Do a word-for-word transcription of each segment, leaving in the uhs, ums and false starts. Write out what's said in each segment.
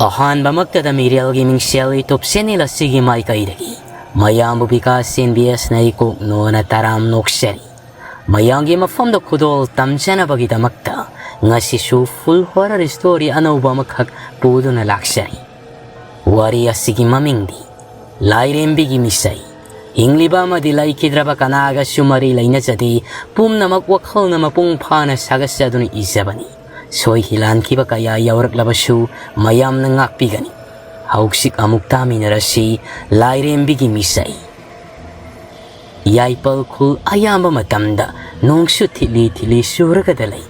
ꯑꯍꯥꯟꯕꯃꯛꯇꯗ ꯃꯤꯔꯦꯜꯒꯤ ꯃꯤꯡꯁꯦꯜ YouTube channel ꯑꯁꯤꯒꯤ ꯃꯥꯏꯀꯩꯗꯒꯤ ꯃꯌꯥꯝꯕꯨ ꯕꯤꯀꯥꯁ ꯑꯦꯟ ꯕꯤ ꯑꯦꯁꯅ ꯏꯀꯣꯛ ꯅꯣꯅ ꯇꯔꯥꯝ ꯅꯣꯛꯆꯔꯤ꯫ ꯃꯌꯥꯝꯒꯤ ꯃꯐꯝꯗ ꯈꯨꯗꯣꯜ ꯇꯝꯖꯅꯕꯒꯤꯗꯃꯛꯇ ꯉꯁꯤꯁꯨ full horror story ꯑꯅꯧꯕ ꯑꯃꯈꯛ ꯄꯨꯗꯨꯅ ꯂꯥꯛꯆꯔꯤ꯫ ꯋꯥꯔꯤ ꯑꯁꯤꯒꯤ ꯃꯃꯤꯡꯗꯤ ꯂꯥꯏꯔꯦꯝꯕꯤꯒꯤ ꯃꯤꯁꯩ꯫ ꯍꯤꯡꯂꯤꯕ ꯑꯃꯗꯤ ꯂꯩꯈꯤꯗ꯭ꯔꯕ ꯀꯅꯥꯒꯁꯨ ꯃꯔꯤ ꯂꯩꯅꯖꯗꯦ꯫ ꯄꯨꯝꯅꯃꯛ ꯋꯥꯈꯜꯅ ꯃꯄꯨꯡ ꯐꯥꯅ ꯁꯥꯒꯠꯆꯗꯨꯅ ꯏꯖꯕꯅꯤ꯫ ꯁꯣꯏꯈꯤ ꯂꯥꯟꯈꯤꯕ ꯀꯌꯥ ꯌꯥꯎꯔꯛꯂꯕꯁꯨ ꯃꯌꯥꯝꯅ ꯉꯥꯛꯄꯤꯒꯅꯤ꯫ ꯍꯧꯖꯤꯛ ꯑꯃꯨꯛ ꯇꯥꯃꯤꯟꯅꯔꯁꯤ ꯂꯥꯏꯔꯦꯝꯕꯤꯒꯤ ꯃꯤꯁꯩ꯫ ꯌꯥꯏꯄꯜ ꯈꯨꯜ ꯑꯌꯥꯝꯕ ꯃꯇꯝꯗ ꯅꯣꯡꯁꯨ ꯊꯤꯠꯂꯤ ꯊꯤꯠꯂꯤ ꯆꯨꯔꯒꯗ ꯂꯩ꯫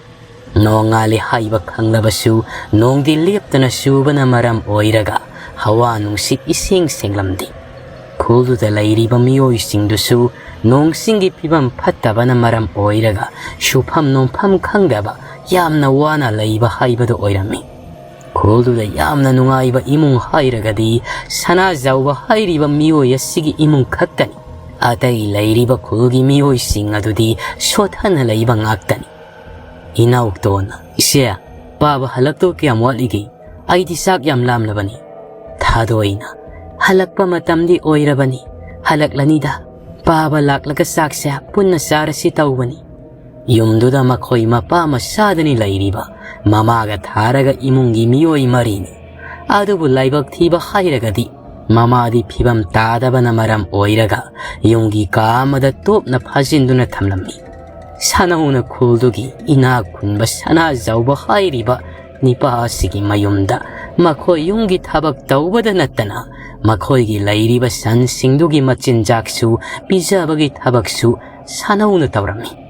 ꯅꯣꯡꯉꯥꯜꯂꯦ ꯍꯥꯏꯕ ꯈꯪꯂꯕꯁꯨ ꯅꯣꯡꯗꯤ ꯂꯦꯞꯇꯅ ꯆꯨꯕꯅ ꯃꯔꯝ ꯑꯣꯏꯔꯒ ꯍꯋꯥ ꯅꯨꯡꯁꯤꯠ ꯏꯁꯦꯡ ꯁꯦꯡꯂꯝꯗꯦ꯫ ꯈꯨꯜꯗꯨꯗ ꯂꯩꯔꯤꯕ ꯃꯤꯑꯣꯏꯁꯤꯡꯗꯨꯁꯨ ꯅꯣꯡꯁꯤꯡꯒꯤ ꯐꯤꯕꯝ ꯐꯠꯇꯕꯅ ꯃꯔꯝ ꯑꯣꯏꯔꯒ ꯁꯨꯐꯝ ꯅꯣꯝꯐꯝ ꯈꯪꯗꯕ ꯌꯥꯝꯅ ꯋꯥꯅ ꯂꯩꯕ ꯍꯥꯏꯕꯗꯨ ꯑꯣꯏꯔꯝꯃꯤ꯫ ꯈꯨꯜꯗꯨꯗ ꯌꯥꯝꯅ ꯅꯨꯡꯉꯥꯏꯕ ꯏꯃꯨꯡ ꯍꯥꯏꯔꯒꯗꯤ ꯁꯅꯥꯖꯥꯎꯕ ꯍꯥꯏꯔꯤꯕ ꯃꯤꯑꯣꯏ ꯑꯁꯤꯒꯤ ꯏꯃꯨꯡ ꯈꯛꯇꯅꯤ꯫ ꯑꯇꯩ ꯂꯩꯔꯤꯕ ꯈꯨꯜꯒꯤ ꯃꯤꯑꯣꯏꯁꯤꯡ ꯑꯗꯨꯗꯤ ꯁꯣꯠꯊꯅ ꯂꯩꯕ ꯉꯥꯛꯇꯅꯤ꯫ ꯏꯅꯥꯎꯇꯣꯟꯅ, "ꯏꯆꯦ, ꯄꯥꯕ ꯍꯜꯂꯛꯇꯧ ꯀꯌꯥꯝ ꯋꯥꯠꯂꯤꯒꯦ? ꯑꯩꯗꯤ ꯆꯥꯛ ꯌꯥꯝ ꯂꯥꯝꯂꯕꯅꯤ꯫" ꯊꯥꯗꯣꯏꯅ, "ꯍꯜꯂꯛꯄ ꯃꯇꯝꯗꯤ ꯑꯣꯏꯔꯕꯅꯤ, ꯍꯜꯂꯛꯂꯅꯤꯗ꯫ ꯄꯥꯕ ꯂꯥꯛꯂꯒ ꯆꯥꯛꯁꯦ ꯄꯨꯟꯅ ꯆꯥꯔꯁꯤ ꯇꯧꯕꯅꯤ꯫" ꯌꯨꯝꯗꯨꯗ ꯃꯈꯣꯏ ꯃꯄꯥ ꯃꯆꯥꯗꯅꯤ ꯂꯩꯔꯤꯕ꯫ ꯃꯃꯥꯒ ꯊꯥꯔꯒ ꯏꯃꯨꯡꯒꯤ ꯃꯤꯑꯣꯏ ꯃꯔꯤꯅꯤ꯫ ꯑꯗꯨꯕꯨ ꯂꯥꯏꯕꯛ ꯊꯤꯕ ꯍꯥꯏꯔꯒꯗꯤ ꯃꯃꯥꯗꯤ ꯐꯤꯕꯝ ꯇꯥꯗꯕꯅ ꯃꯔꯝ ꯑꯣꯏꯔꯒ ꯌꯨꯝꯒꯤ ꯀꯥ ꯑꯃꯗ ꯇꯣꯞꯅ ꯐꯥꯖꯤꯟꯗꯨꯅ ꯊꯝꯂꯝꯃꯤ꯫ ꯁꯥꯅꯧꯅ ꯈꯨꯜꯗꯨꯒꯤ ꯏꯅꯥꯛ ꯈꯨꯟꯕ ꯁꯅꯥꯖꯥꯎꯕ ꯍꯥꯏꯔꯤꯕ ꯅꯤꯄꯥ ꯑꯁꯤꯒꯤ ꯃꯌꯨꯝꯗ ꯃꯈꯣꯏ ꯌꯨꯝꯒꯤ ꯊꯕꯛ ꯇꯧꯕꯗ ꯅꯠꯇꯅ ꯃꯈꯣꯏꯒꯤ ꯂꯩꯔꯤꯕ ꯁꯟꯁꯤꯡꯗꯨꯒꯤ ꯃꯆꯤꯟꯖꯥꯛꯁꯨ ꯄꯤꯖꯕꯒꯤ ꯊꯕꯛꯁꯨ ꯁꯥꯅꯧꯅ ꯇꯧꯔꯝꯃꯤ꯫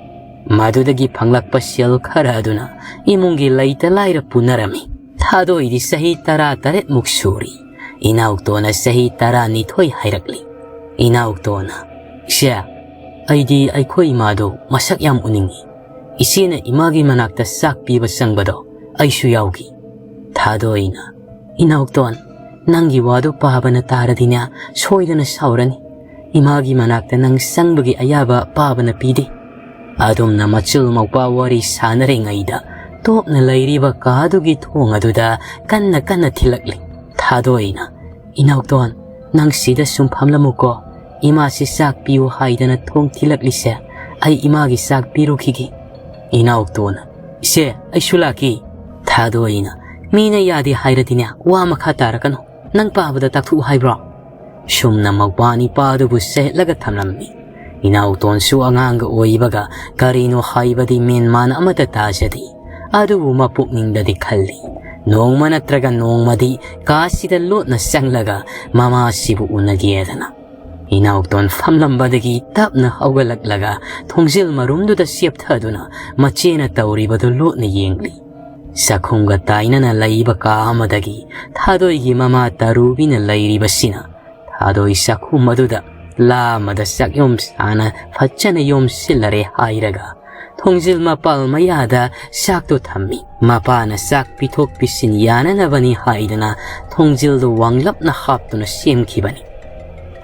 ꯃꯗꯨꯗꯒꯤ ꯐꯪꯂꯛꯄ ꯁꯦꯜ ꯈꯔ ꯑꯗꯨꯅ ꯏꯃꯨꯡꯒꯤ ꯂꯩꯇ ꯂꯥꯏꯔ ꯄꯨꯅꯔꯝꯃꯤ꯫ ꯊꯥꯗꯣꯏꯗꯤ ꯆꯍꯤ ꯇꯔꯥ ꯇꯔꯦꯠꯃꯨꯛ ꯁꯨꯔꯤ꯫ ꯏꯅꯥꯎꯇꯣꯟꯅ ꯆꯍꯤ ꯇꯔꯥꯅꯤꯊꯣꯏ ꯍꯥꯏꯔꯛꯂꯤ꯫ ꯏꯅꯥꯎꯇꯣꯟꯅ, "ꯏꯆꯦ, ꯑꯩꯗꯤ ꯑꯩꯈꯣꯏ ꯏꯃꯥꯗꯣ ꯃꯁꯛ ꯌꯥꯝ ꯎꯅꯤꯡꯏ꯫ ꯏꯆꯦꯅ ꯏꯃꯥꯒꯤ ꯃꯅꯥꯛꯇ ꯆꯥꯛ ꯄꯤꯕ ꯆꯪꯕꯗꯣ ꯑꯩꯁꯨ ꯌꯥꯎꯒꯦ꯫" ꯊꯥꯗꯣꯏꯅ, "ꯏꯅꯥꯎꯇꯣꯟ, ꯅꯪꯒꯤ ꯋꯥꯗꯨ ꯄꯥꯕꯅ ꯇꯥꯔꯗꯤꯅꯦ ꯁꯣꯏꯗꯅ ꯁꯥꯎꯔꯅꯤ꯫ ꯏꯃꯥꯒꯤ ꯃꯅꯥꯛꯇ ꯅꯪ ꯆꯪꯕꯒꯤ ꯑꯌꯥꯕ ꯄꯥꯕꯅ ꯄꯤꯗꯦ꯫" ꯑꯗꯨꯝꯅ ꯃꯆꯤꯜ ꯃꯧꯄꯥ ꯋꯥꯔꯤ ꯁꯥꯟꯅꯔꯤꯉꯩꯗ ꯇꯣꯞꯅ ꯂꯩꯔꯤꯕ ꯀꯥꯗꯨꯒꯤ ꯊꯣꯡ ꯑꯗꯨꯗ ꯀꯟꯅ ꯀꯟꯅ ꯊꯤꯜꯂꯛꯂꯤ꯫ ꯊꯥꯗꯣꯏꯅ, "ꯏꯅꯥꯎꯇꯣꯟ, ꯅꯪ ꯁꯤꯗ ꯁꯨꯝ ꯐꯝꯂꯝꯃꯨꯀꯣ, ꯏꯃꯥꯁꯤ ꯆꯥꯛ ꯄꯤꯌꯨ ꯍꯥꯏꯗꯅ ꯊꯣꯡ ꯊꯤꯜꯂꯛꯂꯤꯁꯦ, ꯑꯩ ꯏꯃꯥꯒꯤ ꯆꯥꯛ ꯄꯤꯔꯨꯈꯤꯒꯦ꯫" ꯏꯅꯥꯎꯇꯣꯟꯅ, "ꯏꯆꯦ, ꯑꯩꯁꯨ ꯂꯥꯛꯀꯦ꯫" ꯊꯥꯗꯣꯏꯅ, "ꯃꯤꯅ ꯌꯥꯗꯦ ꯍꯥꯏꯔꯗꯤꯅꯦ, ꯋꯥ ꯃꯈꯥ ꯇꯥꯔꯛꯀꯅꯨ, ꯅꯪ ꯄꯥꯕꯗ ꯇꯥꯛꯊꯣꯛꯎ ꯍꯥꯏꯕ꯭ꯔꯣ?" ꯁꯨꯝꯅ ꯃꯧꯄ꯭ꯋꯥ ꯅꯤꯄꯥꯗꯨꯕꯨ ꯆꯩꯍꯠꯂꯒ ꯊꯝꯂꯝꯃꯤ꯫ ꯏꯅꯥꯎꯇꯣꯟꯁꯨ ꯑꯉꯥꯡꯒ ꯑꯣꯏꯕꯒ ꯀꯔꯤꯅꯣ ꯍꯥꯏꯕꯗꯤ ꯃꯦꯟ ꯃꯥꯟ ꯑꯃꯠꯇ ꯇꯥꯖꯗꯦ꯫ ꯑꯗꯨꯕꯨ ꯃꯄꯨꯛꯅꯤꯡꯗꯗꯤ ꯈꯜꯂꯤ, ꯅꯣꯡꯃ ꯅꯠꯇ꯭ꯔꯒ ꯅꯣꯡꯃꯗꯤ ꯀꯥꯁꯤꯗ ꯂꯣꯠꯅ ꯆꯪꯂꯒ ꯃꯃꯥꯁꯤꯕꯨ ꯎꯅꯒꯦꯗꯅ꯫ ꯏꯅꯥꯎꯇꯣꯟ ꯐꯝꯂꯝꯕꯗꯒꯤ ꯇꯞꯅ ꯍꯧꯒꯠꯂꯛꯂꯒ ꯊꯣꯡꯖꯤꯜ ꯃꯔꯨꯝꯗꯨꯗ ꯆꯦꯞꯊꯗꯨꯅ ꯃꯆꯦꯅ ꯇꯧꯔꯤꯕꯗꯨ ꯂꯣꯠꯅ ꯌꯦꯡꯂꯤ꯫ ꯆꯥꯛꯈꯨꯝꯒ ꯇꯥꯏꯅꯅ ꯂꯩꯕ ꯀꯥ ꯑꯃꯗꯒꯤ ꯊꯥꯗꯣꯏꯒꯤ ꯃꯃꯥ ꯇꯔꯨꯕꯤꯅ ꯂꯩꯔꯤꯕꯁꯤꯅ ꯊꯥꯗꯣꯏ ꯆꯥꯛꯈꯨꯝ ꯑꯗꯨꯗ ꯂꯥ ꯑꯃꯗ ꯆꯥꯛꯌꯣꯝ ꯁꯥꯅ ꯐꯖꯅ ꯌꯣꯝꯁꯤꯜꯂꯔꯦ ꯍꯥꯏꯔꯒ ꯊꯣꯡꯖꯤꯜ ꯃꯄꯥꯜ ꯃꯌꯥꯗ ꯆꯥꯛꯇꯨ ꯊꯝꯃꯤ꯫ ꯃꯄꯥꯅ ꯆꯥꯛ ꯄꯤꯊꯣꯛ ꯄꯤꯁꯤꯟ ꯌꯥꯅꯅꯕꯅꯤ ꯍꯥꯏꯗꯅ ꯊꯣꯡꯖꯤꯜꯗꯨ ꯋꯥꯡꯂꯞꯅ ꯍꯥꯞꯇꯨꯅ ꯁꯦꯝꯈꯤꯕꯅꯤ꯫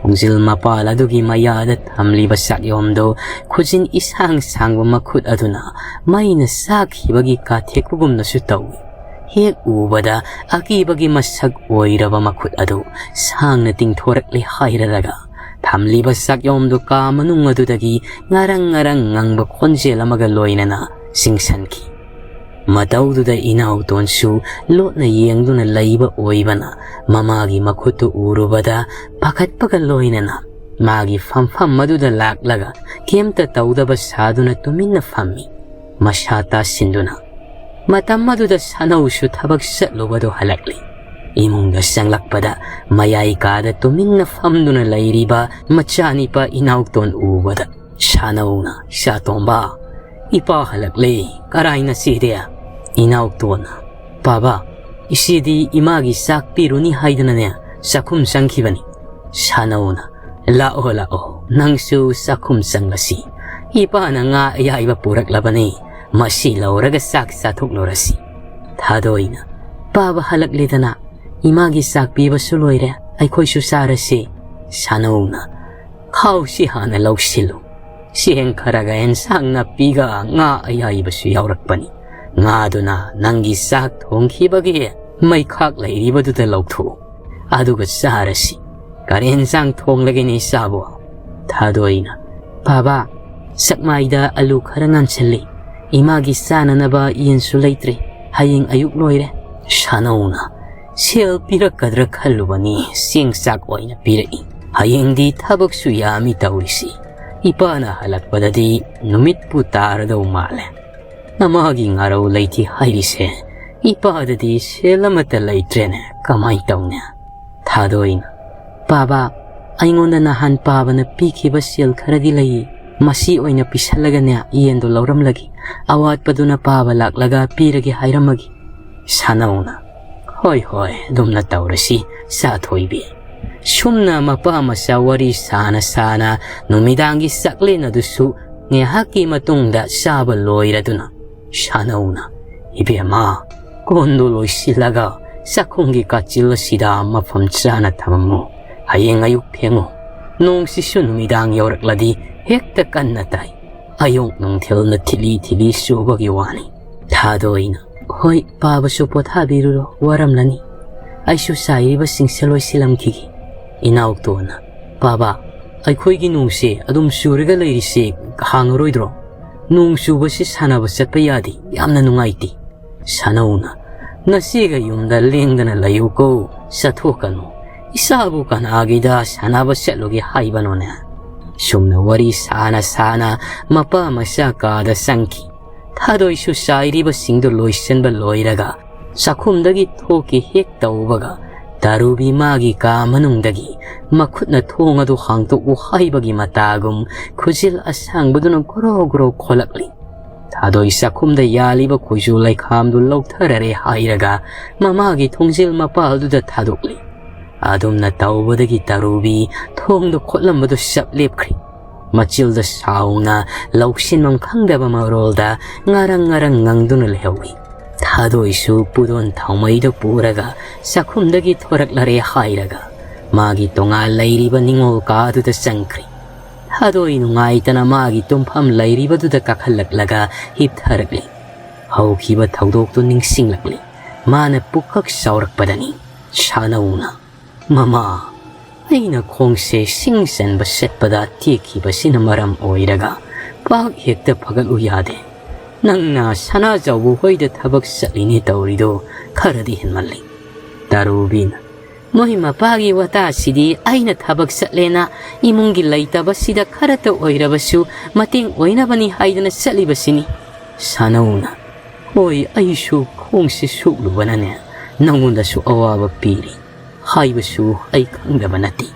ꯊꯣꯡꯖꯤꯜ ꯃꯄꯥꯜ ꯑꯗꯨꯒꯤ ꯃꯌꯥꯗ ꯊꯝꯂꯤꯕ ꯆꯥꯛꯌꯣꯝꯗꯨ ꯈꯨꯖꯤꯟ ꯏꯁꯥꯡ ꯁꯥꯡꯕ ꯃꯈꯨꯠ ꯑꯗꯨꯅ ꯃꯩꯅ ꯆꯥꯛꯈꯤꯕꯒꯤ ꯀꯥꯊꯦꯛꯄꯒꯨꯝꯅꯁꯨ ꯇꯧꯏ꯫ ꯍꯦꯛ ꯎꯕꯗ ꯑꯀꯤꯕꯒꯤ ꯃꯁꯛ ꯑꯣꯏꯔꯕ ꯃꯈꯨꯠ ꯑꯗꯨ ꯁꯥꯡꯅ ꯇꯤꯡꯊꯣꯔꯛꯂꯦ ꯍꯥꯏꯔꯔꯒ ꯊꯝꯂꯤꯕ ꯆꯥꯛꯌꯣꯝꯗꯨ ꯀꯥ ꯃꯅꯨꯡ ꯑꯗꯨꯗꯒꯤ ꯉꯔꯪ ꯉꯔꯪ ꯉꯪꯕ ꯈꯣꯟꯖꯦꯜ ꯑꯃꯒ ꯂꯣꯏꯅꯅ ꯆꯤꯡꯁꯟꯈꯤ꯫ ꯃꯇꯧꯗꯨꯗ ꯏꯅꯥꯎꯇꯣꯟꯁꯨ ꯂꯣꯠꯅ ꯌꯦꯡꯗꯨꯅ ꯂꯩꯕ ꯑꯣꯏꯕꯅ ꯃꯃꯥꯒꯤ ꯃꯈꯨꯠꯇꯨ ꯎꯔꯨꯕꯗ ꯄꯥꯈꯠꯄꯒ ꯂꯣꯏꯅꯅ ꯃꯥꯒꯤ ꯐꯝꯐꯝ ꯑꯗꯨꯗ ꯂꯥꯛꯂꯒ ꯀꯩꯝꯇ ꯇꯧꯗꯕ ꯁꯥꯗꯨꯅ ꯇꯨꯃꯤꯟꯅ ꯐꯝꯃꯤ꯫ ꯃꯁꯥ ꯇꯥꯁꯤꯟꯗꯨꯅ꯫ ꯃꯇꯝ ꯑꯗꯨꯗ ꯁꯥꯅꯧꯁꯨ ꯊꯕꯛ ꯆꯠꯂꯨꯕꯗꯨ ꯍꯜꯂꯛꯂꯤ꯫ ꯏꯃꯨꯡꯗ ꯆꯪꯂꯛꯄꯗ ꯃꯌꯥꯏ ꯀꯥꯗ ꯇꯨꯃꯤꯟꯅ ꯐꯝꯗꯨꯅ ꯂꯩꯔꯤꯕ ꯃꯆꯥꯅꯤꯄꯥ ꯏꯅꯥꯎꯇꯣꯟ ꯎꯕꯗ ꯁꯥꯅꯧꯅ, "ꯏꯆꯥꯇꯣꯝꯕ, ꯏꯄꯥ ꯍꯜꯂꯛꯂꯦ, ꯀꯔꯥꯏ ꯅꯆꯦꯗꯤ?" ꯏꯅꯥꯎꯇꯣꯟꯅ, "ꯄꯥꯕ, ꯏꯆꯦꯗꯤ ꯏꯃꯥꯒꯤ ꯆꯥꯛ ꯄꯤꯔꯨꯅꯤ ꯍꯥꯏꯗꯅꯅꯦ ꯆꯥꯛꯈꯨꯝ ꯆꯪꯈꯤꯕꯅꯤ꯫" ꯁꯥꯅꯧꯅ, "ꯂꯥꯛꯑꯣ, ꯂꯥꯛꯑꯣ, ꯅꯪꯁꯨ ꯆꯥꯛꯈꯨꯝ ꯆꯪꯂꯁꯤ꯫ ꯏꯄꯥꯅ ꯉꯥ ꯑꯌꯥꯏꯕ ꯄꯨꯔꯛꯂꯕꯅꯤ, ꯃꯁꯤ ꯂꯧꯔꯒ ꯆꯥꯛ ꯆꯥꯊꯣꯛꯂꯨꯔꯁꯤ꯫" ꯊꯥꯗꯣꯏꯅ, "ꯄꯥꯕ ꯍꯜꯂꯛꯂꯦꯗꯅ, ꯏꯃꯥꯒꯤ ꯆꯥꯛ ꯄꯤꯕꯁꯨ ꯂꯣꯏꯔꯦ, ꯑꯩꯈꯣꯏꯁꯨ ꯆꯥꯔꯁꯤ꯫" ꯁꯥꯅꯧꯅ, "ꯈꯥꯎꯁꯤ ꯍꯥꯟꯅ ꯂꯧꯁꯤꯜꯂꯨ꯫ ꯆꯦꯡ ꯈꯔꯒ ꯑꯦꯟꯁꯥꯡ ꯅꯥꯄꯤꯒ ꯉꯥ ꯑꯌꯥꯏꯕꯁꯨ ꯌꯥꯎꯔꯛꯄꯅꯤ꯫ "ꯉꯥꯗꯨꯅ ꯅꯪꯒꯤ ꯆꯥꯛ ꯊꯣꯡꯈꯤꯕꯒꯤ ꯃꯩꯈꯥꯛ ꯂꯩꯔꯤꯕꯗꯨꯗ ꯂꯧꯊꯣꯛꯎ, ꯑꯗꯨꯒ ꯆꯥꯔꯁꯤ꯫ ꯀꯔꯤ ꯏꯟꯁꯥꯡ ꯊꯣꯡꯂꯒꯦꯅꯦ ꯏꯆꯥꯕꯣ?" ꯊꯥꯗꯣꯏꯅ, "ꯕꯥꯕꯥ, ꯆꯥꯛꯃꯥꯏꯗ ꯑꯂꯨ ꯈꯔ ꯉꯥꯟꯁꯤꯜꯂꯤ꯫ ꯏꯃꯥꯒꯤ ꯆꯥꯅꯅꯕ ꯌꯦꯟꯁꯨ ꯂꯩꯇ꯭ꯔꯦ꯫ ꯍꯌꯦꯡ ꯑꯌꯨꯛ ꯂꯣꯏꯔꯦ꯫" ꯁꯥꯅꯧꯅ ꯁꯦꯜ ꯄꯤꯔꯛꯀꯗ꯭ꯔꯥ ꯈꯜꯂꯨꯕꯅꯤ, ꯆꯦꯡ ꯆꯥꯛ ꯑꯣꯏꯅ ꯄꯤꯔꯛꯏ꯫ ꯍꯌꯦꯡꯗꯤ ꯊꯕꯛꯁꯨ ꯌꯥꯝꯃꯤ ꯇꯧꯔꯤꯁꯤ꯫ ꯏꯄꯥꯅ ꯍꯜꯂꯛꯄꯗꯗꯤ ꯅꯨꯃꯤꯠꯄꯨ ꯇꯥꯔꯗꯧ ꯃꯥꯜꯂꯦ꯫ ꯅꯃꯥꯒꯤ ꯉꯥꯔꯧ ꯂꯩꯇꯦ ꯍꯥꯏꯔꯤꯁꯦ, ꯏꯄꯥꯗꯗꯤ ꯁꯦꯜ ꯑꯃꯠꯇ ꯂꯩꯇ꯭ꯔꯦꯅꯦ, ꯀꯃꯥꯏ ꯇꯧꯅꯤ? ꯊꯥꯗꯣꯏꯅ, "ꯕꯥꯕꯥ, ꯑꯩꯉꯣꯟꯗ ꯅꯍꯥꯟ ꯄꯥꯕꯅ ꯄꯤꯈꯤꯕ ꯁꯦꯜ ꯈꯔꯗꯤ ꯂꯩꯌꯦ꯫ ꯃꯁꯤ ꯑꯣꯏꯅ ꯄꯤꯁꯜꯂꯒꯅꯦ, ꯌꯦꯟꯗꯣ ꯂꯧꯔꯝꯂꯒꯦ꯫ ꯑꯋꯥꯠꯄꯗꯨꯅ ꯄꯥꯕ ꯂꯥꯛꯂꯒ ꯄꯤꯔꯒꯦ ꯍꯥꯏꯔꯝꯃꯒꯦ꯫" ꯁꯥꯅꯧꯅ, "ꯍꯣꯏ, ꯍꯣꯏ, ꯑꯗꯨꯝꯅ ꯇꯧꯔꯁꯤ, ꯆꯥꯊꯣꯏꯕꯤ꯫" ꯁꯨꯝꯅ ꯃꯄꯥ ꯃꯆꯥ ꯋꯥꯔꯤ ꯁꯥꯅ ꯁꯥꯅ ꯅꯨꯃꯤꯗꯥꯡꯒꯤ ꯆꯥꯛꯂꯦꯟ ꯑꯗꯨꯁꯨ ꯉꯥꯏꯍꯥꯛꯀꯤ ꯃꯇꯨꯡꯗ ꯆꯥꯕ ꯂꯣꯏꯔꯗꯨꯅ, ꯁꯥꯅꯧꯅ, "ꯏꯕꯦꯝꯃ, ꯀꯣꯟꯗꯨ ꯂꯣꯏꯁꯤꯜꯂꯒ ꯆꯥꯛꯈꯨꯝꯒꯤ ꯀꯥꯆꯤꯜ ꯑꯁꯤꯗ ꯃꯐꯝ ꯆꯥꯅ ꯊꯝꯃꯝꯃꯨ꯫ ꯍꯌꯦꯡ ꯑꯌꯨꯛ ꯐꯦꯡꯉꯨ꯫ ꯅꯣꯡꯁꯤꯁꯨ ꯅꯨꯃꯤꯗꯥꯡ ꯌꯧꯔꯛꯂꯗꯤ ꯍꯦꯛꯇ ꯀꯟꯅ ꯇꯥꯏ꯫ ꯑꯌꯨꯛ ꯅꯨꯡꯊꯤꯜꯅ ꯊꯤꯂꯤ ꯊꯤꯂꯤ ꯆꯨꯕꯒꯤ ꯋꯥꯅꯤ꯫" ꯊꯥꯗꯣꯏꯅ, "ꯍꯣꯏ, ꯄꯥꯕꯁꯨ ꯄꯣꯊꯥꯕꯤꯔꯨꯔꯣ, ꯋꯥꯔꯝꯂꯅꯤ꯫ ꯑꯩꯁꯨ ꯆꯥꯏꯔꯤꯕꯁꯤꯡꯁꯦ ꯂꯣꯏꯁꯤꯜꯂꯝꯈꯤꯒꯦ꯫" ꯏꯅꯥꯎꯇꯣꯟꯅ, "ꯄꯥꯕ, ꯑꯩꯈꯣꯏꯒꯤ ꯅꯣꯡꯁꯦ ꯑꯗꯨꯝ ꯆꯨꯔꯒ ꯂꯩꯔꯤꯁꯦ ꯍꯥꯡꯉꯔꯣꯏꯗ꯭ꯔꯣ? ꯅꯣꯡ ꯆꯨꯕꯁꯤ ꯁꯥꯟꯅꯕ ꯆꯠꯄ ꯌꯥꯗꯦ, ꯌꯥꯝꯅ ꯅꯨꯡꯉꯥꯏꯇꯦ꯫" ꯁꯥꯅꯧꯅ, "ꯅꯆꯦꯒ ꯌꯨꯝꯗ ꯂꯦꯡꯗꯅ ꯂꯩꯌꯨꯀꯣ, ꯆꯠꯊꯣꯛꯀꯅꯨ꯫ ꯏꯆꯥꯕꯨ ꯀꯅꯥꯒꯤꯗ ꯁꯥꯟꯅꯕ ꯆꯠꯂꯨꯒꯦ ꯍꯥꯏꯕꯅꯣꯅꯦ?" ꯁꯨꯝꯅ ꯋꯥꯔꯤ ꯁꯥꯅ ꯁꯥꯅ ꯃꯄꯥ ꯃꯆꯥ ꯀꯥꯗ ꯆꯪꯈꯤ꯫ ꯊꯥꯗꯣꯏꯁꯨ ꯆꯥꯏꯔꯤꯕꯁꯤꯡꯗꯨ ꯂꯣꯏꯁꯤꯟꯕ ꯂꯣꯏꯔꯒ ꯆꯥꯛꯈꯨꯝꯗꯒꯤ ꯊꯣꯛꯀꯦ ꯍꯦꯛ ꯇꯧꯕꯒ, ꯇꯔꯨꯕꯤ ꯃꯥꯒꯤ ꯀꯥ ꯃꯅꯨꯡꯗꯒꯤ ꯃꯈꯨꯠꯅ ꯊꯣꯡ ꯑꯗꯨ ꯍꯥꯡꯗꯣꯛꯎ ꯍꯥꯏꯕꯒꯤ ꯃꯇꯥꯒꯨꯝ ꯈꯨꯖꯤꯜ ꯑꯁꯥꯡꯕꯗꯨꯅ ꯒꯣꯔꯣ ꯒꯣꯔꯣ ꯈꯣꯠꯂꯛꯂꯤ꯫ ꯊꯥꯗꯣꯏ ꯆꯥꯛꯈꯨꯝꯗ ꯌꯥꯜꯂꯤꯕ ꯈꯣꯏꯖꯨ ꯂꯩꯈꯥꯝꯗꯨ ꯂꯧꯊꯔꯔꯦ ꯍꯥꯏꯔꯒ ꯃꯃꯥꯒꯤ ꯊꯣꯡꯖꯤꯜ ꯃꯄꯥꯜꯗꯨꯗ ꯊꯥꯗꯣꯛꯂꯤ꯫ ꯑꯗꯨꯝꯅ ꯇꯧꯕꯗꯒꯤ ꯇꯔꯨꯕꯤ ꯊꯣꯡꯗ ꯈꯣꯠꯂꯝꯕꯗꯨ ꯆꯞ ꯂꯦꯞꯈ꯭ꯔꯤ꯫ ꯃꯆꯤꯜꯗ ꯁꯥꯎꯅ ꯂꯧꯁꯤꯟꯐꯝ ꯈꯪꯗꯕ ꯃꯔꯣꯜꯗ ꯉꯔꯪ ꯉꯔꯪ ꯉꯪꯗꯨꯅ ꯂꯩꯍꯧꯏ꯫ ꯊꯥꯗꯣꯏꯁꯨ ꯄꯨꯗꯣꯟ ꯊꯥꯎꯃꯩꯗꯨ ꯄꯨꯔꯒ ꯆꯥꯛꯈꯨꯝꯗꯒꯤ ꯊꯣꯔꯛꯂꯔꯦ ꯍꯥꯏꯔꯒ ꯃꯥꯒꯤ ꯇꯣꯉꯥꯟ ꯂꯩꯔꯤꯕ ꯅꯤꯡꯉꯣꯜ ꯀꯥꯗꯨꯗ ꯆꯪꯈ꯭ꯔꯤ꯫ ꯊꯥꯗꯣꯏ ꯅꯨꯡꯉꯥꯏꯇꯅ ꯃꯥꯒꯤ ꯇꯨꯝꯐꯝ ꯂꯩꯔꯤꯕꯗꯨꯗ ꯀꯥꯈꯠꯂꯛꯂꯒ ꯍꯤꯞꯊꯔꯛꯂꯤ꯫ ꯍꯧꯈꯤꯕ ꯊꯧꯗꯣꯛꯇꯨ ꯅꯤꯡꯁꯤꯡꯂꯛꯂꯤ꯫ ꯃꯥꯅ ꯄꯨꯛꯀꯛ ꯆꯥꯎꯔꯛꯄꯗꯅꯤ꯫ ꯁꯥꯅꯧꯅ, "ꯃꯃꯥ, ꯑꯩꯅ ꯈꯣꯡꯁꯦ ꯁꯤꯡ ꯆꯟꯕ ꯆꯠꯄꯗ ꯇꯦꯛꯈꯤꯕꯁꯤꯅ ꯃꯔꯝ ꯑꯣꯏꯔꯒ ꯄꯥꯛ ꯍꯦꯛꯇ ꯐꯒꯠꯂꯨ ꯌꯥꯗꯦ꯫ ꯅꯪꯅ ꯁꯅꯥꯖꯥꯎꯕ ꯍꯣꯏꯗ ꯊꯕꯛ ꯆꯠꯂꯤꯅꯦ ꯇꯧꯔꯤꯗꯣ ꯈꯔꯗꯤ ꯍꯦꯟꯃꯜꯂꯤ꯫" ꯇꯥꯔꯨꯕꯤꯅ, "ꯃꯣꯏ ꯃꯄꯥꯒꯤ ꯋꯥꯇꯥꯁꯤꯗꯤ ꯑꯩꯅ ꯊꯕꯛ ꯆꯠꯂꯦꯅ ꯏꯃꯨꯡꯒꯤ ꯂꯩꯇꯕꯁꯤꯗ ꯈꯔꯇ ꯑꯣꯏꯔꯕꯁꯨ ꯃꯇꯦꯡ ꯑꯣꯏꯅꯕꯅꯤ ꯍꯥꯏꯗꯅ ꯆꯠꯂꯤꯕꯁꯤꯅꯤ꯫" ꯁꯥꯅꯧꯅ, "ꯍꯣꯏ, ꯑꯩꯁꯨ ꯈꯣꯡꯁꯦ ꯁꯣꯛꯂꯨꯕꯅꯅꯦ ꯅꯉꯣꯟꯗꯁꯨ ꯑꯋꯥꯕ ꯄꯤꯔꯤ ꯍꯥꯏꯕꯁꯨ ꯑꯩ ꯈꯪꯗꯕ ꯅꯠꯇꯦ꯫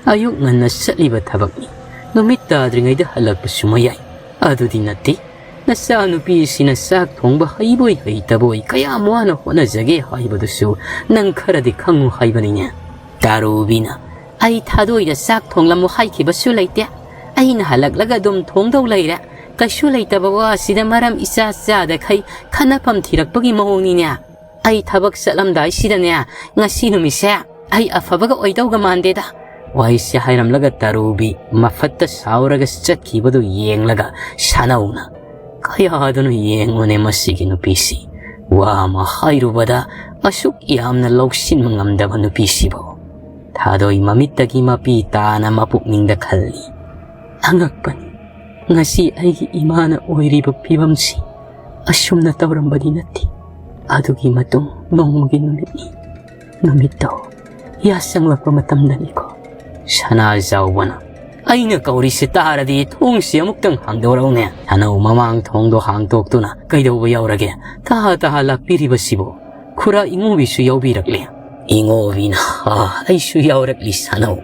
ꯑꯌꯨꯛ ꯉꯟꯅ ꯆꯠꯂꯤꯕ ꯊꯕꯛꯅꯤ, ꯅꯨꯃꯤꯠ ꯇꯥꯗ꯭ꯔꯤꯉꯩꯗ ꯍꯜꯂꯛꯄꯁꯨ ꯃꯌꯥꯏ꯫ ꯑꯗꯨꯗꯤ ꯅꯠꯇꯦ, ꯅꯆꯥꯅꯨꯄꯤꯁꯤꯅ ꯆꯥꯛ ꯊꯣꯡꯕ ꯍꯩꯕꯣꯏ ꯍꯩꯇꯕꯣꯏ ꯀꯌꯥꯝ ꯋꯥꯅ ꯍꯣꯠꯅꯖꯒꯦ ꯍꯥꯏꯕꯗꯨꯁꯨ ꯅꯪ ꯈꯔꯗꯤ ꯈꯪꯉꯨ ꯍꯥꯏꯕꯅꯤꯅꯦ꯫" ꯇꯥꯔꯨꯕꯤꯅ, "ꯑꯩ ꯊꯥꯗꯣꯏꯗ ꯆꯥꯛ ꯊꯣꯡꯂꯝꯃꯨ ꯍꯥꯏꯈꯤꯕꯁꯨ ꯂꯩꯇꯦ꯫ ꯑꯩꯅ ꯍꯜꯂꯛꯂꯒ ꯑꯗꯨꯝ ꯊꯣꯡꯗꯧ ꯂꯩꯔꯦ꯫ ꯀꯩꯁꯨ ꯂꯩꯇꯕ ꯋꯥꯁꯤꯗ ꯃꯔꯝ ꯏꯆꯥ ꯆꯥꯗꯈꯩ ꯈꯠꯅꯐꯝ ꯊꯤꯔꯛꯄꯒꯤ ꯃꯑꯣꯡꯅꯤꯅꯦ꯫ ꯑꯩ ꯊꯕꯛ ꯆꯠꯂꯝꯗꯥꯏꯁꯤꯗꯅꯦ, ꯉꯁꯤ ꯅꯨꯃꯤꯠꯁꯦ ꯑꯩ ꯑꯐꯕꯒ ꯑꯣꯏꯗꯧꯒ ꯃꯥꯟꯗꯦꯗ꯫" ꯋꯥꯍꯩꯁꯦ ꯍꯥꯏꯔꯝꯂꯒ ꯇꯥꯔꯨꯕꯤ ꯃꯐꯠꯇ ꯁꯥꯎꯔꯒ ꯆꯠꯈꯤꯕꯗꯨ ꯌꯦꯡꯂꯒ ꯁꯥꯅꯧꯅ, "ꯀꯌꯥꯗꯅꯣ ꯌꯦꯡꯉꯨꯅꯦ ꯃꯁꯤꯒꯤ ꯅꯨꯄꯤꯁꯤ, ꯋꯥ ꯑꯃ ꯍꯥꯏꯔꯨꯕꯗ ꯑꯁꯨꯛ ꯌꯥꯝꯅ ꯂꯧꯁꯤꯟꯕ ꯉꯝꯗꯕ ꯅꯨꯄꯤꯁꯤꯕꯨ꯫" ꯊꯥꯗꯣꯏ ꯃꯃꯤꯠꯇꯒꯤ ꯃꯄꯤ ꯇꯥꯅ ꯃꯄꯨꯛꯅꯤꯡꯗ ꯈꯜꯂꯤ꯫ "ꯑꯉꯛꯄꯅꯤ, ꯉꯁꯤ ꯑꯩꯒꯤ ꯏꯃꯥꯅ ꯑꯣꯏꯔꯤꯕ ꯐꯤꯕꯝꯁꯤ ꯑꯁꯨꯝꯅ ꯇꯧꯔꯝꯕꯗꯤ ꯅꯠꯇꯦ꯫ ꯑꯗꯨꯒꯤ ꯃꯇꯨꯡ ꯅꯣꯡꯃꯒꯤ ꯅꯨꯃꯤꯠꯅꯤ꯫ ꯅꯨꯃꯤꯠꯇꯣ ꯌꯥꯆꯪꯂꯛꯄ ꯃꯇꯝꯗꯅꯤꯀꯣ꯫" ꯁꯅꯥꯖꯥꯎꯕꯅ, "ꯑꯩꯅ ꯀꯧꯔꯤꯁꯤ ꯇꯥꯔꯗꯤ ꯊꯣꯡꯁꯤ ꯑꯃꯨꯛꯇꯪ ꯍꯥꯡꯗꯣꯔꯛꯎꯅꯦ꯫" ꯁꯥꯅꯧ ꯃꯃꯥꯡ ꯊꯣꯡꯗꯣ ꯍꯥꯡꯗꯣꯛꯇꯨꯅ, "ꯀꯩꯗꯧꯕ ꯌꯥꯎꯔꯒꯦ? ꯇꯍꯥ ꯇꯍꯥ ꯂꯥꯛꯄꯤꯔꯤꯕꯁꯤꯕꯨ?" ꯈꯨꯔꯥ ꯏꯉꯣꯕꯤꯁꯨ ꯌꯥꯎꯕꯤꯔꯛꯂꯦ꯫ ꯏꯉꯣꯕꯤꯅ, "ꯑꯥ, ꯑꯩꯁꯨ ꯌꯥꯎꯔꯛꯂꯤ ꯁꯥꯅꯧ꯫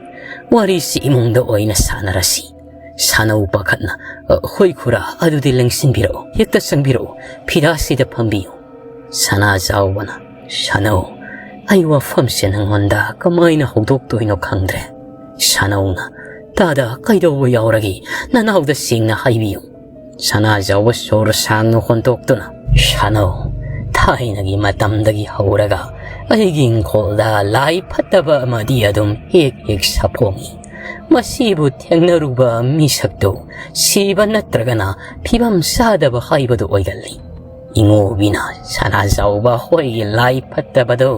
ꯋꯥꯔꯤꯁꯤ ꯏꯃꯨꯡꯗ ꯑꯣꯏꯅ ꯁꯥꯟꯅꯔꯁꯤ꯫" ꯁꯥꯅꯧ ꯄꯥꯈꯠꯅ, "ꯑ, ꯍꯣꯏ ꯈꯨꯔꯥ, ꯑꯗꯨꯗꯤ ꯂꯦꯡꯁꯤꯟꯕꯤꯔꯛꯎ, ꯍꯦꯛꯇ ꯆꯪꯕꯤꯔꯛꯎ, ꯐꯤꯔꯥꯁꯤꯗ ꯐꯝꯕꯤꯌꯨ꯫" ꯁꯅꯥꯖꯥꯎꯕꯅ, "ꯁꯥꯅꯧ, ꯑꯩ ꯋꯥꯐꯝꯁꯦ ꯅꯪꯉꯣꯟꯗ ꯀꯃꯥꯏꯅ ꯍꯧꯗꯣꯛꯇꯣꯏꯅꯣ ꯈꯪꯗ꯭ꯔꯦ꯫" ꯁꯥꯅꯧꯅ, "ꯇꯥꯗ, ꯀꯩꯗꯧꯕ ꯌꯥꯎꯔꯒꯦ? ꯅꯅꯥꯎꯗ ꯁꯦꯡꯅ ꯍꯥꯏꯕꯤꯌꯨ꯫" ꯁꯅꯥꯖꯥꯎꯕ ꯁꯣꯔ ꯁꯥꯡꯅ ꯍꯣꯟꯗꯣꯛꯇꯨꯅ, "ꯁꯥꯅꯧ, ꯊꯥꯏꯅꯒꯤ ꯃꯇꯝꯗꯒꯤ ꯍꯧꯔꯒ ꯑꯩꯒꯤ ꯏꯪꯈꯣꯜꯗ ꯂꯥꯏ ꯐꯠꯇꯕ ꯑꯃꯗꯤ ꯑꯗꯨꯝ ꯍꯦꯛ ꯍꯦꯛ ꯁꯥꯐꯣꯡꯏ꯫ ꯃꯁꯤꯕꯨ ꯊꯦꯡꯅꯔꯨꯕ ꯃꯤꯁꯛꯇꯨ ꯁꯤꯕ ꯅꯠꯇ꯭ꯔꯒꯅ ꯐꯤꯕꯝ ꯆꯥꯗꯕ ꯍꯥꯏꯕꯗꯨ ꯑꯣꯏꯒꯜꯂꯤ꯫ ꯏꯉꯣꯕꯤꯅ, "ꯁꯅꯥꯖꯥꯎꯕ ꯍꯣꯏꯒꯤ ꯂꯥꯏ ꯐꯠꯇꯕꯗꯨ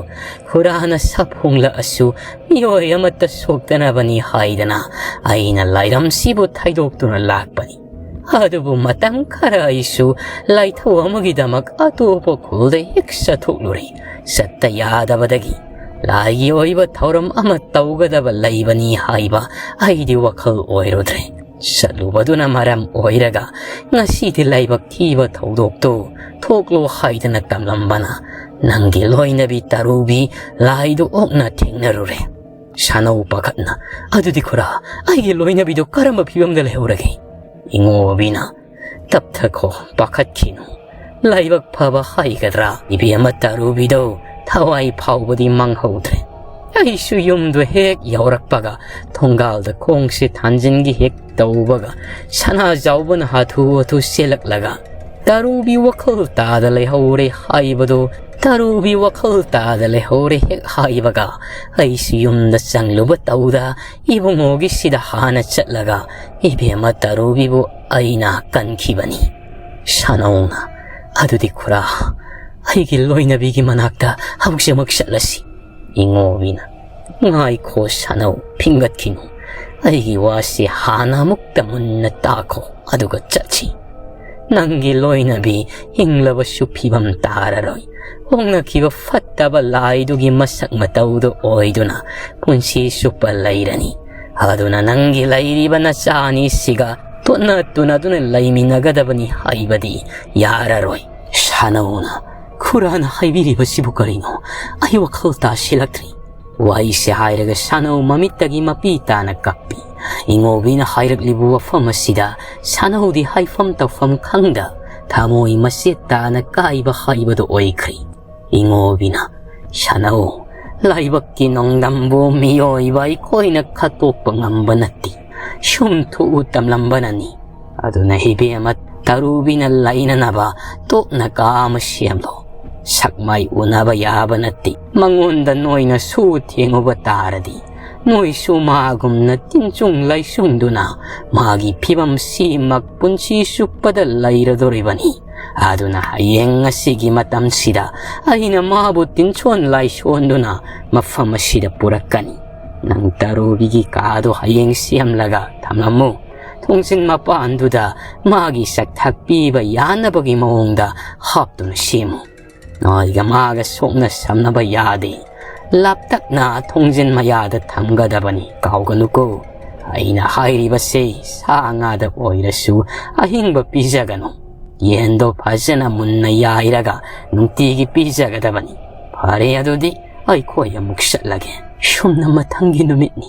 ꯈꯨꯔꯥꯅ ꯁꯥꯐꯣꯡꯂꯛꯑꯁꯨ ꯃꯤꯑꯣꯏ ꯑꯃꯠꯇ ꯁꯣꯛꯇꯅꯕꯅꯤ ꯍꯥꯏꯗꯅ ꯑꯩꯅ ꯂꯥꯏꯔꯝꯁꯤꯕꯨ ꯊꯩꯗꯣꯛꯇꯨꯅ ꯂꯥꯛꯄꯅꯤ꯫ ꯑꯗꯨꯕꯨ ꯃꯇꯝ ꯈꯔ ꯑꯩꯁꯨ ꯂꯥꯏꯊꯧ ꯑꯃꯒꯤꯗꯃꯛ ꯑꯇꯣꯞꯄ ꯈꯨꯜꯗ ꯍꯦꯛ ꯆꯠꯊꯣꯛꯂꯨꯔꯦ꯫ ꯆꯠꯇ ꯌꯥꯗꯕꯗꯒꯤ ꯂꯥꯏꯒꯤ ꯑꯣꯏꯕ ꯊꯧꯔꯝ ꯑꯃ ꯇꯧꯒꯗꯕ ꯂꯩꯕꯅꯤ ꯍꯥꯏꯕ ꯑꯩꯗꯤ ꯋꯥꯈꯜ ꯑꯣꯏꯔꯨꯗ꯭ꯔꯦ꯫ ꯆꯠꯂꯨꯕꯗꯨꯅ ꯃꯔꯝ ꯑꯣꯏꯔꯒ ꯉꯁꯤꯗꯤ ꯂꯥꯏꯕꯛ ꯊꯤꯕ ꯊꯧꯗꯣꯛꯇꯨ ꯊꯣꯛꯂꯣ ꯍꯥꯏꯗꯅ ꯇꯝꯂꯝꯕꯅ ꯅꯪꯒꯤ ꯂꯣꯏꯅꯕꯤ ꯇꯔꯨꯕꯤ ꯂꯥꯏꯗꯨ ꯑꯣꯛꯅ ꯊꯦꯡꯅꯔꯨꯔꯦ꯫" ꯁꯥꯅꯧ ꯄꯥꯈꯠꯅ, "ꯑꯗꯨꯗꯤ ꯈꯨꯔꯥ, ꯑꯩꯒꯤ ꯂꯣꯏꯅꯕꯤꯗꯨ ꯀꯔꯝꯕ ꯐꯤꯕꯝꯗ ꯂꯩꯍꯧꯔꯒꯦ?" ꯏꯉꯣꯕꯤꯅ, "ꯇꯞꯊꯈꯣ, ꯄꯥꯈꯠꯈꯤꯅꯨ꯫ ꯂꯥꯏꯕꯛ ꯐꯕ ꯍꯥꯏꯒꯗ꯭ꯔꯥ, ꯏꯕꯦꯝꯃ ꯇꯔꯨꯕꯤꯗꯣ ꯊꯋꯥꯏ ꯐꯥꯎꯕꯗꯤ ꯃꯥꯡꯍꯧꯗ꯭ꯔꯦ꯫ ꯑꯩꯁꯨ ꯌꯨꯝꯗꯨ ꯍꯦꯛ ꯌꯧꯔꯛꯄꯒ ꯊꯣꯡꯒꯥꯜꯗ ꯈꯣꯡꯁꯦ ꯊꯥꯟꯖꯤꯟꯒꯤ ꯍꯦꯛ ꯇꯧꯕꯒ ꯁꯅꯥꯖꯥꯎꯕꯅ ꯍꯥꯊꯨ ꯍꯥꯊꯨ ꯆꯦꯜꯂꯛꯂꯒ, 'ꯇꯔꯨꯕꯤ ꯋꯥꯈꯜ ꯇꯥꯗ ꯂꯩꯍꯧꯔꯦ' ꯍꯥꯏꯕꯗꯨ, 'ꯇꯔꯨꯕꯤ ꯋꯥꯈꯜ ꯇꯥꯗ ꯂꯩꯍꯧꯔꯦ' ꯍꯦꯛ ꯍꯥꯏꯕꯒ ꯑꯩꯁꯨ ꯌꯨꯝꯗ ꯆꯪꯂꯨꯕ ꯇꯧꯗ ꯏꯕꯨꯡꯉꯣꯒꯤ ꯁꯤꯗ ꯍꯥꯟꯅ ꯆꯠꯂꯒ ꯏꯕꯦꯝꯃ ꯇꯔꯨꯕꯤꯕꯨ ꯑꯩꯅ ꯀꯟꯈꯤꯕꯅꯤ꯫" ꯁꯥꯅꯧꯅ, "ꯑꯗꯨꯗꯤ ꯈꯨꯔꯥ, ꯑꯩꯒꯤ ꯂꯣꯏꯅꯕꯤꯒꯤ ꯃꯅꯥꯛꯇ ꯍꯧꯖꯤꯛꯃꯛ ꯆꯠꯂꯁꯤ꯫" ꯏꯉꯣꯕꯤꯅ, "ꯉꯥꯏꯈꯣ ꯁꯥꯅꯧ, ꯐꯤꯡꯒꯠꯈꯤꯅꯨ꯫ ꯑꯩꯒꯤ ꯋꯥꯁꯤ ꯍꯥꯟꯅ ꯑꯃꯨꯛꯇ ꯃꯨꯟꯅ ꯇꯥꯈꯣ, ꯑꯗꯨꯒ ꯆꯠꯁꯤ꯫ ꯅꯪꯒꯤ ꯂꯣꯏꯅꯕꯤ ꯍꯤꯡꯂꯕꯁꯨ ꯐꯤꯕꯝ ꯇꯥꯔꯔꯣꯏ꯫ ꯑꯣꯛꯅꯈꯤꯕ ꯐꯠꯇꯕ ꯂꯥꯏꯗꯨꯒꯤ ꯃꯁꯛ ꯃꯇꯧꯗꯨ ꯑꯣꯏꯗꯨꯅ ꯄꯨꯟꯁꯤ ꯆꯨꯞꯄ ꯂꯩꯔꯅꯤ꯫ ꯑꯗꯨꯅ ꯅꯪꯒꯤ ꯂꯩꯔꯤꯕ ꯅꯆꯥ ꯑꯅꯤꯁꯤꯒ ꯇꯣꯠꯅ ꯇꯨꯅꯗꯨꯅ ꯂꯩꯃꯤꯟꯅꯒꯗꯕꯅꯤ ꯍꯥꯏꯕꯗꯤ ꯌꯥꯔꯔꯣꯏ꯫" ꯁꯥꯅꯧꯅ, "ꯈꯨꯔꯥꯅ ꯍꯥꯏꯕꯤꯔꯤꯕꯁꯤꯕꯨ ꯀꯔꯤꯅꯣ? ꯑꯩ ꯋꯥꯈꯜ ꯇꯥꯁꯤꯜꯂꯛꯇ꯭ꯔꯦ꯫" ꯋꯥꯍꯩꯁꯦ ꯍꯥꯏꯔꯒ ꯁꯥꯅꯧ ꯃꯃꯤꯠꯇꯒꯤ ꯃꯄꯤ ꯇꯥꯅ ꯀꯞꯄꯤ꯫ ꯏꯉꯣꯕꯤꯅ ꯍꯥꯏꯔꯛꯂꯤꯕ ꯋꯥꯐꯝ ꯑꯁꯤꯗ ꯁꯥꯅꯧꯗꯤ ꯍꯥꯏꯐꯝ ꯇꯧꯐꯝ ꯈꯪꯗ ꯊꯃꯣꯏ ꯃꯆꯦꯠ ꯇꯥꯅ ꯀꯥꯏꯕ ꯍꯥꯏꯕꯗꯨ ꯑꯣꯏꯈ꯭ꯔꯦ꯫ ꯏꯉꯣꯕꯤꯅ, "ꯁꯥꯅꯧ, ꯂꯥꯏꯕꯛꯀꯤ ꯅꯣꯡꯗꯝꯕꯨ ꯃꯤꯑꯣꯏꯕ ꯑꯩꯈꯣꯏꯅ ꯈꯠꯇꯣꯛꯄ ꯉꯝꯕ ꯅꯠꯇꯦ꯫ ꯁꯨꯝ ꯊꯣꯛꯎ ꯇꯝꯂꯝꯕꯅꯅꯤ꯫ ꯑꯗꯨꯅ ꯏꯕꯦꯝꯃ ꯇꯔꯨꯕꯤꯅ ꯂꯩꯅꯅꯕ ꯇꯣꯛꯅ ꯀꯥ ꯑꯃ ꯁꯦꯝꯂꯣ꯫ ꯁꯛꯃꯥꯏ ꯎꯅꯕ ꯌꯥꯕ ꯅꯠꯇꯦ꯫ ꯃꯉꯣꯟꯗ ꯅꯣꯏꯅ ꯁꯨ ꯊꯦꯡꯉꯨꯕ ꯇꯥꯔꯗꯤ ꯅꯣꯏꯁꯨ ꯃꯥꯒꯨꯝꯅ ꯇꯤꯟꯆꯨꯡ ꯂꯩꯆꯨꯡꯗꯨꯅ ꯃꯥꯒꯤ ꯐꯤꯕꯝ ꯁꯤꯃꯛ ꯄꯨꯟꯁꯤ ꯆꯨꯞꯄꯗ ꯂꯩꯔꯗꯣꯔꯤꯕꯅꯤ꯫ ꯑꯗꯨꯅ ꯍꯌꯦꯡ ꯉꯁꯤꯒꯤ ꯃꯇꯝꯁꯤꯗ ꯑꯩꯅ ꯃꯥꯕꯨ ꯇꯤꯟꯁꯣꯟ ꯂꯥꯏꯁꯣꯟꯗꯨꯅ ꯃꯐꯝ ꯑꯁꯤꯗ ꯄꯨꯔꯛꯀꯅꯤ꯫ ꯅꯪ ꯇꯔꯨꯕꯤꯒꯤ ꯀꯥꯗꯣ ꯍꯌꯦꯡ ꯁꯦꯝꯂꯒ ꯊꯝꯂꯝꯃꯨ꯫ ꯊꯣꯡꯖꯤꯟ ꯃꯄꯥꯟꯗꯨꯗ ꯃꯥꯒꯤ ꯆꯥꯛꯊꯛ ꯄꯤꯕ ꯌꯥꯅꯕꯒꯤ ꯃꯑꯣꯡꯗ ꯍꯥꯞꯇꯨꯅ ꯁꯦꯝꯃꯨ꯫ ꯅꯣꯏꯒ ꯃꯥꯒ ꯁꯣꯛꯅ ꯁꯝꯅꯕ ꯌꯥꯗꯦ꯫ ꯂꯥꯞꯇꯛꯅ ꯊꯣꯡꯖꯤꯟ ꯃꯌꯥꯗ ꯊꯝꯒꯗꯕꯅꯤ, ꯀꯥꯎꯒꯅꯨꯀꯣ꯫ ꯑꯩꯅ ꯍꯥꯏꯔꯤꯕꯁꯦ ꯁꯥ ꯉꯥꯗ ꯑꯣꯏꯔꯁꯨ ꯑꯍꯤꯡꯕ ꯄꯤꯖꯒꯅꯨ꯫ ꯌꯦꯟꯗꯣ ꯐꯖꯅ ꯃꯨꯟꯅ ꯌꯥꯏꯔꯒ ꯅꯨꯡꯇꯤꯒꯤ ꯄꯤꯖꯒꯗꯕꯅꯤ꯫ ꯐꯔꯦ, ꯑꯗꯨꯗꯤ ꯑꯩꯈꯣꯏ ꯑꯃꯨꯛ ꯆꯠꯂꯒꯦ꯫ ꯁꯨꯝꯅ ꯃꯊꯪꯒꯤ ꯅꯨꯃꯤꯠꯅꯤ꯫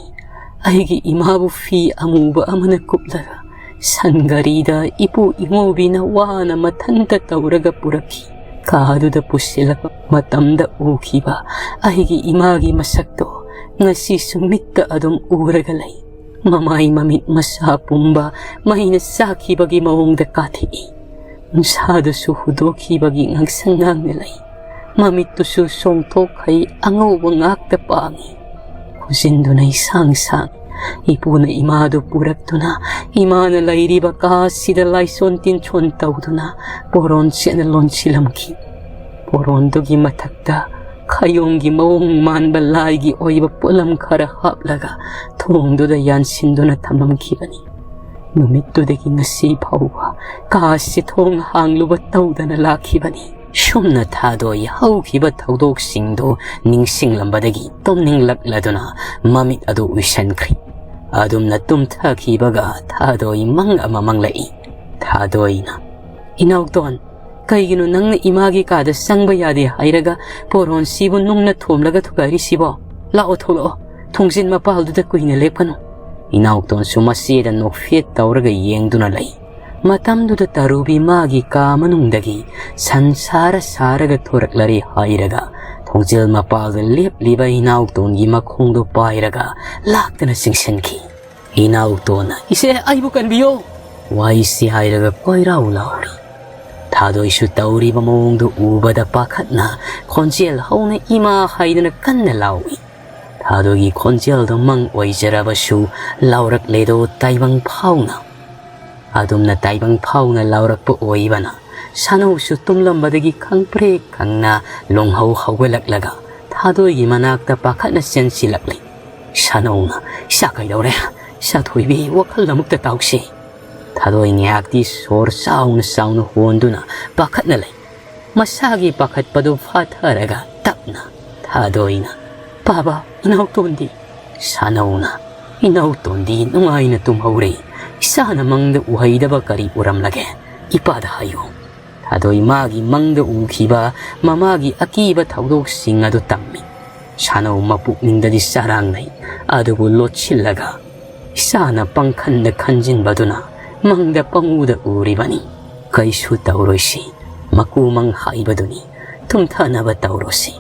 ꯑꯩꯒꯤ ꯏꯃꯥꯕꯨ ꯐꯤ ꯑꯃꯨꯕ ꯑꯃꯅ ꯀꯨꯞꯂꯒ ꯁꯟꯒꯥꯔꯤꯗ ꯏꯄꯨ ꯏꯉꯧꯕꯤꯅ ꯋꯥꯅ ꯃꯊꯟꯇ ꯇꯧꯔꯒ ꯄꯨꯔꯛꯈꯤ꯫ ꯀꯥꯗꯨꯗ ꯄꯨꯁꯤꯜꯂꯛꯄ ꯃꯇꯝꯗ ꯎꯈꯤꯕ ꯑꯩꯒꯤ ꯏꯃꯥꯒꯤ ꯃꯁꯛꯇꯣ ꯉꯁꯤꯁꯨ ꯃꯤꯠꯇ ꯑꯗꯨꯝ ꯎꯔꯒ ꯂꯩ꯫ ꯃꯃꯥꯏ ꯃꯃꯤꯠ ꯃꯁꯥ ꯄꯨꯝꯕ ꯃꯩꯅ ꯆꯥꯛꯈꯤꯕꯒꯤ ꯃꯑꯣꯡꯗ ꯀꯥꯊꯦꯛꯏ꯫ ꯎꯟꯁꯥꯗꯨꯁꯨ ꯍꯨꯗꯣꯛꯈꯤꯕꯒꯤ ꯉꯥꯡꯁꯪ ꯉꯥꯡꯅ ꯂꯩ꯫ ꯃꯃꯤꯠꯇꯨꯁꯨ ꯁꯣꯡꯊꯣꯛꯈꯩ ꯑꯉꯧꯕ ꯉꯥꯛꯇ ꯄꯥꯡꯉꯤ꯫ ꯈꯨꯖꯤꯟꯗꯨꯅ ꯏꯁꯥꯡ ꯁꯥꯡ꯫ ꯏꯄꯨꯅ ꯏꯃꯥꯗꯨ ꯄꯨꯔꯛꯇꯨꯅ ꯏꯃꯥꯅ ꯂꯩꯔꯤꯕ ꯀꯥ ꯑꯁꯤꯗ ꯂꯥꯏꯁꯣꯟ ꯇꯤꯟꯁꯣꯟ ꯇꯧꯗꯨꯅ ꯄꯣꯔꯣꯟ ꯁꯦꯠꯅ ꯂꯣꯟꯁꯤꯜꯂꯝꯈꯤ꯫ ꯄꯣꯔꯣꯟꯗꯨꯒꯤ ꯃꯊꯛꯇ ꯈꯌꯣꯡꯒꯤ ꯃꯑꯣꯡ ꯃꯥꯟꯕ ꯂꯥꯏꯒꯤ ꯑꯣꯏꯕ ꯄꯣꯠꯂꯝ ꯈꯔ ꯍꯥꯞꯂꯒ ꯊꯣꯡꯗꯨꯗ ꯌꯥꯟꯁꯤꯟꯗꯨꯅ ꯊꯝꯂꯝꯈꯤꯕꯅꯤ꯫ ꯅꯨꯃꯤꯠꯇꯨꯗꯒꯤ ꯉꯁꯤ ꯐꯥꯎꯕ ꯀꯥ ꯑꯁꯤ ꯊꯣꯡ ꯍꯥꯡꯂꯨꯕ ꯇꯧꯗꯅ ꯂꯥꯛꯈꯤꯕꯅꯤ꯫ ꯁꯨꯝꯅ ꯊꯥꯗꯣꯏ ꯍꯧꯈꯤꯕ ꯊꯧꯗꯣꯛꯁꯤꯡꯗꯨ ꯅꯤꯡꯁꯤꯡꯂꯝꯕꯗꯒꯤ ꯇꯨꯝꯅꯤꯡꯂꯛꯂꯗꯨꯅ ꯃꯃꯤꯠ ꯑꯗꯨ ꯎꯏꯁꯟꯈ꯭ꯔꯤ꯫ ꯑꯗꯨꯝꯅ ꯇꯨꯝꯊꯈꯤꯕꯒ ꯊꯥꯗꯣꯏ ꯃꯪ ꯑꯃ ꯃꯪꯂꯛꯏ꯫ ꯊꯥꯗꯣꯏꯅ, "ꯏꯅꯥꯎꯇꯣꯟ, ꯀꯩꯒꯤꯅꯣ ꯅꯪꯅ ꯏꯃꯥꯒꯤ ꯀꯥꯗ ꯆꯪꯕ ꯌꯥꯗꯦ ꯍꯥꯏꯔꯒ ꯄꯣꯔꯣꯟꯁꯤꯕꯨ ꯅꯨꯡꯅ ꯊꯣꯝꯂꯒ ꯊꯨꯒꯥꯏꯔꯤꯁꯤꯕꯣ? ꯂꯥꯛꯑꯣ, ꯊꯣꯛꯂꯛꯑꯣ꯫ ꯊꯣꯡꯖꯤꯟ ꯃꯄꯥꯜꯗꯨꯗ ꯀꯨꯏꯅ ꯂꯦꯞꯀꯅꯨ꯫" ꯏꯅꯥꯎꯇꯣꯟꯁꯨ ꯃꯆꯦꯗ ꯅꯣꯛꯐꯦꯠ ꯇꯧꯔꯒ ꯌꯦꯡꯗꯨꯅ ꯂꯩ꯫ ꯃꯇꯝꯗꯨꯗ ꯇꯔꯨꯕꯤ ꯃꯥꯒꯤ ꯀꯥ ꯃꯅꯨꯡꯗꯒꯤ ꯁꯟ ꯁꯥꯔ ꯁꯥꯔꯒ ꯊꯣꯔꯛꯂꯔꯦ ꯍꯥꯏꯔꯒ ꯊꯣꯡꯖꯤꯜ ꯃꯄꯥꯜꯗ ꯂꯦꯞꯂꯤꯕ ꯏꯅꯥꯎꯇꯣꯟꯒꯤ ꯃꯈꯣꯡꯗꯣ ꯄꯥꯏꯔꯒ ꯂꯥꯛꯇꯅ ꯆꯤꯡꯁꯤꯟꯈꯤ꯫ ꯏꯅꯥꯎꯇꯣꯟꯅ, "ꯏꯆꯦ, ꯑꯩꯕꯨ ꯀꯟꯕꯤꯌꯣ!" ꯋꯥꯏꯁꯤ ꯍꯥꯏꯔꯒ ꯀꯣꯏꯔꯥꯎ ꯂꯥꯎꯔꯤ꯫ ꯊꯥꯗꯣꯏꯁꯨ ꯇꯧꯔꯤꯕ ꯃꯑꯣꯡꯗꯨ ꯎꯕꯗ ꯄꯥꯈꯠꯅ ꯈꯣꯟꯖꯦꯜ ꯍꯧꯅ "ꯏꯃꯥ" ꯍꯥꯏꯗꯨꯅ ꯀꯟꯅ ꯂꯥꯎꯏ꯫ ꯊꯥꯗꯣꯏꯒꯤ ꯈꯣꯟꯖꯦꯜꯗꯣ ꯃꯪ ꯑꯣꯏꯖꯔꯕꯁꯨ ꯂꯥꯎꯔꯛꯂꯦꯗꯣ ꯇꯥꯏꯕꯪ ꯐꯥꯎꯅ꯫ ꯑꯗꯨꯝꯅ ꯇꯥꯏꯕꯪ ꯐꯥꯎꯅ ꯂꯥꯎꯔꯛꯄ ꯑꯣꯏꯕꯅ ꯁꯥꯅꯧꯁꯨ ꯇꯨꯝꯂꯝꯕꯗꯒꯤ ꯈꯪꯄ꯭ꯔꯦꯛ ꯈꯪꯅ ꯂꯣꯡꯍꯧ ꯍꯧꯒꯠꯂꯛꯂꯒ ꯊꯥꯗꯣꯏꯒꯤ ꯃꯅꯥꯛꯇ ꯄꯥꯈꯠꯅ ꯆꯦꯟꯁꯤꯜꯂꯛꯂꯤ꯫ ꯁꯥꯅꯧꯅ, "ꯏꯆꯥ ꯀꯩꯗꯧꯔꯦ? ꯏꯆꯥ ꯊꯣꯏꯕꯤ, ꯋꯥꯈꯜ ꯑꯃꯨꯛꯇ ꯇꯥꯎꯁꯤ꯫" ꯊꯥꯗꯣꯏ ꯉꯥꯏꯍꯥꯛꯇꯤ ꯁꯣꯔ ꯆꯥꯎꯅ ꯆꯥꯎꯅ ꯍꯣꯟꯗꯨꯅ ꯄꯥꯈꯠꯅ ꯂꯩ꯫ ꯃꯁꯥꯒꯤ ꯄꯥꯈꯠꯄꯗꯨ ꯐꯥꯊꯔꯒ ꯇꯞꯅ ꯊꯥꯗꯣꯏꯅ, "ꯄꯥꯕ, ꯏꯅꯥꯎꯇꯣꯟꯗꯤ?" ꯁꯥꯅꯧꯅ, "ꯏꯅꯥꯎꯇꯣꯟꯗꯤ ꯅꯨꯡꯉꯥꯏꯅ ꯇꯨꯝꯍꯧꯔꯦ꯫ ꯏꯆꯥꯅ ꯃꯪꯗ ꯎꯍꯩꯗꯕ ꯀꯔꯤ ꯎꯔꯝꯂꯒꯦ? ꯏꯄꯥꯗ ꯍꯥꯏꯌꯨ꯫" ꯊꯥꯗꯣꯏ ꯃꯥꯒꯤ ꯃꯪꯗ ꯎꯈꯤꯕ ꯃꯃꯥꯒꯤ ꯑꯀꯤꯕ ꯊꯧꯗꯣꯛꯁꯤꯡ ꯑꯗꯨ ꯇꯝꯃꯤ꯫ ꯁꯥꯅꯧ ꯃꯄꯨꯛꯅꯤꯡꯗꯗꯤ ꯆꯔꯥꯡꯅꯩ, ꯑꯗꯨꯕꯨ ꯂꯣꯠꯁꯤꯜꯂꯒ, "ꯏꯆꯥꯅ ꯄꯪꯈꯟꯗ ꯈꯟꯖꯤꯟꯕꯗꯨꯅ ꯃꯪꯗ ꯄꯪꯎꯗ ꯎꯔꯤꯕꯅꯤ꯫ ꯀꯩꯁꯨ ꯇꯧꯔꯣꯏꯁꯤ, ꯃꯀꯨ ꯃꯪ ꯍꯥꯏꯕꯗꯨꯅꯤ, ꯇꯨꯝꯊꯅꯕ ꯇꯧꯔꯣꯁꯤ꯫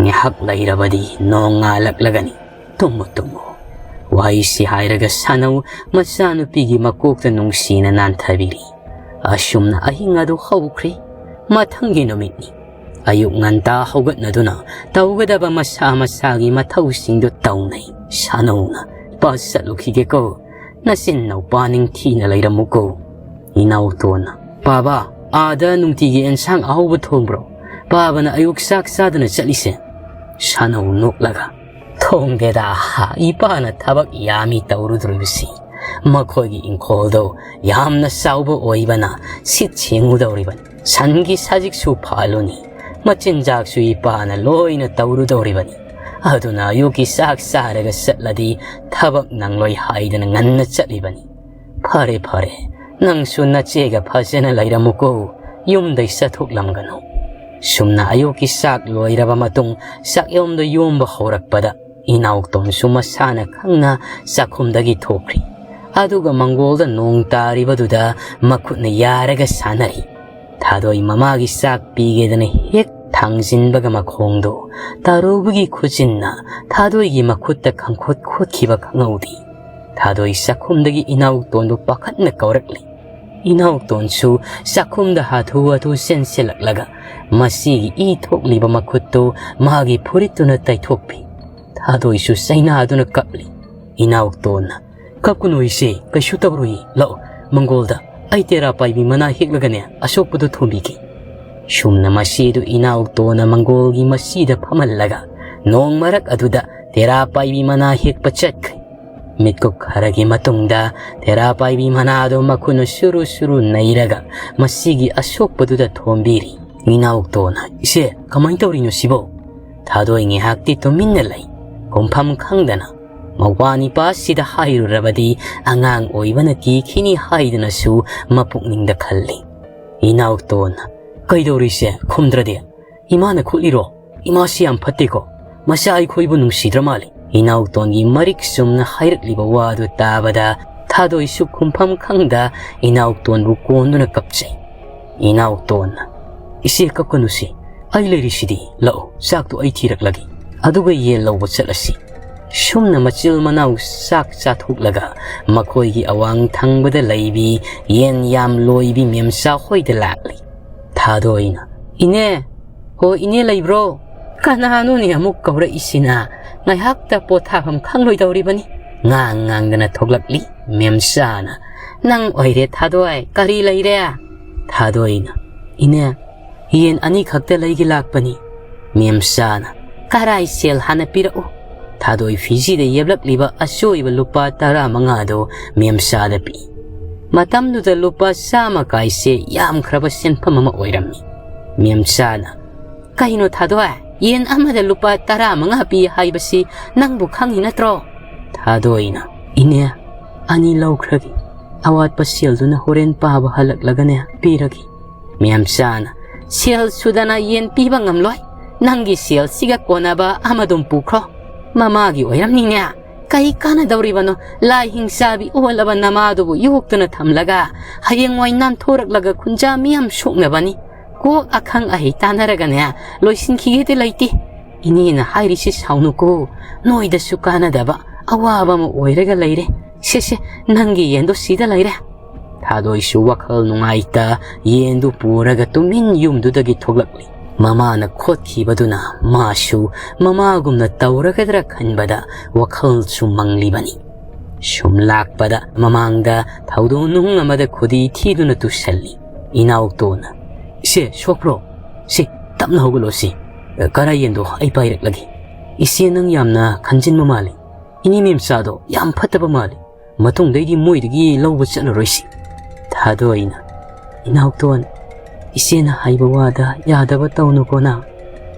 ꯉꯥꯏꯍꯥꯛ ꯂꯩꯔꯕꯗꯤ ꯅꯣꯡ ꯉꯥꯜꯂꯛꯂꯒꯅꯤ꯫ Tamu, Tamu." ꯋꯥꯍꯩꯁꯤ ꯍꯥꯏꯔꯒ ꯁꯥꯅꯧ ꯃꯆꯥꯅꯨꯄꯤꯒꯤ ꯃꯀꯣꯛꯇ ꯅꯨꯡꯁꯤꯅ ꯅꯥꯟꯊꯕꯤꯔꯤ꯫ ꯑꯁꯨꯝꯅ ꯑꯍꯤꯡ ꯑꯗꯨ ꯍꯧꯈ꯭ꯔꯤ꯫ ꯃꯊꯪꯒꯤ ꯅꯨꯃꯤꯠꯅꯤ꯫ ꯑꯌꯨꯛ ꯉꯟꯇꯥ ꯍꯧꯒꯠꯅꯗꯨꯅ ꯇꯧꯒꯗꯕ ꯃꯁꯥ ꯃꯁꯥꯒꯤ ꯃꯊꯧꯁꯤꯡꯗꯨ ꯇꯧꯅꯩ꯫ ꯁꯥꯅꯧꯅ, "ꯄꯥ ꯆꯠꯂꯨꯈꯤꯒꯦꯀꯣ꯫ ꯅꯆꯤꯟ ꯅꯧꯄꯥ ꯅꯤꯡꯊꯤꯅ ꯂꯩꯔꯝꯃꯨꯀꯣ꯫" ꯏꯅꯥꯎꯇꯣꯟꯅ, "ꯄꯥꯕ, ꯑꯥꯗ ꯅꯨꯡꯇꯤꯒꯤ ꯑꯦꯟꯁꯥꯡ ꯑꯍꯧꯕ ꯊꯣꯡꯕ꯭ꯔꯣ? ꯄꯥꯕꯅ ꯑꯌꯨꯛ ꯆꯥꯛ ꯆꯥꯗꯅ ꯆꯠꯂꯤꯁꯦ?" ꯁꯥꯅꯧ ꯅꯣꯛꯂꯒ, "ꯊꯣꯡꯗꯦꯗ, ꯏꯄꯥꯅ ꯊꯕꯛ ꯌꯥꯝꯃꯤ ꯇꯧꯔꯨꯗꯣꯔꯤꯕꯁꯤ꯫ ꯃꯈꯣꯏꯒꯤ ꯏꯪꯈꯣꯜꯗꯣ ꯌꯥꯝꯅ ꯆꯥꯎꯕ ꯑꯣꯏꯕꯅ ꯁꯤꯠ ꯁꯦꯡꯉꯨꯗꯧꯔꯤꯕꯅꯤ꯫ ꯁꯟꯒꯤ ꯁꯖꯤꯛꯁꯨ ꯐꯥꯜꯂꯨꯅꯤ꯫ ꯃꯆꯤꯟꯖꯥꯛꯁꯨ ꯏꯄꯥꯅ ꯂꯣꯏꯅ ꯇꯧꯔꯨꯗꯧꯔꯤꯕꯅꯤ꯫ ꯑꯗꯨꯅ ꯑꯌꯨꯛꯀꯤ ꯆꯥꯛ ꯆꯥꯔꯒ ꯆꯠꯂꯗꯤ ꯊꯕꯛ ꯅꯪꯂꯣꯏ ꯍꯥꯏꯗꯅ ꯉꯟꯅ ꯆꯠꯂꯤꯕꯅꯤ꯫ ꯐꯔꯦ, ꯐꯔꯦ, ꯅꯪꯁꯨ ꯅꯆꯦꯒ ꯐꯖꯅ ꯂꯩꯔꯝꯃꯨꯀꯣ, ꯌꯨꯝꯗꯩ ꯆꯠꯊꯣꯛꯂꯝꯒꯅꯨ꯫" ꯁꯨꯝꯅ ꯑꯌꯨꯛꯀꯤ ꯆꯥꯛ ꯂꯣꯏꯔꯕ ꯃꯇꯨꯡ ꯆꯥꯛꯌꯣꯝꯗ ꯌꯣꯝꯕ ꯍꯧꯔꯛꯄꯗ ꯏꯅꯥꯎꯇꯣꯟꯁꯨ ꯃꯁꯥꯅ ꯈꯪꯅ ꯆꯥꯛꯈꯨꯝꯗꯒꯤ ꯊꯣꯛꯈ꯭ꯔꯤ꯫ ꯑꯗꯨꯒ ꯃꯪꯒꯣꯜꯗ ꯅꯣꯡ ꯇꯥꯔꯤꯕꯗꯨꯗ ꯃꯈꯨꯠꯅ ꯌꯥꯔꯒ ꯁꯥꯟꯅꯔꯤ꯫ ꯊꯥꯗꯣꯏ ꯃꯃꯥꯒꯤ ꯆꯥꯛ ꯄꯤꯒꯦꯗꯅ ꯍꯦꯛ ꯊꯥꯡꯖꯤꯟꯕꯒ ꯃꯈꯣꯡꯗꯣ ꯇꯥꯔꯨꯕꯒꯤ ꯈꯨꯖꯤꯟꯅ ꯊꯥꯗꯣꯏꯒꯤ ꯃꯈꯨꯠꯇ ꯈꯪꯈꯣꯠ ꯈꯣꯠꯈꯤꯕ ꯈꯪꯍꯧꯗꯦ꯫ ꯊꯥꯗꯣꯏ ꯆꯥꯛꯈꯨꯝꯗꯒꯤ ꯏꯅꯥꯎꯇꯣꯟꯕꯨ ꯄꯥꯈꯠꯅ ꯀꯧꯔꯛꯂꯤ꯫ ꯏꯅꯥꯎꯇꯣꯟꯁꯨ ꯆꯥꯛꯈꯨꯝꯗ ꯍꯥꯊꯨ ꯍꯥꯊꯨ ꯆꯦꯟꯁꯤꯜꯂꯛꯂꯒ ꯃꯁꯤꯒꯤ ꯏ ꯊꯣꯛꯂꯤꯕ ꯃꯈꯨꯠꯇꯨ ꯃꯥꯒꯤ ꯐꯨꯔꯤꯠꯇꯨꯅ ꯇꯩꯊꯣꯛꯄꯤ꯫ ꯊꯥꯗꯣꯏꯁꯨ ꯆꯩꯅꯥꯗꯨꯅ ꯀꯞꯂꯤ꯫ ꯏꯅꯥꯎꯇꯣꯟꯅ, "ꯀꯞꯀꯅꯨ ꯏꯆꯦ, ꯀꯩꯁꯨ ꯇꯧꯔꯣꯏꯌꯦ꯫ ꯂꯥꯛꯑꯣ, ꯃꯪꯒꯣꯜꯗ ꯑꯩ ꯇꯦꯔꯥ ꯄꯥꯏꯕꯤ ꯃꯅꯥ ꯍꯦꯛꯂꯒꯅꯦ ꯑꯁꯣꯛꯄꯗꯨ ꯊꯣꯝꯕꯤꯒꯦ꯫ ꯁꯨꯝꯅ ꯃꯁꯤꯗꯨ ꯏꯅꯥꯎꯇꯣꯟꯅ ꯃꯪꯒꯣꯜꯒꯤ ꯃꯁꯤꯗ ꯐꯝꯍꯜꯂꯒ ꯅꯣꯡ ꯃꯔꯛ ꯑꯗꯨꯗ ꯇꯦꯔꯥ ꯄꯥꯏꯕꯤ ꯃꯅꯥ ꯍꯦꯛꯄ ꯆꯠꯈ꯭ꯔꯦ꯫ ꯃꯤꯠꯀꯨꯞ ꯈꯔꯒꯤ ꯃꯇꯨꯡꯗ ꯇꯦꯔꯥ ꯄꯥꯏꯕꯤ ꯃꯅꯥꯗꯨ ꯃꯈꯨꯠꯅ ꯁꯨꯔꯨ ꯁꯨꯔꯨ ꯅꯩꯔꯒ ꯃꯁꯤꯒꯤ ꯑꯁꯣꯛꯄꯗꯨꯗ ꯊꯣꯝꯕꯤꯔꯤ꯫ ꯏꯅꯥꯎꯇꯣꯟꯅ, "ꯏꯆꯦ, ꯀꯃꯥꯏꯅ ꯇꯧꯔꯤꯅꯣ ꯁꯤꯕꯣ?" ꯊꯥꯗꯣꯏ ꯉꯥꯏꯍꯥꯛꯇꯤ ꯇꯨꯃꯤꯟꯅ ꯂꯩ꯫ ꯈꯨꯝꯐꯝ ꯈꯪꯗꯅ, ꯃꯋꯥ ꯅꯤꯄꯥꯁꯤꯗ ꯍꯥꯏꯔꯨꯔꯕꯗꯤ ꯑꯉꯥꯡ ꯑꯣꯏꯕꯅ ꯀꯤꯈꯤꯅꯤ ꯍꯥꯏꯗꯨꯅꯁꯨ ꯃꯄꯨꯛꯅꯤꯡꯗ ꯈꯜꯂꯤ꯫ ꯏꯅꯥꯎꯇꯣꯟꯅ, "ꯀꯩꯗꯧꯔꯤꯁꯦ? ꯈꯨꯝꯗ꯭ꯔꯗꯤ? ꯏꯃꯥꯅ ꯈꯨꯠꯂꯤꯔꯣ? ꯏꯃꯥꯁꯤ ꯌꯥꯝ ꯐꯠꯇꯦꯀꯣ꯫ ꯃꯆꯥ ꯑꯩꯈꯣꯏꯕꯨ ꯅꯨꯡꯁꯤꯗ꯭ꯔ ꯃꯥꯜꯂꯤ꯫" ꯏꯅꯥꯎꯇꯣꯟꯒꯤ ꯃꯔꯤꯛ ꯆꯨꯝꯅ ꯍꯥꯏꯔꯛꯂꯤꯕ ꯋꯥꯗꯨ ꯇꯥꯕꯗ ꯊꯥꯗꯣꯏꯁꯨ ꯈꯨꯝꯐꯝ ꯈꯪꯗ ꯏꯅꯥꯎꯇꯣꯟꯕꯨ ꯀꯣꯟꯗꯨꯅ ꯀꯞꯆꯩ꯫ ꯏꯅꯥꯎꯇꯣꯟꯅ, "ꯏꯆꯦ ꯀꯞꯀꯅꯨꯁꯤ, ꯑꯩ ꯂꯩꯔꯤꯁꯤꯗꯤ, ꯂꯥꯛꯑꯣ, ꯆꯥꯛꯇꯣ ꯑꯩ ꯊꯤꯔꯛꯂꯒꯦ, ꯑꯗꯨꯒ ꯌꯦꯟ ꯂꯧꯕ ꯆꯠꯂꯁꯤ꯫" ꯁꯨꯝꯅ ꯃꯆꯤꯜ ꯃꯅꯥꯎ ꯆꯥꯛ ꯆꯥꯊꯣꯛꯂꯒ ꯃꯈꯣꯏꯒꯤ ꯑꯋꯥꯡ ꯊꯪꯕꯗ ꯂꯩꯕꯤ ꯌꯦꯟ ꯌꯥꯝ ꯂꯣꯏꯕꯤ ꯃꯦꯝꯆꯥ ꯍꯣꯏꯗ ꯂꯥꯛꯂꯤ꯫ ꯊꯥꯗꯣꯏꯅ, "ꯏꯅꯦ, ꯍꯣ ꯏꯅꯦ ꯂꯩꯕ꯭ꯔꯣ? ꯀꯅꯥꯅꯣꯅꯦ ꯑꯃꯨꯛ ꯀꯧꯔꯛꯏꯁꯤꯅ? ꯉꯥꯏꯍꯥꯛꯇ ꯄꯣꯊꯥꯐꯝ ꯈꯪꯂꯣꯏꯗꯧꯔꯤꯕꯅꯤ꯫" ꯉꯥꯡ ꯉꯥꯡꯗꯅ ꯊꯣꯛꯂꯛꯂꯤ ꯃꯦꯝꯆꯥꯅ꯫ "ꯅꯪ ꯑꯣꯏꯔꯦ ꯊꯥꯗꯣꯏ, ꯀꯔꯤ ꯂꯩꯔꯦ?" ꯊꯥꯗꯣꯏꯅ, "ꯏꯅꯦ, ꯌꯦꯟ ꯑꯅꯤꯈꯛꯇ ꯂꯩꯒꯦ ꯂꯥꯛꯄꯅꯤ꯫" ꯃꯦꯝꯆꯥꯅ, "ꯀꯔꯥꯏ ꯁꯦꯜ ꯍꯥꯟꯅ ꯄꯤꯔꯛꯎ꯫" ꯊꯥꯗꯣꯏ ꯐꯤꯖꯤꯗ ꯌꯦꯞꯂꯛꯂꯤꯕ ꯑꯆꯣꯏꯕ ꯂꯨꯄꯥ ꯇꯔꯥ ꯃꯉꯥꯗꯨ ꯃꯦꯝꯆꯥꯗ ꯄꯤ꯫ ꯃꯇꯝꯗꯨꯗ ꯂꯨꯄꯥ ꯆꯥꯝꯃ ꯀꯥꯏꯁꯦ ꯌꯥꯝꯈ꯭ꯔꯕ ꯁꯦꯟꯐꯝ ꯑꯃ ꯑꯣꯏꯔꯝꯃꯤ꯫ ꯃꯦꯝꯆꯥꯅ, "ꯀꯩꯅꯣ ꯊꯥꯗꯣꯏ, ꯌꯦꯟ ꯑꯃꯗ ꯂꯨꯄꯥ ꯇꯔꯥ ꯃꯉꯥ ꯄꯤ ꯍꯥꯏꯕꯁꯤ ꯅꯪꯕꯨ ꯈꯪꯉꯤ ꯅꯠꯇ꯭ꯔꯣ?" ꯊꯥꯗꯣꯏꯅ, "ꯏꯅꯦ, ꯑꯅꯤ ꯂꯧꯈ꯭ꯔꯒꯦ꯫ ꯑꯋꯥꯠꯄ ꯁꯦꯜꯗꯨꯅ ꯍꯣꯔꯦꯟ ꯄꯥꯕ ꯍꯜꯂꯛꯂꯒꯅꯦ ꯄꯤꯔꯒꯦ꯫" ꯃꯦꯝꯆꯥꯅ, "ꯁꯦꯜ ꯁꯨꯗꯅ ꯌꯦꯟ ꯄꯤꯕ ꯉꯝꯂꯣꯏ꯫ ꯅꯪꯒꯤ ꯁꯦꯜꯁꯤꯒ ꯀꯣꯟꯅꯕ ꯑꯃꯗꯨꯝ ꯄꯨꯈ꯭ꯔꯣ꯫ ꯃꯃꯥꯒꯤ ꯑꯣꯏꯔꯝꯅꯤꯅꯦ꯫ ꯀꯩ ꯀꯥꯟꯅꯗꯧꯔꯤꯕꯅꯣ ꯂꯥꯏ ꯍꯤꯡꯆꯥꯕꯤ ꯑꯣꯜꯂꯕ ꯅꯃꯥꯗꯨꯕꯨ ꯌꯣꯛꯇꯨꯅ ꯊꯝꯂꯒ? ꯍꯌꯦꯡꯋꯥꯏ ꯅꯥꯟꯊꯣꯔꯛꯂꯒ ꯈꯨꯟꯖꯥ ꯃꯤꯌꯥꯝ ꯁꯣꯛꯅꯕꯅꯤ꯫ ꯀꯣꯛ ꯑꯈꯪ ꯑꯍꯩ ꯇꯥꯟꯅꯔꯒꯅꯦ ꯂꯣꯏꯁꯤꯟꯈꯤꯒꯦꯗꯤ ꯂꯩꯇꯦ꯫ ꯏꯅꯦꯅ ꯍꯥꯏꯔꯤꯁꯤ ꯁꯥꯎꯅꯨꯀꯣ, ꯅꯣꯏꯗꯁꯨ ꯀꯥꯟꯅꯗꯕ ꯑꯋꯥꯕ ꯑꯃ ꯑꯣꯏꯔꯒ ꯂꯩꯔꯦ꯫ ꯁꯦ ꯁꯦ, ꯅꯪꯒꯤ ꯌꯦꯟꯗꯣ ꯁꯤꯗ ꯂꯩꯔꯦ꯫" ꯊꯥꯗꯣꯏꯁꯨ ꯋꯥꯈꯜ ꯅꯨꯡꯉꯥꯏꯇ ꯌꯦꯟꯗꯨ ꯄꯨꯔꯒ ꯇꯨꯃꯤꯟ ꯌꯨꯝꯗꯨꯗꯒꯤ ꯊꯣꯛꯂꯛꯂꯤ꯫ ꯃꯃꯥꯅ ꯈꯣꯠꯈꯤꯕꯗꯨꯅ ꯃꯥꯁꯨ ꯃꯃꯥꯒꯨꯝꯅ ꯇꯧꯔꯒꯗ꯭ꯔꯥ ꯈꯟꯕꯗ ꯋꯥꯈꯜꯁꯨ ꯃꯪꯂꯤꯕꯅꯤ꯫ ꯁꯨꯝ ꯂꯥꯛꯄꯗ ꯃꯃꯥꯡꯗ ꯊꯧꯗꯣꯛ ꯅꯨꯡ ꯑꯃꯗ ꯈꯨꯗꯤ ꯊꯤꯗꯨꯅ ꯇꯨꯁꯜꯂꯤ꯫ ꯏꯅꯥꯎꯇꯣꯟꯅ, "ꯏꯆꯦ, ꯁꯣꯛꯄ꯭ꯔꯣ? ꯁꯤ, ꯇꯞꯅ ꯍꯧꯒꯠꯂꯣ ꯁꯤ꯫ ꯀꯔꯥ ꯌꯦꯟꯗꯣ ꯑꯩ ꯄꯥꯏꯔꯛꯂꯒꯦ꯫ ꯏꯆꯦ ꯅꯪ ꯌꯥꯝꯅ ꯈꯟꯖꯤꯟꯕ ꯃꯥꯜꯂꯤ꯫ ꯏꯅꯦ ꯃꯦꯝꯆꯥꯗꯣ ꯌꯥꯝ ꯐꯠꯇꯕ ꯃꯥꯜꯂꯤ꯫ ꯃꯇꯨꯡꯗꯩꯗꯤ ꯃꯣꯏꯗꯒꯤ ꯂꯧꯕ ꯆꯠꯂꯔꯣꯏꯁꯤ"꯫ ꯊꯥꯗꯣꯏꯅ, "ꯏꯅꯥꯎꯇꯣꯟ, ꯏꯆꯦꯅ ꯍꯥꯏꯕ ꯋꯥꯗ ꯌꯥꯗꯕ ꯇꯧꯅꯨꯀꯣ ꯅꯪ꯫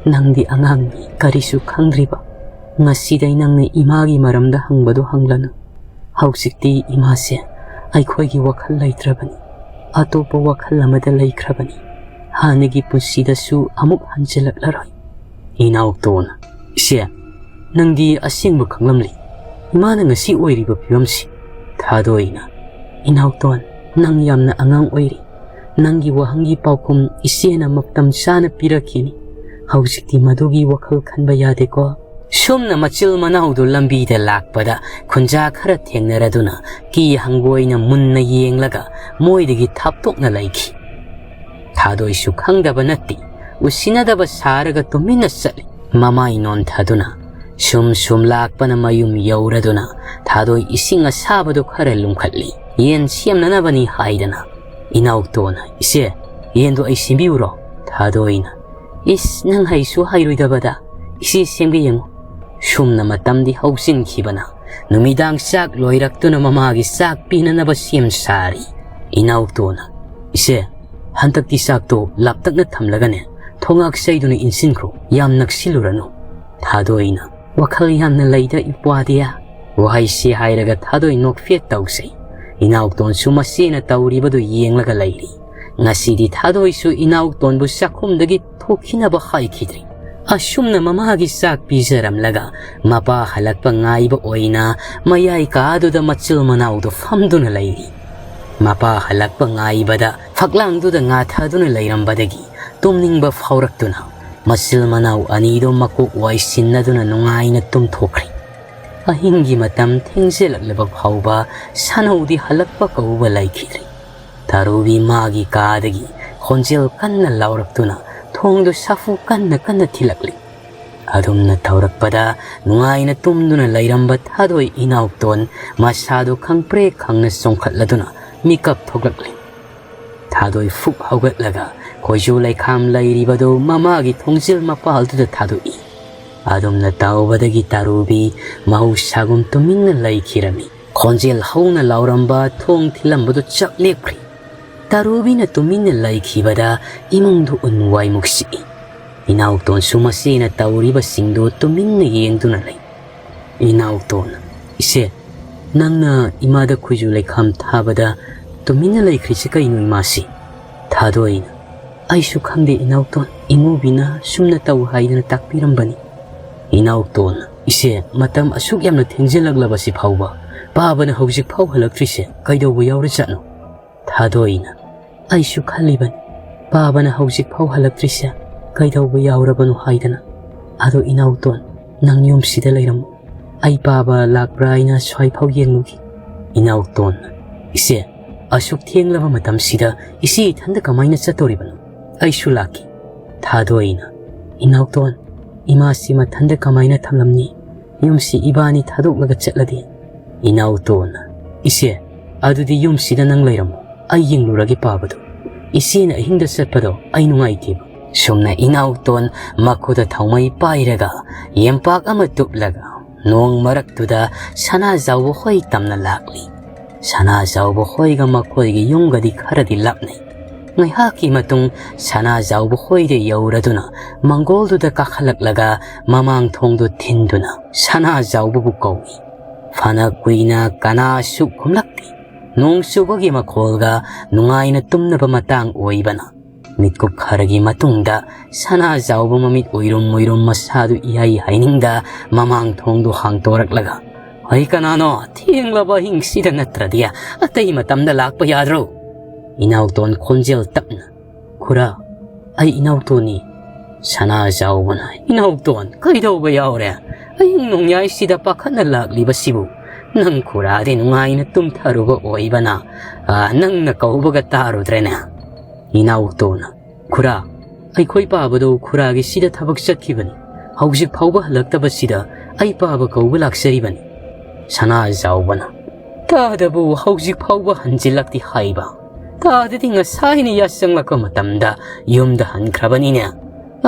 ꯅꯪꯗꯤ ꯑꯉꯥꯡꯅꯤ, ꯀꯔꯤꯁꯨ ꯈꯪꯗ꯭ꯔꯤꯕ꯫ ꯉꯁꯤꯗꯩ ꯅꯪꯅ ꯏꯃꯥꯒꯤ ꯃꯔꯝꯗ ꯍꯪꯕꯗꯣ ꯍꯪꯂꯅꯨ꯫ ꯍꯧꯖꯤꯛꯇꯤ ꯏꯃꯥꯁꯦ ꯑꯩꯈꯣꯏꯒꯤ ꯋꯥꯈꯜ ꯂꯩꯇ꯭ꯔꯕꯅꯤ꯫ ꯑꯇꯣꯞꯄ ꯋꯥꯈꯜ ꯑꯃꯗ ꯂꯩꯈ꯭ꯔꯕꯅꯤ꯫ ꯍꯥꯟꯅꯒꯤ ꯄꯨꯟꯁꯤꯗꯁꯨ ꯑꯃꯨꯛ ꯍꯟꯖꯤꯜꯂꯛꯂꯔꯣꯏ"꯫ ꯏꯅꯥꯎꯇꯣꯟ, "ꯏꯆꯦ, ꯅꯪꯗꯤ ꯑꯁꯦꯡꯕ ꯈꯪꯂꯝꯂꯤ꯫ ꯏꯃꯥꯅ ꯉꯁꯤ ꯑꯣꯏꯔꯤꯕ ꯐꯤꯕꯝꯁꯤ"꯫ ꯊꯥꯗꯣꯏꯅ, "ꯏꯅꯥꯎꯇꯣꯟ, ꯅꯪ ꯌꯥꯝꯅ ꯑꯉꯥꯡ ꯑꯣꯏꯔꯤ꯫ ꯅꯪꯒꯤ ꯋꯥꯍꯪꯒꯤ ꯄꯥꯎꯈꯨꯝ ꯏꯆꯦꯅ ꯃꯇꯝ ꯆꯥꯅ ꯄꯤꯔꯛꯈꯤꯅꯤ꯫ ꯍꯧꯖꯤꯛꯇꯤ ꯃꯗꯨꯒꯤ ꯋꯥꯈꯜ ꯈꯟꯕ ꯌꯥꯗꯦꯀꯣ"꯫ ꯁꯨꯝꯅ ꯃꯆꯤꯜ ꯃꯅꯥꯎꯗꯨ ꯂꯝꯕꯤꯗ ꯂꯥꯛꯄꯗ ꯈꯨꯟꯖꯥ ꯈꯔ ꯊꯦꯡꯅꯔꯗꯨꯅ ꯀꯤ ꯍꯪꯒꯣꯏꯅ ꯃꯨꯟꯅ ꯌꯦꯡꯂꯒ ꯃꯣꯏꯗꯒꯤ ꯊꯥꯞꯇꯣꯛꯅ ꯂꯩꯈꯤ꯫ ꯊꯥꯗꯣꯏꯁꯨ ꯈꯪꯗꯕ ꯅꯠꯇꯦ, ꯎꯁꯤꯟꯅꯗꯕ ꯁꯥꯔꯒ ꯇꯨꯃꯤꯟꯅ ꯆꯠꯂꯤ꯫ ꯃꯃꯥꯏ ꯅꯣꯟꯊꯗꯨꯅ ꯁꯨꯝ ꯁꯨꯝ ꯂꯥꯛꯄꯅ ꯃꯌꯨꯝ ꯌꯧꯔꯗꯨꯅ ꯊꯥꯗꯣꯏ ꯏꯁꯤꯡ ꯑꯁꯥꯕꯗꯨ ꯈꯔ ꯂꯨꯝꯈꯠꯂꯤ꯫ ꯌꯦꯟ ꯁꯦꯝꯅꯅꯕꯅꯤ ꯍꯥꯏꯗꯅ ꯏꯅꯥꯎꯇꯣꯟꯅ, "ꯏꯆꯦ, ꯌꯦꯟꯗꯣ ꯑꯩ ꯁꯦꯝꯕꯤꯎꯔꯣ?" ꯊꯥꯗꯣꯏꯅ, "ꯏꯁ, ꯅꯪ ꯍꯩꯁꯨ ꯍꯩꯔꯣꯏꯗꯕꯗ, ꯏꯆꯦ ꯁꯦꯝꯒꯦ ꯌꯦꯡꯉꯨ"꯫ ꯁꯨꯝꯅ ꯃꯇꯝꯗꯤ ꯍꯧꯖꯤꯟꯈꯤꯕꯅ ꯅꯨꯃꯤꯗꯥꯡ ꯆꯥꯛ ꯂꯣꯏꯔꯛꯇꯨꯅ ꯃꯃꯥꯒꯤ ꯆꯥꯛ ꯄꯤꯅꯅꯕ ꯁꯦꯝ ꯁꯥꯔꯤ꯫ ꯏꯅꯥꯎꯇꯣꯟꯅ, "ꯏꯆꯦ, ꯍꯟꯗꯛꯇꯤ ꯆꯥꯛꯇꯣ ꯂꯥꯞꯇꯛꯅ ꯊꯝꯂꯒꯅꯦ, ꯊꯣꯉꯥꯛ ꯆꯩꯗꯨꯅ ꯏꯟꯁꯤꯟꯈ꯭ꯔꯣ, ꯌꯥꯝ ꯅꯛꯁꯤꯜꯂꯨꯔꯅꯨ"꯫ ꯊꯥꯗꯣꯏꯅ, "ꯋꯥꯈꯜ ꯌꯥꯝꯅ ꯂꯩꯗ ꯏꯄ꯭ꯋꯥꯗꯤ"꯫ ꯋꯥꯍꯩꯁꯤ ꯍꯥꯏꯔꯒ ꯊꯥꯗꯣꯏ ꯅꯣꯛꯐꯦꯠ ꯇꯧꯖꯩ꯫ ꯏꯅꯥꯎꯇꯣꯟꯁꯨ ꯃꯆꯦꯅ ꯇꯧꯔꯤꯕꯗꯨ ꯌꯦꯡꯂꯒ ꯂꯩꯔꯤ꯫ ꯉꯁꯤꯗꯤ ꯊꯥꯗꯣꯏꯁꯨ ꯏꯅꯥꯎꯇꯣꯟꯕꯨ ꯆꯥꯛꯈꯨꯝꯗꯒꯤ ꯊꯣꯛꯈꯤꯅꯕ ꯍꯥꯏꯈꯤꯗ꯭ꯔꯤ꯫ ꯑꯁꯨꯝꯅ ꯃꯃꯥꯒꯤ ꯆꯥꯛ ꯄꯤꯖꯔꯝꯂꯒ ꯃꯄꯥ ꯍꯜꯂꯛꯄ ꯉꯥꯏꯕ ꯑꯣꯏꯅ ꯃꯌꯥꯏ ꯀꯥꯗꯨꯗ ꯃꯆꯤꯜ ꯃꯅꯥꯎꯗꯨ ꯐꯝꯗꯨꯅ ꯂꯩꯔꯤ꯫ ꯃꯄꯥ ꯍꯜꯂꯛꯄ ꯉꯥꯏꯕꯗ ꯐꯛꯂꯥꯡꯗꯨꯗ ꯉꯥꯊꯗꯨꯅ ꯂꯩꯔꯝꯕꯗꯒꯤ ꯇꯨꯝꯅꯤꯡꯕ ꯐꯥꯎꯔꯛꯇꯨꯅ ꯃꯆꯤꯜ ꯃꯅꯥꯎ ꯑꯅꯤꯗꯨ ꯃꯀꯣꯛ ꯋꯥꯏ ꯁꯤꯟꯅꯗꯨꯅ ꯅꯨꯡꯉꯥꯏꯅ ꯇꯨꯝꯊꯣꯛꯈ꯭ꯔꯦ꯫ ꯑꯍꯤꯡꯒꯤ ꯃꯇꯝ ꯊꯦꯡꯖꯤꯜꯂꯛꯂꯕ ꯐꯥꯎꯕ ꯁꯥꯅꯧꯗꯤ ꯍꯜꯂꯛꯄ ꯀꯧꯕ ꯂꯩꯈꯤꯗ꯭ꯔꯦ꯫ ꯇꯥꯔꯨꯕꯤ ꯃꯥꯒꯤ ꯀꯥꯗꯒꯤ ꯈꯣꯟꯖꯦꯜ ꯀꯟꯅ ꯂꯥꯎꯔꯛꯇꯨꯅ ꯊꯣꯡꯗꯨ ꯁꯥꯐꯨ ꯀꯟꯅ ꯀꯟꯅ ꯊꯤꯜꯂꯛꯂꯤ꯫ ꯑꯗꯨꯝꯅ ꯇꯧꯔꯛꯄꯗ ꯅꯨꯡꯉꯥꯏꯅ ꯇꯨꯝꯗꯨꯅ ꯂꯩꯔꯝꯕ ꯊꯥꯗꯣꯏ ꯏꯅꯥꯎꯇꯣꯟ ꯃꯁꯥꯗꯨ ꯈꯪꯄ꯭ꯔꯦꯛ ꯈꯪꯅ ꯆꯣꯡꯈꯠꯂꯗꯨꯅ ꯃꯤꯀꯞ ꯊꯣꯛꯂꯛꯂꯤ꯫ ꯊꯥꯗꯣꯏ ꯐꯨꯛ ꯍꯧꯒꯠꯂꯒ ꯈꯣꯏꯖꯨ ꯂꯩꯈꯥꯝ ꯂꯩꯔꯤꯕꯗꯨ ꯃꯃꯥꯒꯤ ꯊꯣꯡꯖꯤꯜ ꯃꯄꯥꯜꯗꯨꯗ ꯊꯥꯗꯣꯛꯏ꯫ ꯑꯗꯨꯝꯅ ꯇꯧꯕꯗꯒꯤ ꯇꯥꯔꯨꯕꯤ ꯃꯍꯧꯁꯥꯒꯨꯝ ꯇꯨꯃꯤꯟꯅ ꯂꯩꯈꯤꯔꯝꯃꯤ꯫ ꯈꯣꯟꯖꯦꯜ ꯍꯧꯅ ꯂꯥꯎꯔꯝꯕ ꯊꯣꯡ ꯊꯤꯜꯂꯝꯕꯗꯨ ꯆꯞ ꯂꯦꯞꯈ꯭ꯔꯤ꯫ ꯇꯥꯔꯨꯕꯤꯅ ꯇꯨꯃꯤꯟꯅ ꯂꯩꯈꯤꯕꯗ ꯏꯃꯨꯡꯗꯨ ꯎꯟ ꯋꯥꯏꯃꯨꯛ ꯁꯤꯛꯏ꯫ ꯏꯅꯥꯎꯇꯣꯟꯁꯨ ꯃꯆꯦꯅ ꯇꯧꯔꯤꯕꯁꯤꯡꯗꯨ ꯇꯨꯃꯤꯟꯅ ꯌꯦꯡꯗꯨꯅ ꯂꯩ꯫ ꯏꯅꯥꯎꯇꯣꯟ, "ꯏꯆꯦ, ꯅꯪꯅ ꯏꯃꯥꯗ ꯈꯣꯏꯖꯨ ꯂꯩꯈꯥꯝ ꯊꯥꯕꯗ ꯇꯨꯃꯤꯟꯅ ꯂꯩꯈ꯭ꯔꯤꯁꯤ ꯀꯩꯅꯣ ꯏꯃꯥꯁꯤ?" ꯊꯥꯗꯣꯏꯅ, "ꯑꯩꯁꯨ ꯈꯪꯗꯦ ꯏꯅꯥꯎꯇꯣꯟ, ꯏꯃꯧꯕꯤꯅ ꯁꯨꯝꯅ ꯇꯧ ꯍꯥꯏꯗꯅ ꯇꯥꯛꯄꯤꯔꯝꯕꯅꯤ꯫" ꯏꯅꯥꯎꯇꯣꯟ, "ꯏꯆꯦ, ꯃꯇꯝ ꯑꯁꯨꯛ ꯌꯥꯝꯅ ꯊꯦꯡꯖꯤꯜꯂꯛꯂꯕꯁꯤ ꯐꯥꯎꯕ ꯄꯥꯕꯅ ꯍꯧꯖꯤꯛ ꯐꯥꯎ ꯍꯜꯂꯛꯇ꯭ꯔꯤꯁꯦ ꯀꯩꯗꯧꯕ ꯌꯥꯎꯔꯖꯥꯠꯅꯣ?" ꯊꯥꯗꯣꯏꯅ, "ꯑꯩꯁꯨ ꯈꯜꯂꯤꯕꯅꯤ, ꯄꯥꯕꯅ ꯍꯧꯖꯤꯛ ꯐꯥꯎ ꯍꯜꯂꯛꯇ꯭ꯔꯤꯁꯦ ꯀꯩꯗꯧꯕ ꯌꯥꯎꯔꯕꯅꯣ ꯍꯥꯏꯗꯅ꯫ ꯑꯗꯣ ꯏꯅꯥꯎꯇꯣꯟ, ꯅꯪ ꯌꯨꯝꯁꯤꯗ ꯂꯩꯔꯝꯃꯨ꯫ ꯑꯩ ꯄꯥꯕ ꯂꯥꯛꯄ꯭ꯔꯥ ꯍꯥꯏꯅ ꯁ꯭ꯋꯥꯏꯐꯥꯎ ꯌꯦꯡꯂꯨꯒꯦ꯫" ꯏꯅꯥꯎꯇꯣꯟ, "ꯏꯆꯦ, ꯑꯁꯨꯛ ꯊꯦꯡꯂꯕ ꯃꯇꯝꯁꯤꯗ ꯏꯆꯦ ꯏꯊꯟꯗ ꯀꯃꯥꯏꯅ ꯆꯠꯇꯧꯔꯤꯕꯅꯣ? ꯑꯩꯁꯨ ꯂꯥꯛꯀꯦ꯫" ꯊꯥꯗꯣꯏꯅ, "ꯏꯅꯥꯎꯇꯣꯟ, ꯏꯃꯥꯁꯤ ꯃꯊꯟꯗ ꯀꯃꯥꯏꯅ ꯊꯝꯂꯝꯅꯤ? ꯌꯨꯝꯁꯤ ꯏꯕꯥꯅꯤ ꯊꯥꯗꯣꯛꯂꯒ ꯆꯠꯂꯗꯤ?" ꯏꯅꯥꯎꯇꯣꯟ, "ꯏꯆꯦ, ꯑꯗꯨꯗꯤ ꯌꯨꯝꯁꯤꯗ ꯅꯪ ꯂꯩꯔꯝꯃꯣ, ꯑꯩ ꯌꯦꯡꯂꯨꯔꯒꯦ ꯄꯥꯕꯗꯣ꯫ ꯏꯆꯦꯅ ꯑꯍꯤꯡꯗ ꯆꯠꯄꯗꯣ ꯑꯩ ꯅꯨꯡꯉꯥꯏꯇꯦꯕ꯫" ꯁꯨꯝꯅ ꯏꯅꯥꯎꯇꯣꯟ ꯃꯈꯨꯠꯇ ꯊꯥꯎꯃꯩ ꯄꯥꯏꯔꯒ ꯌꯦꯝꯄꯥꯛ ꯑꯃ ꯇꯨꯞꯂꯒ ꯅꯣꯡ ꯃꯔꯛꯇꯨꯗ ꯁꯅꯥꯖꯥꯎꯕ ꯍꯣꯏ ꯇꯝꯅ ꯂꯥꯛꯂꯤ꯫ ꯁꯅꯥꯖꯥꯎꯕ ꯍꯣꯏꯒ ꯃꯈꯣꯏꯒꯤ ꯌꯨꯝꯒꯗꯤ ꯈꯔꯗꯤ ꯂꯥꯞꯅꯩ꯫ ꯉꯥꯏꯍꯥꯛꯀꯤ ꯃꯇꯨꯡ ꯁꯅꯥꯖꯥꯎꯕ ꯍꯣꯏꯗ ꯌꯧꯔꯗꯨꯅ ꯃꯪꯒꯣꯜꯗꯨꯗ ꯀꯥꯈꯠꯂꯛꯂꯒ ꯃꯃꯥꯡ ꯊꯣꯡꯗꯨ ꯊꯤꯟꯗꯨꯅ ꯁꯅꯥꯖꯥꯎꯕꯕꯨ ꯀꯧꯏ꯫ ꯐꯅ ꯀꯨꯏꯅ ꯀꯅꯥꯁꯨ ꯈꯨꯝꯂꯛꯇꯦ꯫ ꯅꯣꯡ ꯆꯨꯕꯒꯤ ꯃꯈꯣꯜꯒ ꯅꯨꯡꯉꯥꯏꯅ ꯇꯨꯝꯅꯕ ꯃꯇꯥꯡ ꯑꯣꯏꯕꯅ ꯃꯤꯠꯀꯨꯞ ꯈꯔꯒꯤ ꯃꯇꯨꯡꯗ ꯁꯅꯥꯖꯥꯎꯕ ꯃꯃꯤꯠ ꯎꯏꯔꯨꯝ ꯎꯏꯔꯨꯝ ꯃꯁꯥꯗꯨ ꯏꯍꯩ ꯍꯩꯅꯤꯡꯗ ꯃꯃꯥꯡ ꯊꯣꯡꯗꯨ ꯍꯥꯡꯇꯣꯔꯛꯂꯒ, "ꯑꯩ ꯀꯅꯥꯅꯣ? ꯊꯦꯡꯂꯕ ꯑꯍꯤꯡꯁꯤꯗ ꯅꯠꯇ꯭ꯔꯗꯤ ꯑꯇꯩ ꯃꯇꯝꯗ ꯂꯥꯛꯄ ꯌꯥꯗ꯭ꯔꯣ?" ꯏꯅꯥꯎꯇꯣꯟ ꯈꯣꯟꯖꯦꯜ ꯇꯞꯅ, "ꯈꯨꯔꯥ, ꯑꯩ ꯏꯅꯥꯎꯇꯣꯟꯅꯤ꯫" ꯁꯅꯥꯖꯥꯎꯕꯅ, "ꯏꯅꯥꯎꯇꯣꯟ, ꯀꯩꯗꯧꯕ ꯌꯥꯎꯔꯦ? ꯑꯍꯤꯡ ꯅꯣꯡꯌꯥꯏꯁꯤꯗ ꯄꯥꯈꯠꯅ ꯂꯥꯛꯂꯤꯕꯁꯤꯕꯨ? ꯅꯪ ꯈꯨꯔꯥꯗꯤ ꯅꯨꯡꯉꯥꯏꯅ ꯇꯨꯝꯊꯔꯨꯕ ꯑꯣꯏꯕꯅ, ꯑ, ꯅꯪꯅ ꯀꯧꯕꯒ ꯇꯥꯔꯨꯗ꯭ꯔꯦꯅꯦ꯫" ꯏꯅꯥꯎꯇꯣꯟꯅ, "ꯈꯨꯔꯥ, ꯑꯩꯈꯣꯏ ꯄꯥꯕꯗꯣ ꯈꯨꯔꯥꯒꯤ ꯁꯤꯗ ꯊꯕꯛ ꯆꯠꯈꯤꯕꯅꯤ꯫ ꯍꯧꯖꯤꯛ ꯐꯥꯎꯕ ꯍꯜꯂꯛꯇꯕꯁꯤꯗ ꯑꯩ ꯄꯥꯕ ꯀꯧꯕ ꯂꯥꯛꯆꯔꯤꯕꯅꯤ꯫ ꯁꯅꯥꯖꯥꯎꯕꯅ, "ꯇꯥꯗꯕꯨ ꯍꯧꯖꯤꯛ ꯐꯥꯎꯕ ꯍꯟꯖꯤꯜꯂꯛꯇꯦ ꯍꯥꯏꯕ? ꯇꯥꯗꯗꯤ ꯉꯁꯥꯏꯅ ꯌꯥꯆꯪꯂꯛꯄ ꯃꯇꯝꯗ ꯌꯨꯝꯗ ꯍꯟꯈ꯭ꯔꯕꯅꯤꯅꯦ꯫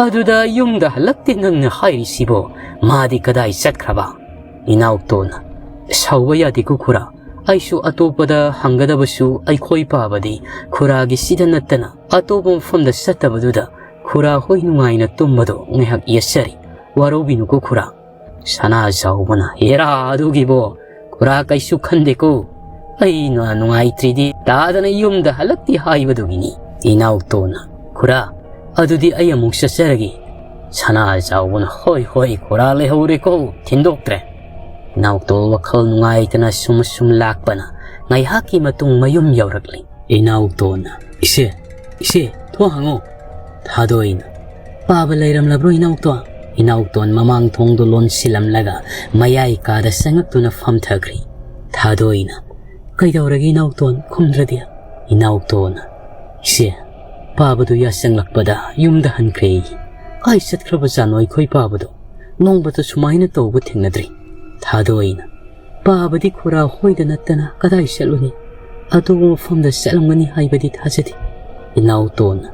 ꯑꯗꯨꯗ ꯌꯨꯝꯗ ꯍꯜꯂꯛꯇꯦ ꯅꯪꯅ ꯍꯥꯏꯔꯤꯁꯤꯕꯨ? ꯃꯥꯗꯤ ꯀꯗꯥꯏ ꯆꯠꯈ꯭ꯔꯕ?" ꯏꯅꯥꯎꯇꯣꯟꯅ, "ꯁꯥꯎꯕ ꯌꯥꯗꯦꯀꯣ ꯈꯨꯔꯥ꯫ ꯑꯩꯁꯨ ꯑꯇꯣꯞꯄꯗ ꯍꯪꯒꯗꯕꯁꯨ ꯑꯩꯈꯣꯏ ꯄꯥꯕꯗꯤ ꯈꯨꯔꯥꯒꯤꯁꯤꯗ ꯅꯠꯇꯅ ꯑꯇꯣꯞꯄ ꯃꯐꯝꯗ ꯆꯠꯇꯕꯗꯨꯗ ꯈꯨꯔꯥ ꯍꯣꯏ ꯅꯨꯡꯉꯥꯏꯅ ꯇꯨꯝꯕꯗꯣ ꯉꯥꯏꯍꯥꯛ ꯌꯦꯠꯆꯔꯤ꯫ ꯋꯥꯔꯧꯕꯤꯅꯨꯀꯣ ꯈꯨꯔꯥ꯫" ꯁꯅꯥꯖꯥꯎꯕꯅ, "ꯍꯦꯔꯥ, ꯑꯗꯨꯒꯤꯕꯣ ꯈꯨꯔꯥ ꯀꯩꯁꯨ ꯈꯟꯗꯦꯀꯣ꯫ ꯑꯩꯅ ꯅꯨꯡꯉꯥꯏꯇ꯭ꯔꯤꯗꯤ ꯇꯥꯗꯅ ꯌꯨꯝꯗ ꯍꯜꯂꯛꯇꯦ ꯍꯥꯏꯕꯗꯨꯒꯤꯅꯤ꯫" ꯏꯅꯥꯎꯇꯣꯟꯅ, "ꯈꯨꯔꯥ, ꯑꯗꯨꯗꯤ ꯑꯩ ꯑꯃꯨꯛ ꯆꯠꯆꯔꯒꯦ꯫" ꯁꯅꯥꯖꯥꯎꯕꯅ, "ꯍꯣꯏ, ꯍꯣꯏ, ꯈꯨꯔꯥ ꯂꯩꯍꯧꯔꯦꯀꯣ, ꯊꯤꯟꯗꯣꯛꯇ꯭ꯔꯦ꯫" ꯏꯅꯥꯎꯇꯣꯟ ꯋꯥꯈꯜ ꯅꯨꯡꯉꯥꯏꯇꯅ ꯁꯨꯝ ꯁꯨꯝ ꯂꯥꯛꯄꯅ ꯉꯥꯏꯍꯥꯛꯀꯤ ꯃꯇꯨꯡ ꯃꯌꯨꯝ ꯌꯧꯔꯛꯂꯤ꯫ ꯏꯅꯥꯎꯇꯣꯟꯅ, "ꯏꯆꯦ, ꯏꯆꯦ, ꯊꯣꯡ ꯍꯥꯡꯉꯣ꯫" ꯊꯥꯗꯣꯏꯅ, "ꯄꯥꯕ ꯂꯩꯔꯝꯂꯕ꯭ꯔꯣ ꯏꯅꯥꯎꯇꯣꯟ?" ꯏꯅꯥꯎꯇꯣꯟ ꯃꯃꯥꯡ ꯊꯣꯡꯗꯨ ꯂꯣꯟꯁꯤꯜꯂꯝꯂꯒ ꯃꯌꯥꯏ ꯀꯥꯗ ꯆꯪꯉꯛꯇꯨꯅ ꯐꯝꯊꯈ꯭ꯔꯤ꯫ ꯊꯥꯗꯣꯏꯅ, "ꯀꯩꯗꯧꯔꯒꯦ ꯏꯅꯥꯎꯇꯣꯟ ꯈꯨꯝꯗ꯭ꯔꯗꯤ?" ꯏꯅꯥꯎꯇꯣꯟꯅ, "ꯏꯆꯦ, ꯄꯥꯕꯗꯨ ꯌꯥꯆꯪꯂꯛꯄꯗ ꯌꯨꯝꯗ ꯍꯟꯈ꯭ꯔꯦ꯫ ꯀꯥꯏ ꯆꯠꯈ꯭ꯔꯕꯖꯥꯠꯅꯣ ꯑꯩꯈꯣꯏ ꯄꯥꯕꯗꯣ? ꯅꯣꯡꯃꯇ ꯁꯨꯃꯥꯏꯅ ꯇꯧꯕ ꯊꯦꯡꯅꯗ꯭ꯔꯤ꯫" ꯊꯥꯗꯣꯏꯅ, "ꯄꯥꯕꯗꯤ ꯈꯨꯔꯥ ꯍꯣꯏꯗ ꯅꯠꯇꯅ ꯀꯗꯥꯏ ꯆꯠꯂꯨꯅꯤ? ꯑꯇꯣꯞꯄ ꯃꯐꯝꯗ ꯆꯠꯂꯝꯒꯅꯤ ꯍꯥꯏꯕꯗꯤ ꯊꯥꯖꯗꯦ꯫" ꯏꯅꯥꯎꯇꯣꯟꯅ,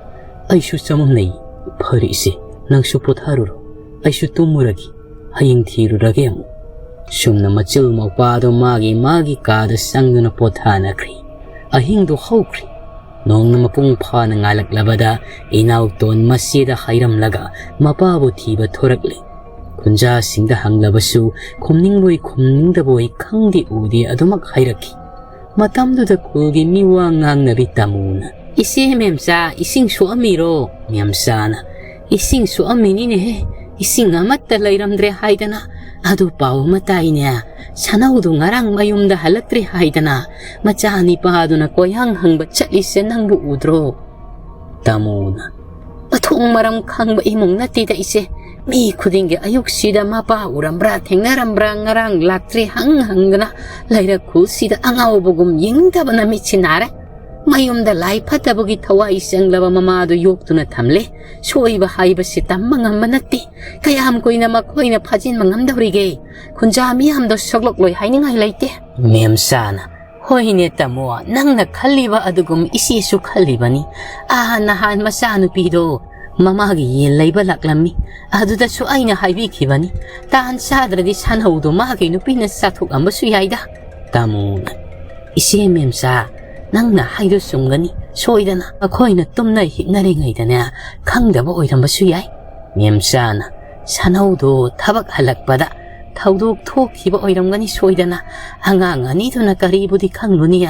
"ꯑꯩꯁꯨ ꯆꯃꯝꯅꯩ꯫ ꯐꯔꯦ ꯏꯆꯦ, ꯅꯪꯁꯨ ꯄꯣꯊꯥꯔꯨꯔꯣ꯫ ꯑꯩꯁꯨ ꯇꯨꯝꯃꯨꯔꯒꯦ꯫ ꯍꯌꯦꯡ ꯊꯤꯔꯨꯔꯒꯦ ꯑꯃꯨꯛ꯫" ꯁꯨꯝꯅ ꯃꯆꯤꯜ ꯃꯧꯄꯥꯗꯣ ꯃꯥꯒꯤ ꯃꯥꯒꯤ ꯀꯥꯗ ꯆꯪꯗꯨꯅ ꯄꯣꯊꯥꯅꯈ꯭ꯔꯤ꯫ ꯑꯍꯤꯡꯗꯣ ꯍꯧꯈ꯭ꯔꯤ꯫ ꯅꯣꯡꯅ ꯃꯄꯨꯡ ꯐꯥꯅ ꯉꯥꯜꯂꯛꯂꯕꯗ ꯏꯅꯥꯎꯇꯣꯟ ꯃꯆꯦꯗ ꯍꯥꯏꯔꯝꯂꯒ ꯃꯄꯥꯕꯨ ꯊꯤꯕ ꯊꯣꯔꯛꯂꯦ꯫ ꯈꯨꯟꯖꯥꯁꯤꯡꯗ ꯍꯪꯂꯕꯁꯨ ꯈꯨꯝꯅꯤꯡꯕꯣꯏ ꯈꯨꯝꯅꯤꯡꯗꯕꯣꯏ ꯈꯪꯗꯦ ꯎꯗꯦ ꯑꯗꯨꯃꯛ ꯍꯥꯏꯔꯛꯈꯤ꯫ ꯃꯇꯝꯗꯨꯗ ꯈꯨꯜꯒꯤ ꯃꯤ ꯋꯥ ꯉꯥꯡꯅꯕꯤ ꯇꯥꯃꯨꯅ, "ꯏꯆꯦ ꯃꯦꯝꯆꯥ, ꯏꯁꯤꯡ ꯁꯣꯛꯑꯝꯃꯤꯔꯣ?" ꯃꯦꯝꯆꯥꯅ, "ꯏꯁꯤꯡ ꯁꯣꯛꯑꯝꯃꯤꯅꯤꯅꯦꯍꯦ, ꯏꯁꯤꯡ ꯑꯃꯠꯇ ꯂꯩꯔꯝꯗ꯭ꯔꯦ ꯍꯥꯏꯗꯅ꯫ ꯑꯗꯨ ꯄꯥꯎ ꯑꯃ ꯇꯥꯏꯅꯦ, ꯁꯅꯧꯗꯨ ꯉꯔꯥꯡ ꯃꯌꯨꯝꯗ ꯍꯜꯂꯛꯇ꯭ꯔꯦ ꯍꯥꯏꯗꯅ, ꯃꯆꯥ ꯅꯤꯄꯥꯗꯨꯅ ꯀꯣꯏꯍꯪ ꯍꯪꯕ ꯆꯠꯂꯤꯁꯦ ꯅꯪꯕꯨ ꯎꯗ꯭ꯔꯣ?" ꯇꯥꯃꯣꯅ, "ꯃꯊꯣꯡ ꯃꯔꯝ ꯈꯪꯕ ꯏꯃꯨꯡ ꯅꯠꯇꯦꯗ ꯏꯆꯦ꯫ ꯃꯤ ꯈꯨꯗꯤꯡꯒꯤ ꯑꯌꯨꯛꯁꯤꯗ ꯃꯄꯥ ꯎꯔꯝꯕ꯭ꯔꯥ, ꯊꯦꯡꯅꯔꯝꯕ꯭ꯔꯥ, ꯉꯔꯥꯡ ꯂꯥꯛꯇ꯭ꯔꯤ ꯍꯪ ꯍꯪꯗꯅ ꯂꯩꯔꯛ ꯈꯨꯜꯁꯤꯗ ꯑꯉꯥꯎꯕꯒꯨꯝ ꯌꯦꯡꯗꯕꯅ ꯃꯤꯠꯁꯤ ꯅꯥꯔꯦ꯫ ꯃꯌꯨꯝꯗ ꯂꯥꯏ ꯐꯠꯇꯕꯒꯤ ꯊꯋꯥꯏ ꯆꯪꯂꯕ ꯃꯃꯥꯗꯨ ꯌꯣꯛꯇꯨꯅ ꯊꯝꯂꯦ꯫ ꯁꯣꯏꯕ ꯍꯥꯏꯕꯁꯤ ꯇꯝꯕ ꯉꯝꯕ ꯅꯠꯇꯦ꯫ ꯀꯌꯥꯝ ꯀꯨꯏꯅ ꯃꯈꯣꯏꯅ ꯐꯥꯖꯤꯟꯕ ꯉꯝꯗꯧꯔꯤꯒꯦ? ꯈꯨꯟꯖꯥ ꯃꯤꯌꯥꯝꯗꯣ ꯁꯣꯛꯂꯛꯂꯣꯏ ꯍꯥꯏꯅꯤꯡꯉꯥꯏ ꯂꯩꯇꯦ꯫ ꯃꯦꯝꯆꯥꯅ, "ꯍꯣꯏꯅꯦ ꯇꯥꯃꯣ, ꯅꯪꯅ ꯈꯜꯂꯤꯕ ꯑꯗꯨꯒꯨꯝ ꯏꯆꯦꯁꯨ ꯈꯜꯂꯤꯕꯅꯤ꯫ ꯑꯥ, ꯅꯍꯥꯟ ꯃꯆꯥꯅꯨꯄꯤꯗꯣ ꯃꯃꯥꯒꯤ ꯌꯦꯟ ꯂꯩꯕ ꯂꯥꯛꯂꯝꯃꯤ꯫ ꯑꯗꯨꯗꯁꯨ ꯑꯩꯅ ꯍꯥꯏꯕꯤꯈꯤꯕꯅꯤ, ꯇꯥꯟ ꯆꯥꯗ꯭ꯔꯗꯤ ꯁꯟꯍꯧꯗꯣ ꯃꯥꯒꯤ ꯅꯨꯄꯤꯅ ꯆꯥꯊꯣꯛꯂꯝꯕꯁꯨ ꯌꯥꯏꯗ"꯫ ꯇꯥꯃꯣꯅ, "ꯏꯆꯦ ꯃꯦꯝꯆꯥ, ꯅꯪꯅ ꯍꯥꯏꯗꯣ ꯆꯨꯝꯒꯅꯤ꯫ ꯁꯣꯏꯗꯅ ꯃꯈꯣꯏꯅ ꯇꯨꯝꯅ ꯍꯤꯞꯅꯔꯤꯉꯩꯗꯅꯦ, ꯈꯪꯗꯕ ꯑꯣꯏꯔꯝꯕꯁꯨ ꯌꯥꯏ"꯫ ꯃꯦꯝꯆꯥꯅ, "ꯁꯟꯍꯧꯗꯣ ꯊꯕꯛ ꯍꯜꯂꯛꯄꯗ ꯊꯧꯗꯣꯛ ꯊꯣꯛꯈꯤꯕ ꯑꯣꯏꯔꯝꯒꯅꯤ ꯁꯣꯏꯗꯅ꯫ ꯑꯉꯥꯡ ꯑꯅꯤꯗꯨꯅ ꯀꯔꯤꯕꯨꯗꯤ ꯈꯪꯂꯨꯅꯤ"꯫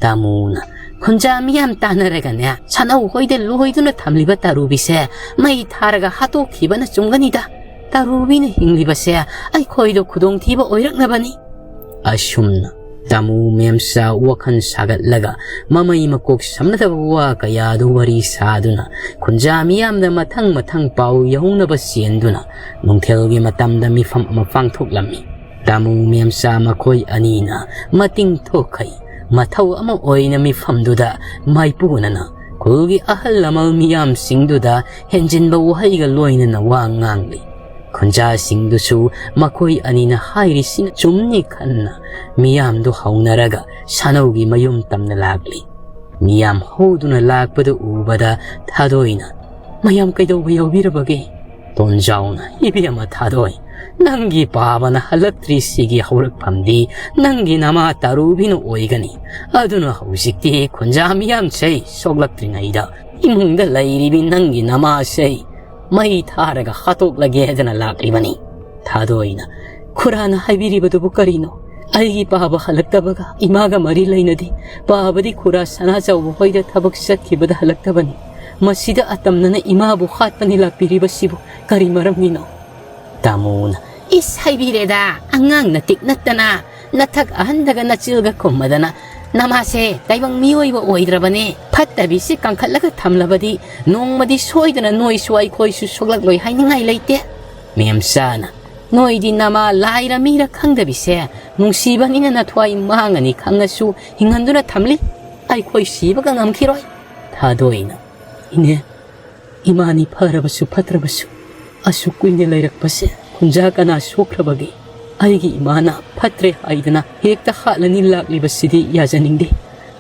ꯇꯥꯃꯣꯅ, "ꯈꯨꯟꯖꯥ ꯃꯤꯌꯥꯝ ꯇꯥꯟꯅꯔꯒꯅꯦ, ꯁꯟꯍꯧ ꯍꯣꯏꯗ ꯂꯣꯏꯗꯨꯅ ꯊꯝꯂꯤꯕ ꯇꯥꯔꯨꯕꯤꯁꯦ ꯃꯩ ꯊꯥꯔꯒ ꯍꯥꯠꯇꯣꯛꯈꯤꯕꯅ ꯆꯨꯝꯒꯅꯤꯗ꯫ ꯇꯥꯔꯨꯕꯤꯅ ꯍꯤꯡꯂꯤꯕꯁꯦ ꯑꯩꯈꯣꯏꯗ ꯈꯨꯗꯣꯡꯊꯤꯕ ꯑꯣꯏꯔꯛꯅꯕꯅꯤ"꯫ ꯑꯁꯨꯝꯅ ꯇꯥꯃꯨ ꯃꯦꯝꯆꯥ ꯋꯥꯈꯜ ꯁꯥꯒꯠꯂꯒ ꯃꯃꯩ ꯃꯀꯣꯛ ꯁꯝꯅꯗꯕ ꯋꯥ ꯀꯌꯥꯗꯨ ꯋꯥꯔꯤ ꯁꯥꯗꯨꯅ ꯈꯨꯟꯖꯥ ꯃꯤꯌꯥꯝꯗ ꯃꯊꯪ ꯃꯊꯪ ꯄꯥꯎ ꯌꯧꯅꯕ ꯆꯦꯟꯗꯨꯅ ꯅꯨꯡꯊꯤꯜꯒꯤ ꯃꯇꯝꯗ ꯃꯤꯐꯝ ꯑꯃ ꯄꯥꯡꯊꯣꯛꯂꯝꯃꯤ꯫ ꯇꯥꯃꯨ ꯃꯦꯝꯆꯥ ꯃꯈꯣꯏ ꯑꯅꯤꯅ ꯃꯇꯤꯡ ꯊꯣꯛꯈꯩ ꯃꯊꯧ ꯑꯃ ꯑꯣꯏꯅ ꯃꯤꯐꯝꯗꯨꯗ ꯃꯥꯏꯄꯨꯅꯅ ꯈꯨꯜꯒꯤ ꯑꯍꯜ ꯂꯃꯟ ꯃꯤꯌꯥꯝꯁꯤꯡꯗꯨꯗ ꯍꯦꯟꯖꯤꯟꯕ ꯋꯥꯍꯩꯒ ꯂꯣꯏꯅꯅ ꯋꯥ ꯉꯥꯡꯂꯤ꯫ ꯈꯨꯟꯖꯥꯁꯤꯡꯗꯨꯁꯨ ꯃꯈꯣꯏ ꯑꯅꯤꯅ ꯍꯥꯏꯔꯤꯁꯤꯅ ꯆꯨꯝꯅꯤ ꯈꯟꯅ ꯃꯤꯌꯥꯝꯗꯨ ꯍꯧꯅꯔꯒ ꯁꯥꯅꯧꯒꯤ ꯃꯌꯨꯝ ꯇꯝꯅ ꯂꯥꯛꯂꯤ꯫ ꯃꯤꯌꯥꯝ ꯍꯧꯗꯨꯅ ꯂꯥꯛꯄꯗꯨ ꯎꯕꯗ ꯊꯥꯗꯣꯏꯅ, "ꯃꯌꯥꯝ ꯀꯩꯗꯧꯕ ꯌꯥꯎꯕꯤꯔꯕꯒꯦ?" ꯇꯣꯟꯖꯥꯎꯅ, "ꯏꯕꯦꯝꯃ ꯊꯥꯗꯣꯏ, ꯅꯪꯒꯤ ꯄꯥꯕꯅ ꯍꯜꯂꯛꯇ꯭ꯔꯤꯁꯤꯒꯤ ꯍꯧꯔꯛꯐꯝꯗꯤ ꯅꯪꯒꯤ ꯅꯃꯥ ꯇꯥꯔꯨꯕꯤꯅ ꯑꯣꯏꯒꯅꯤ꯫ ꯑꯗꯨꯅ ꯍꯧꯖꯤꯛꯇꯤ ꯈꯨꯟꯖꯥ ꯃꯤꯌꯥꯝꯁꯦ ꯁꯣꯛꯂꯛꯇ꯭ꯔꯤꯉꯩꯗ ꯏꯃꯨꯡꯗ ꯂꯩꯔꯤꯕꯤ ꯅꯪꯒꯤ ꯅꯃꯥꯁꯦ ꯃꯩ ꯊꯥꯔꯒ ꯍꯥꯠꯇꯣꯛꯂꯒꯦ ꯍꯥꯏꯗꯅ ꯂꯥꯛꯂꯤꯕꯅꯤ"꯫ ꯊꯥꯗꯣꯏꯅ, "ꯈꯨꯔꯥꯅ ꯍꯥꯏꯕꯤꯔꯤꯕꯗꯨꯕꯨ ꯀꯔꯤꯅꯣ? ꯑꯩꯒꯤ ꯄꯥꯕ ꯍꯜꯂꯛꯇꯕꯒ ꯏꯃꯥꯒ ꯃꯔꯤ ꯂꯩꯅꯗꯦ꯫ ꯄꯥꯕꯗꯤ ꯈꯨꯔꯥ ꯁꯅꯥꯖꯥꯎꯕ ꯍꯣꯏꯗ ꯊꯕꯛ ꯆꯠꯈꯤꯕꯗ ꯍꯜꯂꯛꯇꯕꯅꯤ꯫ ꯃꯁꯤꯗ ꯑꯇꯝꯅꯅ ꯏꯃꯥꯕꯨ ꯍꯥꯠꯄꯅꯤ ꯂꯥꯛꯄꯤꯔꯤꯕꯁꯤꯕꯨ ꯀꯔꯤ ꯃꯔꯝꯒꯤꯅꯣ?" ꯇꯥꯃꯣꯅ, "ꯏꯁ ꯍꯥꯏꯕꯤꯔꯦꯗ, ꯑꯉꯥꯡ ꯅꯇꯤꯛ ꯅꯠꯇꯅ ꯅꯊꯛ ꯑꯍꯟꯗꯒ ꯅꯆꯤꯜꯒ ꯈꯨꯝꯃꯗꯅ ꯅꯃꯥꯁꯦ ꯇꯥꯏꯕꯪ ꯃꯤꯑꯣꯏꯕ ꯑꯣꯏꯗ꯭ꯔꯕꯅꯦ꯫ ꯐꯠꯇꯕꯤꯁꯤ ꯀꯟꯈꯠꯂꯒ ꯊꯝꯂꯕꯗꯤ ꯅꯣꯡꯃꯗꯤ ꯁꯣꯏꯗꯅ ꯅꯣꯏꯁꯨ ꯑꯩꯈꯣꯏꯁꯨ ꯁꯣꯛꯂꯛꯂꯣꯏ ꯍꯥꯏꯅꯤꯡꯉꯥꯏ ꯂꯩꯇꯦ"꯫ ꯃꯦꯝꯆꯥꯅ, "ꯅꯣꯏꯗꯤ ꯅꯃꯥ ꯂꯥꯏꯔ ꯃꯤꯔ ꯈꯪꯗꯕꯤꯁꯦ ꯅꯨꯡꯁꯤꯕꯅꯤꯅ ꯅꯊ꯭ꯋꯥꯏ ꯃꯥꯡꯉꯅꯤ ꯈꯪꯉꯁꯨ ꯍꯤꯡꯍꯟꯗꯨꯅ ꯊꯝꯂꯤ꯫ ꯑꯩꯈꯣꯏ ꯁꯤꯕꯒ ꯉꯝꯈꯤꯔꯣꯏ꯫ ꯊꯥꯗꯣꯏꯅ, "ꯏꯅꯦ, ꯏꯃꯥꯅꯤ ꯐꯔꯕꯁꯨ ꯐꯠꯇ꯭ꯔꯕꯁꯨ ꯑꯁꯨꯛ ꯀꯨꯏꯅ ꯂꯩꯔꯛꯄꯁꯦ ꯈꯨꯟꯖꯥ ꯀꯅꯥ ꯁꯣꯛꯈ꯭ꯔꯕꯒꯦ? ꯑꯩꯒꯤ ꯏꯃꯥꯅ ꯐꯠꯇ꯭ꯔꯦ ꯍꯥꯏꯗꯅ ꯍꯦꯛꯇ ꯍꯥꯠꯂꯅꯤ ꯂꯥꯛꯂꯤꯕꯁꯤꯗꯤ ꯌꯥꯖꯅꯤꯡꯗꯦ꯫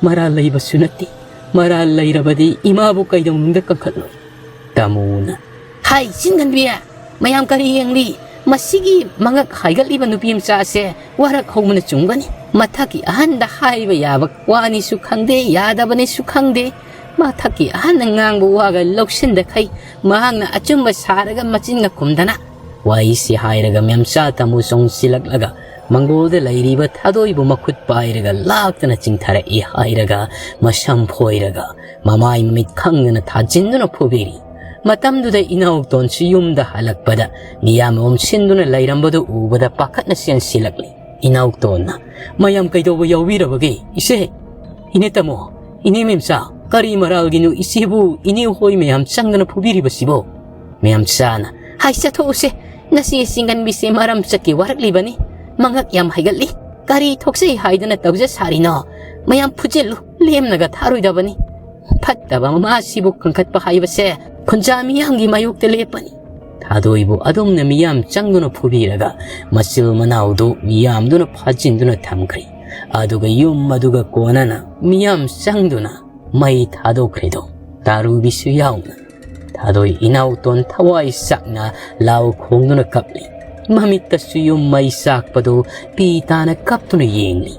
ꯃꯔꯥꯜ ꯂꯩꯕꯁꯨ ꯅꯠꯇꯦ꯫ ꯃꯔꯥꯜ ꯂꯩꯔꯕꯗꯤ ꯏꯃꯥꯕꯨ ꯀꯩꯗꯧꯅꯨꯡꯗ ꯀꯟꯈꯠꯂꯣꯏ꯫" ꯇꯥꯃꯣꯅ, "ꯍꯥꯏ, ꯆꯤꯡꯒꯟꯕꯤ, ꯃꯌꯥꯝ ꯀꯔꯤ ꯌꯦꯡꯂꯤ? ꯃꯁꯤꯒꯤ ꯃꯉꯛ ꯍꯥꯏꯒꯠꯂꯤꯕ ꯅꯨꯄꯤ ꯃꯆꯥꯁꯦ ꯋꯥꯔꯛ ꯍꯧꯕꯅ ꯆꯨꯝꯒꯅꯤ꯫ ꯃꯊꯛꯀꯤ ꯑꯍꯟꯗ ꯍꯥꯏꯕ ꯌꯥꯕ ꯋꯥꯅꯤꯁꯨ ꯈꯪꯗꯦ, ꯌꯥꯗꯕꯅꯤꯁꯨ ꯈꯪꯗꯦ꯫ ꯃꯊꯛꯀꯤ ꯑꯍꯟꯅ ꯉꯥꯡꯕ ꯋꯥꯒ ꯂꯧꯁꯤꯟꯗꯈꯩ ꯃꯍꯥꯛꯅ ꯑꯆꯨꯝꯕ ꯁꯥꯔꯒ ꯃꯆꯤꯟꯒ ꯈꯨꯝꯗꯅ꯫" ꯋꯥꯔꯤꯁꯤ ꯍꯥꯏꯔꯒ ꯃꯦꯝꯆꯥ ꯇꯥꯃꯣ ꯆꯣꯡꯁꯤꯜꯂꯛꯂꯒ ꯃꯪꯒꯣꯜꯗ ꯂꯩꯔꯤꯕ ꯊꯥꯗꯣꯏꯕꯨ ꯃꯈꯨꯠ ꯄꯥꯏꯔꯒ ꯂꯥꯛꯇꯅ ꯆꯤꯡꯊꯔꯛꯏ ꯍꯥꯏꯔꯒ ꯃꯁꯝ ꯐꯣꯏꯔꯒ ꯃꯃꯥꯏ ꯃꯃꯤꯠ ꯈꯪꯗꯅ ꯊꯥꯖꯤꯟꯗꯨꯅ ꯐꯨꯕꯤꯔꯤ꯫ ꯃꯇꯝꯗꯨꯗ ꯏꯅꯥꯎꯇꯣꯟꯁꯨ ꯌꯨꯝꯗ ꯍꯜꯂꯛꯄꯗ ꯃꯤꯌꯥꯝ ꯑꯣꯝꯁꯤꯟꯗꯨꯅ ꯂꯩꯔꯝꯕꯗꯨ ꯎꯕꯗ ꯄꯥꯈꯠꯅ ꯆꯦꯟꯁꯤꯜꯂꯛꯂꯤ꯫ ꯏꯅꯥꯎꯇꯣꯟꯅ, "ꯃꯌꯥꯝ ꯀꯩꯗꯧꯕ ꯌꯥꯎꯕꯤꯔꯕꯒꯦ? ꯏꯆꯦ, ꯏꯅꯦ ꯇꯥꯃꯣ, ꯏꯅꯦ ꯃꯦꯝꯆꯥ, ꯀꯔꯤ ꯃꯔꯥꯜꯒꯤꯅꯣ ꯏꯆꯦꯕꯨ ꯏꯅꯦ ꯍꯣꯏ ꯃꯌꯥꯝ ꯆꯪꯗꯅ ꯐꯨꯕꯤꯔꯤꯕꯁꯤꯕꯣ?" ꯃꯦꯝꯆꯥꯅ, "ꯍꯥꯏ ꯆꯠꯊꯣꯛꯎꯁꯦ, ꯅꯆꯦ ꯆꯤꯡꯒꯟꯕꯤꯁꯦ ꯃꯔꯝ ꯆꯠꯀꯤ ꯋꯥꯔꯛꯂꯤꯕꯅꯤ꯫ ꯃꯉꯛ ꯌꯥꯝ ꯍꯥꯏꯒꯠꯂꯤ꯫ ꯀꯔꯤ ꯊꯣꯛꯆꯩ ꯍꯥꯏꯗꯅ ꯇꯧꯖ ꯁꯥꯔꯤꯅꯣ? ꯃꯌꯥꯝ ꯐꯨꯖꯤꯜꯂꯨ, ꯂꯦꯝꯅꯒ ꯊꯥꯔꯣꯏꯗꯕꯅꯤ꯫ ꯐꯠꯇꯕ ꯃꯃꯥꯁꯤꯕꯨ ꯀꯟꯈꯠꯄ ꯍꯥꯏꯕꯁꯦ ꯈꯨꯟꯖꯥ ꯃꯤꯌꯥꯝꯒꯤ ꯃꯥꯌꯣꯛꯇ ꯂꯦꯞꯄꯅꯤ꯫" ꯊꯥꯗꯣꯏꯕꯨ ꯑꯗꯨꯝꯅ ꯃꯤꯌꯥꯝ ꯆꯪꯗꯨꯅ ꯐꯨꯕꯤꯔꯒ ꯃꯆꯤꯜ ꯃꯅꯥꯎꯗꯨ ꯃꯤꯌꯥꯝꯗꯨꯅ ꯐꯥꯖꯤꯟꯗꯨꯅ ꯊꯝꯈ꯭ꯔꯤ꯫ ꯑꯗꯨꯒ ꯌꯨꯝ ꯑꯗꯨꯒ ꯀꯣꯟꯅꯅ ꯃꯤꯌꯥꯝ ꯆꯪꯗꯨꯅ ꯃꯩ ꯊꯥꯗꯣꯛꯈ꯭ꯔꯤꯗꯣ, ꯇꯥꯔꯨꯕꯤꯁꯨ ꯌꯥꯎꯅ꯫ ꯊꯥꯗꯣꯏ ꯏꯅꯥꯎꯇꯣꯟ ꯊꯋꯥꯏ ꯆꯥꯛꯅ ꯂꯥꯎ ꯈꯣꯡꯗꯨꯅ ꯀꯞꯂꯤ꯫ ꯃꯃꯤꯠꯇꯁꯨ ꯌꯨꯝ ꯃꯩ ꯆꯥꯛꯄꯗꯨ ꯄꯤ ꯇꯥꯅ ꯀꯞꯇꯨꯅ ꯌꯦꯡꯂꯤ꯫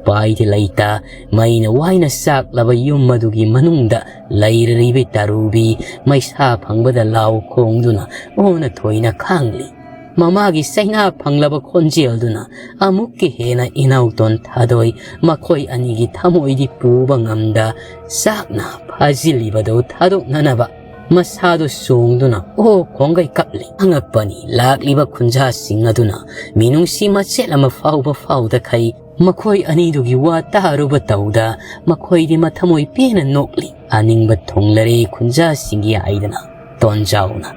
ꯎꯄꯥꯏꯗꯤ ꯂꯩꯇ, ꯃꯩꯅ ꯋꯥꯏꯅ ꯆꯥꯛꯂꯕ ꯌꯨꯝ ꯑꯗꯨꯒꯤ ꯃꯅꯨꯡꯗ ꯂꯩꯔꯤꯕꯤ ꯇꯥꯔꯨꯕꯤ ꯃꯩꯁꯥ ꯐꯪꯕꯗ ꯂꯥꯎ ꯈꯣꯡꯗꯨꯅ ꯑꯣꯟꯅ ꯊꯣꯏꯅ ꯈꯥꯡꯂꯤ꯫ ꯃꯃꯥꯒꯤ ꯆꯩꯅꯥ ꯐꯪꯂꯕ ꯈꯣꯟꯖꯦꯜꯗꯨꯅ ꯑꯃꯨꯛꯀ ꯍꯦꯟꯅ ꯏꯅꯥꯎꯇꯣꯟ ꯊꯥꯗꯣꯏ ꯃꯈꯣꯏ ꯑꯅꯤꯒꯤ ꯊꯃꯣꯏꯗꯤ ꯄꯨꯕ ꯉꯝꯗ ꯆꯥꯛꯅ ꯐꯥꯖꯤꯜꯂꯤꯕꯗꯨ ꯊꯥꯗꯣꯛꯅꯅꯕ ꯃꯁꯥꯗꯨ ꯆꯣꯡꯗꯨꯅ ꯑꯣ ꯈꯣꯡꯒꯩ ꯀꯞꯂꯤ꯫ ꯑꯉꯛꯄꯅꯤ, ꯂꯥꯛꯂꯤꯕ ꯈꯨꯟꯖꯥꯁꯤꯡ ꯑꯗꯨꯅ ꯃꯤꯅꯨꯡꯁꯤ ꯃꯆꯦꯠ ꯑꯃ ꯐꯥꯎꯕ ꯐꯥꯎꯗꯈꯩ ꯃꯈꯣꯏ ꯑꯅꯤꯗꯨꯒꯤ ꯋꯥ ꯇꯥꯔꯨꯕ ꯇꯧꯗ ꯃꯈꯣꯏꯗꯤ ꯃꯊꯃꯣꯏ ꯄꯦꯟꯅ ꯅꯣꯛꯂꯤ꯫ ꯑꯅꯤꯡꯕ ꯊꯨꯡꯂꯔꯦ ꯈꯨꯟꯖꯥꯁꯤꯡꯒꯤ ꯍꯥꯏꯗꯅ ꯇꯣꯟꯖꯥꯎꯅ,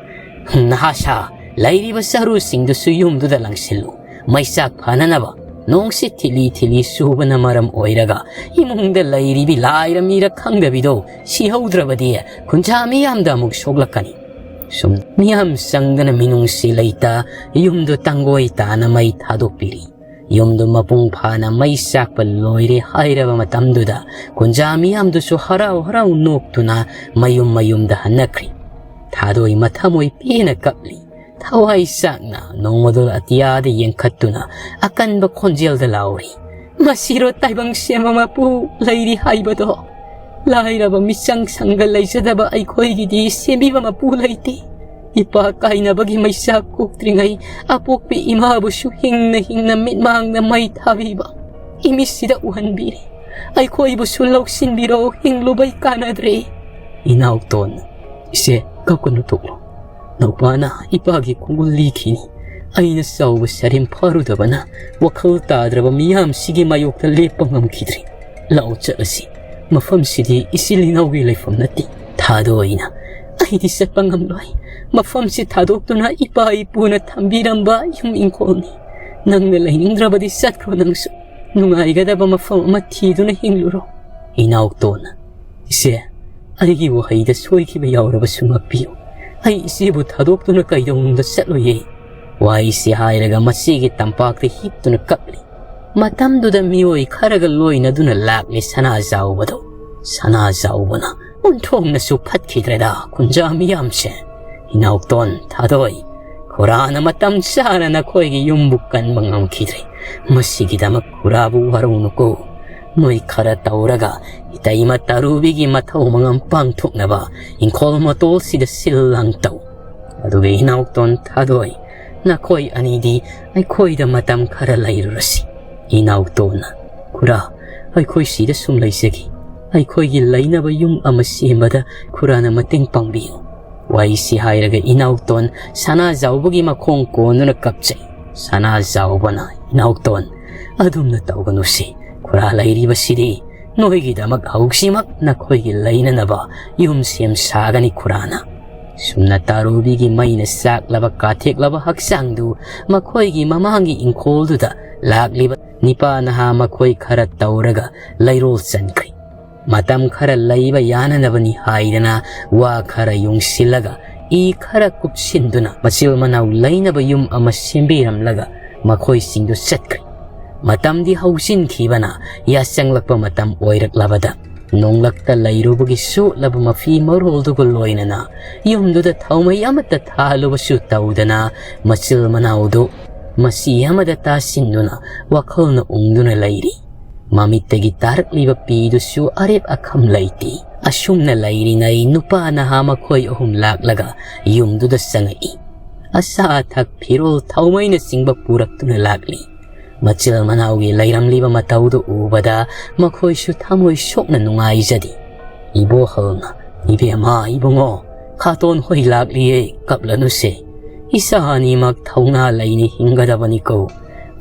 "ꯅꯍꯥ ꯁꯥ, ꯂꯩꯔꯤꯕ ꯆꯔꯨꯁꯤꯡꯗꯨꯁꯨ ꯌꯨꯝꯗꯨꯗ ꯂꯪꯁꯤꯜꯂꯨ, ꯃꯩꯆꯥꯛ ꯐꯅꯅꯕ꯫ ꯅꯣꯡꯁꯤ ꯊꯤꯠꯂꯤ ꯊꯤꯠꯂꯤ ꯆꯨꯕꯅ ꯃꯔꯝ ꯑꯣꯏꯔꯒ ꯏꯃꯨꯡꯗ ꯂꯩꯔꯤꯕꯤ ꯂꯥꯏꯔ ꯃꯤꯔ ꯈꯪꯗꯕꯤꯗꯣ ꯁꯤꯍꯧꯗ꯭ꯔꯕꯗꯤ ꯈꯨꯟꯖꯥ ꯃꯤꯌꯥꯝꯗ ꯑꯃꯨꯛ ꯁꯣꯛꯂꯛꯀꯅꯤ꯫ ꯁꯨꯝ ꯃꯤꯌꯥꯝ ꯆꯪꯗꯅ ꯃꯤꯅꯨꯡꯁꯤ ꯂꯩꯇ ꯌꯨꯝꯗꯨ ꯇꯪꯒꯣꯏ ꯇꯥꯅ ꯃꯩ ꯊꯥꯗꯣꯛꯄꯤꯔꯤ꯫ ꯌꯨꯝꯗꯨ ꯃꯄꯨꯡ ꯐꯥꯅ ꯃꯩ ꯆꯥꯛꯄ ꯂꯣꯏꯔꯦ ꯍꯥꯏꯔꯕ ꯃꯇꯝꯗꯨꯗ ꯈꯨꯟꯖꯥ ꯃꯤꯌꯥꯝꯗꯨꯁꯨ ꯍꯔꯥꯎ ꯍꯔꯥꯎ ꯅꯣꯛꯇꯨꯅ ꯃꯌꯨꯝ ꯃꯌꯨꯝꯗ ꯍꯟꯅꯈ꯭ꯔꯤ꯫ ꯊꯥꯗꯣꯏ ꯃꯊꯃꯣꯏ ꯄꯦꯟꯅ ꯀꯞꯂꯤ꯫ ꯊꯋꯥꯏ ꯆꯥꯛꯅ ꯅꯣꯡꯃꯗꯣꯜ ꯑꯇꯤꯌꯥꯗ ꯌꯦꯡꯈꯠꯇꯨꯅ ꯑꯀꯟꯕ ꯈꯣꯟꯖꯦꯜꯗ ꯂꯥꯎꯔꯤ, "ꯃꯁꯤꯔꯣ ꯇꯥꯏꯕꯪ ꯁꯦꯝꯕ ꯃꯄꯨ ꯂꯩꯔꯤ ꯍꯥꯏꯕꯗꯣ? ꯂꯥꯏꯔꯕ ꯃꯤꯆꯪ ꯁꯪꯒ ꯂꯩꯖꯗꯕ ꯑꯩꯈꯣꯏꯒꯤꯗꯤ ꯁꯦꯝꯕꯤꯕ ꯃꯄꯨ ꯂꯩꯇꯦ꯫ ꯏꯄꯥ ꯀꯥꯏꯅꯕꯒꯤ ꯃꯩꯆꯥꯛ ꯀꯣꯛꯇ꯭ꯔꯤꯉꯩ ꯑꯄꯣꯛꯄꯤ ꯏꯃꯥꯕꯨꯁꯨ ꯍꯤꯡꯅ ꯍꯤꯡꯅ ꯃꯤꯠꯃꯥꯡꯗ ꯃꯩ ꯊꯥꯕꯤꯕ ꯏꯃꯤꯠꯁꯤꯗ ꯎꯍꯟꯕꯤꯔꯦ꯫ ꯑꯩꯈꯣꯏꯕꯨꯁꯨ ꯂꯧꯁꯤꯟꯕꯤꯔꯣ, ꯍꯤꯡꯂꯨꯕꯩ ꯀꯥꯟꯅꯗ꯭ꯔꯦ꯫" ꯏꯅꯥꯎꯇꯣꯟ, "ꯏꯆꯦ, ꯀꯞꯀꯅꯨ, ꯇꯣꯛꯂꯣ꯫ ꯅꯧꯄꯥꯅ ꯏꯄꯥꯒꯤ ꯈꯣꯡꯒꯨꯜ ꯂꯤꯈꯤꯅꯤ꯫ ꯑꯩꯅ ꯆꯥꯎꯕ ꯁꯔꯦꯝ ꯐꯥꯔꯨꯗꯕꯅ ꯋꯥꯈꯜ ꯇꯥꯗ꯭ꯔꯕ ꯃꯤꯌꯥꯝꯁꯤꯒꯤ ꯃꯥꯌꯣꯛꯇ ꯂꯦꯞꯄ ꯉꯝꯈꯤꯗ꯭ꯔꯦ꯫ ꯂꯥꯛꯑꯣ ꯆꯠꯂꯁꯤ꯫ ꯃꯐꯝꯁꯤꯗꯤ ꯏꯆꯤꯜ ꯏꯅꯥꯎꯒꯤ ꯂꯩꯐꯝ ꯅꯠꯇꯦ꯫" ꯊꯥꯗꯣꯏꯅ, "ꯑꯩꯗꯤ ꯆꯠꯄ ꯉꯝꯂꯣꯏ꯫ ꯃꯐꯝꯁꯤ ꯊꯥꯗꯣꯛꯇꯨꯅ ꯏꯄꯥ ꯏꯄꯨꯅ ꯊꯝꯕꯤꯔꯝꯕ ꯌꯨꯝ ꯏꯪꯈꯣꯜꯅꯤ꯫ ꯅꯪꯅ ꯂꯩꯅꯤꯡꯗ꯭ꯔꯕꯗꯤ ꯆꯠꯈ꯭ꯔꯣ ꯅꯪꯁꯨ꯫ ꯅꯨꯡꯉꯥꯏꯒꯗꯕ ꯃꯐꯝ ꯑꯃ ꯊꯤꯗꯨꯅ ꯍꯤꯡꯂꯨꯔꯣ꯫" ꯏꯅꯥꯎꯇꯣꯟꯅ, "ꯏꯆꯦ, ꯑꯩꯒꯤ ꯋꯥꯍꯩꯗ ꯁꯣꯏꯈꯤꯕ ꯌꯥꯎꯔꯕꯁꯨ ꯉꯥꯛꯄꯤꯌꯨ꯫ ꯑꯩ ꯏꯆꯦꯕꯨ ꯊꯥꯗꯣꯛꯇꯨꯅ ꯀꯩꯗꯧꯅꯨꯡꯗ ꯆꯠꯂꯣꯏꯌꯦ꯫" ꯋꯥꯍꯩꯁꯤ ꯍꯥꯏꯔꯒ ꯃꯆꯦꯒꯤ ꯇꯝꯄꯥꯛꯇ ꯍꯤꯞꯇꯨꯅ ꯀꯞꯂꯤ꯫ ꯃꯇꯝꯗꯨꯗ ꯃꯤꯑꯣꯏ ꯈꯔꯒ ꯂꯣꯏꯅꯗꯨꯅ ꯂꯥꯛꯂꯤ ꯁꯅꯥꯖꯥꯎꯕꯗꯣ꯫ ꯁꯅꯥꯖꯥꯎꯕꯅ, "ꯑꯣꯟꯊꯣꯛꯅꯁꯨ ꯐꯠꯈꯤꯗ꯭ꯔꯦꯗ ꯈꯨꯟꯖꯥ ꯃꯤꯌꯥꯝꯁꯦ꯫ ꯏꯅꯥꯎꯇꯣꯟ, ꯊꯥꯗꯣꯏ, ꯈꯨꯔꯥꯅ ꯃꯇꯝ ꯆꯥꯅ ꯅꯈꯣꯏꯒꯤ ꯌꯨꯝꯕꯨ ꯀꯟꯕ ꯉꯝꯈꯤꯗ꯭ꯔꯦ꯫ ꯃꯁꯤꯒꯤꯗꯃꯛ ꯈꯨꯔꯥꯕꯨ ꯋꯥꯔꯧꯅꯨꯀꯣ꯫ ꯅꯣꯏ ꯈꯔ ꯇꯧꯔꯒ ꯏꯇꯩꯃ ꯇꯥꯔꯨꯕꯤꯒꯤ ꯃꯊꯧ ꯃꯉꯝ ꯄꯥꯡꯊꯣꯛꯅꯕ ꯏꯪꯈꯣꯜ ꯃꯇꯣꯜꯁꯤꯗ ꯁꯤꯜ ꯂꯥꯡ ꯇꯧ꯫ ꯑꯗꯨꯒ ꯏꯅꯥꯎꯇꯣꯟ, ꯊꯥꯗꯣꯏ, ꯅꯈꯣꯏ ꯑꯅꯤꯗꯤ ꯑꯩꯈꯣꯏꯗ ꯃꯇꯝ ꯈꯔ ꯂꯩꯔꯨꯔꯁꯤ꯫" ꯏꯅꯥꯎꯇꯣꯟꯅ, "ꯈꯨꯔꯥ, ꯑꯩꯈꯣꯏ ꯁꯤꯗ ꯁꯨꯝ ꯂꯩꯖꯒꯦ꯫ ꯑꯩꯈꯣꯏꯒꯤ ꯂꯩꯅꯕ ꯌꯨꯝ ꯑꯃ ꯁꯦꯝꯕꯗ ꯈꯨꯔꯥꯅ ꯃꯇꯦꯡ ꯄꯥꯡꯕꯤꯌꯨ꯫" ꯋꯥꯍꯩꯁꯤ ꯍꯥꯏꯔꯒ ꯏꯅꯥꯎꯇꯣꯟ ꯁꯅꯥꯖꯥꯎꯕꯒꯤ ꯃꯈꯣꯡ ꯀꯣꯟꯗꯨꯅ ꯀꯞꯆꯩ꯫ ꯁꯅꯥꯖꯥꯎꯕꯅ, "ꯏꯅꯥꯎꯇꯣꯟ, ꯑꯗꯨꯝꯅ ꯇꯧꯒꯅꯨꯁꯤ꯫ ꯈꯨꯔꯥ ꯂꯩꯔꯤꯕꯁꯤꯗꯤ ꯅꯣꯏꯒꯤꯗꯃꯛ ꯍꯧꯖꯤꯛꯃꯛ ꯅꯈꯣꯏꯒꯤ ꯂꯩꯅꯅꯕ ꯌꯨꯝ ꯁꯦꯝ ꯁꯥꯒꯅꯤ ꯈꯨꯔꯥꯅ꯫" ꯁꯨꯝꯅ ꯇꯥꯔꯨꯕꯤꯒꯤ ꯃꯩꯅ ꯆꯥꯛꯂꯕ ꯀꯥꯊꯦꯛꯂꯕ ꯍꯛꯆꯥꯡꯗꯨ ꯃꯈꯣꯏꯒꯤ ꯃꯃꯥꯡꯒꯤ ꯏꯪꯈꯣꯜꯗꯨꯗ ꯂꯥꯛꯂꯤꯕ ꯅꯤꯄꯥ ꯅꯍꯥ ꯃꯈꯣꯏ ꯈꯔ ꯇꯧꯔꯒ ꯂꯩꯔꯣꯜ ꯆꯟꯈ꯭ꯔꯦ꯫ ꯃꯇꯝ ꯈꯔ ꯂꯩꯕ ꯌꯥꯅꯅꯕꯅꯤ ꯍꯥꯏꯗꯅ ꯋꯥ ꯈꯔ ꯌꯨꯡꯁꯤꯜꯂꯒ ꯏ ꯈꯔ ꯀꯨꯞꯁꯤꯟꯗꯨꯅ ꯃꯆꯤꯜ ꯃꯅꯥꯎ ꯂꯩꯅꯕ ꯌꯨꯝ ꯑꯃ ꯁꯦꯝꯕꯤꯔꯝꯂꯒ ꯃꯈꯣꯏꯁꯤꯡꯗꯨ ꯆꯠꯈ꯭ꯔꯦ꯫ ꯃꯇꯝꯗꯤ ꯍꯧꯖꯤꯟꯈꯤꯕꯅ ꯌꯥꯆꯪꯂꯛꯄ ꯃꯇꯝ ꯑꯣꯏꯔꯛꯂꯕꯗ ꯅꯣꯡꯂꯛꯇ ꯂꯩꯔꯨꯕꯒꯤ ꯁꯣꯠꯂꯕ ꯃꯐꯤ ꯃꯔꯣꯜꯗꯨꯒ ꯂꯣꯏꯅꯅ ꯌꯨꯝꯗꯨꯗ ꯊꯥꯎꯃꯩ ꯑꯃꯠꯇ ꯊꯥꯜꯂꯨꯕꯁꯨ ꯇꯧꯗꯅ ꯃꯆꯤꯜ ꯃꯅꯥꯎꯗꯨ ꯃꯆꯤ ꯑꯃꯗ ꯇꯥꯁꯤꯟꯗꯨꯅ ꯋꯥꯈꯜꯅ ꯎꯪꯗꯨꯅ ꯂꯩꯔꯤ꯫ ꯃꯃꯤꯠꯇꯒꯤ ꯇꯥꯔꯛꯂꯤꯕ ꯄꯤꯗꯨꯁꯨ ꯑꯔꯦꯞ ꯑꯈꯝ ꯂꯩꯇꯦ꯫ ꯑꯁꯨꯝꯅ ꯂꯩꯔꯤꯉꯩ ꯅꯨꯄꯥ ꯅꯍꯥ ꯃꯈꯣꯏ ꯑꯍꯨꯝ ꯂꯥꯛꯂꯒ ꯌꯨꯝꯗꯨꯗ ꯆꯪꯉꯛꯏ꯫ ꯑꯆꯥ ꯑꯊꯛ, ꯐꯤꯔꯣꯜ, ꯊꯥꯎꯃꯩꯅꯆꯤꯡꯕ ꯄꯨꯔꯛꯇꯨꯅ ꯂꯥꯛꯂꯤ꯫ ꯃꯆꯤꯜ ꯃꯅꯥꯎꯒꯤ ꯂꯩꯔꯝꯂꯤꯕ ꯃꯇꯧꯗꯨ ꯎꯕꯗ ꯃꯈꯣꯏꯁꯨ ꯊꯃꯣꯏ ꯁꯣꯛꯅ ꯅꯨꯡꯉꯥꯏꯖꯗꯦ꯫ ꯏꯕꯣꯍꯜꯅ, "ꯏꯕꯦꯝꯃ, ꯏꯕꯨꯡꯉꯣ, ꯈꯥꯇꯣꯟ ꯍꯣꯏ ꯂꯥꯛꯂꯤꯌꯦ, ꯀꯞꯂꯅꯨꯁꯦ꯫ ꯏꯆꯥ ꯑꯅꯤꯃꯛ ꯊꯧꯅꯥ ꯂꯩꯅ ꯍꯤꯡꯒꯗꯕꯅꯤꯀꯣ꯫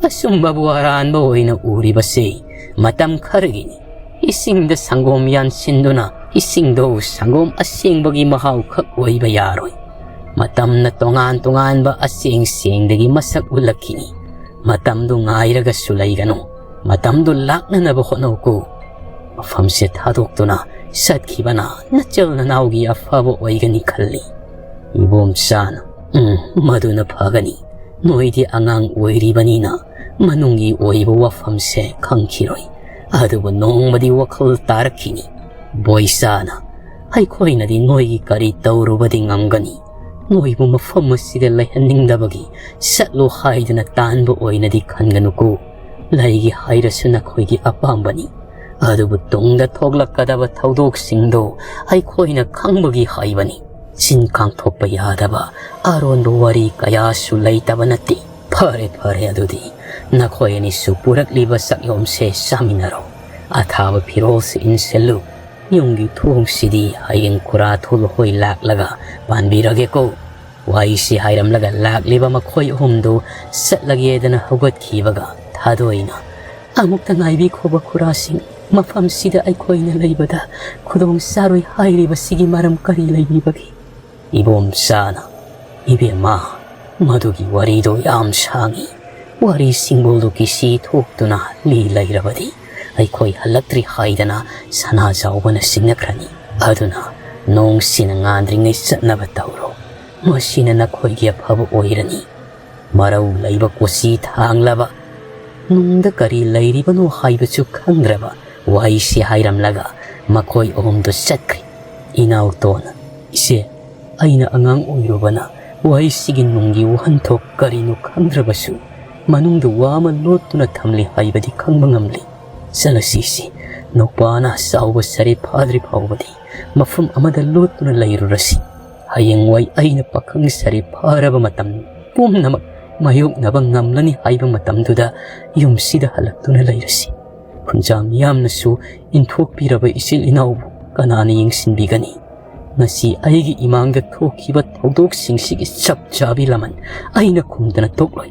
ꯑꯆꯨꯝꯕꯕꯨ ꯑꯔꯥꯟꯕ ꯑꯣꯏꯅ ꯎꯔꯤꯕꯁꯦ ꯃꯇꯝ ꯈꯔꯒꯤꯅꯤ꯫ ꯏꯁꯤꯡꯗ ꯁꯪꯒꯣꯝ ꯌꯥꯟꯁꯤꯟꯗꯨꯅ ꯏꯁꯤꯡꯗꯣ ꯁꯪꯒꯣꯝ ꯑꯁꯦꯡꯕꯒꯤ ꯃꯍꯥꯎ ꯈꯛ ꯑꯣꯏꯕ ꯌꯥꯔꯣꯏ꯫ ꯃꯇꯝꯅ ꯇꯣꯉꯥꯟ ꯇꯣꯉꯥꯟꯕ ꯑꯁꯦꯡ ꯁꯦꯡꯗꯒꯤ ꯃꯁꯛ ꯎꯠꯂꯛꯈꯤꯅꯤ꯫ ꯃꯇꯝꯗꯨ ꯉꯥꯏꯔꯒꯁꯨ ꯂꯩꯒꯅꯨ꯫ ꯃꯇꯝꯗꯨ ꯂꯥꯛꯅꯅꯕ ꯍꯣꯠꯅꯧꯀꯣ꯫ ꯃꯐꯝꯁꯦ ꯊꯥꯗꯣꯛꯇꯨꯅ ꯆꯠꯈꯤꯕꯅ ꯅꯆꯜ ꯅꯅꯥꯎꯒꯤ ꯑꯐꯕ ꯑꯣꯏꯒꯅꯤ ꯈꯜꯂꯤ꯫" ꯏꯕꯣꯝꯆꯥꯅ, "ꯎꯝ, ꯃꯗꯨꯅ ꯐꯒꯅꯤ꯫ ꯅꯣꯏꯗꯤ ꯑꯉꯥꯡ ꯑꯣꯏꯔꯤꯕꯅꯤꯅ ꯃꯅꯨꯡꯒꯤ ꯑꯣꯏꯕ ꯋꯥꯐꯝꯁꯦ ꯈꯪꯈꯤꯔꯣꯏ꯫ ꯑꯗꯨꯕꯨ ꯅꯣꯡꯃꯗꯤ ꯋꯥꯈꯜ ꯇꯥꯔꯛꯈꯤꯅꯤ꯫" ꯕꯣꯏꯆꯥꯅ, "ꯑꯩꯈꯣꯏꯅꯗꯤ ꯅꯣꯏꯒꯤ ꯀꯔꯤ ꯇꯧꯔꯨꯕꯗꯤ ꯉꯝꯒꯅꯤ? ꯅꯣꯏꯕꯨ ꯃꯐꯝ ꯑꯁꯤꯗ ꯂꯩꯍꯟꯅꯤꯡꯗꯕꯒꯤ ꯆꯠꯂꯣ ꯍꯥꯏꯗꯨꯅ ꯇꯥꯟꯕ ꯑꯣꯏꯅꯗꯤ ꯈꯟꯒꯅꯨꯀꯣ꯫ ꯂꯩꯒꯦ ꯍꯥꯏꯔꯁꯨ ꯅꯈꯣꯏꯒꯤ ꯑꯄꯥꯝꯕꯅꯤ꯫ ꯑꯗꯨꯕꯨ ꯇꯨꯡꯗ ꯊꯣꯛꯂꯛꯀꯗꯕ ꯊꯧꯗꯣꯛꯁꯤꯡꯗꯣ ꯑꯩꯈꯣꯏꯅ ꯈꯪꯕꯒꯤ ꯍꯥꯏꯕꯅꯤ꯫ ꯆꯤꯟ ꯀꯥꯡꯊꯣꯛꯄ ꯌꯥꯗꯕ ꯑꯔꯣꯟꯕ ꯋꯥꯔꯤ ꯀꯌꯥꯁꯨ ꯂꯩꯇꯕ ꯅꯠꯇꯦ꯫ ꯐꯔꯦ, ꯐꯔꯦ, ꯑꯗꯨꯗꯤ ꯅꯈꯣꯏ ꯑꯅꯤꯁꯨ ꯄꯨꯔꯛꯂꯤꯕ ꯆꯥꯛꯌꯣꯝꯁꯦ ꯆꯥꯃꯤꯟꯅꯔꯣ꯫ ꯑꯊꯥꯕ ꯐꯤꯔꯣꯜꯁꯦ ꯏꯟꯁꯤꯜꯂꯨ꯫ ꯌꯨꯝꯒꯤ ꯊꯣꯡꯁꯤꯗꯤ ꯍꯌꯦꯡ ꯈꯨꯔꯥ ꯊꯣꯜ ꯍꯣꯏ ꯂꯥꯛꯂꯒ ꯄꯥꯟꯕꯤꯔꯒꯦꯀꯣ꯫ ꯋꯥꯍꯩꯁꯤ ꯍꯥꯏꯔꯝꯂꯒ ꯂꯥꯛꯂꯤꯕ ꯃꯈꯣꯏ ꯑꯍꯨꯝꯗꯨ ꯆꯠꯂꯒꯦꯗꯅ ꯍꯧꯒꯠꯈꯤꯕꯒ ꯊꯥꯗꯣꯏꯅ, "ꯑꯃꯨꯛꯇ ꯉꯥꯏꯕꯤꯈꯣꯕ ꯈꯨꯔꯥꯁꯤꯡ, ꯃꯐꯝꯁꯤꯗ ꯑꯩꯈꯣꯏꯅ ꯂꯩꯕꯗ ꯈꯨꯗꯣꯡ ꯆꯥꯔꯣꯏ ꯍꯥꯏꯔꯤꯕꯁꯤꯒꯤ ꯃꯔꯝ ꯀꯔꯤ ꯂꯩꯕꯤꯕꯒꯦ?" ꯏꯕꯣꯝꯆꯥꯅ, "ꯏꯕꯦꯝꯃ, ꯃꯗꯨꯒꯤ ꯋꯥꯔꯤꯗꯣ ꯌꯥꯝ ꯁꯥꯡꯉꯤ꯫ ꯋꯥꯔꯤ ꯁꯤꯡꯕꯣꯜꯗꯨ ꯀꯤꯁꯤ ꯊꯣꯛꯇꯨꯅ ꯂꯤ ꯂꯩꯔꯕꯗꯤ ꯑꯩꯈꯣꯏ ꯍꯜꯂꯛꯇ꯭ꯔꯤ ꯍꯥꯏꯗꯅ ꯁꯅꯥꯖꯥꯎꯕꯅ ꯁꯤꯡꯅꯈ꯭ꯔꯅꯤ꯫ ꯑꯗꯨꯅ ꯅꯣꯡꯁꯤꯅ ꯉꯥꯟꯗ꯭ꯔꯤꯉꯩ ꯆꯠꯅꯕ ꯇꯧꯔꯣ꯫ ꯃꯁꯤꯅ ꯅꯈꯣꯏꯒꯤ ꯑꯐꯕ ꯑꯣꯏꯔꯅꯤ꯫ ꯃꯔꯧ ꯂꯩꯕ ꯀꯣꯆꯤ ꯊꯥꯡꯂꯕ ꯅꯨꯡꯗ ꯀꯔꯤ ꯂꯩꯔꯤꯕꯅꯣ ꯍꯥꯏꯕꯁꯨ ꯈꯪꯗ꯭ꯔꯕ ꯋꯥꯍꯩꯁꯤ ꯍꯥꯏꯔꯝꯂꯒ ꯃꯈꯣꯏ ꯑꯍꯨꯝꯗꯨ ꯆꯠꯈ꯭ꯔꯦ꯫ ꯏꯅꯥꯎꯇꯣꯟ, "ꯏꯆꯦ, ꯑꯩꯅ ꯑꯉꯥꯡ ꯑꯣꯏꯔꯨꯕꯅ ꯋꯥꯍꯩꯁꯤꯒꯤ ꯅꯨꯡꯒꯤ ꯋꯥꯍꯟꯊꯣꯛ ꯀꯔꯤꯅꯣ ꯈꯪꯗ꯭ꯔꯕꯁꯨ ꯃꯅꯨꯡꯗ ꯋꯥ ꯑꯃ ꯂꯣꯠꯇꯨꯅ ꯊꯝꯂꯤ ꯍꯥꯏꯕꯗꯤ ꯈꯪꯕ ꯉꯝꯂꯤ꯫ ꯆꯠꯂꯁꯤ ꯏꯆꯦ, ꯅꯨꯄꯥꯅ ꯆꯥꯎꯕ ꯁꯔꯦ ꯐꯥꯗ꯭ꯔꯤ ꯐꯥꯎꯕꯗꯤ ꯃꯐꯝ ꯑꯃꯗ ꯂꯣꯠꯇꯨꯅ ꯂꯩꯔꯨꯔꯁꯤ꯫ ꯍꯌꯦꯡꯋꯥꯏ ꯑꯩꯅ ꯄꯥꯈꯪ ꯁꯔꯦ ꯐꯥꯔꯕ ꯃꯇꯝ ꯄꯨꯝꯅꯃꯛ ꯃꯥꯌꯣꯛꯅꯕ ꯉꯝꯂꯅꯤ ꯍꯥꯏꯕ ꯃꯇꯝꯗꯨꯗ ꯌꯨꯝꯁꯤꯗ ꯍꯜꯂꯛꯇꯨꯅ ꯂꯩꯔꯁꯤ꯫ ꯈꯨꯟꯖꯥ ꯃꯤꯌꯥꯝꯅꯁꯨ ꯏꯟꯊꯣꯛꯄꯤꯔꯕ ꯏꯆꯤꯜ ꯏꯅꯥꯎꯕꯨ ꯀꯅꯥꯅ ꯌꯦꯡꯁꯤꯟꯕꯤꯒꯅꯤ? ꯉꯁꯤ ꯑꯩꯒꯤ ꯏꯃꯥꯡꯗ ꯊꯣꯛꯈꯤꯕ ꯊꯧꯗꯣꯛꯁꯤꯡꯁꯤꯒꯤ ꯆꯞ ꯆꯥꯕꯤ ꯂꯃꯟ ꯑꯩꯅ ꯈꯨꯝꯗꯅ ꯇꯣꯛꯂꯣꯏ꯫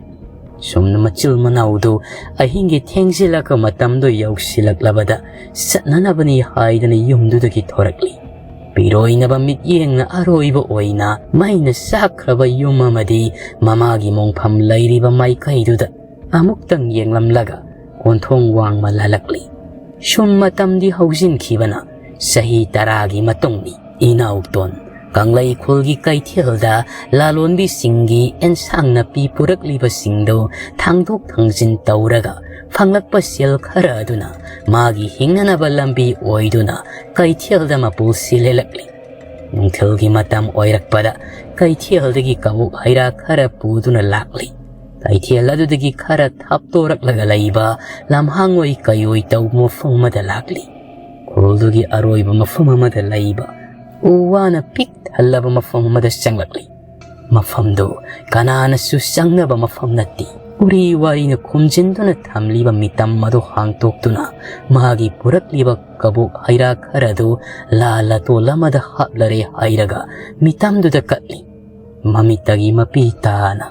ꯁꯨꯝꯅ ꯃꯆꯤꯜ ꯃꯅꯥꯎꯗꯨ ꯑꯍꯤꯡꯒꯤ ꯊꯦꯡꯖꯤꯜꯂꯛꯄ ꯃꯇꯝꯗꯨ ꯌꯧꯁꯤꯜꯂꯛꯂꯕꯗ ꯆꯠꯅꯅꯕꯅꯤ ꯍꯥꯏꯗꯅ ꯌꯨꯝꯗꯨꯗꯒꯤ ꯊꯣꯔꯛꯂꯤ꯫ ꯄꯤꯔꯣꯏꯅꯕ ꯃꯤꯠꯌꯦꯡꯅ ꯑꯔꯣꯏꯕ ꯑꯣꯏꯅ ꯃꯩꯅ ꯆꯥꯛꯈ꯭ꯔꯕ ꯌꯨꯝ ꯑꯃꯗꯤ ꯃꯃꯥꯒꯤ ꯃꯣꯡꯐꯝ ꯂꯩꯔꯤꯕ ꯃꯥꯏꯀꯩꯗꯨꯗ ꯑꯃꯨꯛꯇꯪ ꯌꯦꯡꯂꯝꯂꯒ ꯀꯣꯟꯊꯣꯡ ꯋꯥꯡꯃ ꯂꯥꯜꯂꯛꯂꯤ꯫ ꯁꯨꯝ ꯃꯇꯝꯗꯤ ꯍꯧꯖꯤꯟꯈꯤꯕꯅ ꯆꯍꯤ ꯇꯔꯥꯒꯤ ꯃꯇꯨꯡꯅꯤ꯫ ꯏꯅꯥꯎꯇꯣꯟ ꯀꯪꯂꯩ ꯈꯨꯜꯒꯤ ꯀꯩꯊꯦꯜꯗ ꯂꯥꯂꯣꯟꯕꯤꯁꯤꯡꯒꯤ ꯑꯦꯟꯁꯥꯡ ꯅꯥꯄꯤ ꯄꯨꯔꯛꯂꯤꯕꯁꯤꯡꯗꯨ ꯊꯥꯡꯗꯣꯛ ꯊꯥꯡꯖꯤꯟ ꯇꯧꯔꯒ ꯐꯪꯂꯛꯄ ꯁꯦꯜ ꯈꯔ ꯑꯗꯨꯅ ꯃꯥꯒꯤ ꯍꯤꯡꯅꯅꯕ ꯂꯝꯕꯤ ꯑꯣꯏꯗꯨꯅ ꯀꯩꯊꯦꯜꯗ ꯃꯄꯨ ꯁꯤꯜꯍꯜꯂꯛꯂꯤ꯫ ꯅꯨꯡꯊꯤꯜꯒꯤ ꯃꯇꯝ ꯑꯣꯏꯔꯛꯄꯗ ꯀꯩꯊꯦꯜꯗꯒꯤ ꯀꯕꯣꯛ ꯍꯩꯔꯥ ꯈꯔ ꯄꯨꯗꯨꯅ ꯂꯥꯛꯂꯤ꯫ ꯀꯩꯊꯦꯜ ꯑꯗꯨꯗꯒꯤ ꯈꯔ ꯊꯥꯞꯇꯣꯔꯛꯂꯒ ꯂꯩꯕ ꯂꯝꯍꯥꯡ ꯑꯣꯏ ꯀꯩ ꯑꯣꯏ ꯇꯧꯕ ꯃꯐꯝ ꯑꯃꯗ ꯂꯥꯛꯂꯤ꯫ ꯈꯨꯜꯗꯨꯒꯤ ꯑꯔꯣꯏꯕ ꯃꯐꯝ ꯑꯃꯗ ꯂꯩꯕ ꯎ ꯋꯥꯅ ꯄꯤꯛ ꯊꯜꯂꯕ ꯃꯐꯝ ꯑꯃꯗ ꯆꯪꯂꯛꯂꯤ꯫ ꯃꯐꯝꯗꯨ ꯀꯅꯥꯅꯁꯨ ꯆꯪꯅꯕ ꯃꯐꯝ ꯅꯠꯇꯦ꯫ ꯎꯔꯤ ꯋꯥꯔꯤꯅ ꯈꯨꯝꯖꯤꯟꯗꯨꯅ ꯊꯝꯂꯤꯕ ꯃꯤꯇꯝ ꯑꯗꯨ ꯍꯥꯡꯇꯣꯛꯇꯨꯅ ꯃꯥꯒꯤ ꯄꯨꯔꯛꯂꯤꯕ ꯀꯕꯣꯛ ꯍꯩꯔꯥ ꯈꯔꯗꯨ ꯂꯥ ꯂꯇꯣꯜ ꯑꯃꯗ ꯍꯥꯞꯂꯔꯦ ꯍꯥꯏꯔꯒ ꯃꯤꯇꯝꯗꯨꯗ ꯀꯠꯂꯤ꯫ ꯃꯃꯤꯠꯇꯒꯤ ꯃꯄꯤ ꯇꯥꯅ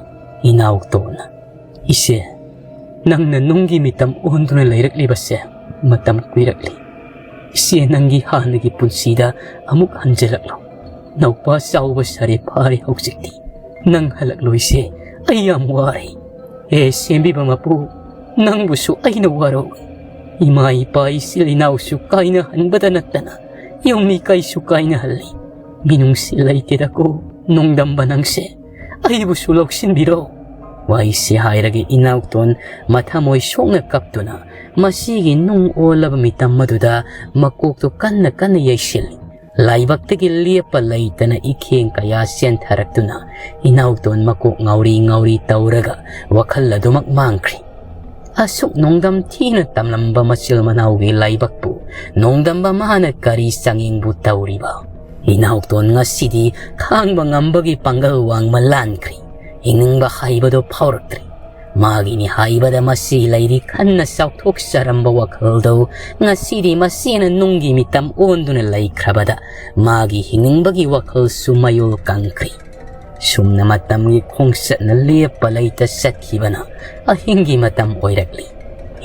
ꯏꯅꯥꯎꯇꯣꯟꯅ, "ꯏꯆꯦ, ꯅꯪꯅ ꯅꯨꯡꯒꯤ ꯃꯤꯇꯝ ꯑꯣꯟꯗꯨꯅ ꯂꯩꯔꯛꯂꯤꯕꯁꯦ ꯃꯇꯝ ꯀꯨꯏꯔꯛꯂꯤ꯫ ꯏꯆꯦ, ꯅꯪꯒꯤ ꯍꯥꯟꯅꯒꯤ ꯄꯨꯟꯁꯤꯗ ꯑꯃꯨꯛ ꯍꯟꯖꯤꯜꯂꯛꯂꯣ꯫ ꯅꯧꯄꯥ ꯆꯥꯎꯕ ꯁꯥꯔꯦ ꯐꯥꯔꯦ ꯍꯧꯖꯤꯛꯇꯤ꯫ ꯅꯪ ꯍꯜꯂꯛꯂꯣ ꯏꯆꯦ, ꯑꯩ ꯌꯥꯝ ꯋꯥꯔꯦ꯫" "ꯍꯦ ꯁꯦꯝꯕꯤꯕ ꯃꯄꯨ, ꯅꯪꯕꯨꯁꯨ ꯑꯩꯅ ꯋꯥꯔꯧꯏ꯫ ꯏꯃꯥ ꯏꯄꯥ ꯏꯆꯤꯜ ꯏꯅꯥꯎꯁꯨ ꯀꯥꯏꯅꯍꯟꯕꯗ ꯅꯠꯇꯅ ꯌꯨꯝ ꯏꯀꯩꯁꯨ ꯀꯥꯏꯅꯍꯜꯂꯤ꯫ ꯃꯤꯅꯨꯡꯁꯤ ꯂꯩꯇꯦꯗꯀꯣ ꯅꯣꯡꯗꯝꯕ ꯅꯪꯁꯦ꯫ ꯑꯩꯕꯨꯁꯨ ꯂꯧꯁꯤꯟꯕꯤꯔꯣ"꯫ ꯋꯥꯍꯩꯁꯤ ꯍꯥꯏꯔꯒ ꯏꯅꯥꯎꯇꯣꯟ ꯃꯊꯃꯣꯏ ꯁꯣꯛꯅ ꯀꯞꯇꯨꯅ ꯃꯁꯤꯒꯤ ꯅꯨꯡ ꯑꯣꯜꯂꯕ ꯃꯤꯇꯝ ꯑꯗꯨꯗ ꯃꯀꯣꯛꯇꯨ ꯀꯟꯅ ꯀꯟꯅ ꯌꯩꯁꯤꯜꯂꯤ꯫ ꯂꯥꯏꯕꯛꯇꯒꯤ ꯂꯦꯞꯄ ꯂꯩꯇꯅ ꯏꯈꯦꯡ ꯀꯌꯥ ꯆꯦꯟꯊꯔꯛꯇꯨꯅ ꯏꯅꯥꯎꯇꯣꯟ ꯃꯀꯣꯛ ꯉꯥꯎꯔꯤ ꯉꯥꯎꯔꯤ ꯇꯧꯔꯒ ꯋꯥꯈꯜ ꯑꯗꯨꯃꯛ ꯃꯥꯡꯈ꯭ꯔꯤ꯫ ꯑꯁꯨꯛ ꯅꯣꯡꯗꯝ ꯊꯤꯅ ꯇꯝꯂꯝꯕ ꯃꯆꯤꯜ ꯃꯅꯥꯎꯒꯤ ꯂꯥꯏꯕꯛꯄꯨ ꯅꯣꯡꯗꯝꯕ ꯃꯥꯅ ꯀꯔꯤ ꯆꯥꯡꯌꯦꯡꯕꯨ ꯇꯧꯔꯤꯕ? ꯏꯅꯥꯎꯇꯣꯟ ꯉꯁꯤꯗꯤ ꯈꯥꯡꯕ ꯉꯝꯕꯒꯤ ꯄꯥꯡꯒꯜ ꯋꯥꯡꯃ ꯂꯥꯟꯈ꯭ꯔꯤ꯫ ꯍꯤꯡꯅꯤꯡꯕ ꯍꯥꯏꯕꯗꯨ ꯐꯥꯎꯔꯛꯇ꯭ꯔꯤ꯫ ꯃꯥꯒꯤꯅꯤ ꯍꯥꯏꯕꯗ ꯃꯁꯤ ꯂꯩꯔꯤ ꯈꯟꯅ ꯆꯥꯎꯊꯣꯛꯆꯔꯝꯕ ꯋꯥꯈꯜꯗꯨ ꯉꯁꯤꯗꯤ ꯃꯁꯤꯅ ꯅꯨꯡꯒꯤ ꯃꯤꯇꯝ ꯑꯣꯟꯗꯨꯅ ꯂꯩꯈ꯭ꯔꯕꯗ ꯃꯥꯒꯤ ꯍꯤꯡꯅꯤꯡꯕꯒꯤ ꯋꯥꯈꯜꯁꯨ ꯃꯌꯣꯜ ꯀꯪꯈ꯭ꯔꯤ꯫ ꯁꯨꯝꯅ ꯃꯇꯝꯒꯤ ꯈꯣꯡꯆꯠꯅ ꯂꯦꯞꯄ ꯂꯩꯇ ꯆꯠꯈꯤꯕꯅ ꯑꯍꯤꯡꯒꯤ ꯃꯇꯝ ꯑꯣꯏꯔꯛꯂꯤ꯫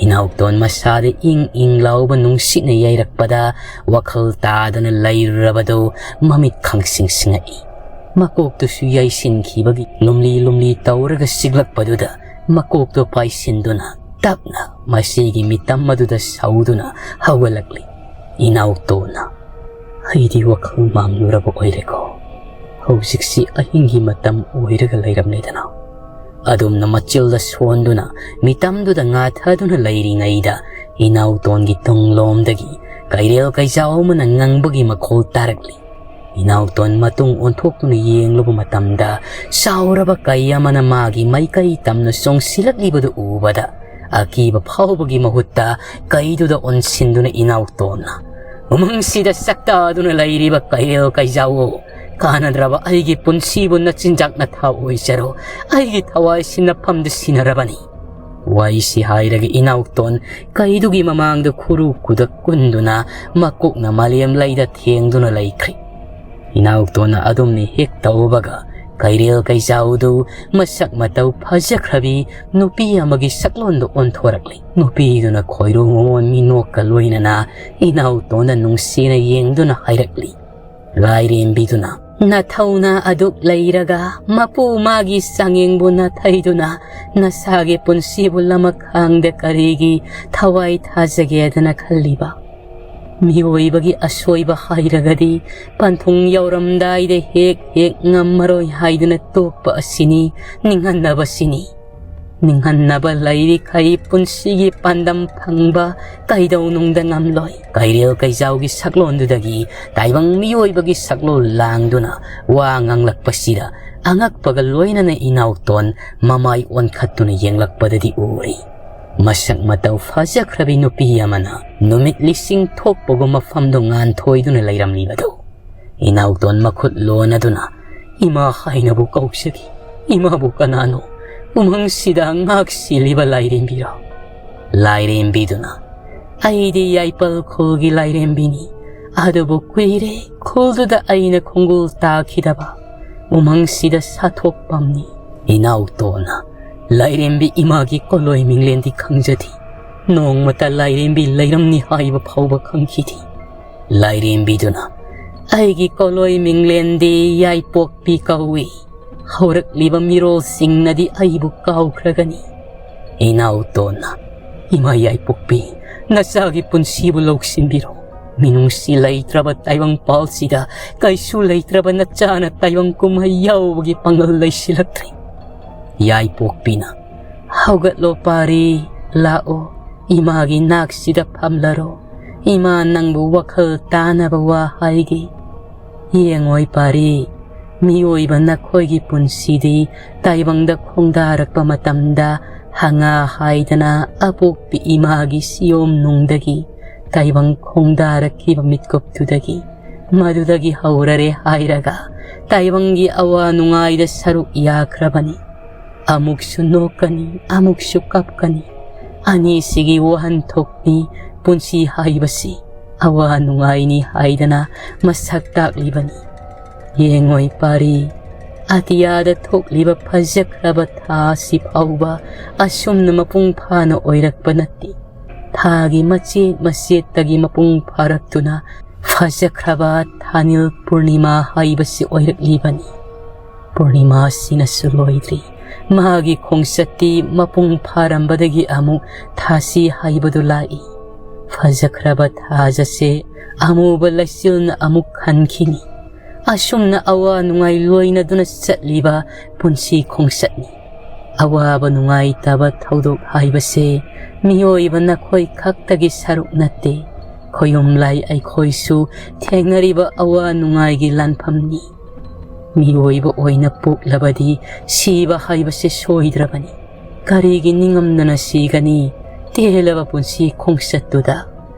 ꯏꯅꯥꯎꯇꯣꯟ ꯃꯁꯥꯗ ꯏꯪ ꯏꯪ ꯂꯥꯎꯕ ꯅꯨꯡꯁꯤꯠꯅ ꯌꯩꯔꯛꯄꯗ ꯋꯥꯈꯜ ꯇꯥꯗꯅ ꯂꯩꯔꯨꯔꯕꯗꯨ ꯃꯃꯤꯠ ꯈꯪꯁꯤꯡ ꯁꯤꯡꯉꯛꯏ꯫ ꯃꯀꯣꯛꯇꯨꯁꯨ ꯌꯩꯁꯤꯟꯈꯤꯕꯒꯤ ꯂꯨꯝꯂꯤ ꯂꯨꯝꯂꯤ ꯇꯧꯔꯒ ꯆꯤꯛꯂꯛꯄꯗꯨꯗ ꯃꯀꯣꯛꯇꯨ ꯄꯥꯏꯁꯤꯟꯗꯨꯅ ꯇꯞꯅ ꯃꯁꯤꯒꯤ ꯃꯤꯇꯝ ꯑꯗꯨꯗ ꯁꯧꯗꯨꯅ ꯍꯧꯒꯠꯂꯛꯂꯤ꯫ ꯏꯅꯥꯎꯇꯣꯟꯅ, "ꯑꯩꯗꯤ ꯋꯥꯈꯜ ꯃꯥꯡꯂꯨꯔꯕ ꯑꯣꯏꯔꯦꯀꯣ꯫ ꯍꯧꯖꯤꯛꯁꯤ ꯑꯍꯤꯡꯒꯤ ꯃꯇꯝ ꯑꯣꯏꯔꯒ ꯂꯩꯔꯝꯂꯦꯗꯅ"꯫ ꯑꯗꯨꯝꯅ ꯃꯆꯤꯜꯗ ꯁꯣꯟꯗꯨꯅ ꯃꯤꯇꯝꯗꯨꯗ ꯉꯥꯊꯗꯨꯅ ꯂꯩꯔꯤꯉꯩꯗ ꯏꯅꯥꯎꯇꯣꯟꯒꯤ ꯇꯨꯡꯂꯣꯝꯗꯒꯤ ꯀꯩꯔꯦꯜ ꯀꯩꯖꯥꯎ ꯑꯃꯅ ꯉꯪꯕꯒꯤ ꯃꯈꯣꯜ ꯇꯥꯔꯛꯂꯤ꯫ ꯏꯅꯥꯎꯇꯣꯟ ꯃꯇꯨꯡ ꯑꯣꯟꯊꯣꯛꯇꯨꯅ ꯌꯦꯡꯂꯨꯕ ꯃꯇꯝꯗ ꯆꯥꯎꯔꯕ ꯀꯩ ꯑꯃꯅ ꯃꯥꯒꯤ ꯃꯥꯏꯀꯩ ꯇꯝꯅ ꯆꯣꯡꯁꯤꯜꯂꯛꯂꯤꯕꯗꯨ ꯎꯕꯗ ꯑꯀꯤꯕ ꯐꯥꯎꯕꯒꯤ ꯃꯍꯨꯠꯇ ꯀꯩꯗꯨꯗ ꯑꯣꯟꯁꯤꯟꯗꯨꯅ ꯏꯅꯥꯎꯇꯣꯟꯅ, "ꯎꯃꯪꯁꯤꯗ ꯆꯥꯛꯇꯥꯗꯨꯅ ꯂꯩꯔꯤꯕ ꯀꯩꯔꯦꯜ ꯀꯩꯖꯥꯎꯋꯣ, ꯀꯥꯟꯅꯗ꯭ꯔꯕ ꯑꯩꯒꯤ ꯄꯨꯟꯁꯤꯕꯨ ꯅꯆꯤꯟꯖꯥꯛ ꯅꯊꯥ ꯑꯣꯏꯖꯔꯣ꯫ ꯑꯩꯒꯤ ꯊꯋꯥꯏ ꯁꯤꯟꯅꯐꯝꯗ ꯁꯤꯟꯅꯔꯕꯅꯤ"꯫ ꯋꯥꯍꯩꯁꯤ ꯍꯥꯏꯔꯒ ꯏꯅꯥꯎꯇꯣꯟ ꯀꯩꯗꯨꯒꯤ ꯃꯃꯥꯡꯗ ꯈꯨꯔꯨ ꯈꯨꯗꯛ ꯀꯨꯟꯗꯨꯅ ꯃꯀꯣꯛꯅ ꯃꯥꯂꯦꯝ ꯂꯩꯗ ꯊꯦꯡꯗꯨꯅ ꯂꯩꯈ꯭ꯔꯤ꯫ ꯏꯅꯥꯎꯇꯣꯟꯅ ꯑꯗꯨꯝꯅ ꯍꯦꯛ ꯇꯧꯕꯒ ꯀꯩꯔꯦꯜ ꯀꯩꯆꯥꯎꯗꯨ ꯃꯁꯛ ꯃꯇꯧ ꯐꯖꯈ꯭ꯔꯕꯤ ꯅꯨꯄꯤ ꯑꯃꯒꯤ ꯁꯛꯂꯣꯟꯗ ꯑꯣꯟꯊꯣꯔꯛꯂꯤ꯫ ꯅꯨꯄꯤꯗꯨꯅ ꯈꯣꯏꯔꯣ ꯃꯣꯃꯣꯟ ꯃꯤꯅꯣꯛꯀ ꯂꯣꯏꯅꯅ ꯏꯅꯥꯎꯇꯣꯟꯗ ꯅꯨꯡꯁꯤꯅ ꯌꯦꯡꯗꯨꯅ ꯍꯥꯏꯔꯛꯂꯤ꯫ ꯂꯥꯏꯔꯦꯝꯕꯤꯗꯨꯅ, ꯅꯊꯧꯅ ꯑꯗꯨꯛ ꯂꯩꯔꯒ ꯃꯄꯨ ꯃꯥꯒꯤ ꯆꯥꯡꯌꯦꯡꯕꯨ ꯅꯥꯊꯩꯗꯨꯅ ꯅꯁꯥꯒꯤ ꯄꯨꯟꯁꯤꯕꯨ ꯂꯃꯈꯥꯡꯗ ꯀꯔꯤꯒꯤ ꯊꯋꯥꯏ ꯊꯥꯖꯒꯦꯗꯅ ꯈꯜꯂꯤꯕ? ꯃꯤꯑꯣꯏꯕꯒꯤ ꯑꯁꯣꯏꯕ ꯍꯥꯏꯔꯒꯗꯤ ꯄꯟꯊꯨꯡ ꯌꯧꯔꯝꯗꯥꯏꯗ ꯍꯦꯛ ꯍꯦꯛ ꯉꯝꯃꯔꯣꯏ ꯍꯥꯏꯗꯨꯅ ꯇꯣꯛꯄ ꯑꯁꯤꯅꯤ꯫ ꯅꯤꯡꯍꯟꯅꯕꯁꯤꯅꯤ꯫ ꯅꯤꯡꯍꯟꯅꯕ ꯂꯩꯔꯤꯈꯩ ꯄꯨꯟꯁꯤꯒꯤ ꯄꯥꯟꯗꯝ ꯐꯪꯕ ꯀꯩꯗꯧꯅꯨꯡꯗ ꯉꯝꯂꯣꯏ꯫ ꯀꯩꯔꯦꯜ ꯀꯩꯖꯥꯎꯒꯤ ꯁꯛꯂꯣꯟꯗꯨꯗꯒꯤ ꯇꯥꯏꯕꯪ ꯃꯤꯑꯣꯏꯕꯒꯤ ꯁꯛꯂꯣꯟ ꯂꯥꯡꯗꯨꯅ ꯋꯥ ꯉꯥꯡꯂꯛꯄꯁꯤꯗ ꯑꯉꯛꯄꯒ ꯂꯣꯏꯅꯅ ꯏꯅꯥꯎꯇꯣꯟ ꯃꯃꯥꯏ ꯑꯣꯟꯈꯠꯇꯨꯅ ꯌꯦꯡꯂꯛꯄꯗꯗꯤ ꯎꯔꯤ꯫ ꯃꯁꯛ ꯃꯇꯧ ꯐꯖꯈ꯭ꯔꯕꯤ ꯅꯨꯄꯤ ꯑꯃꯅ ꯅꯨꯃꯤꯠ ꯂꯤꯁꯤꯡ ꯊꯣꯛꯄꯒꯨꯝ ꯃꯐꯝꯗꯨ ꯉꯥꯟꯊꯣꯏꯗꯨꯅ ꯂꯩꯔꯝꯂꯤꯕꯗꯨ꯫ ꯏꯅꯥꯎꯇꯣꯟ ꯃꯈꯨꯠ ꯂꯣꯟꯅꯗꯨꯅ, "ꯏꯃꯥ ꯍꯥꯏꯅꯕꯨ ꯀꯧꯖꯈꯤ꯫ ꯏꯃꯥꯕꯨ ꯀꯅꯥꯅꯣ? ꯎꯃꯪꯁꯤꯗ ꯉꯥꯛ ꯁꯤꯜꯂꯤꯕ ꯂꯥꯏꯔꯦꯝꯕꯤꯔꯣ?" ꯂꯥꯏꯔꯦꯝꯕꯤꯗꯨꯅ, "ꯑꯩꯗꯤ ꯌꯥꯏꯄꯜ ꯈꯨꯜꯒꯤ ꯂꯥꯏꯔꯦꯝꯕꯤꯅꯤ꯫ ꯑꯗꯨꯕꯨ ꯀꯨꯏꯔꯦ ꯈꯨꯜꯗꯨꯗ ꯑꯩꯅ ꯈꯣꯡꯒꯨꯜ ꯇꯥꯈꯤꯗꯕ꯫ ꯎꯃꯪꯁꯤꯗ ꯁꯥꯊꯣꯛꯄꯝꯅꯤ꯫" ꯏꯅꯥꯎꯇꯣꯟꯅ, "ꯂꯥꯏꯔꯦꯝꯕꯤ ꯏꯃꯥꯒꯤ ꯀꯣꯂꯣꯏ ꯃꯤꯡꯂꯦꯟꯗꯤ ꯈꯪꯖꯗꯦ꯫ ꯅꯣꯡꯃꯇ ꯂꯥꯏꯔꯦꯝꯕꯤ ꯂꯩꯔꯝꯅꯤ ꯍꯥꯏꯕ ꯐꯥꯎꯕ ꯈꯪꯈꯤꯗꯦ꯫" ꯂꯥꯏꯔꯦꯝꯕꯤꯗꯨꯅ, "ꯑꯩꯒꯤ ꯀꯣꯂꯣꯏ ꯃꯤꯡꯂꯦꯟꯗꯤ ꯌꯥꯏꯄꯣꯛꯄꯤ ꯀꯧꯏ꯫ ꯍꯧꯔꯛꯂꯤꯕ ꯃꯤꯔꯣꯜꯁꯤꯡꯅꯗꯤ ꯑꯩꯕꯨ ꯀꯥꯎꯈ꯭ꯔꯒꯅꯤ꯫" ꯏꯅꯥꯎꯇꯣꯟꯅ, "ꯏꯃꯥ ꯌꯥꯏꯄꯣꯛꯄꯤ, ꯅꯆꯥꯒꯤ ꯄꯨꯟꯁꯤꯕꯨ ꯂꯧꯁꯤꯟꯕꯤꯔꯣ꯫ ꯃꯤꯅꯨꯡꯁꯤ ꯂꯩꯇ꯭ꯔꯕ ꯇꯥꯏꯕꯪꯄꯥꯜꯁꯤꯗ ꯀꯩꯁꯨ ꯂꯩꯇ꯭ꯔꯕ ꯅꯆꯥꯅ ꯇꯥꯏꯕꯪ ꯀꯨꯝꯍꯩ ꯌꯥꯎꯕꯒꯤ ꯄꯥꯡꯒꯜ ꯂꯩꯁꯤꯜꯂꯛꯇ꯭ꯔꯦ꯫" ꯌꯥꯏꯄꯣꯛꯄꯤꯅ, "ꯍꯧꯒꯠꯂꯣ ꯄꯥꯔꯤ, ꯂꯥꯛꯑꯣ, ꯏꯃꯥꯒꯤ ꯅꯥꯛꯁꯤꯗ ꯐꯝꯂꯔꯣ꯫ ꯏꯃꯥ ꯅꯪꯕꯨ ꯋꯥꯈꯜ ꯇꯥꯅꯕ ꯋꯥ ꯍꯥꯏꯒꯦ꯫ ꯌꯦꯡꯉꯣꯏ ꯄꯥꯔꯤ, ꯃꯤꯑꯣꯏꯕ ꯅꯈꯣꯏꯒꯤ ꯄꯨꯟꯁꯤꯗꯤ ꯇꯥꯏꯕꯪꯗ ꯈꯣꯡꯗꯥꯔꯛꯄ ꯃꯇꯝꯗ ꯍꯉꯥ ꯍꯥꯏꯗꯅ ꯑꯄꯣꯛꯄꯤ ꯏꯃꯥꯒꯤ ꯁꯤꯌꯣꯝ ꯅꯨꯡꯗꯒꯤ ꯇꯥꯏꯕꯪ ꯈꯣꯡꯗꯥꯔꯛꯈꯤꯕ ꯃꯤꯠꯀꯨꯞꯇꯨꯗꯒꯤ, ꯃꯗꯨꯗꯒꯤ ꯍꯧꯔꯔꯦ ꯍꯥꯏꯔꯒ ꯇꯥꯏꯕꯪꯒꯤ ꯑꯋꯥ ꯅꯨꯡꯉꯥꯏꯗ ꯁꯔꯨꯛ ꯌꯥꯈ꯭ꯔꯕꯅꯤ꯫ ꯑꯃꯨꯛꯁꯨ ꯅꯣꯛꯀꯅꯤ, ꯑꯃꯨꯛꯁꯨ ꯀꯞꯀꯅꯤ꯫ ꯑꯅꯤꯁꯤꯒꯤ ꯋꯥꯍꯟꯊꯣꯛꯅꯤ ꯄꯨꯟꯁꯤ ꯍꯥꯏꯕꯁꯤ꯫ ꯑꯋꯥ ꯅꯨꯡꯉꯥꯏꯅꯤ ꯍꯥꯏꯗꯅ ꯃꯁꯛ ꯇꯥꯛꯂꯤꯕꯅꯤ꯫ ꯌꯦꯡꯉꯣꯏ ꯄꯥꯔꯤ, ꯑꯇꯤꯌꯥꯗ ꯊꯣꯛꯂꯤꯕ ꯐꯖꯈ꯭ꯔꯕ ꯊꯥ ꯑꯁꯤ ꯐꯥꯎꯕ ꯑꯁꯨꯝꯅ ꯃꯄꯨꯡ ꯐꯥꯅ ꯑꯣꯏꯔꯛꯄ ꯅꯠꯇꯦ꯫ ꯊꯥꯒꯤ ꯃꯆꯦꯠ ꯃꯆꯦꯠꯇꯒꯤ ꯃꯄꯨꯡ ꯐꯥꯔꯛꯇꯨꯅ ꯐꯖꯈ꯭ꯔꯕ ꯊꯥꯅꯤꯜ ꯄꯨꯔꯅꯤꯃꯥ ꯍꯥꯏꯕꯁꯤ ꯑꯣꯏꯔꯛꯂꯤꯕꯅꯤ꯫ ꯄꯨꯔꯅꯤꯃꯥꯁꯤꯅꯁꯨ ꯂꯣꯏꯗ꯭ꯔꯤ꯫ ꯃꯥꯒꯤ ꯈꯣꯡꯆꯠꯇꯤ ꯃꯄꯨꯡ ꯐꯥꯔꯝꯕꯗꯒꯤ ꯑꯃꯨꯛ ꯊꯥꯁꯤ ꯍꯥꯏꯕꯗꯨ ꯂꯥꯛꯏ꯫ ꯐꯖꯈ꯭ꯔꯕ ꯊꯥꯖꯁꯦ ꯑꯃꯨꯕ ꯂꯩꯆꯤꯜꯅ ꯑꯃꯨꯛ ꯈꯟꯈꯤꯅꯤ꯫ ꯑꯁꯨꯝꯅ ꯑꯋꯥ ꯅꯨꯡꯉꯥꯏ ꯂꯣꯏꯅꯗꯨꯅ ꯆꯠꯂꯤꯕ ꯄꯨꯟꯁꯤ ꯈꯣꯡꯆꯠꯅꯤ꯫ ꯑꯋꯥꯕ ꯅꯨꯡꯉꯥꯏꯇꯕ ꯊꯧꯗꯣꯛ ꯍꯥꯏꯕꯁꯦ ꯃꯤꯑꯣꯏꯕ ꯅꯈꯣꯏ ꯈꯛꯇꯒꯤ ꯁꯔꯨꯛ ꯅꯠꯇꯦ꯫ ꯈꯣꯌꯨꯝ ꯂꯥꯏ ꯑꯩꯈꯣꯏꯁꯨ ꯊꯦꯡꯅꯔꯤꯕ ꯑꯋꯥ ꯅꯨꯡꯉꯥꯏꯒꯤ ꯂꯥꯟꯐꯝꯅꯤ꯫ ꯃꯤꯑꯣꯏꯕ ꯑꯣꯏꯅ ꯄꯣꯛꯂꯕꯗꯤ ꯁꯤꯕ ꯍꯥꯏꯕꯁꯦ ꯁꯣꯏꯗ꯭ꯔꯕꯅꯤ꯫ ꯀꯔꯤꯒꯤ ꯅꯤꯡꯉꯝꯗꯅ ꯁꯤꯒꯅꯤ? ꯇꯦꯜꯂꯕ ꯄꯨꯟꯁꯤ ꯈꯣꯡꯆꯠꯇꯨꯗ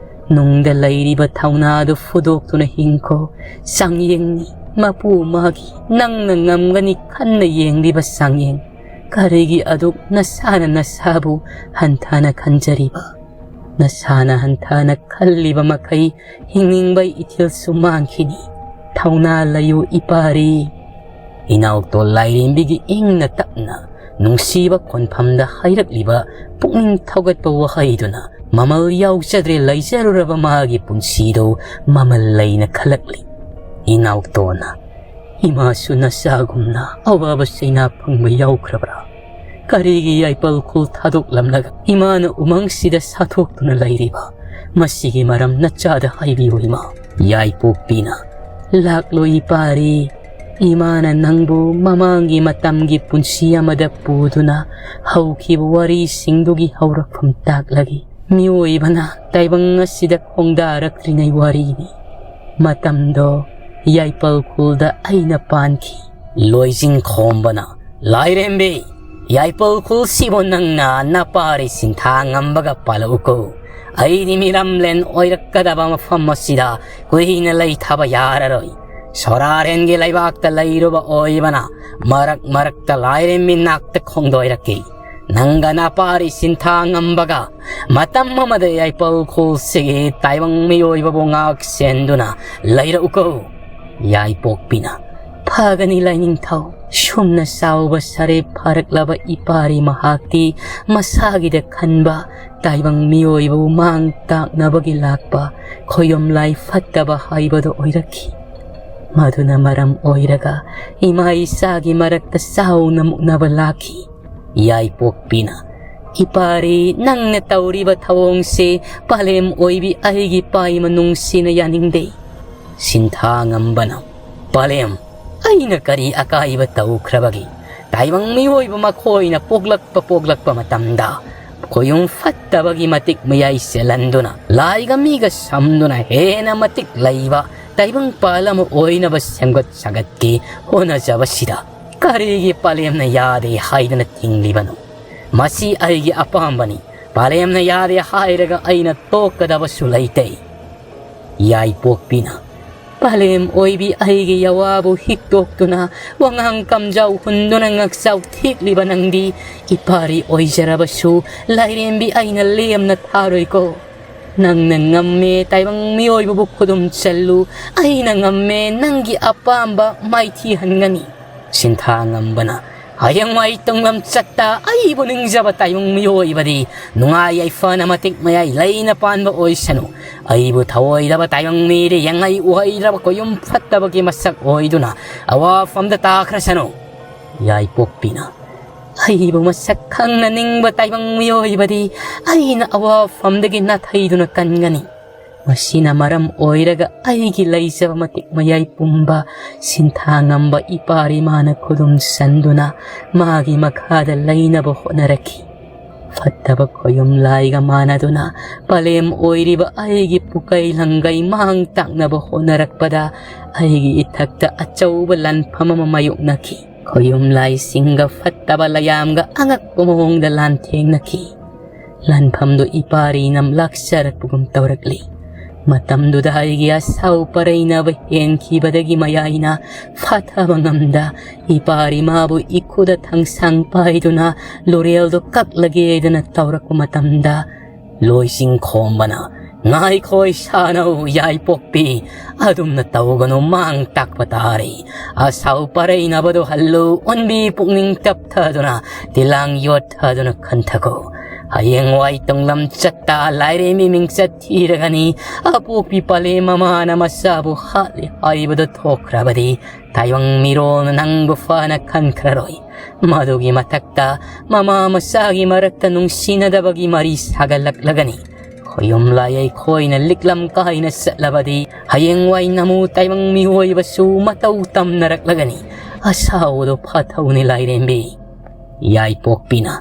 ꯅꯨꯡꯗ ꯂꯩꯔꯤꯕ ꯊꯧꯅꯥꯗꯨ ꯐꯨꯗꯣꯛꯇꯨꯅ ꯍꯤꯡꯈꯣ꯫ ꯆꯥꯡꯌꯦꯡꯅꯤ, ꯃꯄꯨ ꯃꯥꯒꯤ ꯅꯪꯅ ꯉꯝꯒꯅꯤ ꯈꯟꯅ ꯌꯦꯡꯂꯤꯕ ꯆꯥꯡꯌꯦꯡ꯫ ꯀꯔꯤꯒꯤ ꯑꯗꯨꯛ ꯅꯁꯥꯅ ꯅꯁꯥꯕꯨ ꯍꯟꯊꯅ ꯈꯟꯖꯔꯤꯕ? ꯅꯁꯥꯅ ꯍꯟꯊꯅ ꯈꯜꯂꯤꯕ ꯃꯈꯩ ꯍꯤꯡꯅꯤꯡꯕꯩ ꯏꯊꯤꯜꯁꯨ ꯃꯥꯡꯈꯤꯅꯤ꯫ ꯊꯧꯅꯥ ꯂꯩꯌꯨ ꯏꯄꯥꯔꯤ꯫ ꯏꯅꯥꯎꯇꯣ ꯂꯥꯏꯔꯦꯝꯕꯤꯒꯤ ꯏꯪꯅ ꯇꯞꯅ ꯅꯨꯡꯁꯤꯕ ꯈꯣꯟꯐꯝꯗ ꯍꯥꯏꯔꯛꯂꯤꯕ ꯄꯨꯛꯅꯤꯡ ꯊꯧꯒꯠꯄ ꯋꯥꯍꯩꯗꯨꯅ ꯃꯃꯜ ꯌꯥꯎꯖꯗ꯭ꯔꯦ ꯂꯩꯖꯔꯨꯔꯕ ꯃꯥꯒꯤ ꯄꯨꯟꯁꯤꯗꯨ ꯃꯃꯜ ꯂꯩꯅ ꯈꯜꯂꯛꯂꯤ꯫ ꯏꯅꯥꯎꯇꯣꯅ ꯏꯃꯥꯁꯨ ꯅꯆꯥꯒꯨꯝꯅ ꯑꯋꯥꯕ ꯆꯩꯅꯥ ꯐꯪꯕ ꯌꯥꯎꯈ꯭ꯔꯕ꯭ꯔꯥ? ꯀꯔꯤꯒꯤ ꯌꯥꯏꯄꯜ ꯈꯨꯜ ꯊꯥꯗꯣꯛꯂꯝꯂꯒ ꯏꯃꯥꯅ ꯎꯃꯪꯁꯤꯗ ꯁꯥꯊꯣꯛꯇꯨꯅ ꯂꯩꯔꯤꯕ? ꯃꯁꯤꯒꯤ ꯃꯔꯝ ꯅꯆꯥꯗ ꯍꯥꯏꯕꯤꯌꯨ ꯏꯃꯥ꯫ ꯌꯥꯏꯄꯣꯛꯄꯤꯅ ꯂꯥꯛꯂꯣ ꯏꯄꯥꯔꯤ꯫ ꯏꯃꯥꯅ ꯅꯪꯕꯨ ꯃꯃꯥꯡꯒꯤ ꯃꯇꯝꯒꯤ ꯄꯨꯟꯁꯤ ꯑꯃꯗ ꯄꯨꯗꯨꯅ ꯍꯧꯈꯤꯕ ꯋꯥꯔꯤꯁꯤꯡꯗꯨꯒꯤ ꯍꯧꯔꯛꯐꯝ ꯇꯥꯛꯂꯒꯦ꯫ ꯃꯤꯑꯣꯏꯕꯅ ꯇꯥꯏꯕꯪ ꯑꯁꯤꯗ ꯈꯣꯡꯗꯥꯔꯛꯇ꯭ꯔꯤꯉꯩ ꯋꯥꯔꯤꯅꯤ꯫ ꯃꯇꯝꯗꯣ ꯌꯥꯏꯄꯜ ꯈꯨꯜꯗ ꯑꯩꯅ ꯄꯥꯟꯈꯤ꯫ ꯂꯣꯏꯖꯤꯡ ꯈꯣꯝꯕꯅ, ꯂꯥꯏꯔꯦꯝꯕꯤ, ꯌꯥꯏꯄꯜ ꯈꯨꯜꯁꯤꯕꯨ ꯅꯪꯅ ꯅꯄꯥꯔꯤ ꯁꯤꯟꯊꯥ ꯉꯝꯕꯒ ꯄꯥꯜꯂꯛꯎꯀꯣ꯫ ꯑꯩꯗꯤ ꯃꯤꯔꯝꯂꯦꯟ ꯑꯣꯏꯔꯛꯀꯗꯕ ꯃꯐꯝ ꯑꯁꯤꯗ ꯀꯨꯏꯅ ꯂꯩꯊꯕ ꯌꯥꯔꯔꯣꯏ꯫ ꯁꯣꯔꯥꯔꯦꯟꯒꯤ ꯂꯩꯕꯥꯛꯇ ꯂꯩꯔꯨꯕ ꯑꯣꯏꯕꯅ ꯃꯔꯛ ꯃꯔꯛꯇ ꯂꯥꯏꯔꯦꯝꯕꯤ ꯅꯥꯛꯇ ꯈꯣꯡꯗꯣꯏꯔꯛꯀꯦ꯫ ꯅꯪꯒ ꯅꯄꯥꯔꯤ ꯁꯤꯟꯊꯥ ꯉꯝꯕꯒ ꯃꯇꯝ ꯑꯃꯗ ꯌꯥꯏꯄꯜ ꯈꯨꯜꯁꯤꯒꯤ ꯇꯥꯏꯕꯪ ꯃꯤꯑꯣꯏꯕꯕꯨ ꯉꯥꯛ ꯁꯦꯟꯗꯨꯅ ꯂꯩꯔꯛꯎꯀꯣ꯫ ꯌꯥꯏꯄꯣꯛꯄꯤꯅ, ꯐꯒꯅꯤ ꯂꯥꯏꯅꯤꯡꯊꯧ, ꯁꯨꯝꯅ ꯆꯥꯎꯕ ꯁꯔꯦꯞ ꯐꯥꯔꯛꯂꯕ ꯏꯄꯥꯔꯤ ꯃꯍꯥꯛꯇꯤ ꯃꯁꯥꯒꯤꯗ ꯈꯟꯕ ꯇꯥꯏꯕꯪ ꯃꯤꯑꯣꯏꯕꯕꯨ ꯃꯥꯡ ꯇꯥꯛꯅꯕꯒꯤ ꯂꯥꯛꯄ ꯈꯣꯌꯣꯝꯂꯥꯏ ꯐꯠꯇꯕ ꯍꯥꯏꯕꯗꯨ ꯑꯣꯏꯔꯛꯈꯤ꯫ ꯃꯗꯨꯅ ꯃꯔꯝ ꯑꯣꯏꯔꯒ ꯏꯃꯥ ꯏꯆꯥꯒꯤ ꯃꯔꯛꯇ ꯆꯥꯎꯅ ꯃꯨꯛꯅꯕ ꯂꯥꯛꯈꯤ꯫ ꯌꯥꯏꯄꯣꯛꯄꯤꯅ, "ꯏꯄꯥꯔꯤ, ꯅꯪꯅ ꯇꯧꯔꯤꯕ ꯊꯧꯑꯣꯡꯁꯦ ꯄꯥꯂꯦꯝ ꯑꯣꯏꯕꯤ ꯑꯩꯒꯤ ꯄꯥꯏꯃ ꯅꯨꯡꯁꯤꯅ ꯌꯥꯅꯤꯡꯗꯦ꯫" ꯁꯤꯟꯊꯥꯉꯝꯕꯅ, "ꯄꯥꯂꯦꯝ, ꯑꯩꯅ ꯀꯔꯤ ꯑꯀꯥꯏꯕ ꯇꯧꯈ꯭ꯔꯕꯒꯦ? ꯇꯥꯏꯕꯪ ꯃꯤꯑꯣꯏꯕ ꯃꯈꯣꯏꯅ ꯄꯣꯛꯂꯛꯄ ꯄꯣꯛꯂꯛꯄ ꯃꯇꯝꯗ ꯈꯣꯌꯨꯝ ꯐꯠꯇꯕꯒꯤ ꯃꯇꯤꯛ ꯃꯌꯥꯏ ꯆꯦꯜꯍꯟꯗꯨꯅ ꯂꯥꯏꯒ ꯃꯤꯒ ꯁꯝꯗꯨꯅ ꯍꯦꯟꯅ ꯃꯇꯤꯛ ꯂꯩꯕ ꯇꯥꯏꯕꯪ ꯄꯥꯜ ꯑꯃ ꯑꯣꯏꯅꯕ ꯁꯦꯝꯒꯠ ꯁꯥꯒꯠꯀꯦ ꯍꯣꯠꯅꯖꯕꯁꯤꯗ ꯀꯔꯤꯒꯤ ꯄꯥꯂꯦꯝꯅ ꯌꯥꯗꯦ ꯍꯥꯏꯗꯨꯅ ꯊꯤꯡꯂꯤꯕꯅꯣ? ꯃꯁꯤ ꯑꯩꯒꯤ ꯑꯄꯥꯝꯕꯅꯤ꯫ ꯄꯥꯂꯦꯝꯅ ꯌꯥꯗꯦ ꯍꯥꯏꯔꯒ ꯑꯩꯅ ꯇꯣꯛꯀꯗꯕꯁꯨ ꯂꯩꯇꯦ꯫" ꯌꯥꯏꯄꯣꯛꯄꯤꯅ, "ꯄꯥꯂꯦꯝ ꯑꯣꯏꯕꯤ ꯑꯩꯒꯤ ꯌꯥꯋꯥꯕꯨ ꯍꯤꯛꯇꯣꯛꯇꯨꯅ ꯋꯥꯉꯥꯡ ꯀꯝꯖꯥꯎ ꯍꯨꯟꯗꯨꯅ ꯉꯛꯆꯥꯎ ꯊꯦꯛꯂꯤꯕ ꯅꯪꯗꯤ ꯏꯄꯥꯔꯤ ꯑꯣꯏꯖꯔꯕꯁꯨ ꯂꯥꯏꯔꯦꯝꯕꯤ ꯑꯩꯅ ꯂꯦꯝꯅ ꯊꯥꯔꯣꯏꯀꯣ꯫ ꯅꯪꯅ ꯉꯝꯃꯦ ꯇꯥꯏꯕꯪ ꯃꯤꯑꯣꯏꯕꯕꯨ ꯈꯨꯗꯨꯝ ꯆꯜꯂꯨ, ꯑꯩꯅ ꯉꯝꯃꯦ ꯅꯪꯒꯤ ꯑꯄꯥꯝꯕ ꯃꯥꯏꯊꯤꯍꯟꯒꯅꯤ꯫" ꯁꯤꯟꯊꯥꯉꯝꯕꯅ, "ꯍꯌꯦꯡꯋꯥꯏ ꯇꯨꯡꯂꯝꯆꯠꯇ ꯑꯩꯕꯨ ꯅꯤꯡꯖꯕ ꯇꯥꯏꯕꯪ ꯃꯤꯑꯣꯏꯕꯗꯤ ꯅꯨꯡꯉꯥꯏ ꯌꯥꯏꯐꯅ ꯃꯇꯤꯛ ꯃꯌꯥꯏ ꯂꯩꯅ ꯄꯥꯟꯕ ꯑꯣꯏꯁꯅꯨ꯫ ꯑꯩꯕꯨ ꯊꯧꯑꯣꯏꯗꯕ ꯇꯥꯏꯕꯪ ꯃꯤꯗꯤ ꯌꯦꯡꯉꯩ ꯎꯍꯩꯗ꯭ꯔꯕ ꯀꯣꯌꯨꯝ ꯐꯠꯇꯕꯒꯤ ꯃꯁꯛ ꯑꯣꯏꯗꯨꯅ ꯑꯋꯥꯐꯝꯗ ꯇꯥꯈ꯭ꯔꯁꯅꯨ꯫" ꯌꯥꯏꯄꯣꯛꯄꯤꯅ, "ꯑꯩꯕꯨ ꯃꯁꯛ ꯈꯪꯅ ꯅꯤꯡꯕ ꯇꯥꯏꯕꯪ ꯃꯤꯑꯣꯏꯕꯗꯤ ꯑꯩꯅ ꯑꯋꯥꯐꯝꯗꯒꯤ ꯅꯥꯊꯩꯗꯨꯅ ꯀꯟꯒꯅꯤ꯫ ꯃꯁꯤꯅ ꯃꯔꯝ ꯑꯣꯏꯔꯒ ꯑꯩꯒꯤ ꯂꯩꯖꯕ ꯃꯇꯤꯛ ꯃꯌꯥꯏ ꯄꯨꯝꯕ ꯁꯤꯟꯊꯥꯉꯝꯕ ꯏꯄꯥꯔꯤꯃꯥꯅ ꯈꯨꯗꯨꯝ ꯆꯟꯗꯨꯅ ꯃꯥꯒꯤ ꯃꯈꯥꯗ ꯂꯩꯅꯕ ꯍꯣꯠꯅꯔꯛꯈꯤ꯫ ꯐꯠꯇꯕ ꯈꯣꯌꯨꯝ ꯂꯥꯏꯒ ꯃꯥꯟꯅꯗꯨꯅ ꯄꯥꯂꯦꯝ ꯑꯣꯏꯔꯤꯕ ꯑꯩꯒꯤ ꯄꯨꯀꯩ ꯂꯪꯒꯩ ꯃꯥꯡ ꯇꯥꯛꯅꯕ ꯍꯣꯠꯅꯔꯛꯄꯗ ꯑꯩꯒꯤ ꯏꯊꯛꯇ ꯑꯆꯧꯕ ꯂꯥꯟꯐꯝ ꯑꯃ ꯃꯥꯌꯣꯛꯅꯈꯤ꯫ ꯈꯣꯌꯨꯝ ꯂꯥꯏꯁꯤꯡꯒ ꯐꯠꯇꯕ ꯂꯌꯥꯝꯒ ꯑꯉꯛꯄ ꯃꯑꯣꯡꯗ ꯂꯥꯟꯊꯦꯡꯅꯈꯤ꯫ ꯂꯥꯟꯐꯝꯗꯨ ꯏꯄꯥꯔꯤꯅ ꯂꯥꯛꯆꯔꯛꯄꯒꯨꯝ ꯇꯧꯔꯛꯂꯤ꯫ ꯃꯇꯝꯗꯨꯗ ꯑꯩꯒꯤ ꯑꯁꯥꯎ ꯄꯔꯩꯅꯕ ꯍꯦꯟꯈꯤꯕꯗꯒꯤ ꯃꯌꯥꯏꯅ ꯐꯥꯊꯕ ꯉꯝꯗ ꯏꯄꯥꯔꯤꯃꯥꯕꯨ ꯏꯈꯨꯗ ꯊꯥꯡꯁꯥꯡ ꯄꯥꯏꯗꯨꯅ ꯂꯣꯔꯦꯜꯗꯨ ꯀꯛꯂꯒꯦꯗꯅ ꯇꯧꯔꯛꯄ ꯃꯇꯝꯗ ꯂꯣꯏꯁꯤꯡ ꯈꯣꯝꯕꯅ "ꯉꯥꯏꯈꯣ ꯏꯁꯥꯅꯧ ꯌꯥꯏꯄꯣꯛꯄꯤ, ꯑꯗꯨꯝꯅ ꯇꯧꯒꯅꯨ, ꯃꯥꯡ ꯇꯥꯛꯄ ꯇꯥꯔꯦ꯫ ꯑꯁꯥꯎ ꯄꯔꯩꯅꯕꯗꯨ ꯍꯜꯂꯨ, ꯑꯣꯟꯕꯤ ꯄꯨꯛꯅꯤꯡ ꯇꯞꯊꯗꯨꯅ ꯇꯤꯂꯥꯡ ꯌꯣꯠꯊꯗꯨꯅ ꯈꯟꯊꯀꯣ꯫ ꯍꯌꯦꯡꯋꯥꯏ ꯇꯨꯡꯂꯝ ꯆꯠꯇ ꯂꯥꯏꯔꯦꯝꯕꯤ ꯃꯤꯡꯆꯠ ꯊꯤꯔꯒꯅꯤ꯫ ꯑꯄꯣꯛꯄꯤ ꯄꯂꯦꯝ ꯑꯃꯅ ꯃꯆꯥꯕꯨ ꯍꯥꯠꯂꯤ ꯍꯥꯏꯕꯗꯨ ꯊꯣꯛꯈ꯭ꯔꯕꯗꯤ ꯇꯥꯏꯕꯪ ꯃꯤꯔꯣꯜꯅ ꯅꯪꯕꯨ ꯐꯅ ꯈꯟꯈ꯭ꯔꯔꯣꯏ꯫ ꯃꯗꯨꯒꯤ ꯃꯊꯛꯇ ꯃꯃꯥ ꯃꯆꯥꯒꯤ ꯃꯔꯛꯇ ꯅꯨꯡꯁꯤꯅꯗꯕꯒꯤ ꯃꯔꯤ ꯁꯥꯒꯠꯂꯛꯂꯒꯅꯤ꯫ ꯈꯣꯌꯨꯝꯂꯥꯏ ꯑꯩꯈꯣꯏꯅ ꯂꯤꯛꯂꯝ ꯀꯥꯏꯅ ꯆꯠꯂꯕꯗꯤ ꯍꯌꯦꯡꯋꯥꯏ ꯅꯃꯨ ꯇꯥꯏꯕꯪ ꯃꯤꯑꯣꯏꯕꯁꯨ ꯃꯇꯧ ꯇꯝꯅꯔꯛꯂꯒꯅꯤ꯫ ꯑꯁꯥꯎꯗꯣ ꯐꯥꯊꯧꯅꯤ ꯂꯥꯏꯔꯦꯝꯕꯤ꯫" ꯌꯥꯏꯄꯣꯛꯄꯤꯅ,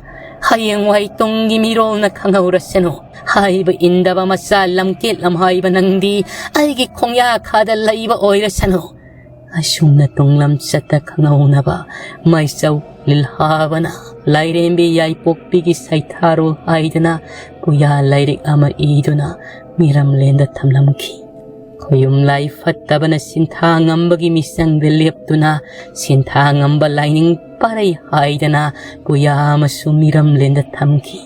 "ꯍꯌꯦꯡꯋꯥꯏ ꯇꯨꯡꯒꯤ ꯃꯤꯔꯣꯜꯅ ꯈꯪꯍꯧꯔꯁꯅꯨ꯫ ꯍꯥꯏꯕ ꯏꯟꯗꯕ ꯃꯆꯥ ꯂꯝꯀꯦꯠ ꯂꯝꯍꯥꯏꯕ ꯅꯪꯗꯤ ꯑꯩꯒꯤ ꯈꯣꯡꯌꯥꯈꯥꯗ ꯂꯩꯕ ꯑꯣꯏꯔꯁꯅꯨ꯫" ꯑꯁꯨꯝꯅ ꯇꯨꯡꯂꯝ ꯆꯠꯇ ꯈꯪꯍꯧꯅꯕ ꯃꯥꯏꯆꯧ ꯂꯤꯜꯍꯥꯕꯅ ꯂꯥꯏꯔꯦꯝꯕꯤ ꯌꯥꯏꯄꯣꯛꯄꯤꯒꯤ ꯁꯩꯊꯥꯔꯣꯜ ꯍꯥꯏꯗꯅ ꯄꯨꯌꯥ ꯂꯥꯏꯔꯤꯛ ꯑꯃ ꯏꯗꯨꯅ ꯃꯤꯔꯝꯂꯦꯟꯗ ꯊꯝꯂꯝꯈꯤ꯫ ꯈꯣꯌꯨꯝꯂꯥꯏ ꯐꯠꯇꯕꯅ ꯁꯤꯟꯊꯥ ꯉꯝꯕꯒꯤ ꯃꯤꯆꯪꯗ ꯂꯦꯞꯇꯨꯅ ꯁꯤꯟꯊꯥ ꯉꯝꯕ ꯂꯥꯏꯅꯤꯡ ꯄꯔꯩ ꯍꯥꯏꯗꯅ ꯄꯨꯌꯥ ꯑꯃꯁꯨ ꯃꯤꯔꯝꯂꯦꯟꯗ ꯊꯝꯈꯤ꯫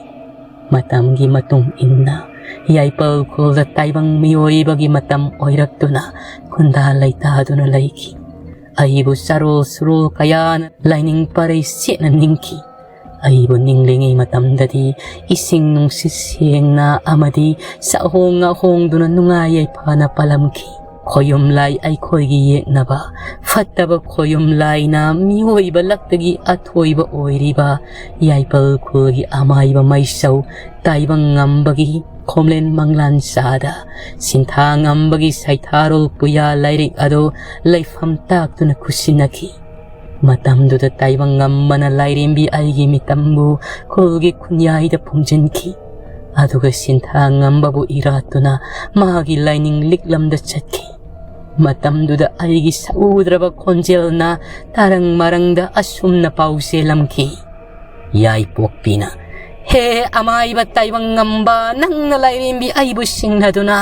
ꯃꯇꯝꯒꯤ ꯃꯇꯨꯡ ꯏꯟꯅ ꯌꯥꯏꯄꯜ ꯈꯨꯜꯗ ꯇꯥꯏꯕꯪ ꯃꯤꯑꯣꯏꯕꯒꯤ ꯃꯇꯝ ꯑꯣꯏꯔꯛꯇꯨꯅ ꯈꯨꯟꯗꯥ ꯂꯩꯇꯥꯗꯨꯅ ꯂꯩꯈꯤ꯫ ꯑꯩꯕꯨ ꯆꯥꯔꯣꯜ ꯁꯨꯔꯣꯜ ꯀꯌꯥꯅ ꯂꯥꯏꯅꯤꯡ ꯄꯔꯩ ꯁꯦꯠꯅ ꯅꯤꯡꯈꯤ꯫ ꯑꯩꯕꯨ ꯅꯤꯡꯂꯤꯉꯩ ꯃꯇꯝꯗꯗꯤ ꯏꯁꯤꯡ ꯅꯨꯡꯁꯤꯠ ꯁꯦꯡꯅ ꯑꯃꯗꯤ ꯆꯥꯍꯣꯡ ꯉꯥꯍꯣꯡꯗꯨꯅ ꯅꯨꯡꯉꯥꯏ ꯌꯥꯏꯐꯅ ꯄꯥꯜꯂꯝꯈꯤ꯫ ꯈꯣꯌꯨꯝ ꯂꯥꯏ ꯑꯩꯈꯣꯏꯒꯤ ꯌꯦꯛꯅꯕ ꯐꯠꯇꯕ ꯈꯣꯌꯨꯝ ꯂꯥꯏꯅ ꯃꯤꯑꯣꯏꯕ ꯂꯛꯇꯒꯤ ꯑꯊꯣꯏꯕ ꯑꯣꯏꯔꯤꯕ ꯌꯥꯏꯄꯜ ꯈꯨꯜꯒꯤ ꯑꯃꯥꯏꯕ ꯃꯩꯁꯧ ꯇꯥꯏꯕꯪ ꯉꯝꯕꯒꯤ ꯈꯣꯝꯂꯦꯟ ꯃꯪꯂꯥꯟ ꯆꯥꯗ ꯁꯤꯟꯊꯥ ꯉꯝꯕꯒꯤ ꯁꯩꯊꯥꯔꯣꯜ ꯄꯨꯌꯥ ꯂꯥꯏꯔꯤꯛ ꯑꯗꯨ ꯂꯩꯐꯝ ꯇꯥꯛꯇꯨꯅ ꯈꯨꯠꯁꯤꯟꯅꯈꯤ꯫ ꯃꯇꯝꯗꯨꯗ ꯇꯥꯏꯕꯪ ꯉꯝꯕꯅ ꯂꯥꯏꯔꯦꯝꯕꯤ ꯑꯩꯒꯤ ꯃꯤꯇꯝꯕꯨ ꯈꯨꯜꯒꯤ ꯈꯨꯟꯌꯥꯏꯗ ꯐꯨꯝꯖꯤꯟꯈꯤ꯫ ꯑꯗꯨꯒ ꯁꯤꯟꯊꯥ ꯉꯝꯕꯕꯨ ꯏꯔꯥꯠꯇꯨꯅ ꯃꯥꯒꯤ ꯂꯥꯏꯅꯤꯡ ꯂꯤꯛꯂꯝꯗ ꯆꯠꯈꯤ꯫ ꯃꯇꯝꯗꯨꯗ ꯑꯩꯒꯤ ꯁꯛꯎꯗ꯭ꯔꯕ ꯈꯣꯟꯖꯦꯜꯅ ꯇꯥꯔꯪ ꯃꯔꯪꯗ ꯑꯁꯨꯝꯅ ꯄꯥꯎ ꯆꯦꯜꯂꯝꯈꯤ꯫ ꯌꯥꯏꯄꯣꯛꯄꯤꯅ ꯑꯦ ꯑꯃꯥꯏꯕ ꯇꯥꯏꯕꯪ ꯉꯝꯕ, ꯅꯪꯅ ꯂꯥꯏꯔꯦꯝꯕꯤ ꯑꯩꯕꯨ ꯁꯤꯡꯅꯗꯨꯅ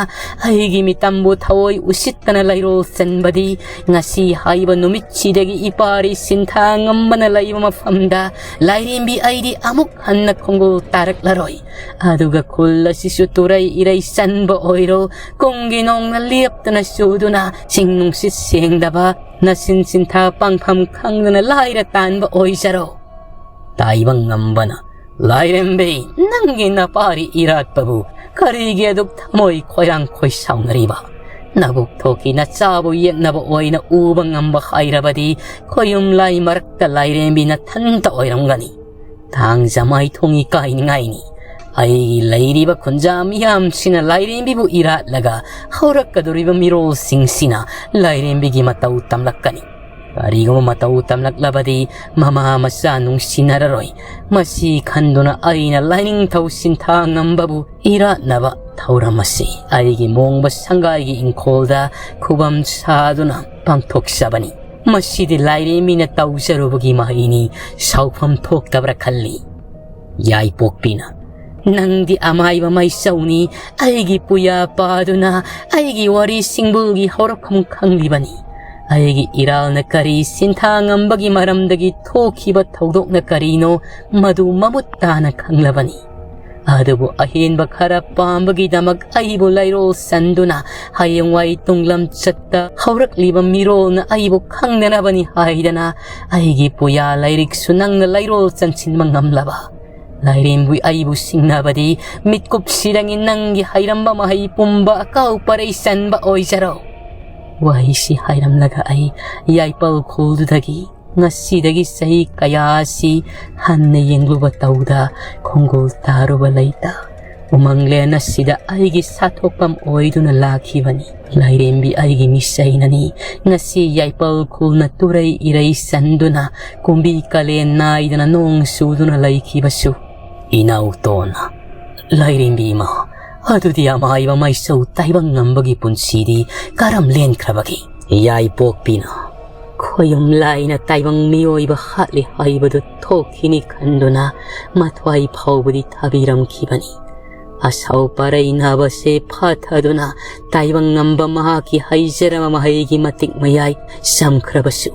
ꯑꯩꯒꯤ ꯃꯤꯇꯝꯕꯨ ꯊꯑꯣꯏ ꯎꯁꯤꯠꯇꯅ ꯂꯩꯔꯣꯜ ꯆꯟꯕꯗꯤ, ꯉꯁꯤ ꯍꯥꯏꯕ ꯅꯨꯃꯤꯠꯁꯤꯗꯒꯤ ꯏꯄꯥꯔꯤ ꯁꯤꯟꯊꯥ ꯉꯝꯕꯅ ꯂꯩꯕ ꯃꯐꯝꯗ ꯂꯥꯏꯔꯦꯝꯕꯤ ꯑꯩꯗꯤ ꯑꯃꯨꯛ ꯍꯟꯅ ꯈꯣꯡꯒꯨꯜ ꯇꯥꯔꯛꯂꯔꯣꯏ꯫ ꯑꯗꯨꯒ ꯈꯨꯜ ꯑꯁꯤꯁꯨ ꯇꯨꯔꯩ ꯏꯔꯩ ꯆꯟꯕ ꯑꯣꯏꯔꯣ, ꯀꯨꯝꯒꯤ ꯅꯣꯡꯅ ꯂꯦꯞꯇꯅ ꯆꯨꯗꯨꯅ ꯆꯤꯡ ꯅꯨꯡꯁꯤꯠ ꯁꯦꯡꯗꯕ, ꯅꯆꯤꯟ ꯆꯤꯟꯊꯥ ꯄꯥꯡꯐꯝ ꯈꯪꯗꯅ ꯂꯥꯏꯔ ꯇꯥꯟꯕ ꯑꯣꯏꯖꯔꯣ꯫ ꯇꯥꯏꯕꯪ ꯉꯝꯕꯅ, "ꯂꯥꯏꯔꯦꯝꯕꯤ, ꯅꯪꯒꯤ ꯅꯄꯥꯔꯤ ꯏꯔꯥꯠꯄꯕꯨ ꯀꯔꯤꯒꯤ ꯑꯗꯨꯛ ꯊꯃꯣꯏ ꯈꯣꯏꯔꯥꯡ ꯈꯣꯏ ꯁꯥꯎꯅꯔꯤꯕ? ꯅꯕꯨꯛ ꯊꯣꯛꯀꯤ ꯅꯆꯥꯕꯨ ꯌꯦꯛꯅꯕ ꯑꯣꯏꯅ ꯎꯕ ꯉꯝꯕ ꯍꯥꯏꯔꯕꯗꯤ ꯈꯣꯌꯨꯝ ꯂꯥꯏ ꯃꯔꯛꯇ ꯂꯥꯏꯔꯦꯝꯕꯤ ꯅꯊꯟꯇ ꯑꯣꯏꯔꯝꯒꯅꯤ꯫ ꯊꯥꯡꯖ ꯃꯥꯏꯊꯣꯡ ꯏꯀꯥꯏꯅꯤꯡꯉꯥꯏꯅꯤ꯫ ꯑꯩꯒꯤ ꯂꯩꯔꯤꯕ ꯈꯨꯟꯖꯥ ꯃꯤꯌꯥꯝꯁꯤꯅ ꯂꯥꯏꯔꯦꯝꯕꯤꯕꯨ ꯏꯔꯥꯠꯂꯒ ꯍꯧꯔꯛꯀꯗꯧꯔꯤꯕ ꯃꯤꯔꯣꯜꯁꯤꯡꯁꯤꯅ ꯂꯥꯏꯔꯦꯝꯕꯤꯒꯤ ꯃꯇꯧ ꯇꯝꯂꯛꯀꯅꯤ꯫ ꯀꯔꯤꯒꯨꯝꯕ ꯃꯇꯧ ꯇꯝꯂꯛꯂꯕꯗꯤ ꯃꯃꯥ ꯃꯆꯥ ꯅꯨꯡꯁꯤꯅꯔꯔꯣꯏ꯫ ꯃꯁꯤ ꯈꯟꯗꯨꯅ ꯑꯩꯅ ꯂꯥꯏꯅꯤꯡꯊꯧ ꯁꯤꯟꯊꯥ ꯉꯝꯕꯕꯨ ꯏꯔꯥꯠꯅꯕ ꯊꯧꯔꯝ ꯑꯁꯤ ꯑꯩꯒꯤ ꯃꯣꯡꯕ ꯁꯪꯒꯥꯏꯒꯤ ꯏꯪꯈꯣꯜꯗ ꯈꯨꯕꯝ ꯁꯥꯗꯨꯅ ꯄꯥꯡꯊꯣꯛꯆꯕꯅꯤ꯫ ꯃꯁꯤꯗꯤ ꯂꯥꯏꯔꯦꯝꯕꯤꯅ ꯇꯧꯖꯔꯨꯕꯒꯤ ꯃꯍꯩꯅꯤ, ꯁꯥꯎꯐꯝ ꯊꯣꯛꯇꯕ꯭ꯔꯥ ꯈꯜꯂꯤ꯫" ꯌꯥꯏꯄꯣꯛꯄꯤꯅ, "ꯅꯪꯗꯤ ꯑꯃꯥꯏꯕ ꯃꯩꯁꯧꯅꯤ, ꯑꯩꯒꯤ ꯄꯨꯌꯥ ꯄꯥꯗꯨꯅ ꯑꯩꯒꯤ ꯋꯥꯔꯤ ꯁꯤꯡꯕꯨꯜꯒꯤ ꯍꯧꯔꯛꯐꯝ ꯈꯪꯂꯤꯕꯅꯤ꯫ ꯑꯩꯒꯤ ꯏꯔꯥꯜꯅ ꯀꯔꯤ, ꯁꯤꯟꯊꯥ ꯉꯝꯕꯒꯤ ꯃꯔꯝꯗꯒꯤ ꯊꯣꯛꯈꯤꯕ ꯊꯧꯗꯣꯛꯅ ꯀꯔꯤꯅꯣ, ꯃꯗꯨ ꯃꯃꯨꯠ ꯇꯥꯅ ꯈꯪꯂꯕꯅꯤ꯫ ꯑꯗꯨꯕꯨ ꯑꯍꯦꯟꯕ ꯈꯔ ꯄꯥꯝꯕꯒꯤꯗꯃꯛ ꯑꯩꯕꯨ ꯂꯩꯔꯣꯜ ꯁꯟꯗꯨꯅ ꯍꯌꯦꯡꯋꯥꯏ ꯇꯨꯡꯂꯝꯆꯠꯇ ꯍꯧꯔꯛꯂꯤꯕ ꯃꯤꯔꯣꯜꯅ ꯑꯩꯕꯨ ꯈꯪꯅꯅꯕꯅꯤ ꯍꯥꯏꯗꯅ ꯑꯩꯒꯤ ꯄꯨꯌꯥ ꯂꯥꯏꯔꯤꯛꯁꯨ ꯅꯪꯅ ꯂꯩꯔꯣꯜ ꯆꯟꯁꯤꯟꯕ ꯉꯝꯂꯕ꯫ ꯂꯥꯏꯔꯦꯝꯕꯤ ꯑꯩꯕꯨ ꯁꯤꯡꯅꯕꯗꯤ ꯃꯤꯠꯀꯨꯞꯁꯤꯗꯒꯤ ꯅꯪꯒꯤ ꯍꯩꯔꯝꯕ ꯃꯍꯩ ꯄꯨꯝꯕ ꯑꯀꯥꯎ ꯄꯔꯩ ꯆꯟꯕ ꯑꯣꯏꯖꯔꯣ꯫" ꯋꯥꯍꯩꯁꯤ ꯍꯥꯏꯔꯝꯂꯒ ꯑꯩ ꯌꯥꯏꯄꯜ ꯈꯨꯜꯗꯨꯗꯒꯤ ꯉꯁꯤꯗꯒꯤ ꯆꯍꯤ ꯀꯌꯥ ꯑꯁꯤ ꯍꯟꯅ ꯌꯦꯡꯂꯨꯕ ꯇꯧꯗ ꯈꯣꯡꯒꯨꯜ ꯇꯥꯔꯨꯕ ꯂꯩꯇ ꯎꯃꯪꯂꯦꯟ ꯑꯁꯤꯗ ꯑꯩꯒꯤ ꯁꯥꯊꯣꯛꯐꯝ ꯑꯣꯏꯗꯨꯅ ꯂꯥꯛꯈꯤꯕꯅꯤ꯫ ꯂꯥꯏꯔꯦꯝꯕꯤ ꯑꯩꯒꯤ ꯃꯤꯁꯩꯅꯅꯤ꯫ ꯉꯁꯤ ꯌꯥꯏꯄꯜ ꯈꯨꯜꯅ ꯇꯨꯔꯩ ꯏꯔꯩ ꯆꯟꯗꯨꯅ ꯀꯨꯝꯕꯤ ꯀꯥꯂꯦꯟ ꯅꯥꯏꯗꯅ ꯅꯣꯡ ꯆꯨꯗꯨꯅ ꯂꯩꯈꯤꯕꯁꯨ꯫ ꯏꯅꯥꯎꯇꯣꯟ, ꯂꯥꯏꯔꯦꯝꯕꯤ ꯏꯃꯥ, ꯑꯗꯨꯗꯤ ꯑꯃꯥꯏꯕ ꯃꯥꯏꯁꯧ ꯇꯥꯏꯕꯪ ꯉꯝꯕꯒꯤ ꯄꯨꯟꯁꯤꯗꯤ ꯀꯔꯝ ꯂꯦꯟꯈ꯭ꯔꯕꯒꯦ? ꯌꯥꯏꯄꯣꯛꯄꯤꯅ, ꯈꯣꯌꯨꯝ ꯂꯥꯏꯅ ꯇꯥꯏꯕꯪ ꯃꯤꯑꯣꯏꯕ ꯍꯥꯠꯂꯤ ꯍꯥꯏꯕꯗꯨ ꯊꯣꯛꯈꯤꯅꯤ ꯈꯟꯗꯨꯅ ꯃꯊ꯭ꯋꯥꯏ ꯐꯥꯎꯕꯗꯤ ꯊꯥꯕꯤꯔꯝꯈꯤꯕꯅꯤ꯫ ꯑꯁꯥꯎ ꯄꯥꯔꯩ ꯅꯥꯕꯁꯦ ꯐꯥꯊꯗꯨꯅ ꯇꯥꯏꯕꯪ ꯉꯝꯕ ꯃꯍꯥꯛꯀꯤ ꯍꯩꯖꯔꯕ ꯃꯍꯩꯒꯤ ꯃꯇꯤꯛ ꯃꯌꯥꯏ ꯆꯝꯈ꯭ꯔꯕꯁꯨ,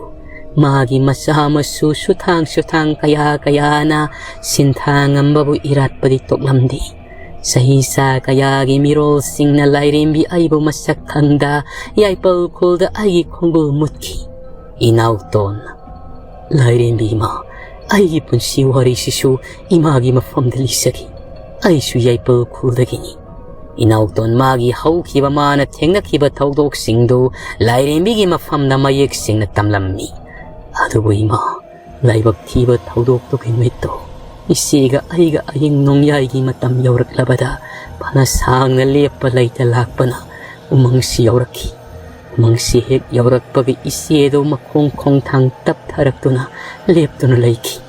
ꯃꯥꯒꯤ ꯃꯆꯥ ꯃꯁꯨ ꯁꯨꯊꯥꯡ ꯁꯨꯊꯥꯡ ꯀꯌꯥ ꯀꯌꯥꯅ ꯁꯤꯟꯊꯥ ꯉꯝꯕꯕꯨ ꯏꯔꯥꯠꯄꯗꯤ ꯇꯣꯛꯂꯝꯗꯦ꯫ ꯆꯍꯤ ꯆꯥ ꯀꯌꯥꯒꯤ ꯃꯤꯔꯣꯜꯁꯤꯡꯅ ꯂꯥꯏꯔꯦꯝꯕꯤ ꯑꯩꯕꯨ ꯃꯁꯛ ꯈꯪꯗ ꯌꯥꯏꯄꯜ ꯈꯨꯜꯗ ꯑꯩꯒꯤ ꯈꯣꯡꯒꯨꯜ ꯃꯨꯠꯈꯤ꯫ ꯏꯅꯥꯎꯇꯣꯟ, ꯂꯥꯏꯔꯦꯝꯕꯤ ꯏꯃꯥ, ꯑꯩꯒꯤ ꯄꯨꯟꯁꯤ ꯋꯥꯔꯤꯁꯤꯁꯨ ꯏꯃꯥꯒꯤ ꯃꯐꯝꯗ ꯂꯤꯖꯒꯦ꯫ ꯑꯩꯁꯨ ꯌꯥꯏꯄꯜ ꯈꯨꯜꯗꯒꯤꯅꯤ꯫ ꯏꯅꯥꯎꯇꯣꯟ ꯃꯥꯒꯤ ꯍꯧꯈꯤꯕ, ꯃꯥꯅ ꯊꯦꯡꯅꯈꯤꯕ ꯊꯧꯗꯣꯛꯁꯤꯡꯗꯨ ꯂꯥꯏꯔꯦꯝꯕꯤꯒꯤ ꯃꯐꯝꯗ ꯃꯌꯦꯛ ꯁꯦꯡꯅ ꯇꯝꯂꯝꯃꯤ꯫ ꯑꯗꯨꯕꯨ ꯏꯃꯥ, ꯂꯥꯏꯕꯛ ꯊꯤꯕ ꯊꯧꯗꯣꯛꯇꯨꯒꯤ ꯅꯨꯃꯤꯠꯇꯣ ꯏꯆꯦꯒ ꯑꯩꯒ ꯑꯍꯤꯡ ꯅꯣꯡꯌꯥꯏꯒꯤ ꯃꯇꯝ ꯌꯧꯔꯛꯂꯕꯗ ꯐꯅ ꯁꯥꯡꯅ ꯂꯦꯞꯄ ꯂꯩꯇ ꯂꯥꯛꯄꯅ ꯎꯃꯪꯁꯤ ꯌꯧꯔꯛꯈꯤ꯫ ꯎꯃꯪꯁꯤ ꯍꯦꯛ ꯌꯧꯔꯛꯄꯒ ꯏꯆꯦꯗꯣ ꯃꯈꯣꯡ ꯈꯣꯡꯊꯥꯡ ꯇꯞꯊꯔꯛꯇꯨꯅ ꯂꯦꯞꯇꯨꯅ ꯂꯩꯈꯤ꯫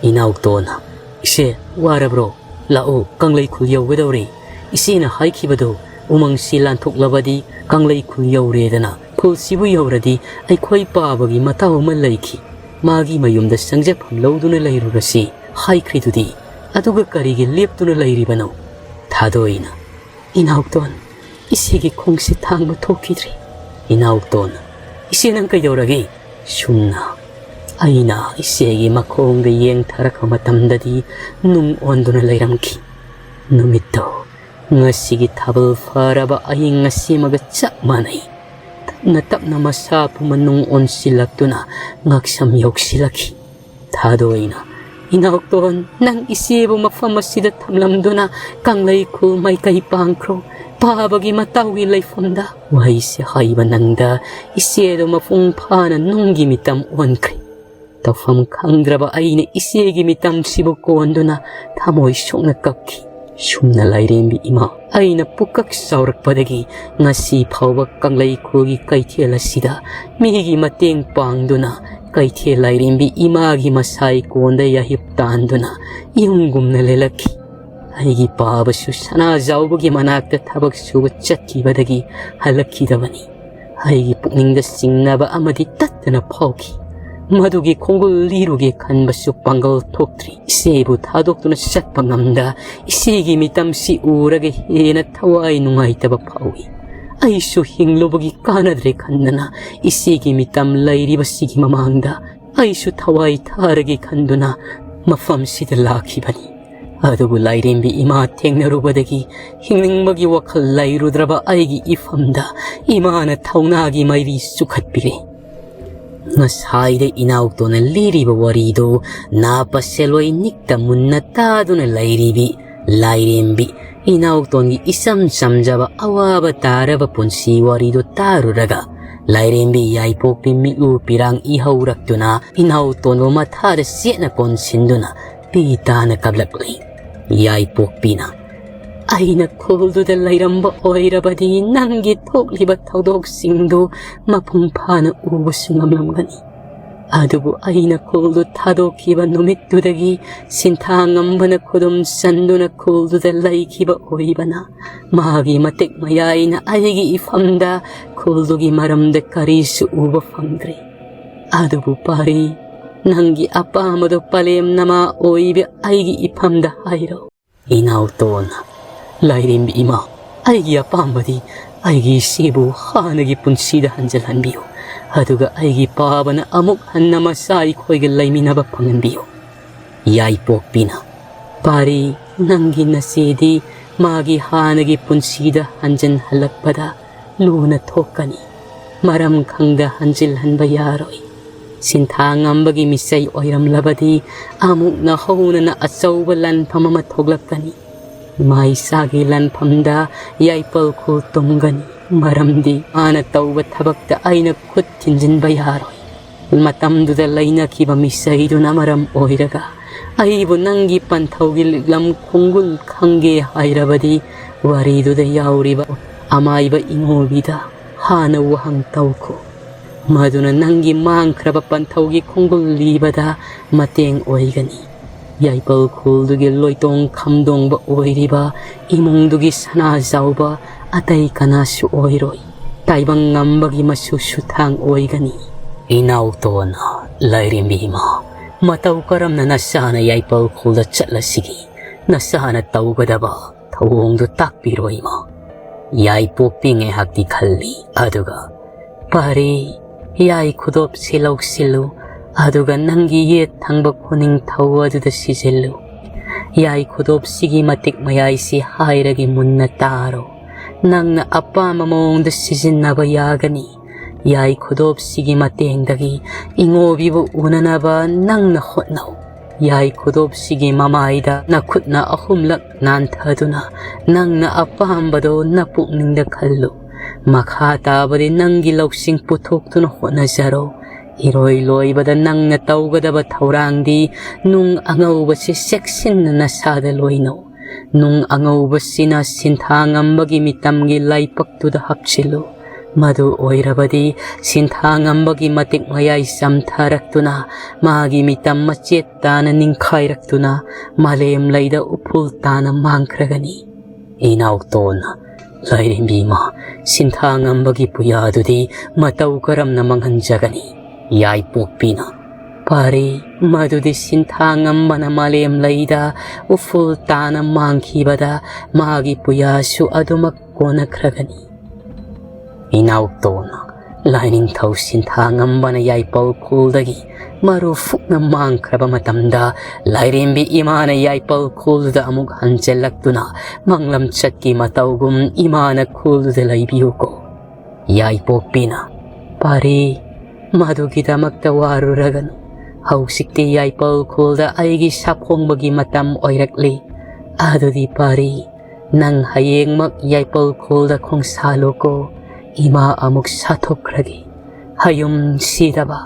ꯏꯅꯥꯎꯇꯣꯟꯅ, "ꯏꯆꯦ, ꯋꯥꯔꯕ꯭ꯔꯣ? ꯂꯥꯛꯑꯣ, ꯀꯪꯂꯩ ꯈꯨꯜ ꯌꯧꯒꯗꯧꯔꯦ꯫ ꯏꯆꯦꯅ ꯍꯥꯏꯈꯤꯕꯗꯣ ꯎꯃꯪꯁꯤ ꯂꯥꯟꯊꯣꯛꯂꯕꯗꯤ ꯀꯪꯂꯩ ꯈꯨꯜ ꯌꯧꯔꯦꯗꯅ꯫ ꯈꯨꯜꯁꯤꯕꯨ ꯌꯧꯔꯗꯤ ꯑꯩꯈꯣꯏ ꯄꯥꯕꯒꯤ ꯃꯇꯥꯎ ꯑꯃ ꯂꯩꯈꯤ꯫ ꯃꯥꯒꯤ ꯃꯌꯨꯝꯗ ꯆꯪꯖꯐꯝ ꯂꯧꯗꯨꯅ ꯂꯩꯔꯨꯔꯁꯤ ꯍꯥꯏꯈ꯭ꯔꯤꯗꯨꯗꯤ꯫ ꯑꯗꯨꯒ ꯀꯔꯤꯒꯤ ꯂꯦꯞꯇꯨꯅ ꯂꯩꯔꯤꯕꯅꯣ?" ꯊꯥꯗꯣꯏꯅ, "ꯏꯅꯥꯎꯇꯣꯟ, ꯏꯆꯦꯒꯤ ꯈꯣꯡꯁꯤ ꯊꯥꯡꯕ ꯊꯣꯛꯈꯤꯗ꯭ꯔꯦ꯫" ꯏꯅꯥꯎꯇꯣꯟ, "ꯏꯆꯦ, ꯅꯪ ꯀꯩꯗꯧꯔꯒꯦ?" ꯁꯨꯝꯅ ꯑꯩꯅ ꯏꯆꯦꯒꯤ ꯃꯈꯣꯡꯗ ꯌꯦꯡꯊꯔꯛꯄ ꯃꯇꯝꯗꯗꯤ ꯅꯨꯡ ꯑꯣꯟꯗꯨꯅ ꯂꯩꯔꯝꯈꯤ꯫ ꯅꯨꯃꯤꯠꯇꯣ ꯉꯁꯤꯒꯤ ꯊꯥꯕꯜ ꯐꯔꯕ ꯑꯍꯤꯡ ꯑꯁꯤꯃꯒ ꯆꯞ ꯃꯥꯟꯅꯩ꯫ ꯇꯞꯅ ꯇꯞꯅ ꯃꯁꯥ ꯄꯨꯝꯕ ꯅꯨꯡ ꯑꯣꯟꯁꯤꯜꯂꯛꯇꯨꯅ ꯉꯛꯁꯝ ꯌꯧꯁꯤꯜꯂꯛꯈꯤ꯫ ꯊꯥꯗꯣꯏꯅ, "ꯏꯅꯥꯎꯇꯣꯟ, ꯅꯪ ꯏꯆꯦꯕꯨ ꯃꯐꯝ ꯑꯁꯤꯗ ꯊꯝꯂꯝꯗꯨꯅ ꯀꯪꯂꯩ ꯈꯨꯜ ꯃꯥꯏꯀꯩ ꯄꯥꯡꯈ꯭ꯔꯣ, ꯄꯥꯕꯒꯤ ꯃꯇꯥꯎꯒꯤ ꯂꯩꯐꯝꯗ꯫" ꯋꯥꯍꯩꯁꯦ ꯍꯥꯏꯕ ꯅꯪꯗ ꯏꯆꯦꯗꯣ ꯃꯄꯨꯡ ꯐꯥꯅ ꯅꯨꯡꯒꯤ ꯃꯤꯇꯝ ꯑꯣꯟꯈ꯭ꯔꯦ꯫ ꯇꯧꯐꯝ ꯈꯪꯗ꯭ꯔꯕ ꯑꯩꯅ ꯏꯆꯦꯒꯤ ꯃꯤꯇꯝꯁꯤꯕꯨ ꯀꯣꯟꯗꯨꯅ ꯊꯃꯣꯏ ꯁꯣꯛꯅ ꯀꯞꯈꯤ꯫ ꯁꯨꯝꯅ ꯂꯥꯏꯔꯦꯝꯕꯤ ꯏꯃꯥ, ꯑꯩꯅ ꯄꯨꯀꯛ ꯆꯥꯎꯔꯛꯄꯗꯒꯤ ꯉꯁꯤ ꯐꯥꯎꯕ ꯀꯪꯂꯩ ꯈꯨꯜꯒꯤ ꯀꯩꯊꯦꯜ ꯑꯁꯤꯗ ꯃꯤꯒꯤ ꯃꯇꯦꯡ ꯄꯥꯡꯗꯨꯅ ꯀꯩꯊꯦꯜ ꯂꯥꯏꯔꯦꯝꯕꯤ ꯏꯃꯥꯒꯤ ꯃꯁꯥꯏ ꯀꯣꯟꯗ ꯌꯥꯍꯤꯞ ꯇꯥꯟꯗꯨꯅ ꯌꯨꯝꯒꯨꯝꯅ ꯂꯦꯜꯂꯛꯈꯤ꯫ ꯑꯩꯒꯤ ꯄꯥꯕꯁꯨ ꯁꯅꯥꯖꯥꯎꯕꯒꯤ ꯃꯅꯥꯛꯇ ꯊꯕꯛ ꯁꯨꯕ ꯆꯠꯈꯤꯕꯗꯒꯤ ꯍꯜꯂꯛꯈꯤꯗꯕꯅꯤ꯫ ꯑꯩꯒꯤ ꯅꯤꯡꯗ ꯆꯤꯡꯅꯕ ꯑꯃꯗꯤ ꯇꯠꯇꯅ ꯐꯥꯎꯈꯤ꯫ ꯃꯗꯨꯒꯤ ꯈꯣꯡꯒꯨꯜ ꯂꯤꯔꯨꯒꯦ ꯈꯟꯕꯁꯨ ꯄꯥꯡꯒꯜ ꯊꯣꯛꯇ꯭ꯔꯤ꯫ ꯏꯆꯦꯕꯨ ꯊꯥꯗꯣꯛꯇꯨꯅ ꯆꯠꯄ ꯉꯝꯗ ꯏꯆꯦꯒꯤ ꯃꯤꯇꯝꯁꯤ ꯎꯔꯒ ꯍꯦꯟꯅ ꯊꯋꯥꯏ ꯅꯨꯡꯉꯥꯏꯇꯕ ꯐꯥꯎꯏ꯫ ꯑꯩꯁꯨ ꯍꯤꯡꯂꯨꯕꯒꯤ ꯀꯥꯟꯅꯗ꯭ꯔꯦ ꯈꯟꯗꯅ ꯏꯆꯦꯒꯤ ꯃꯤꯇꯝ ꯂꯩꯔꯤꯕꯁꯤꯒꯤ ꯃꯃꯥꯡꯗ ꯑꯩꯁꯨ ꯊꯋꯥꯏ ꯊꯥꯔꯒꯦ ꯈꯟꯗꯨꯅ ꯃꯐꯝꯁꯤꯗ ꯂꯥꯛꯈꯤꯕꯅꯤ꯫ ꯑꯗꯨꯕꯨ ꯂꯥꯏꯔꯦꯝꯕꯤ ꯏꯃꯥ ꯊꯦꯡꯅꯔꯨꯕꯗꯒꯤ ꯍꯤꯡꯅꯤꯡꯕꯒꯤ ꯋꯥꯈꯜ ꯂꯩꯔꯨꯗ꯭ꯔꯕ ꯑꯩꯒꯤ ꯏꯐꯝꯗ ꯏꯃꯥꯅ ꯊꯧꯅꯥꯒꯤ ꯃꯩꯔꯤ ꯆꯨꯈꯠꯄꯤꯔꯦ꯫ ꯉꯁꯥꯏꯗ ꯏꯅꯥꯎꯇꯣꯟꯅ ꯂꯤꯔꯤꯕ ꯋꯥꯔꯤꯗꯨ ꯅꯥ ꯄꯁꯦꯜꯂꯣꯏ ꯅꯤꯛꯇ ꯃꯨꯟꯅ ꯇꯥꯗꯨꯅ ꯂꯩꯔꯤꯕꯤ ꯂꯥꯏꯔꯦꯝꯕꯤ, ꯏꯅꯥꯎꯇꯣꯟꯒꯤ ꯏꯆꯝ ꯆꯝꯖꯕ ꯑꯋꯥꯕ ꯇꯥꯔꯕ ꯄꯨꯟꯁꯤ ꯋꯥꯔꯤꯗꯨ ꯇꯥꯔꯨꯔꯒ ꯂꯥꯏꯔꯦꯝꯕꯤ ꯌꯥꯏꯄꯣꯛꯄꯤ ꯃꯤꯠꯂꯨ ꯄꯤꯔꯥꯡ ꯏꯍꯧꯔꯛꯇꯨꯅ ꯏꯅꯥꯎꯇꯣꯟꯕꯨ ꯃꯊꯥꯗ ꯆꯦꯠꯅ ꯀꯣꯟꯁꯤꯟꯗꯨꯅ ꯄꯤ ꯇꯥꯅ ꯀꯞꯂꯛꯂꯤ꯫ ꯌꯥꯏꯄꯣꯛꯄꯤꯅ, "ꯑꯩꯅ ꯈꯨꯜꯗꯨꯗ ꯂꯩꯔꯝꯕ ꯑꯣꯏꯔꯕꯗꯤ ꯅꯪꯒꯤ ꯊꯣꯛꯂꯤꯕ ꯊꯧꯗꯣꯛꯁꯤꯡꯗꯨ ꯃꯄꯨꯡ ꯐꯥꯅ ꯎꯕꯁꯨ ꯉꯝꯂꯝꯒꯅꯤ꯫ ꯑꯗꯨꯕꯨ ꯑꯩꯅ ꯈꯨꯜꯗꯨ ꯊꯥꯗꯣꯛꯈꯤꯕ ꯅꯨꯃꯤꯠꯇꯨꯗꯒꯤ ꯁꯤꯟꯊꯥꯉꯝꯕꯅ ꯈꯨꯗꯨꯝ ꯆꯟꯗꯨꯅ ꯈꯨꯜꯗꯨꯗ ꯂꯩꯈꯤꯕ ꯑꯣꯏꯕꯅ ꯃꯥꯒꯤ ꯃꯇꯤꯛ ꯃꯌꯥꯏꯅ ꯑꯩꯒꯤ ꯏꯐꯝꯗ ꯈꯨꯜꯗꯨꯒꯤ ꯃꯔꯝꯗ ꯀꯔꯤꯁꯨ ꯎꯕ ꯐꯪꯗ꯭ꯔꯦ꯫ ꯑꯗꯨꯕꯨ ꯄꯥꯔꯤ, ꯅꯪꯒꯤ ꯑꯄꯥꯝꯕꯗꯨ ꯄꯂꯦꯝ ꯅꯃꯥ ꯑꯣꯏꯕ ꯑꯩꯒꯤ ꯏꯐꯝꯗ ꯍꯥꯏꯔꯣ꯫" ꯏꯅꯥꯎꯇꯣꯟ, "ꯂꯥꯏꯔꯦꯝꯕꯤ ꯏꯃꯥ, ꯑꯩꯒꯤ ꯑꯄꯥꯝꯕꯗꯤ ꯑꯩꯒꯤ ꯏꯆꯦꯕꯨ ꯍꯥꯟꯅꯒꯤ ꯄꯨꯟꯁꯤꯗ ꯍꯟꯖꯤꯜꯍꯟꯕꯤꯌꯨ, ꯑꯗꯨꯒ ꯑꯩꯒꯤ ꯄꯥꯕꯅ ꯑꯃꯨꯛ ꯍꯟꯅ ꯃꯆꯥ ꯑꯩꯈꯣꯏꯒ ꯂꯩꯃꯤꯟꯅꯕ ꯐꯪꯍꯟꯕꯤꯌꯨ꯫" ꯌꯥꯏꯄꯣꯛꯄꯤꯅ, "ꯄꯥꯔꯤ, ꯅꯪꯒꯤ ꯅꯆꯦꯗꯤ ꯃꯥꯒꯤ ꯍꯥꯟꯅꯒꯤ ꯄꯨꯟꯁꯤꯗ ꯍꯟꯖꯤꯟꯍꯜꯂꯛꯄꯗ ꯂꯨꯅ ꯊꯣꯛꯀꯅꯤ꯫ ꯃꯔꯝ ꯈꯪꯗ ꯍꯟꯖꯤꯜꯍꯟꯕ ꯌꯥꯔꯣꯏ꯫ ꯁꯤꯟꯊꯥ ꯉꯝꯕꯒꯤ ꯃꯤꯁꯩ ꯑꯣꯏꯔꯝꯂꯕꯗꯤ ꯑꯃꯨꯛ ꯅꯧꯍꯧꯅꯅ ꯑꯆꯧꯕ ꯂꯥꯟꯐꯝ ꯑꯃ ꯊꯣꯛꯂꯛꯀꯅꯤ꯫ ꯃꯥꯏꯆꯥꯒꯤ ꯂꯥꯟꯐꯝꯗ ꯌꯥꯏꯄꯜ ꯈꯨꯜ ꯇꯨꯝꯒꯅꯤ, ꯃꯔꯝꯗꯤ ꯃꯥꯅ ꯇꯧꯕ ꯊꯕꯛꯇ ꯑꯩꯅ ꯈꯨꯠ ꯊꯤꯟꯖꯤꯟꯕ ꯌꯥꯔꯣꯏ꯫ ꯃꯇꯝꯗꯨꯗ ꯂꯩꯅꯈꯤꯕ ꯃꯤꯁꯩꯗꯨꯅ ꯃꯔꯝ ꯑꯣꯏꯔꯒ ꯑꯩꯕꯨ ꯅꯪꯒꯤ ꯄꯟꯊꯧꯒꯤ ꯂꯤꯛꯂꯝ ꯈꯣꯡꯒꯨꯜ ꯈꯪꯒꯦ ꯍꯥꯏꯔꯕꯗꯤ ꯋꯥꯔꯤꯗꯨꯗ ꯌꯥꯎꯔꯤꯕ ꯑꯃꯥꯏꯕ ꯏꯉꯣꯕꯤꯗ ꯍꯥꯟꯅ ꯋꯥꯍꯪ ꯇꯧꯈꯣ꯫ ꯃꯗꯨꯅ ꯅꯪꯒꯤ ꯃꯥꯡꯈ꯭ꯔꯕ ꯄꯟꯊꯧꯒꯤ ꯈꯣꯡꯒꯨꯜ ꯂꯤꯕꯗ ꯃꯇꯦꯡ ꯑꯣꯏꯒꯅꯤ꯫ ꯌꯥꯏꯄꯜ ꯈꯨꯜꯗꯨꯒꯤ ꯂꯣꯏꯇꯣꯡ ꯈꯝꯗꯣꯡꯕ ꯑꯣꯏꯔꯤꯕ ꯏꯃꯨꯡꯗꯨꯒꯤ ꯁꯅꯥ ꯖꯥꯎꯕ ꯑꯇꯩ ꯀꯅꯥꯁꯨ ꯑꯣꯏꯔꯣꯏ꯫ ꯇꯥꯏꯕꯪ ꯉꯝꯕꯒꯤ ꯃꯆꯨ ꯁꯨꯊꯥꯡ ꯑꯣꯏꯒꯅꯤ꯫ ꯏꯅꯥꯎꯇꯣꯟ, ꯂꯥꯏꯔꯦꯝꯕꯤ ꯏꯃꯥ, ꯃꯇꯧ ꯀꯔꯝꯅ ꯅꯆꯥꯅ ꯌꯥꯏꯄꯜ ꯈꯨꯜꯗ ꯆꯠꯂꯁꯤꯒꯦ? ꯅꯆꯥꯅ ꯇꯧꯒꯗꯕ ꯊꯧꯑꯣꯡꯗꯨ ꯇꯥꯛꯄꯤꯔꯣ ꯏꯃꯥ꯫ ꯌꯥꯏꯄꯣꯛꯄꯤ ꯉꯥꯏꯍꯥꯛꯇꯤ ꯈꯜꯂꯤ, ꯑꯗꯨꯒ, "ꯄꯥꯔꯤ, ꯌꯥꯏ ꯈꯨꯗꯣꯞꯁꯤ ꯂꯧꯁꯤꯜꯂꯨ, ꯑꯗꯨꯒ ꯅꯪꯒꯤ ꯌꯦꯠ ꯊꯪꯕ ꯈꯨꯅꯤꯡꯊꯧ ꯑꯗꯨꯗ ꯁꯤꯖꯤꯜꯂꯨ꯫ ꯌꯥꯏ ꯈꯨꯗꯣꯞꯁꯤꯒꯤ ꯃꯇꯤꯛ ꯃꯌꯥꯏꯁꯤ ꯍꯥꯏꯔꯒꯦ, ꯃꯨꯟꯅ ꯇꯥꯔꯣ꯫ ꯅꯪꯅ ꯑꯄꯥꯝꯕ ꯃꯑꯣꯡꯗ ꯁꯤꯖꯤꯟꯅꯕ ꯌꯥꯒꯅꯤ꯫ ꯌꯥꯏ ꯈꯨꯗꯣꯞꯁꯤꯒꯤ ꯃꯇꯦꯡꯗꯒꯤ ꯏꯉꯣꯕꯤꯕꯨ ꯎꯅꯅꯕ ꯅꯪꯅ ꯍꯣꯠꯅꯧ꯫ ꯌꯥꯏ ꯈꯨꯗꯣꯞꯁꯤꯒꯤ ꯃꯃꯥꯏꯗ ꯅꯈꯨꯠꯅ ꯑꯍꯨꯝꯂꯛ ꯅꯥꯟꯊꯗꯨꯅ ꯅꯪꯅ ꯑꯄꯥꯝꯕꯗꯨ ꯅꯄꯨꯛꯅꯤꯡꯗ ꯈꯜꯂꯨ꯫ ꯃꯈꯥ ꯇꯥꯕꯗꯤ ꯅꯪꯒꯤ ꯂꯧꯁꯤꯡ ꯄꯨꯊꯣꯛꯇꯨꯅ ꯍꯣꯠꯅꯖꯔꯣ꯫ ꯏꯔꯣꯏ ꯂꯣꯏꯕꯗ ꯅꯪꯅ ꯇꯧꯒꯗꯕ ꯊꯧꯔꯥꯡꯗꯤ ꯅꯨꯡ ꯑꯉꯧꯕꯁꯤ ꯆꯦꯛꯁꯤꯟꯅ ꯅꯁꯥꯗ ꯂꯣꯏꯅꯧ꯫ ꯅꯨꯡ ꯑꯉꯧꯕꯁꯤꯅ ꯁꯤꯟꯊꯥꯉꯝꯕꯒꯤ ꯃꯤꯇꯝꯒꯤ ꯂꯥꯏꯄꯛꯇꯨꯗ ꯍꯥꯞꯆꯤꯜꯂꯨ꯫ ꯃꯗꯨ ꯑꯣꯏꯔꯕꯗꯤ ꯁꯤꯟꯊꯥꯉꯝꯕꯒꯤ ꯃꯇꯤꯛ ꯃꯌꯥꯏ ꯆꯝꯊꯔꯛꯇꯨꯅ ꯃꯥꯒꯤ ꯃꯤꯇꯝ ꯃꯆꯦꯠ ꯇꯥꯅ ꯅꯤꯡꯈꯥꯏꯔꯛꯇꯨꯅ ꯃꯥꯂꯦꯝ ꯂꯩꯗ ꯎꯐꯨꯜ ꯇꯥꯅ ꯃꯥꯡꯈ꯭ꯔꯒꯅꯤ꯫ ꯏꯅꯥꯎꯇꯣꯟ, ꯂꯥꯏꯔꯦꯝꯕꯤ ꯏꯃꯥ, ꯁꯤꯟꯊꯥꯉꯝꯕꯒꯤ ꯄꯨꯌꯥꯗꯨꯗꯤ ꯃꯇꯧ ꯀꯔꯝꯅ ꯃꯥꯡꯍꯟꯖꯒꯅꯤ? ꯌꯥꯏꯄꯣꯛꯄꯤꯅ, ꯄꯥꯔꯤ, ꯃꯗꯨꯗꯤ ꯁꯤꯟꯊꯥꯉꯝꯕꯅ ꯃꯥꯂꯦꯝ ꯂꯩꯗ ꯎꯐꯨꯜ ꯇꯥꯅ ꯃꯥꯡꯈꯤꯕꯗ ꯃꯥꯒꯤ ꯄꯨꯌꯥꯁꯨ ꯑꯗꯨꯃꯛ ꯀꯣꯟꯅꯈ꯭ꯔꯒꯅꯤ꯫ ꯏꯅꯥꯎꯇꯣꯟ, ꯂꯥꯏꯅꯤꯡꯊꯧ ꯁꯤꯟꯊꯥꯉꯝꯕꯅ ꯌꯥꯏꯄꯜ ꯈꯨꯜꯗꯒꯤ ꯃꯔꯨ ꯐꯨꯛꯅ ꯃꯥꯡꯈ꯭ꯔꯕ ꯃꯇꯝꯗ ꯂꯥꯏꯔꯦꯝꯕꯤ ꯏꯃꯥꯅ ꯌꯥꯏꯄꯜ ꯈꯨꯜꯗꯨꯗ ꯑꯃꯨꯛ ꯍꯟꯖꯤꯜꯂꯛꯇꯨꯅ ꯃꯪꯂꯝꯆꯠꯀꯤ ꯃꯇꯧꯒꯨꯝ ꯏꯃꯥꯅ ꯈꯨꯜꯗꯨꯗ ꯂꯩꯕꯤꯌꯨꯀꯣ꯫ ꯌꯥꯏꯄꯣꯛꯄꯤꯅ, ꯄꯥꯔꯤ, ꯃꯗꯨꯒꯤꯗꯃꯛꯇ ꯋꯥꯔꯨꯔꯒꯅꯨ꯫ ꯍꯧꯖꯤꯛꯇꯤ ꯌꯥꯏꯄꯜ ꯈꯨꯜꯗ ꯑꯩꯒꯤ ꯁꯥꯐꯣꯡꯕꯒꯤ ꯃꯇꯝ ꯑꯣꯏꯔꯛꯂꯤ꯫ ꯑꯗꯨꯗꯤ ꯄꯥꯔꯤ, ꯅꯪ ꯍꯌꯦꯡꯃꯛ ꯌꯥꯏꯄꯜ ꯈꯨꯜꯗ ꯈꯣꯡꯁꯥꯜꯂꯨꯀꯣ꯫ ꯏꯃꯥ ꯑꯃꯨꯛ ꯁꯥꯊꯣꯛꯈ꯭ꯔꯒꯦ꯫ ꯍꯌꯨꯝ ꯁꯤꯗꯕ꯫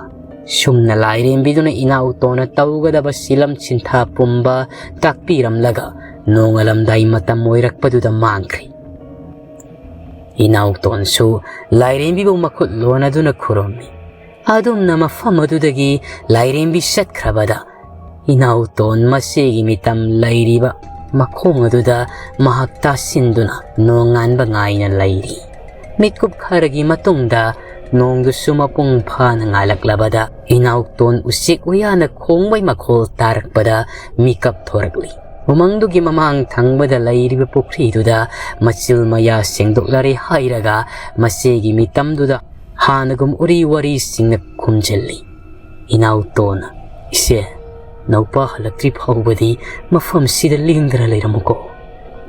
ꯁꯨꯝꯅ ꯂꯥꯏꯔꯦꯝꯕꯤꯗꯨꯅ ꯏꯅꯥꯎꯇꯣꯟꯅ ꯇꯧꯒꯗꯕ ꯁꯤꯂꯝ ꯁꯤꯟꯊꯥ ꯄꯨꯝꯕ ꯇꯥꯛꯄꯤꯔꯝꯂꯒ ꯅꯣꯡꯉꯥꯜꯂꯝꯗꯥꯏ ꯃꯇꯝ ꯑꯣꯏꯔꯛꯄꯗꯨꯗ ꯃꯥꯡꯈ꯭ꯔꯦ꯫ ꯏꯅꯥꯎꯇꯣꯟꯁꯨ ꯂꯥꯏꯔꯦꯝꯕꯤꯕꯨ ꯃꯈꯨꯠ ꯂꯣꯟꯅꯗꯨꯅ ꯈꯨꯔꯨꯝꯃꯤ꯫ ꯑꯗꯨꯝꯅ ꯃꯐꯝ ꯑꯗꯨꯗꯒꯤ ꯂꯥꯏꯔꯦꯝꯕꯤ ꯆꯠꯈ꯭ꯔꯕꯗ ꯏꯅꯥꯎꯇꯣꯟ ꯃꯆꯦꯒꯤ ꯃꯤꯇꯝ ꯂꯩꯔꯤꯕ ꯃꯈꯣꯡ ꯑꯗꯨꯗ ꯃꯍꯥꯛ ꯇꯥꯁꯤꯟꯗꯨꯅ ꯅꯣꯡꯉꯥꯟꯕ ꯉꯥꯏꯅ ꯂꯩꯔꯤ꯫ ꯃꯤꯠꯀꯨꯞ ꯈꯔꯒꯤ ꯃꯇꯨꯡꯗ ꯅꯣꯡꯗꯨꯁꯨ ꯃꯄꯨꯡ ꯐꯥꯅ ꯉꯥꯜꯂꯛꯂꯕꯗ ꯏꯅꯥꯎꯇꯣꯟ ꯎꯆꯦꯛ ꯎꯌꯥꯅ ꯈꯣꯡꯕꯩ ꯃꯈꯣꯜ ꯇꯥꯔꯛꯄꯗ ꯃꯤꯀꯞ ꯊꯣꯔꯛꯂꯤ꯫ ꯎꯃꯪꯗꯨꯒꯤ ꯃꯃꯥꯡ ꯊꯪꯕꯗ ꯂꯩꯔꯤꯕ ꯄꯨꯈ꯭ꯔꯤꯗꯨꯗ ꯃꯆꯤꯜ ꯃꯌꯥ ꯁꯦꯡꯗꯣꯛꯂꯔꯦ ꯍꯥꯏꯔꯒ ꯃꯆꯦꯒꯤ ꯃꯤꯇꯝꯗꯨꯗ ꯍꯥꯟꯅꯒꯨꯝ ꯎꯔꯤ ꯋꯥꯔꯤꯁꯤꯡꯅ ꯈꯨꯝꯖꯤꯜꯂꯤ꯫ ꯏꯅꯥꯎꯇꯣꯟ, "ꯏꯆꯦ, ꯅꯧꯄꯥ ꯍꯜꯂꯛꯇ꯭ꯔꯤ ꯐꯥꯎꯕꯗꯤ ꯃꯐꯝꯁꯤꯗ ꯂꯦꯡꯗꯅ ꯂꯩꯔꯝꯃꯨꯀꯣ꯫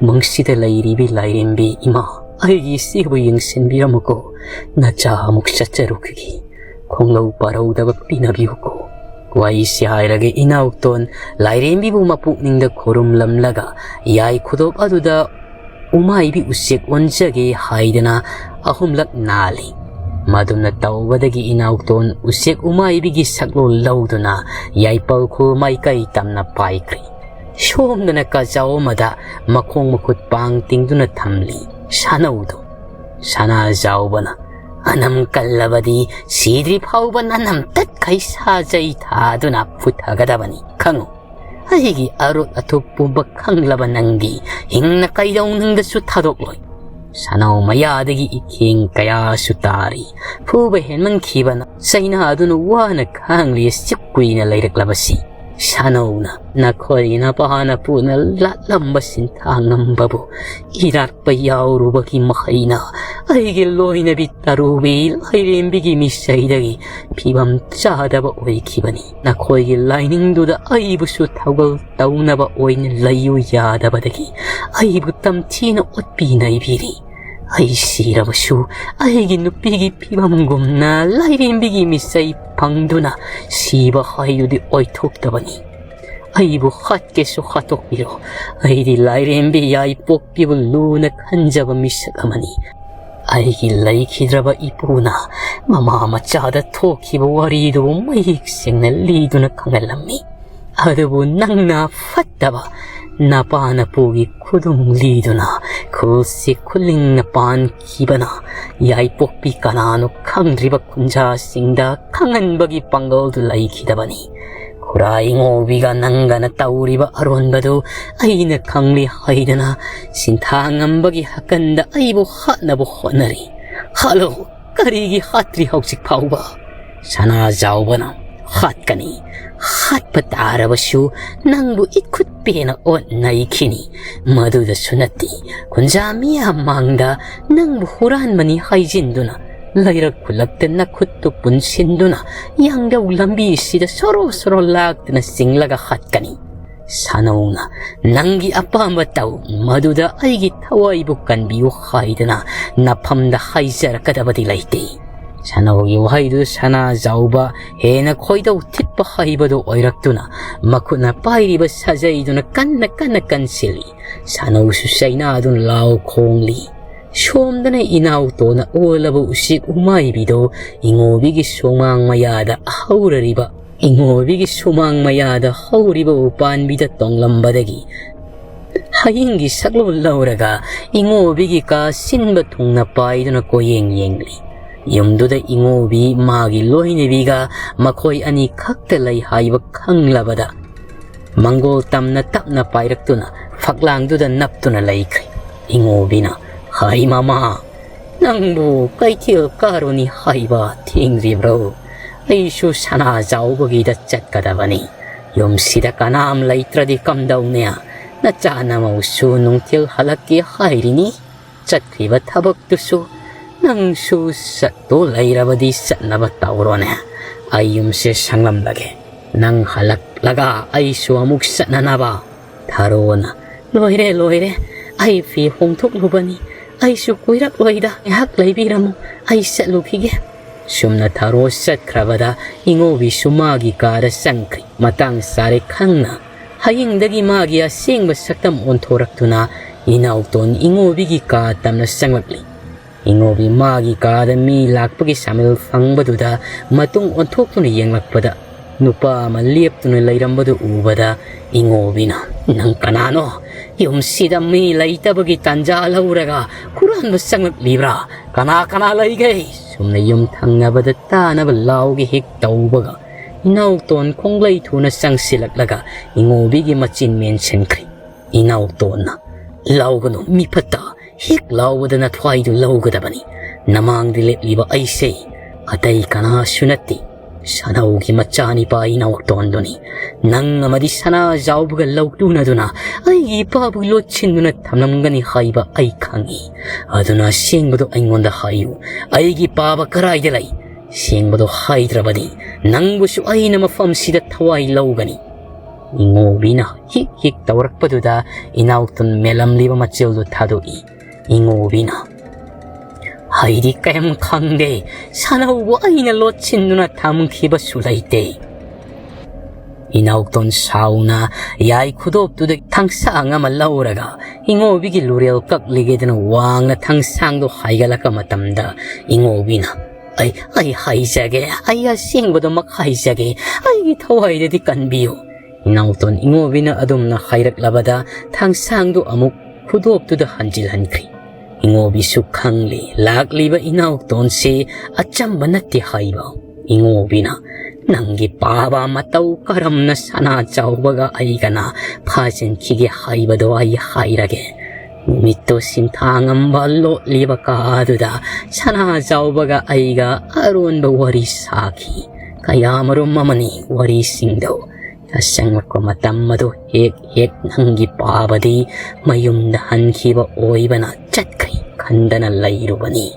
ꯎꯃꯪꯁꯤꯗ ꯂꯩꯔꯤꯕꯤ ꯂꯥꯏꯔꯦꯝꯕꯤ ꯏꯃꯥ, ꯑꯩꯒꯤ ꯏꯆꯦꯕꯨ ꯌꯦꯡꯁꯤꯟꯕꯤꯔꯝꯃꯨꯀꯣ꯫ ꯅꯆꯥ ꯑꯃꯨꯛ ꯆꯠꯆꯔꯨꯈꯤꯒꯦ꯫ ꯈꯣꯡꯂꯧ ꯄꯥꯔꯧꯗꯕ ꯄꯤꯅꯕꯤꯌꯨꯀꯣ"꯫ ꯋꯥꯔꯤꯁꯤ ꯍꯥꯏꯔꯒ ꯏꯅꯥꯎꯇꯣꯟ ꯂꯥꯏꯔꯦꯝꯕꯤꯕꯨ ꯃꯄꯨꯛꯅꯤꯡꯗ ꯈꯨꯔꯨꯝꯂꯝꯂꯒ ꯌꯥꯏ ꯈꯨꯗꯣꯞ ꯑꯗꯨꯗ ꯎꯃꯥꯏꯕꯤ ꯎꯆꯦꯛ ꯑꯣꯟꯖꯒꯦ ꯍꯥꯏꯗꯅ ꯑꯍꯨꯝꯂꯛ ꯅꯥꯜꯂꯤ꯫ ꯃꯗꯨꯅ ꯇꯧꯕꯗꯒꯤ ꯏꯅꯥꯎꯇꯣꯟ ꯎꯆꯦꯛ ꯎꯃꯥꯏꯕꯤꯒꯤ ꯁꯛꯂꯣꯟ ꯂꯧꯗꯨꯅ ꯌꯥꯏꯄꯜ ꯈꯨꯜ ꯃꯥꯏꯀꯩ ꯇꯝꯅ ꯄꯥꯏꯈ꯭ꯔꯤ꯫ ꯁꯣꯝꯗꯅ ꯀꯥꯖꯥꯎ ꯑꯃꯗ ꯃꯈꯣꯡ ꯃꯈꯨꯠ ꯄꯥꯡ ꯇꯤꯡꯗꯨꯅ ꯊꯝꯂꯤ ꯁꯥꯅꯧꯗꯨ꯫ ꯁꯅꯥꯖꯥꯎꯕꯅ, "ꯑꯅꯝ ꯀꯜꯂꯕꯗꯤ ꯁꯤꯗ꯭ꯔꯤ ꯐꯥꯎꯕ ꯅꯅꯝ ꯇꯠꯈꯩ ꯁꯥꯖꯩ ꯊꯥꯗꯨꯅ ꯄꯨꯊꯒꯗꯕꯅꯤ, ꯈꯪꯉꯨ꯫ ꯑꯩꯒꯤ ꯑꯔꯣꯠ ꯑꯊꯨꯞ ꯄꯨꯝꯕ ꯈꯪꯂꯕ ꯅꯪꯗꯤ ꯍꯤꯡꯅ ꯀꯩꯗꯧꯅꯨꯡꯗꯁꯨ ꯊꯥꯗꯣꯛꯂꯣꯏ"꯫ ꯁꯅꯥꯎ ꯃꯌꯥꯗꯒꯤ ꯏꯈꯦꯡ ꯀꯌꯥꯁꯨ ꯇꯥꯔꯤ꯫ ꯐꯨꯕ ꯍꯦꯟꯃꯟꯈꯤꯕꯅ ꯆꯩꯅꯥꯗꯨꯅ ꯋꯥꯅ ꯈꯥꯡꯂꯤ꯫ ꯑꯁꯨꯛ ꯀꯨꯏꯅ ꯂꯩꯔꯛꯂꯕꯁꯤ ꯁꯥꯅꯧꯅ ꯅꯈꯣꯏ ꯅꯄꯥ ꯅꯄꯨꯅ ꯂꯥꯠꯂꯝꯕ ꯁꯤꯟꯊꯥ ꯉꯝꯕꯕꯨ ꯏꯔꯥꯠꯄ ꯌꯥꯎꯔꯨꯕꯒꯤ ꯃꯍꯩꯅ ꯑꯩꯒꯤ ꯂꯣꯏꯅꯕꯤ ꯇꯔꯨꯕꯤ ꯂꯥꯏꯔꯦꯝꯕꯤꯒꯤ ꯃꯤꯁꯩꯗꯒꯤ ꯐꯤꯕꯝ ꯆꯥꯗꯕ ꯑꯣꯏꯈꯤꯕꯅꯤ꯫ ꯅꯈꯣꯏꯒꯤ ꯂꯥꯏꯅꯤꯡꯗꯨꯗ ꯑꯩꯕꯨꯁꯨ ꯊꯧꯒꯜ ꯇꯧꯅꯕ ꯑꯣꯏꯅ ꯂꯩꯌꯨ ꯌꯥꯗꯕꯗꯒꯤ ꯑꯩꯕꯨ ꯇꯝꯊꯤꯅ ꯑꯣꯠꯄꯤ ꯅꯩꯕꯤꯔꯤ꯫ ꯑꯩ ꯁꯤꯔꯕꯁꯨ ꯑꯩꯒꯤ ꯅꯨꯄꯤꯒꯤ ꯐꯤꯕꯝꯒꯨꯝꯅ ꯂꯥꯏꯔꯦꯝꯕꯤꯒꯤ ꯃꯤꯆꯩ ꯐꯪꯗꯨꯅ ꯁꯤꯕ ꯍꯥꯏꯗꯨꯗꯤ ꯑꯣꯏꯊꯣꯛꯇꯕꯅꯤ꯫ ꯑꯩꯕꯨ ꯍꯥꯠꯀꯦꯁꯨ ꯍꯥꯠꯇꯣꯛꯄꯤꯔꯣ꯫ ꯑꯩꯗꯤ ꯂꯥꯏꯔꯦꯝꯕꯤ ꯌꯥꯏꯄꯣꯛꯄꯤꯕꯨ ꯂꯨꯅ ꯈꯟꯖꯕ ꯃꯤꯁꯛ ꯑꯃꯅꯤ꯫ ꯑꯩꯒꯤ ꯂꯩꯈꯤꯗ꯭ꯔꯕ ꯏꯄꯨꯅ ꯃꯃꯥ ꯃꯆꯥꯗ ꯊꯣꯛꯈꯤꯕ ꯋꯥꯔꯤꯗꯨꯕꯨ ꯃꯌꯦꯛ ꯁꯦꯡꯅ ꯂꯤꯗꯨꯅ ꯈꯪꯍꯜꯂꯝꯃꯤ꯫ ꯑꯗꯨꯕꯨ ꯅꯪꯅ ꯐꯠꯇꯕ ꯅꯄꯥ ꯅꯄꯨꯒꯤ ꯈꯨꯗꯨꯝ ꯂꯤꯗꯨꯅ ꯈꯨꯜꯁꯤ ꯈꯨꯂꯤꯡꯅ ꯄꯥꯟꯈꯤꯕꯅ ꯌꯥꯏꯄꯣꯛꯄꯤ ꯀꯅꯥꯅꯣ ꯈꯪꯗ꯭ꯔꯤꯕ ꯈꯨꯟꯖꯥꯁꯤꯡꯗ ꯈꯪꯍꯟꯕꯒꯤ ꯄꯥꯡꯒꯜꯗꯨ ꯂꯩꯈꯤꯗꯕꯅꯤ꯫ ꯈꯨꯔꯥꯏ ꯉꯧꯕꯤꯒ ꯅꯪꯒꯅ ꯇꯧꯔꯤꯕ ꯑꯔꯣꯟꯕꯗꯨ ꯑꯩꯅ ꯈꯪꯂꯤ ꯍꯥꯏꯗꯅ ꯁꯤꯟꯊꯥ ꯉꯝꯕꯒꯤ ꯍꯀꯟꯗ ꯑꯩꯕꯨ ꯍꯥꯠꯅꯕ ꯍꯣꯠꯅꯔꯤ꯫ "ꯍꯜꯂꯣ, ꯀꯔꯤꯒꯤ ꯍꯥꯠꯇ꯭ꯔꯤ ꯍꯧꯖꯤꯛ ꯐꯥꯎꯕ?" ꯁꯅꯥꯖꯥꯎꯕꯅ, "ꯍꯥꯠꯀꯅꯤ, ꯍꯥꯠꯄ ꯇꯥꯔꯕꯁꯨ ꯅꯪꯕꯨ ꯏꯠꯈꯨꯠ ꯄꯦꯅ ꯑꯣꯠꯅꯩꯈꯤꯅꯤ꯫ ꯃꯗꯨꯗꯁꯨ ꯅꯠꯇꯦ, ꯈꯨꯟꯖꯥ ꯃꯤꯌꯥꯝ ꯃꯥꯡꯗ ꯅꯪꯕꯨ ꯍꯨꯔꯥꯟꯕꯅꯤ ꯍꯥꯏꯖꯤꯟꯗꯨꯅ, ꯂꯩꯔꯛ ꯈꯨꯜꯂꯛꯇ ꯅꯈꯨꯠꯇꯨ ꯄꯨꯟꯁꯤꯟꯗꯨꯅ ꯌꯥꯡꯂꯧ ꯂꯝꯕꯤꯁꯤꯗ ꯁꯣꯔꯣ ꯁꯣꯔꯣ ꯂꯥꯛꯇꯨꯅ ꯆꯤꯡꯂꯒ ꯍꯥꯠꯀꯅꯤ꯫ ꯁꯥꯅꯧꯅ ꯅꯪꯒꯤ ꯑꯄꯥꯝꯕ ꯇꯧ, ꯃꯗꯨꯗ ꯑꯩꯒꯤ ꯊꯋꯥꯏꯕꯨ ꯀꯟꯕꯤꯌꯨ ꯍꯥꯏꯗꯅ ꯅꯐꯝꯗ ꯍꯥꯏꯖꯔꯛꯀꯗꯕꯗꯤ ꯂꯩꯇꯦ꯫" ꯁꯥꯅꯧꯒꯤ ꯋꯥꯍꯩꯗꯨ ꯁꯅꯥꯖꯥꯎꯕ ꯍꯦꯟꯅ ꯈꯣꯏꯗꯧ ꯊꯤꯠꯄ ꯍꯩꯕꯗꯨ ꯑꯣꯏꯔꯛꯇꯨꯅ ꯃꯈꯨꯠꯅ ꯄꯥꯏꯔꯤꯕ ꯁꯥꯖꯩꯗꯨꯅ ꯀꯟꯅ ꯀꯟꯅ ꯀꯟꯁꯤꯜꯂꯤ꯫ ꯁꯥꯅꯧꯁꯨ ꯆꯩꯅꯥꯗꯨꯅ ꯂꯥꯎ ꯈꯣꯡꯂꯤ꯫ ꯁꯣꯝꯗꯅ ꯏꯅꯥꯎꯇꯣꯟꯅ ꯑꯣꯜꯂꯕ ꯎꯆꯦꯛ ꯎꯃꯥꯏꯕꯤꯗꯣ ꯏꯉꯣꯕꯤꯒꯤ ꯁꯨꯃꯥꯡ ꯃꯌꯥꯗ ꯍꯧꯔꯔꯤꯕ, ꯏꯉꯣꯕꯤꯒꯤ ꯁꯨꯃꯥꯡ ꯃꯌꯥꯗ ꯍꯧꯔꯤꯕ ꯎꯄꯥꯟꯕꯤꯗ ꯇꯣꯡꯂꯝꯕꯗꯒꯤ ꯍꯌꯤꯡꯒꯤ ꯁꯛꯂꯣꯟ ꯂꯧꯔꯒ ꯏꯉꯣꯕꯤꯒꯤ ꯀꯥ ꯁꯤꯟꯕ ꯊꯨꯡꯅ ꯄꯥꯏꯗꯨꯅ ꯀꯣꯌꯦꯡ ꯌꯦꯡꯂꯤ꯫ ꯌꯨꯝꯗꯨꯗ ꯏꯉꯣꯕꯤ ꯃꯥꯒꯤ ꯂꯣꯏꯅꯕꯤꯒ ꯃꯈꯣꯏ ꯑꯅꯤ ꯈꯛꯇ ꯂꯩ ꯍꯥꯏꯕ ꯈꯪꯂꯕꯗ ꯃꯪꯒꯣꯜ ꯇꯝꯅ ꯇꯞꯅ ꯄꯥꯏꯔꯛꯇꯨꯅ ꯐꯛꯂꯥꯡꯗꯨꯗ ꯅꯞꯇꯨꯅ ꯂꯩꯈ꯭ꯔꯦ꯫ ꯏꯉꯣꯕꯤꯅ, "ꯍꯥꯏ ꯃꯃꯥ, ꯅꯪꯕꯨ ꯀꯩꯊꯦꯜ ꯀꯥꯔꯨꯅꯤ ꯍꯥꯏꯕ ꯊꯦꯡꯂꯤꯕ꯭ꯔꯣ? ꯑꯩꯁꯨ ꯁꯅꯥꯖꯥꯎꯕꯒꯤꯗ ꯆꯠꯀꯗꯕꯅꯤ꯫ ꯌꯨꯝꯁꯤꯗ ꯀꯅꯥꯝ ꯂꯩꯇ꯭ꯔꯗꯤ ꯀꯝꯗꯧꯅꯤ? ꯅꯆꯥ ꯅꯃꯧꯁꯨ ꯅꯨꯡꯊꯤꯜ ꯍꯜꯂꯛꯀꯦ ꯍꯥꯏꯔꯤꯅꯤ꯫ ꯆꯠꯈ꯭ꯔꯤꯕ ꯊꯕꯛꯇꯨꯁꯨ ꯅꯪꯁꯨ ꯆꯠꯇꯣ ꯂꯩꯔꯕꯗꯤ ꯆꯠꯅꯕ ꯇꯧꯔꯣꯅꯦ꯫ ꯑꯩ ꯌꯨꯝꯁꯦ ꯁꯪꯂꯝꯂꯒꯦ꯫ ꯅꯪ ꯍꯜꯂꯛꯂꯒ ꯑꯩꯁꯨ ꯑꯃꯨꯛ ꯆꯠꯅꯅꯕ꯫" ꯊꯥꯔꯣꯅ, "ꯂꯣꯏꯔꯦ, ꯂꯣꯏꯔꯦ꯫ ꯑꯩ ꯐꯤ ꯍꯣꯡꯊꯣꯛꯂꯨꯕꯅꯤ꯫ ꯑꯩꯁꯨ ꯀꯨꯏꯔꯛꯂꯣꯏꯗ꯫ ꯉꯥꯏꯍꯥꯛ ꯂꯩꯕꯤꯔꯝꯃꯨ꯫ ꯑꯩ ꯆꯠꯂꯨꯈꯤꯒꯦ꯫" ꯁꯨꯝꯅ ꯊꯥꯔꯣ ꯆꯠꯈ꯭ꯔꯕꯗ ꯏꯉꯣꯕꯤꯁꯨ ꯃꯥꯒꯤ ꯀꯥꯗ ꯆꯪꯈ꯭ꯔꯦ꯫ ꯃꯇꯥꯡ ꯆꯥꯔꯦ ꯈꯪꯅ ꯍꯌꯤꯡꯗꯒꯤ ꯃꯥꯒꯤ ꯑꯁꯦꯡꯕ ꯁꯛꯇꯝ ꯑꯣꯟꯊꯣꯔꯛꯇꯨꯅ ꯏꯅꯥꯎꯇꯣꯟ ꯏꯉꯣꯕꯤꯒꯤ ꯀꯥ ꯇꯝꯅ ꯆꯪꯂꯛꯂꯤ꯫ ꯏꯉꯣꯕꯤ ꯃꯥꯒꯤ ꯀꯥꯗ ꯃꯤ ꯂꯥꯛꯄꯒꯤ ꯁꯥꯃꯤꯜ ꯐꯪꯕꯗꯨꯗ ꯃꯇꯨꯡ ꯑꯣꯟꯊꯣꯛꯇꯨꯅ ꯌꯦꯡꯂꯛꯄꯗ ꯅꯨꯄꯥ ꯑꯃ ꯂꯦꯞꯇꯨꯅ ꯂꯩꯔꯝꯕꯗꯨ ꯎꯕꯗ ꯏꯉꯣꯕꯤꯅ, "ꯅꯪ ꯀꯅꯥꯅꯣ? ꯌꯨꯝꯁꯤꯗ ꯃꯤ ꯂꯩꯇꯕꯒꯤ ꯇꯥꯟꯖꯥ ꯂꯧꯔꯒ ꯍꯨꯔꯥꯟꯕ ꯆꯪꯂꯛꯂꯤꯕ꯭ꯔꯥ? ꯀꯅꯥ ꯀꯅꯥ ꯂꯩꯒꯦ?" ꯁꯨꯝꯅ ꯌꯨꯝ ꯊꯪꯅꯕꯗ ꯇꯥꯅꯕ ꯂꯥꯎꯒꯦ ꯍꯦꯛ ꯇꯧꯕꯒ ꯏꯅꯥꯎꯇꯣꯟ ꯈꯣꯡꯂꯩ ꯊꯨꯅ ꯆꯪꯁꯤꯜꯂꯛꯂꯒ ꯏꯉꯣꯕꯤꯒꯤ ꯃꯆꯤꯟ ꯃꯦꯟꯁꯤꯟꯈ꯭ꯔꯦ꯫ ꯏꯅꯥꯎꯇꯣꯟꯅ, "ꯂꯥꯎꯒꯅꯨ, ꯃꯤ ꯐꯠꯇ꯫ ꯍꯦꯛ ꯂꯥꯎꯕꯗ ꯅꯊ꯭ꯋꯥꯏꯗꯨ ꯂꯧꯒꯗꯕꯅꯤ꯫ ꯅꯃꯥꯡꯗ ꯂꯦꯞꯂꯤꯕ ꯑꯩꯁꯦ ꯑꯇꯩ ꯀꯅꯥꯁꯨ ꯅꯠꯇꯦ, ꯁꯅꯧꯒꯤ ꯃꯆꯥꯅꯤꯄꯥ ꯏꯅꯥꯎꯇꯣꯟꯗꯨꯅꯤ꯫ ꯅꯪ ꯑꯃꯗꯤ ꯁꯅꯥꯖꯥꯎꯕꯒ ꯂꯧꯇꯨꯅꯗꯨꯅ ꯑꯩꯒꯤ ꯏꯄꯥꯕꯨ ꯂꯣꯠꯁꯤꯟꯗꯨꯅ ꯊꯝꯂꯝꯒꯅꯤ ꯍꯥꯏꯕ ꯑꯩ ꯈꯪꯏ꯫ ꯑꯗꯨꯅ ꯑꯁꯦꯡꯕꯗꯣ ꯑꯩꯉꯣꯟꯗ ꯍꯥꯏꯌꯨ꯫ ꯑꯩꯒꯤ ꯄꯥꯕ ꯀꯔꯥꯏꯗ ꯂꯩ? ꯑꯁꯦꯡꯕꯗꯣ ꯍꯥꯏꯗ꯭ꯔꯕꯗꯤ ꯅꯪꯕꯨꯁꯨ ꯑꯩꯅ ꯃꯐꯝꯁꯤꯗ ꯊꯋꯥꯏ ꯂꯧꯒꯅꯤ꯫ ꯏꯉꯣꯕꯤꯅ ꯍꯤꯛ ꯍꯤꯛ ꯇꯧꯔꯛꯄꯗꯨꯗ ꯏꯅꯥꯎꯇꯣꯟ ꯃꯦꯜꯂꯝꯂꯤꯕ ꯃꯆꯤꯜꯗꯨ ꯊꯥꯗꯣꯛꯏ꯫ ꯏꯉꯣꯕꯤꯅ, "ꯑꯩꯗꯤ ꯀꯔꯤꯝ ꯈꯪꯗꯦ꯫ ꯁꯅꯧꯕꯨ ꯑꯩꯅ ꯂꯣꯠꯁꯤꯟꯗꯨꯅ ꯊꯝꯈꯤꯕꯁꯨ ꯂꯩꯇꯦ꯫" ꯏꯅꯥꯎꯇꯣꯟ ꯁꯥꯎꯅ ꯌꯥꯏ ꯈꯨꯗꯣꯞꯇꯨꯗ ꯊꯥꯡꯁꯥꯡ ꯑꯃ ꯂꯧꯔꯒ ꯏꯉꯣꯕꯤꯒꯤ ꯂꯨꯔꯦꯜ ꯀꯛꯂꯤꯒꯦꯗꯅ ꯋꯥꯡꯅ ꯊꯥꯡꯁꯥꯡꯗꯣ ꯍꯥꯏꯒꯠꯂꯛꯄ ꯃꯇꯝꯗ ꯏꯉꯣꯕꯤꯅ, "ꯑꯩ, ꯑꯩ ꯍꯥꯏꯖꯒꯦ, ꯑꯩ ꯑꯁꯦꯡꯕꯗꯨꯃꯛ ꯍꯥꯏꯖꯒꯦ, ꯑꯩꯒꯤ ꯊꯋꯥꯏꯗꯗꯤ ꯀꯟꯕꯤꯌꯨ꯫" ꯏꯅꯥꯎꯇꯣꯟ ꯏꯉꯣꯕꯤꯅ ꯑꯗꯨꯝꯅ ꯍꯥꯏꯔꯛꯂꯕꯗ ꯊꯥꯡꯁꯥꯡꯗꯨ ꯑꯃꯨꯛ ꯈꯨꯗꯣꯞꯇꯨꯗ ꯍꯟꯖꯤꯜꯍꯟꯈ꯭ꯔꯤ꯫ ꯏꯉꯣꯕꯤꯁꯨ ꯈꯪꯂꯤ ꯂꯥꯛꯂꯤꯕ ꯏꯅꯥꯎꯇꯣꯟꯁꯤ ꯑꯆꯝꯕ ꯅꯠꯇꯦ ꯍꯥꯏꯕ꯫ ꯏꯉꯣꯕꯤꯅ, "ꯅꯪꯒꯤ ꯄꯥꯕ ꯃꯇꯧ ꯀꯔꯝꯅ ꯁꯅꯥ ꯆꯥꯎꯕꯒ ꯑꯩꯒꯅ ꯐꯥꯖꯤꯟꯈꯤꯒꯦ ꯍꯥꯏꯕꯗꯣ ꯑꯩ ꯍꯥꯏꯔꯒꯦ꯫" ꯅꯨꯃꯤꯠꯇꯨ ꯁꯤꯟꯊꯥꯉꯝꯕ ꯂꯣꯠꯂꯤꯕ ꯀꯥꯗꯨꯗ ꯁꯅꯥ ꯆꯥꯎꯕꯒ ꯑꯩꯒ ꯑꯔꯣꯟꯕ ꯋꯥꯔꯤ ꯁꯥꯈꯤ꯫ ꯀꯌꯥꯃꯔꯨꯝ ꯑꯃꯅꯤ ꯋꯥꯔꯤꯁꯤꯡꯗꯨ꯫ ꯌꯥꯆꯪꯉꯛꯄ ꯃꯇꯝ ꯑꯗꯨ ꯍꯦꯛ ꯍꯦꯛ ꯅꯪꯒꯤ ꯄꯥꯕꯗꯤ ꯃꯌꯨꯝꯗ ꯍꯟꯈꯤꯕ ꯑꯣꯏꯕꯅ ꯆꯠꯈ꯭ꯔꯦ ꯈꯟꯗꯅ ꯂꯩꯔꯨꯕꯅꯤ꯫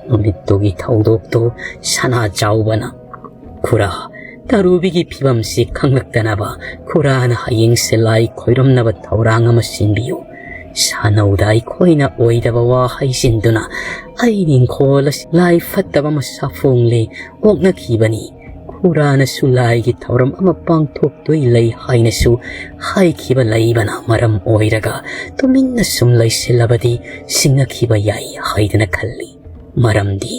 ꯅꯨꯃꯤꯠꯇꯨꯒꯤ ꯊꯧꯗꯣꯛꯇꯨ ꯁꯅꯥ ꯆꯥꯎꯕꯅ ꯈꯨꯔꯥ ꯇꯔꯨꯕꯤꯒꯤ ꯐꯤꯕꯝꯁꯤ ꯈꯪꯂꯛꯇꯅꯕ ꯈꯨꯔꯥꯅ ꯍꯌꯦꯡꯁꯦ ꯂꯥꯏ ꯈꯣꯏꯔꯝꯅꯕ ꯊꯧꯔꯥꯡ ꯑꯃ ꯁꯤꯟꯕꯤꯌꯨ꯫ ꯁꯥꯅꯧꯗ ꯑꯩꯈꯣꯏꯅ ꯑꯣꯏꯗꯕ ꯋꯥ ꯍꯩꯖꯤꯟꯗꯨꯅ ꯑꯩ ꯅꯤꯡꯈꯣꯜ ꯑꯁꯤ ꯂꯥꯏ ꯐꯠꯇꯕ ꯑꯃ ꯁꯥꯐꯣꯡꯂꯦ ꯑꯣꯛꯅꯈꯤꯕꯅꯤ꯫ ꯈꯨꯔꯥꯅꯁꯨ ꯂꯥꯏꯒꯤ ꯊꯧꯔꯝ ꯑꯃ ꯄꯥꯡꯊꯣꯛꯇꯣꯏ ꯂꯩ ꯍꯥꯏꯅꯁꯨ ꯍꯥꯏꯈꯤꯕ ꯂꯩꯕꯅ ꯃꯔꯝ ꯑꯣꯏꯔꯒ ꯇꯨꯃꯤꯟꯅ ꯁꯨꯝ ꯂꯩꯁꯤꯜꯂꯕꯗꯤ ꯁꯤꯡꯅꯈꯤꯕ ꯌꯥꯏ ꯍꯥꯏꯗꯅ ꯈꯜꯂꯤ꯫ ꯃꯔꯝꯗꯤ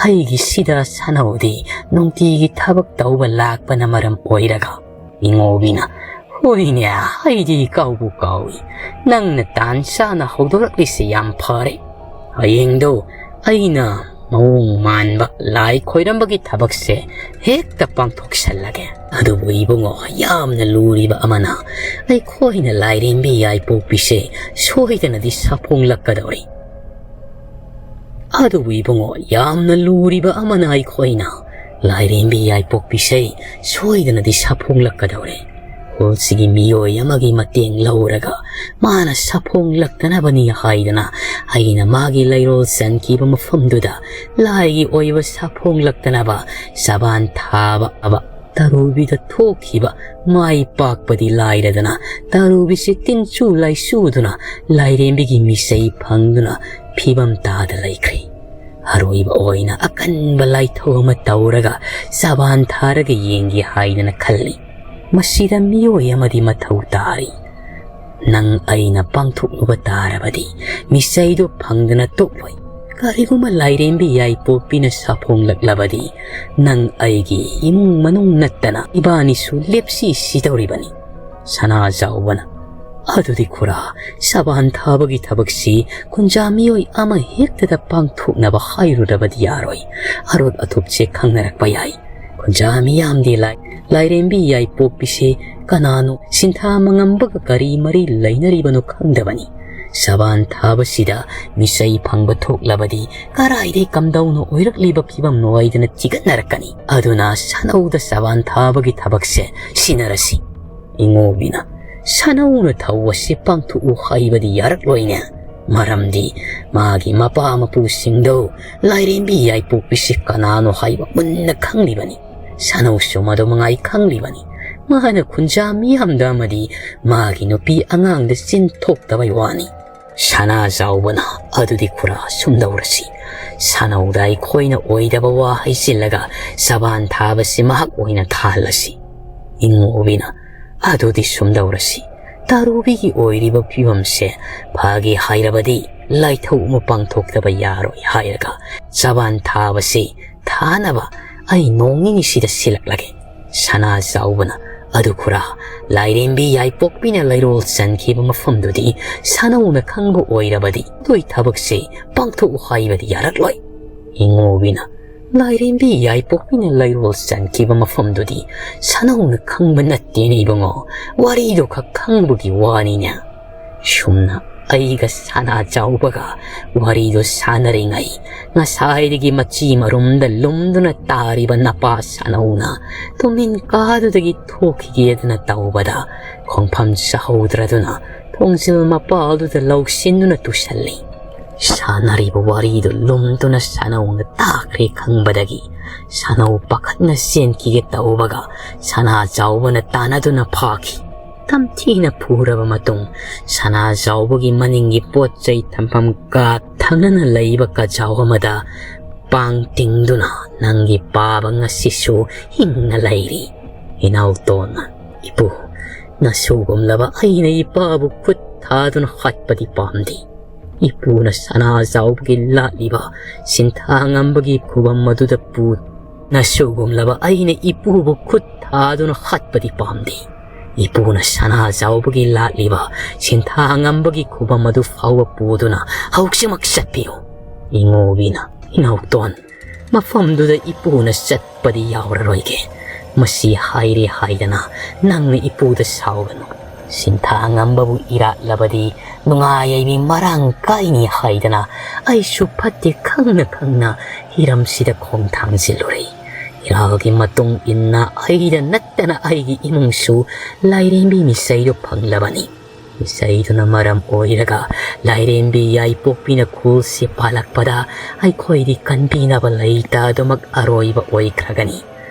ꯑꯩꯒꯤ ꯁꯤꯗ ꯁꯥꯅꯧꯗꯤ ꯅꯨꯡꯇꯤꯒꯤ ꯊꯕꯛ ꯇꯧꯕ ꯂꯥꯛꯄꯅ ꯃꯔꯝ ꯑꯣꯏꯔꯒ꯫ ꯏꯉꯣꯕꯤꯅ, "ꯍꯣꯏꯅꯦ, ꯑꯩꯗꯤ ꯀꯥꯎꯕꯨ ꯀꯥꯎꯏ꯫ ꯅꯪꯅ ꯇꯥꯟ ꯆꯥꯅ ꯍꯧꯗꯣꯔꯛꯂꯤꯁꯦ ꯌꯥꯝ ꯐꯔꯦ꯫ ꯍꯌꯦꯡꯗꯣ ꯑꯩꯅ ꯃꯑꯣꯡ ꯃꯥꯟꯕ ꯂꯥꯏ ꯈꯣꯏꯔꯝꯕꯒꯤ ꯊꯕꯛꯁꯦ ꯍꯦꯛꯇ ꯄꯥꯡꯊꯣꯛꯁꯜꯂꯒꯦ꯫ ꯑꯗꯨꯕꯨ ꯏꯕꯨꯡꯉꯣ, ꯌꯥꯝꯅ ꯂꯨꯔꯤꯕ ꯑꯃꯅ ꯑꯩꯈꯣꯏꯅ ꯂꯥꯏꯔꯦꯝꯕꯤ ꯌꯥꯏꯄꯣꯛꯄꯤꯁꯦ ꯁꯣꯏꯗꯅꯗꯤ ꯁꯥꯐꯣꯡꯂꯛꯀꯗꯧꯔꯤ꯫" ꯑꯗꯨꯕꯨ ꯏꯕꯨꯡꯉꯣ, ꯌꯥꯝꯅ ꯂꯨꯔꯤꯕ ꯑꯃꯅ ꯑꯩꯈꯣꯏꯅ ꯂꯥꯏꯔꯦꯝꯕꯤ ꯌꯥꯏꯄꯣꯛꯄꯤꯁꯦ ꯁꯣꯏꯗꯅꯗꯤ ꯁꯥꯐꯣꯡꯂꯛꯀꯗꯧꯔꯦ꯫ ꯈꯨꯜꯁꯤꯒꯤ ꯃꯤꯑꯣꯏ ꯑꯃꯒꯤ ꯃꯇꯦꯡ ꯂꯧꯔꯒ ꯃꯥꯅ ꯁꯥꯐꯣꯡꯂꯛꯇꯅꯕꯅꯤ ꯍꯥꯏꯗꯅ ꯑꯩꯅ ꯃꯥꯒꯤ ꯂꯩꯔꯣꯜ ꯆꯟꯈꯤꯕ ꯃꯐꯝꯗꯨꯗ ꯂꯥꯏꯒꯤ ꯑꯣꯏꯕ ꯁꯥꯐꯣꯡꯂꯛꯇꯅꯕ ꯁꯕꯥꯟ ꯊꯥꯕ ꯇꯔꯨꯕꯤꯗ ꯊꯣꯛꯈꯤꯕ ꯃꯥꯏ ꯄꯥꯛꯄꯗꯤ ꯂꯥꯏꯔꯗꯅ, ꯇꯔꯨꯕꯤꯁꯤ ꯇꯤꯟꯆꯨ ꯂꯥꯏꯆꯨꯗꯨꯅ ꯂꯥꯏꯔꯦꯝꯕꯤꯒꯤ ꯃꯤꯆꯩ ꯐꯪꯗꯨꯅ ꯐꯤꯕꯝ ꯇꯥꯗ ꯂꯩꯈ꯭ꯔꯦ꯫ ꯑꯔꯣꯏꯕ ꯑꯣꯏꯅ ꯑꯀꯟꯕ ꯂꯥꯏꯊꯧ ꯑꯃ ꯇꯧꯔꯒ ꯆꯕꯥꯟ ꯊꯥꯔꯒ ꯌꯦꯡꯒꯦ ꯍꯥꯏꯗꯅ ꯈꯜꯂꯤ꯫ ꯃꯁꯤꯗ ꯃꯤꯑꯣꯏ ꯑꯃꯗꯤ ꯃꯊꯧ ꯇꯥꯔꯤ꯫ ꯅꯪ ꯑꯩꯅ ꯄꯥꯡꯊꯣꯛꯂꯨꯕ ꯇꯥꯔꯕꯗꯤ ꯃꯤꯆꯩꯗꯨ ꯐꯪꯗꯅ ꯇꯣꯛꯂꯣꯏ꯫ ꯀꯔꯤꯒꯨꯝꯕ ꯂꯥꯏꯔꯦꯝꯕꯤ ꯌꯥꯏꯄꯣꯛꯄꯤꯅ ꯁꯥꯐꯣꯡꯂꯛꯂꯕꯗꯤ ꯅꯪ ꯑꯩꯒꯤ ꯏꯃꯨꯡ ꯃꯅꯨꯡ ꯅꯠꯇꯅ ꯏꯕꯥꯅꯤꯁꯨ ꯂꯦꯞꯁꯤ ꯁꯤꯗꯧꯔꯤꯕꯅꯤ꯫ ꯁꯅꯥꯖꯥꯎꯕꯅ, "ꯑꯗꯨꯗꯤ ꯈꯨꯔꯥ, ꯁꯕꯥꯟ ꯊꯥꯕꯒꯤ ꯊꯕꯛꯁꯤ ꯈꯨꯟꯖꯥ ꯃꯤꯑꯣꯏ ꯑꯃ ꯍꯦꯛꯇꯗ ꯄꯥꯡꯊꯣꯛꯅꯕ ꯍꯥꯏꯔꯨꯔꯕꯗꯤ ꯌꯥꯔꯣꯏ꯫ ꯑꯔꯣꯠ ꯑꯊꯨꯞꯁꯦ ꯈꯪꯅꯔꯛꯄ ꯌꯥꯏ꯫ ꯈꯨꯟꯖꯥ ꯃꯤꯌꯥꯝꯗꯤ ꯂꯥꯏ-, ꯂꯥꯏꯔꯦꯝꯕꯤ ꯌꯥꯏꯄꯣꯛꯄꯤꯁꯦ ꯀꯅꯥꯅꯣ, ꯁꯤꯟꯊꯥ ꯃꯉꯝꯕꯒ ꯀꯔꯤ ꯃꯔꯤ ꯂꯩꯅꯔꯤꯕꯅꯣ ꯈꯪꯗꯕꯅꯤ꯫ ꯁꯕꯥꯟ ꯊꯥꯕꯁꯤꯗ ꯃꯤꯆꯩ ꯐꯪꯕ ꯊꯣꯛꯂꯕꯗꯤ ꯀꯔꯥꯏꯗꯩ ꯀꯝꯗꯧꯅ ꯑꯣꯏꯔꯛꯂꯤꯕ ꯐꯤꯕꯝꯅꯣ ꯍꯥꯏꯗꯅ ꯊꯤꯒꯠꯅꯔꯛꯀꯅꯤ꯫ ꯑꯗꯨꯅ ꯁꯥꯅꯧꯗ ꯁꯕꯥꯟ ꯊꯥꯕꯒꯤ ꯊꯕꯛꯁꯦ ꯁꯤꯟꯅꯔꯁꯤ꯫" ꯏꯉꯣꯕꯤꯅ, "ꯁꯥꯅꯧꯅ ꯊꯧ ꯑꯁꯤ ꯄꯥꯡꯊꯣꯛꯎ ꯍꯥꯏꯕꯗꯤ ꯌꯥꯔꯛꯂꯣꯏꯅꯦ꯫ ꯃꯔꯝꯗꯤ ꯃꯥꯒꯤ ꯃꯄꯥ ꯃꯄꯨꯁꯤꯡꯗꯣ ꯂꯥꯏꯔꯦꯝꯕꯤ ꯌꯥꯏꯄꯣꯛꯄꯤꯁꯤ ꯀꯅꯥꯅꯣ ꯍꯥꯏꯕ ꯃꯨꯟꯅ ꯈꯪꯂꯤꯕꯅꯤ꯫ ꯁꯥꯅꯧꯁꯨ ꯃꯗꯨ ꯃꯉꯥꯏ ꯈꯪꯂꯤꯕꯅꯤ꯫ ꯃꯥꯅ ꯈꯨꯟꯖꯥ ꯃꯤꯌꯥꯝꯗ ꯑꯃꯗꯤ ꯃꯥꯒꯤ ꯅꯨꯄꯤ ꯑꯉꯥꯡꯗ ꯆꯤꯟ ꯊꯣꯛꯇꯕꯩ ꯋꯥꯅꯤ꯫" ꯁꯅꯥꯖꯥꯎꯕꯅ, "ꯑꯗꯨꯗꯤ ꯈꯨꯔꯥ, ꯁꯨꯝꯗꯧꯔꯁꯤ꯫ ꯁꯥꯅꯧꯗ ꯑꯩꯈꯣꯏꯅ ꯑꯣꯏꯗꯕ ꯋꯥ ꯍꯩꯖꯤꯜꯂꯒ ꯁꯕꯥꯟ ꯊꯥꯕꯁꯤ ꯃꯍꯥꯛ ꯑꯣꯏꯅ ꯊꯥꯍꯜꯂꯁꯤ꯫" ꯏꯉꯣꯕꯤꯅ, "ꯑꯗꯨꯗꯤ ꯁꯨꯝꯗꯧꯔꯁꯤ, ꯇꯥꯔꯨꯕꯤꯒꯤ ꯑꯣꯏꯔꯤꯕ ꯐꯤꯕꯝꯁꯦ ꯐꯒꯦ ꯍꯥꯏꯔꯕꯗꯤ ꯂꯥꯏꯊꯧ ꯑꯃ ꯄꯥꯡꯊꯣꯛꯇꯕ ꯌꯥꯔꯣꯏ ꯍꯥꯏꯔꯒ ꯁꯕꯥꯟ ꯊꯥꯕꯁꯤ ꯊꯥꯅꯕ ꯑꯩ ꯅꯣꯡ ꯅꯤꯅꯤꯁꯤꯗ ꯁꯤꯜꯂꯛꯂꯒꯦ꯫" ꯁꯅꯥꯖꯥꯎꯕꯅ, "ꯑꯗꯨ ꯈꯨꯔꯥ, ꯂꯥꯏꯔꯦꯝꯕꯤ ꯌꯥꯏꯄꯣꯛꯄꯤꯅ ꯂꯩꯔꯣꯜ ꯆꯟꯈꯤꯕ ꯃꯐꯝꯗꯨꯗꯤ ꯁꯥꯅꯧꯅ ꯈꯪꯕ ꯑꯣꯏꯔꯕꯗꯤ ꯑꯗꯨꯏ ꯊꯕꯛꯁꯦ ꯄꯥꯡꯊꯣꯛꯎ ꯍꯥꯏꯕꯗꯤ ꯌꯥꯔꯛꯂꯣꯏ꯫" ꯏꯉꯣꯕꯤꯅ, "ꯂꯥꯏꯔꯦꯝꯕꯤ ꯌꯥꯏꯄꯣꯛꯄꯤꯅ ꯂꯩꯔꯣꯜ ꯆꯟꯈꯤꯕ ꯃꯐꯝꯗꯨꯗꯤ ꯁꯥꯅꯧꯅ ꯈꯪꯕ ꯅꯠꯇꯦꯅꯦ ꯏꯕꯨꯡꯉꯣ, ꯋꯥꯔꯤꯗꯣ ꯈꯛ ꯈꯪꯕꯒꯤ ꯋꯥꯅꯤꯅꯦ꯫" ꯁꯨꯝꯅ ꯑꯩꯒ ꯁꯅꯥꯖꯥꯎꯕꯒ ꯋꯥꯔꯤꯗꯨ ꯁꯥꯟꯅꯔꯤꯉꯩ, ꯉꯁꯥꯏꯗꯒꯤ ꯃꯆꯤ ꯃꯔꯨꯝꯗ ꯂꯨꯝꯗꯨꯅ ꯇꯥꯔꯤꯕ ꯅꯄꯥ ꯁꯥꯅꯧꯅ ꯇꯨꯃꯤꯟ ꯀꯥꯗꯨꯗꯒꯤ ꯊꯣꯛꯈꯤꯒꯦꯗꯅ ꯇꯧꯕꯗ, ꯈꯣꯡꯐꯝ ꯆꯥꯍꯧꯗ꯭ꯔꯗꯨꯅ ꯊꯣꯡꯖꯤꯜ ꯃꯄꯥꯜꯗꯨꯗ ꯂꯧꯁꯤꯟꯗꯨꯅ ꯇꯨꯁꯜꯂꯤ꯫ ꯁꯥꯟꯅꯔꯤꯕ ꯋꯥꯔꯤꯗꯨ ꯂꯨꯝꯗꯨꯅ ꯁꯥꯅꯧꯅ ꯇꯥꯈ꯭ꯔꯦ ꯈꯪꯕꯗꯒꯤ, ꯁꯥꯅꯧ ꯄꯥꯈꯠꯅ ꯆꯦꯟꯈꯤꯒꯦ ꯇꯧꯕꯒ, ꯁꯅꯥꯖꯥꯎꯕꯅ ꯇꯥꯟꯅꯗꯨꯅ ꯐꯥꯈꯤ꯫ ꯇꯝꯊꯤꯅ ꯐꯨꯔꯕ ꯃꯇꯨꯡ, ꯁꯅꯥꯖꯥꯎꯕꯒꯤ ꯃꯅꯤꯡꯒꯤ ꯄꯣꯠ ꯆꯩ ꯊꯝꯐꯝ ꯀꯥ ꯊꯪꯅꯅ ꯂꯩꯕ ꯀꯖꯥꯎ ꯑꯃꯗ ꯄꯥꯡ ꯇꯤꯡꯗꯨꯅ, "ꯅꯪꯒꯤ ꯄꯥꯕ ꯉꯁꯤꯁꯨ ꯍꯤꯡꯅ ꯂꯩꯔꯤ, ꯏꯅꯥꯎꯇꯣꯟ꯫ ꯏꯄꯨ, ꯅꯁꯨꯒꯨꯝꯂꯕ ꯑꯩꯅ ꯏꯄꯥꯕꯨ ꯈꯨꯠ ꯊꯥꯗꯨꯅ ꯍꯥꯠꯄꯗꯤ ꯄꯥꯝꯗꯦ꯫ ꯏꯄꯨꯅ ꯁꯅꯥꯖꯥꯎꯕꯒꯤ ꯂꯥꯠꯂꯤꯕ ꯁꯤꯟꯊꯥꯉꯝꯕꯒꯤ ꯈꯨꯕꯝ ꯑꯗꯨꯗ ꯄꯨ, ꯅꯁꯨꯒꯨꯝꯂꯕ ꯑꯩꯅ ꯏꯄꯨꯕꯨ ꯈꯨꯠ ꯊꯥꯗꯨꯅ ꯍꯥꯠꯄꯗꯤ ꯄꯥꯝꯗꯦ꯫ ꯏꯄꯨꯅ ꯁꯅꯥꯖꯥꯎꯕꯒꯤ ꯂꯥꯠꯂꯤꯕ ꯁꯤꯟꯊꯥꯉꯝꯕꯒꯤ ꯈꯨꯕꯝ ꯑꯗꯨ ꯐꯥꯎꯕ ꯄꯨꯗꯨꯅ ꯍꯧꯖꯤꯛꯃꯛ ꯆꯠꯄꯤꯌꯨ꯫" ꯏꯉꯣꯕꯤꯅ, "ꯏꯅꯥꯎꯇꯣꯟ, ꯃꯐꯝꯗꯨꯗ ꯏꯄꯨꯅ ꯆꯠꯄꯗꯤ ꯌꯥꯎꯔꯔꯣꯏꯒꯦ꯫ ꯃꯁꯤ ꯍꯥꯏꯔꯦ ꯍꯥꯏꯗꯅ ꯅꯪꯅ ꯏꯄꯨꯗ ꯁꯥꯎꯒꯅꯨ꯫ ꯁꯤꯟꯊꯥꯉꯝꯕꯕꯨ ꯏꯔꯥꯠꯂꯕꯗꯤ ꯅꯨꯡꯉꯥꯏ ꯌꯥꯏꯕꯤ ꯃꯔꯥꯡ ꯀꯥꯏꯅꯤ ꯍꯥꯏꯗꯅ ꯑꯩꯁꯨ ꯐꯠꯇꯦ ꯈꯪꯅ ꯈꯪꯅ ꯍꯤꯔꯝꯁꯤꯗ ꯈꯣꯡ ꯊꯥꯡꯖꯤꯜꯂꯨꯔꯦ꯫ ꯏꯔꯥꯜꯒꯤ ꯃꯇꯨꯡ ꯏꯟꯅ ꯑꯩꯗ ꯅꯠꯇꯅ ꯑꯩꯒꯤ ꯏꯃꯨꯡꯁꯨ ꯂꯥꯏꯔꯦꯝꯕꯤ ꯃꯤꯁꯩꯗꯨ ꯐꯪꯂꯕꯅꯤ꯫ ꯃꯤꯁꯩꯗꯨꯅ ꯃꯔꯝ ꯑꯣꯏꯔꯒ ꯂꯥꯏꯔꯦꯝꯕꯤ ꯌꯥꯏꯄꯣꯛꯄꯤꯅ ꯈꯨꯜꯁꯤ ꯄꯥꯜꯂꯛꯄꯗ ꯑꯩꯈꯣꯏꯗꯤ ꯀꯟꯕꯤꯅꯕ ꯂꯩꯇ ꯑꯗꯨꯃꯛ ꯑꯔꯣꯏꯕ ꯑꯣꯏꯈ꯭ꯔꯒꯅꯤ꯫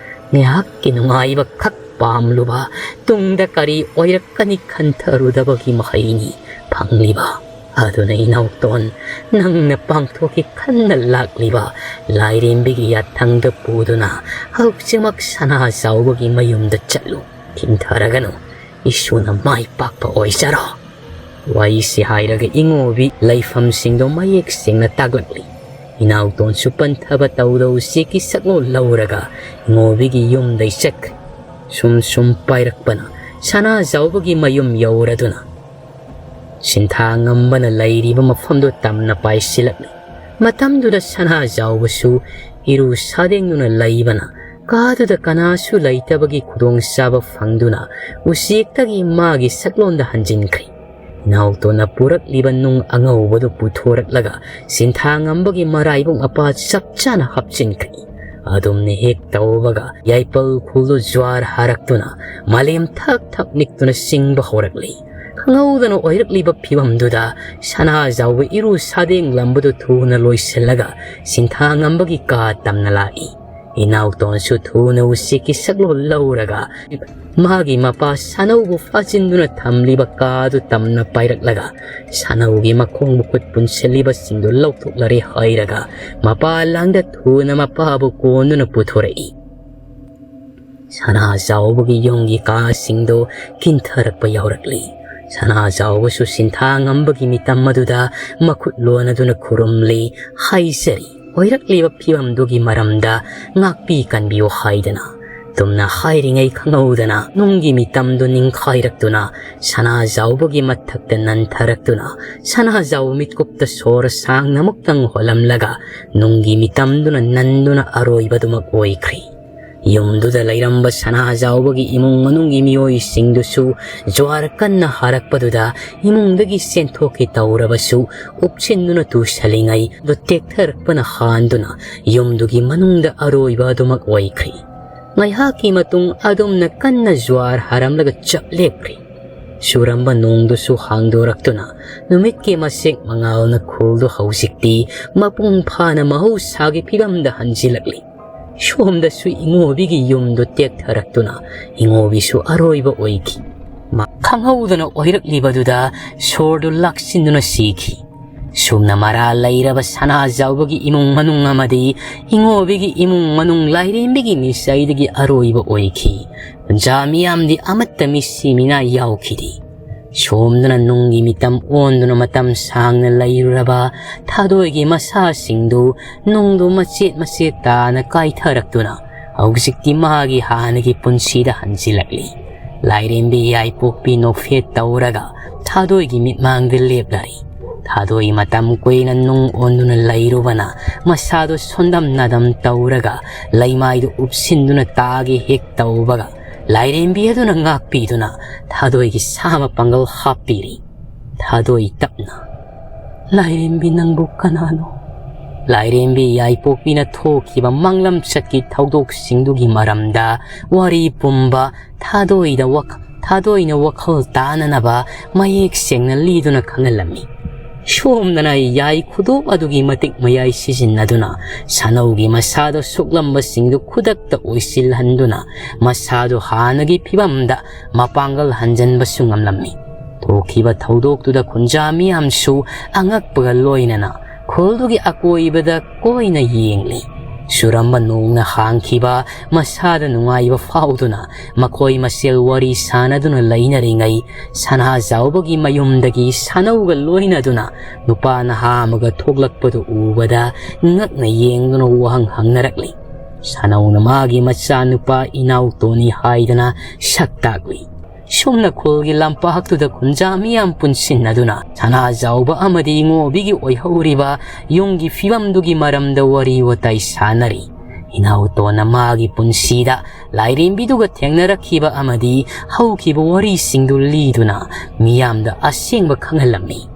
ꯉꯥꯏꯍꯥꯛꯀꯤ ꯅꯨꯡꯉꯥꯏꯕ ꯈꯛ ꯄꯥꯝꯂꯨꯕ, ꯇꯨꯡꯗ ꯀꯔꯤ ꯑꯣꯏꯔꯛꯀꯅꯤ ꯈꯟꯊꯔꯨꯗꯕꯒꯤ ꯃꯍꯩꯅꯤ ꯐꯪꯂꯤꯕ꯫ ꯑꯗꯨꯅ ꯏꯅꯥꯎꯇꯣꯟ, ꯅꯪꯅ ꯄꯥꯡꯊꯣꯛꯀꯦ ꯈꯟꯅ ꯂꯥꯛꯂꯤꯕ ꯂꯥꯏꯔꯦꯝꯕꯤꯒꯤ ꯌꯥꯊꯪꯗ ꯄꯨꯗꯨꯅ ꯍꯧꯖꯤꯛꯃꯛ ꯁꯅꯥꯖꯥꯎꯕꯒꯤ ꯃꯌꯨꯝꯗ ꯆꯠꯂꯨ꯫ ꯊꯤꯡꯊꯔꯒꯅꯨ, ꯏꯁꯨꯅ ꯃꯥꯏ ꯄꯥꯛꯄ ꯑꯣꯏꯖꯔꯣ꯫" ꯋꯥꯔꯤꯁꯤ ꯍꯥꯏꯔꯒ ꯏꯉꯣꯕꯤ ꯂꯩꯐꯝꯁꯤꯡꯗꯣ ꯃꯌꯦꯛ ꯁꯦꯡꯅ ꯇꯥꯛꯂꯛꯂꯤ꯫ ꯏꯅꯥꯎꯇꯣꯟꯁꯨ ꯄꯟꯊꯕ ꯇꯧꯗ ꯎꯆꯦꯛꯀꯤ ꯁꯛꯂꯣꯟ ꯂꯧꯔꯒ ꯏꯉꯣꯕꯤꯒꯤ ꯌꯨꯝꯗꯩ ꯆꯠꯈ꯭ꯔꯦ꯫ ꯁꯨꯝ ꯁꯨꯝ ꯄꯥꯏꯔꯛꯄꯅ ꯁꯅꯥꯖꯥꯎꯕꯒꯤ ꯃꯌꯨꯝ ꯌꯧꯔꯗꯨꯅ ꯁꯤꯟꯊꯥꯉꯝꯕꯅ ꯂꯩꯔꯤꯕ ꯃꯐꯝꯗꯨ ꯇꯝꯅ ꯄꯥꯏꯁꯤꯜꯂꯛꯂꯤ꯫ ꯃꯇꯝꯗꯨꯗ ꯁꯅꯥꯖꯥꯎꯕꯁꯨ ꯏꯔꯨ ꯁꯥꯗꯦꯡꯗꯨꯅ ꯂꯩꯕꯅ ꯀꯥꯗꯨꯗ ꯀꯅꯥꯁꯨ ꯂꯩꯇꯕꯒꯤ ꯈꯨꯗꯣꯡꯆꯥꯕ ꯐꯪꯗꯨꯅ ꯎꯆꯦꯛꯇꯒꯤ ꯃꯥꯒꯤ ꯁꯛꯂꯣꯟꯗ ꯍꯟꯖꯤꯟꯈ꯭ꯔꯦ꯫ ꯏꯅꯥꯎꯇꯣꯟꯅ ꯄꯨꯔꯛꯂꯤꯕ ꯅꯨꯡ ꯑꯉꯧꯕꯗꯨ ꯄꯨꯊꯣꯔꯛꯂꯒ ꯁꯤꯟꯊꯥꯉꯝꯕꯒꯤ ꯃꯔꯥꯏꯕꯨꯡ ꯃꯄꯥ ꯆꯞ ꯆꯥꯅ ꯍꯥꯞꯆꯤꯟꯈ꯭ꯔꯦ꯫ ꯑꯗꯨꯝꯅ ꯍꯦꯛ ꯇꯧꯕꯒ ꯌꯥꯏꯄꯜ ꯈꯨꯜꯗꯨ ꯖ꯭ꯋꯥꯔ ꯍꯥꯔꯛꯇꯨꯅ ꯃꯥꯂꯦꯝ ꯊꯛ ꯊꯛ ꯅꯤꯛꯇꯨꯅ ꯆꯤꯡꯕ ꯍꯧꯔꯛꯂꯤ꯫ ꯈꯪꯍꯧꯗꯅ ꯑꯣꯏꯔꯛꯂꯤꯕ ꯐꯤꯕꯝꯗꯨꯗ ꯁꯅꯥꯖꯥꯎꯕ ꯏꯔꯨ ꯁꯥꯗꯦꯡꯂꯝꯕꯗꯨ ꯊꯨꯅ ꯂꯣꯏꯁꯤꯜꯂꯒ ꯁꯤꯟꯊꯥꯉꯝꯕꯒꯤ ꯀꯥ ꯇꯝꯅ ꯂꯥꯛꯏ꯫ ꯏꯅꯥꯎꯇꯣꯟꯁꯨ ꯊꯨꯅ ꯎꯆꯦꯛꯀꯤ ꯁꯛꯂꯣꯟ ꯂꯧꯔꯒ ꯃꯥꯒꯤ ꯃꯄꯥ ꯁꯥꯅꯧꯕꯨ ꯐꯥꯖꯤꯟꯗꯨꯅ ꯊꯝꯂꯤꯕ ꯀꯥꯗꯨ ꯇꯝꯅ ꯄꯥꯏꯔꯛꯂꯒ ꯁꯥꯅꯧꯒꯤ ꯃꯈꯣꯡ ꯃꯈꯨꯠ ꯄꯨꯟꯁꯤꯜꯂꯤꯕꯁꯤꯡꯗꯨ ꯂꯧꯊꯣꯛꯂꯔꯦ ꯍꯥꯏꯔꯒ ꯃꯄꯥ ꯂꯥꯡꯗ ꯊꯨꯅ ꯃꯄꯥꯕꯨ ꯀꯣꯟꯗꯨꯅ ꯄꯨꯊꯣꯔꯛꯏ꯫ ꯁꯅꯥꯖꯥꯎꯕꯒꯤ ꯌꯨꯝꯒꯤ ꯀꯥꯁꯤꯡꯗꯨ ꯀꯤꯟꯊꯔꯛꯄ ꯌꯥꯎꯔꯛꯂꯤ꯫ ꯁꯅꯥꯖꯥꯎꯕꯁꯨ ꯁꯤꯟꯊꯥꯉꯝꯕꯒꯤ ꯃꯤꯇꯝ ꯑꯗꯨꯗ ꯃꯈꯨꯠ ꯂꯣꯟꯅꯗꯨꯅ ꯈꯨꯔꯨꯝꯂꯤ, ꯍꯥꯏꯖꯔꯤ꯫ ꯑꯣꯏꯔꯛꯂꯤꯕ ꯐꯤꯕꯝꯗꯨꯒꯤ ꯃꯔꯝꯗ ꯉꯥꯛꯄꯤ ꯀꯟꯕꯤꯌꯨ ꯍꯥꯏꯗꯅ꯫ ꯇꯨꯝꯅ ꯍꯥꯏꯔꯤꯉꯩ ꯈꯪꯍꯧꯗꯅ ꯅꯨꯡꯒꯤ ꯃꯤꯇꯝꯗꯨ ꯅꯤꯡꯈꯥꯏꯔꯛꯇꯨꯅ ꯁꯅꯥꯖꯥꯎꯕꯒꯤ ꯃꯊꯛꯇ ꯅꯟꯊꯔꯛꯇꯨꯅ ꯁꯅꯥꯖꯥꯎꯕ ꯃꯤꯠꯀꯨꯞꯇ ꯁꯣꯔ ꯁꯥꯡꯅ ꯑꯃꯨꯛꯇꯪ ꯍꯣꯜꯂꯝꯂꯒ ꯅꯨꯡꯒꯤ ꯃꯤꯇꯝꯗꯨꯅ ꯅꯟꯗꯨꯅ ꯑꯔꯣꯏꯕꯗꯨꯃꯛ ꯑꯣꯏꯈ꯭ꯔꯤ꯫ ꯌꯨꯝꯗꯨꯗ ꯂꯩꯔꯝꯕ ꯁꯅꯥꯖꯥꯎꯕꯒꯤ ꯏꯃꯨꯡ ꯃꯅꯨꯡꯒꯤ ꯃꯤꯑꯣꯏꯁꯤꯡꯗꯨꯁꯨ ꯖ꯭ꯋꯥꯔ ꯀꯟꯅ ꯍꯥꯔꯛꯄꯗꯨꯗ ꯏꯃꯨꯡꯗꯒꯤ ꯆꯦꯟꯊꯣꯛꯀꯦ ꯇꯧꯔꯕꯁꯨ ꯎꯞꯁꯤꯟꯗꯨꯅ ꯇꯨꯁꯜꯂꯤꯉꯩ ꯑꯗꯨ ꯇꯦꯛꯊꯔꯛꯄꯅ ꯍꯥꯟꯗꯨꯅ ꯌꯨꯝꯗꯨꯒꯤ ꯃꯅꯨꯡꯗ ꯑꯔꯣꯏꯕ ꯑꯗꯨꯃꯛ ꯑꯣꯏꯈ꯭ꯔꯤ꯫ ꯉꯥꯏꯍꯥꯛꯀꯤ ꯃꯇꯨꯡ ꯑꯗꯨꯝꯅ ꯀꯟꯅ ꯖ꯭ꯋꯥꯔ ꯍꯥꯔꯝꯂꯒ ꯆꯞ ꯂꯦꯞꯈ꯭ꯔꯤ꯫ ꯆꯨꯔꯝꯕ ꯅꯣꯡꯗꯨꯁꯨ ꯍꯥꯡꯗꯣꯔꯛꯇꯨꯅ ꯅꯨꯃꯤꯠꯀꯤ ꯃꯁꯦꯛ ꯃꯉꯥꯜꯅ ꯈꯨꯜꯗꯨ ꯍꯧꯖꯤꯛꯇꯤ ꯃꯄꯨꯡ ꯐꯥꯅ ꯃꯍꯧꯁꯥꯒꯤ ꯐꯤꯕꯝꯗ ꯍꯟꯖꯤꯜꯂꯛꯂꯤ꯫ ꯁꯣꯝꯗꯁꯨ ꯏꯉꯣꯕꯤꯒꯤ ꯌꯨꯝꯗꯨ ꯇꯦꯛꯊꯔꯛꯇꯨꯅ ꯏꯉꯣꯕꯤꯁꯨ ꯑꯔꯣꯏꯕ ꯑꯣꯏꯈꯤ꯫ ꯃꯥ ꯈꯪꯍꯧꯗꯅ ꯑꯣꯏꯔꯛꯂꯤꯕꯗꯨꯗ ꯁꯣꯔꯗꯨ ꯂꯥꯛꯁꯤꯟꯗꯨꯅ ꯁꯤꯈꯤ꯫ ꯁꯨꯝꯅ ꯃꯔꯥ ꯂꯩꯔꯕ ꯁꯅꯥꯖꯥꯎꯕꯒꯤ ꯏꯃꯨꯡ ꯃꯅꯨꯡ ꯑꯃꯗꯤ ꯏꯉꯣꯕꯤꯒꯤ ꯏꯃꯨꯡ ꯃꯅꯨꯡ ꯂꯥꯏꯔꯦꯝꯕꯤꯒꯤ ꯃꯤꯁꯩꯗꯒꯤ ꯑꯔꯣꯏꯕ ꯑꯣꯏꯈꯤ꯫ ꯄ꯭ꯔꯖꯥ ꯃꯤꯌꯥꯝꯗꯤ ꯑꯃꯠꯇ ꯃꯤꯁꯤ ꯃꯤꯅꯥ ꯌꯥꯎꯈꯤꯗꯦ꯫ ꯁꯣꯝꯗꯅ ꯅꯨꯡꯒꯤ ꯃꯤꯇꯝ ꯑꯣꯟꯗꯨꯅ ꯃꯇꯝ ꯁꯥꯡꯅ ꯂꯩꯔꯨꯔꯕ ꯊꯥꯗꯣꯏꯒꯤ ꯃꯁꯥꯁꯤꯡꯗꯨ ꯅꯨꯡꯗꯨ ꯃꯆꯦꯠ ꯃꯆꯦꯠ ꯇꯥꯅ ꯀꯥꯏꯊꯔꯛꯇꯨꯅ ꯍꯧꯖꯤꯛꯇꯤ ꯃꯥꯒꯤ ꯍꯥꯟꯅꯒꯤ ꯄꯨꯟꯁꯤꯗ ꯍꯟꯖꯤꯜꯂꯛꯂꯤ꯫ ꯂꯥꯏꯔꯦꯝꯕꯤ ꯌꯥꯏꯄꯣꯛꯄꯤ ꯅꯣꯛꯐꯦꯠ ꯇꯧꯔꯒ ꯊꯥꯗꯣꯏꯒꯤ ꯃꯤꯠꯃꯥꯡꯗ ꯂꯦꯞꯂꯔꯤ꯫ ꯊꯥꯗꯣꯏ ꯃꯇꯝ ꯀꯨꯏꯅ ꯅꯨꯡ ꯑꯣꯟꯗꯨꯅ ꯂꯩꯔꯨꯕꯅ ꯃꯁꯥꯗꯨ ꯁꯣꯟꯗꯝ ꯅꯥꯗꯝ ꯇꯧꯔꯒ ꯂꯩꯃꯥꯏꯗꯨ ꯎꯞꯁꯤꯟꯗꯨꯅ ꯇꯥꯒꯦ ꯍꯦꯛ ꯇꯧꯕꯒ ꯂꯥꯏꯔꯦꯝꯕꯤ ꯑꯗꯨꯅ ꯉꯥꯛꯄꯤꯗꯨꯅ ꯊꯥꯗꯣꯏꯒꯤ ꯁꯥ ꯃꯄꯥꯡꯒꯜ ꯍꯥꯞꯄꯤꯔꯤ꯫ ꯊꯥꯗꯣꯏ ꯇꯞꯅ꯫ "ꯂꯥꯏꯔꯦꯝꯕꯤ, ꯅꯪꯕꯨ ꯀꯅꯥꯅꯣ?" ꯂꯥꯏꯔꯦꯝꯕꯤ ꯌꯥꯏꯄꯣꯛꯄꯤꯅ ꯊꯣꯛꯈꯤꯕ ꯃꯪꯂꯝꯆꯠꯀꯤ ꯊꯧꯗꯣꯛꯁꯤꯡꯗꯨꯒꯤ ꯃꯔꯝꯗ ꯋꯥꯔꯤ ꯄꯨꯝꯕ ꯊꯥꯗꯣꯏꯗ ꯋꯥꯈ-, ꯊꯥꯗꯣꯏꯅ ꯋꯥꯈꯜ ꯇꯥꯅꯅꯕ ꯃꯌꯦꯛ ꯁꯦꯡꯅ ꯂꯤꯗꯨꯅ ꯈꯪꯍꯜꯂꯝꯃꯤ꯫ ꯁꯣꯝꯗꯅ ꯌꯥꯏ ꯈꯨꯗꯣꯞ ꯑꯗꯨꯒꯤ ꯃꯇꯤꯛ ꯃꯌꯥꯏ ꯁꯤꯖꯤꯟꯅꯗꯨꯅ ꯁꯥꯅꯧꯒꯤ ꯃꯁꯥꯗ ꯁꯣꯛꯂꯝꯕꯁꯤꯡꯗꯨ ꯈꯨꯗꯛꯇ ꯑꯣꯏꯁꯤꯜꯍꯟꯗꯨꯅ ꯃꯁꯥꯗꯨ ꯍꯥꯟꯅꯒꯤ ꯐꯤꯕꯝꯗ ꯃꯄꯥꯡꯒꯜ ꯍꯟꯖꯟꯕꯁꯨ ꯉꯝꯂꯝꯃꯤ꯫ ꯊꯣꯛꯈꯤꯕ ꯊꯧꯗꯣꯛꯇꯨꯗ ꯈꯨꯟꯖꯥ ꯃꯤꯌꯥꯝꯁꯨ ꯑꯉꯛꯄꯒ ꯂꯣꯏꯅꯅ ꯈꯨꯜꯗꯨꯒꯤ ꯑꯀꯣꯏꯕꯗ ꯀꯣꯏꯅ ꯌꯦꯡꯂꯤ꯫ ꯆꯨꯔꯝꯕ ꯅꯣꯡꯅ ꯍꯥꯡꯈꯤꯕ ꯃꯁꯥꯗ ꯅꯨꯡꯉꯥꯏꯕ ꯐꯥꯎꯗꯨꯅ ꯃꯈꯣꯏ ꯃꯁꯦꯜ ꯋꯥꯔꯤ ꯁꯥꯟꯅꯗꯨꯅ ꯂꯩꯅꯔꯤꯉꯩ, ꯁꯅꯥꯖꯥꯎꯕꯒꯤ ꯃꯌꯨꯝꯗꯒꯤ ꯁꯥꯅꯧꯒ ꯂꯣꯏꯅꯗꯨꯅ ꯅꯨꯄꯥ ꯅꯍꯥ ꯑꯃꯒ ꯊꯣꯛꯂꯛꯄꯗꯨ ꯎꯕꯗ ꯉꯛꯅ ꯌꯦꯡꯗꯨꯅ ꯋꯥꯍꯪ ꯍꯪꯅꯔꯛꯂꯤ꯫ ꯁꯥꯅꯧꯅ ꯃꯥꯒꯤ ꯃꯆꯥꯅꯨꯄꯥ ꯏꯅꯥꯎꯇꯣꯟꯅꯤ ꯍꯥꯏꯗꯅ ꯁꯛ ꯇꯥꯛꯂꯤ꯫ ꯁꯨꯝꯅ ꯈꯨꯜꯒꯤ ꯂꯝꯄꯥꯛꯇꯨꯗ ꯈꯨꯟꯖꯥ ꯃꯤꯌꯥꯝ ꯄꯨꯟꯁꯤꯟꯅꯗꯨꯅ ꯁꯅꯥꯖꯥꯎꯕ ꯑꯃꯗꯤ ꯏꯉꯣꯕꯤꯒꯤ ꯑꯣꯏꯍꯧꯔꯤꯕ ꯌꯨꯝꯒꯤ ꯐꯤꯕꯝꯗꯨꯒꯤ ꯃꯔꯝꯗ ꯋꯥꯔꯤ ꯋꯥꯇꯥꯏ ꯁꯥꯟꯅꯔꯤ꯫ ꯏꯅꯥꯎꯇꯣꯟꯅ ꯃꯥꯒꯤ ꯄꯨꯟꯁꯤꯗ ꯂꯥꯏꯔꯦꯝꯕꯤꯗꯨꯒ ꯊꯦꯡꯅꯔꯛꯈꯤꯕ ꯑꯃꯗꯤ ꯍꯧꯈꯤꯕ ꯋꯥꯔꯤꯁꯤꯡꯗꯨ ꯂꯤꯗꯨꯅ ꯃꯤꯌꯥꯝꯗ ꯑꯁꯦꯡꯕ ꯈꯪꯍꯜꯂꯝꯃꯤ꯫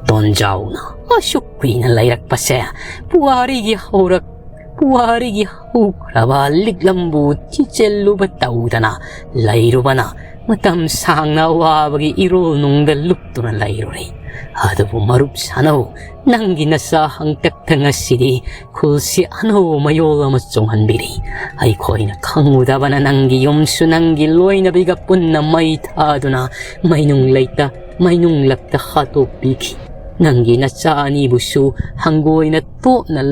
ꯇꯣꯟꯖꯥꯎꯅ, "ꯑꯁꯨꯛ ꯀꯨꯏꯅ ꯂꯩꯔꯛꯄꯁꯦ ꯄꯨꯋꯥꯔꯤꯒꯤ ꯍꯧꯔꯛ-, ꯄꯨꯋꯥꯔꯤꯒꯤ ꯍꯧꯈ꯭ꯔꯕ ꯂꯤꯛꯂꯝꯕꯨ ꯆꯤꯆꯦꯜꯂꯨꯕ ꯇꯧꯗꯅ ꯂꯩꯔꯨꯕꯅ ꯃꯇꯝ ꯁꯥꯡꯅ ꯑꯋꯥꯕꯒꯤ ꯏꯔꯣꯜꯅꯨꯡꯗ ꯂꯨꯞꯇꯨꯅ ꯂꯩꯔꯨꯔꯦ꯫ ꯑꯗꯨꯕꯨ ꯃꯔꯨꯞ ꯁꯥꯅꯧ, ꯅꯪꯒꯤ ꯅꯆꯥ ꯍꯪꯇꯛꯇ ꯉꯁꯤꯗꯤ ꯈꯨꯜꯁꯤ ꯑꯅꯧꯕ ꯃꯌꯣꯜ ꯑꯃ ꯆꯣꯡꯍꯟꯕꯤꯔꯤ꯫ ꯑꯩꯈꯣꯏꯅ ꯈꯪꯉꯨꯗꯕꯅ ꯅꯪꯒꯤ ꯌꯨꯝꯁꯨ ꯅꯪꯒꯤ ꯂꯣꯏꯅꯕꯤꯒ ꯄꯨꯟꯅ ꯃꯩ ꯊꯥꯗꯨꯅ ꯃꯩꯅꯨꯡ ꯂꯩꯇ, ꯃꯩꯅꯨꯡꯂꯛꯇ ꯍꯥꯠꯇꯣꯛꯄꯤꯈꯤ꯫ ꯅꯪꯒꯤ ꯅꯆꯥ ꯑꯅꯤꯕꯨꯁꯨ ꯍꯪꯒꯣꯏꯅ ꯇꯣꯞꯅ,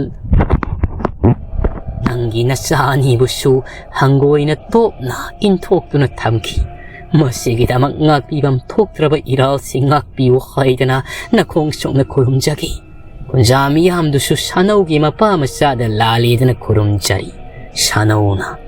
ꯅꯪꯒꯤ ꯅꯆꯥ ꯑꯅꯤꯕꯨꯁꯨ ꯍꯪꯒꯣꯏꯅ ꯇꯣꯞꯅ ꯏꯟꯊꯣꯛꯇꯨꯅ ꯊꯝꯈꯤ꯫ ꯃꯁꯤꯒꯤꯗꯃꯛ ꯉꯥꯛꯄꯤꯐꯝ ꯊꯣꯛꯇ꯭ꯔꯕ ꯏꯔꯥꯜꯁꯤ ꯉꯥꯛꯄꯤꯌꯨ ꯍꯥꯏꯗꯅ ꯅꯈꯣꯡ ꯁꯣꯛꯅ ꯈꯨꯔꯨꯝꯖꯒꯦ꯫" ꯈꯨꯟꯖꯥ ꯃꯤꯌꯥꯝꯗꯨꯁꯨ ꯁꯥꯅꯧꯒꯤ ꯃꯄꯥ ꯃꯆꯥꯗ ꯂꯥꯜꯂꯦꯗꯅ ꯈꯨꯔꯨꯝꯖꯔꯤ꯫ ꯁꯥꯅꯧꯅ,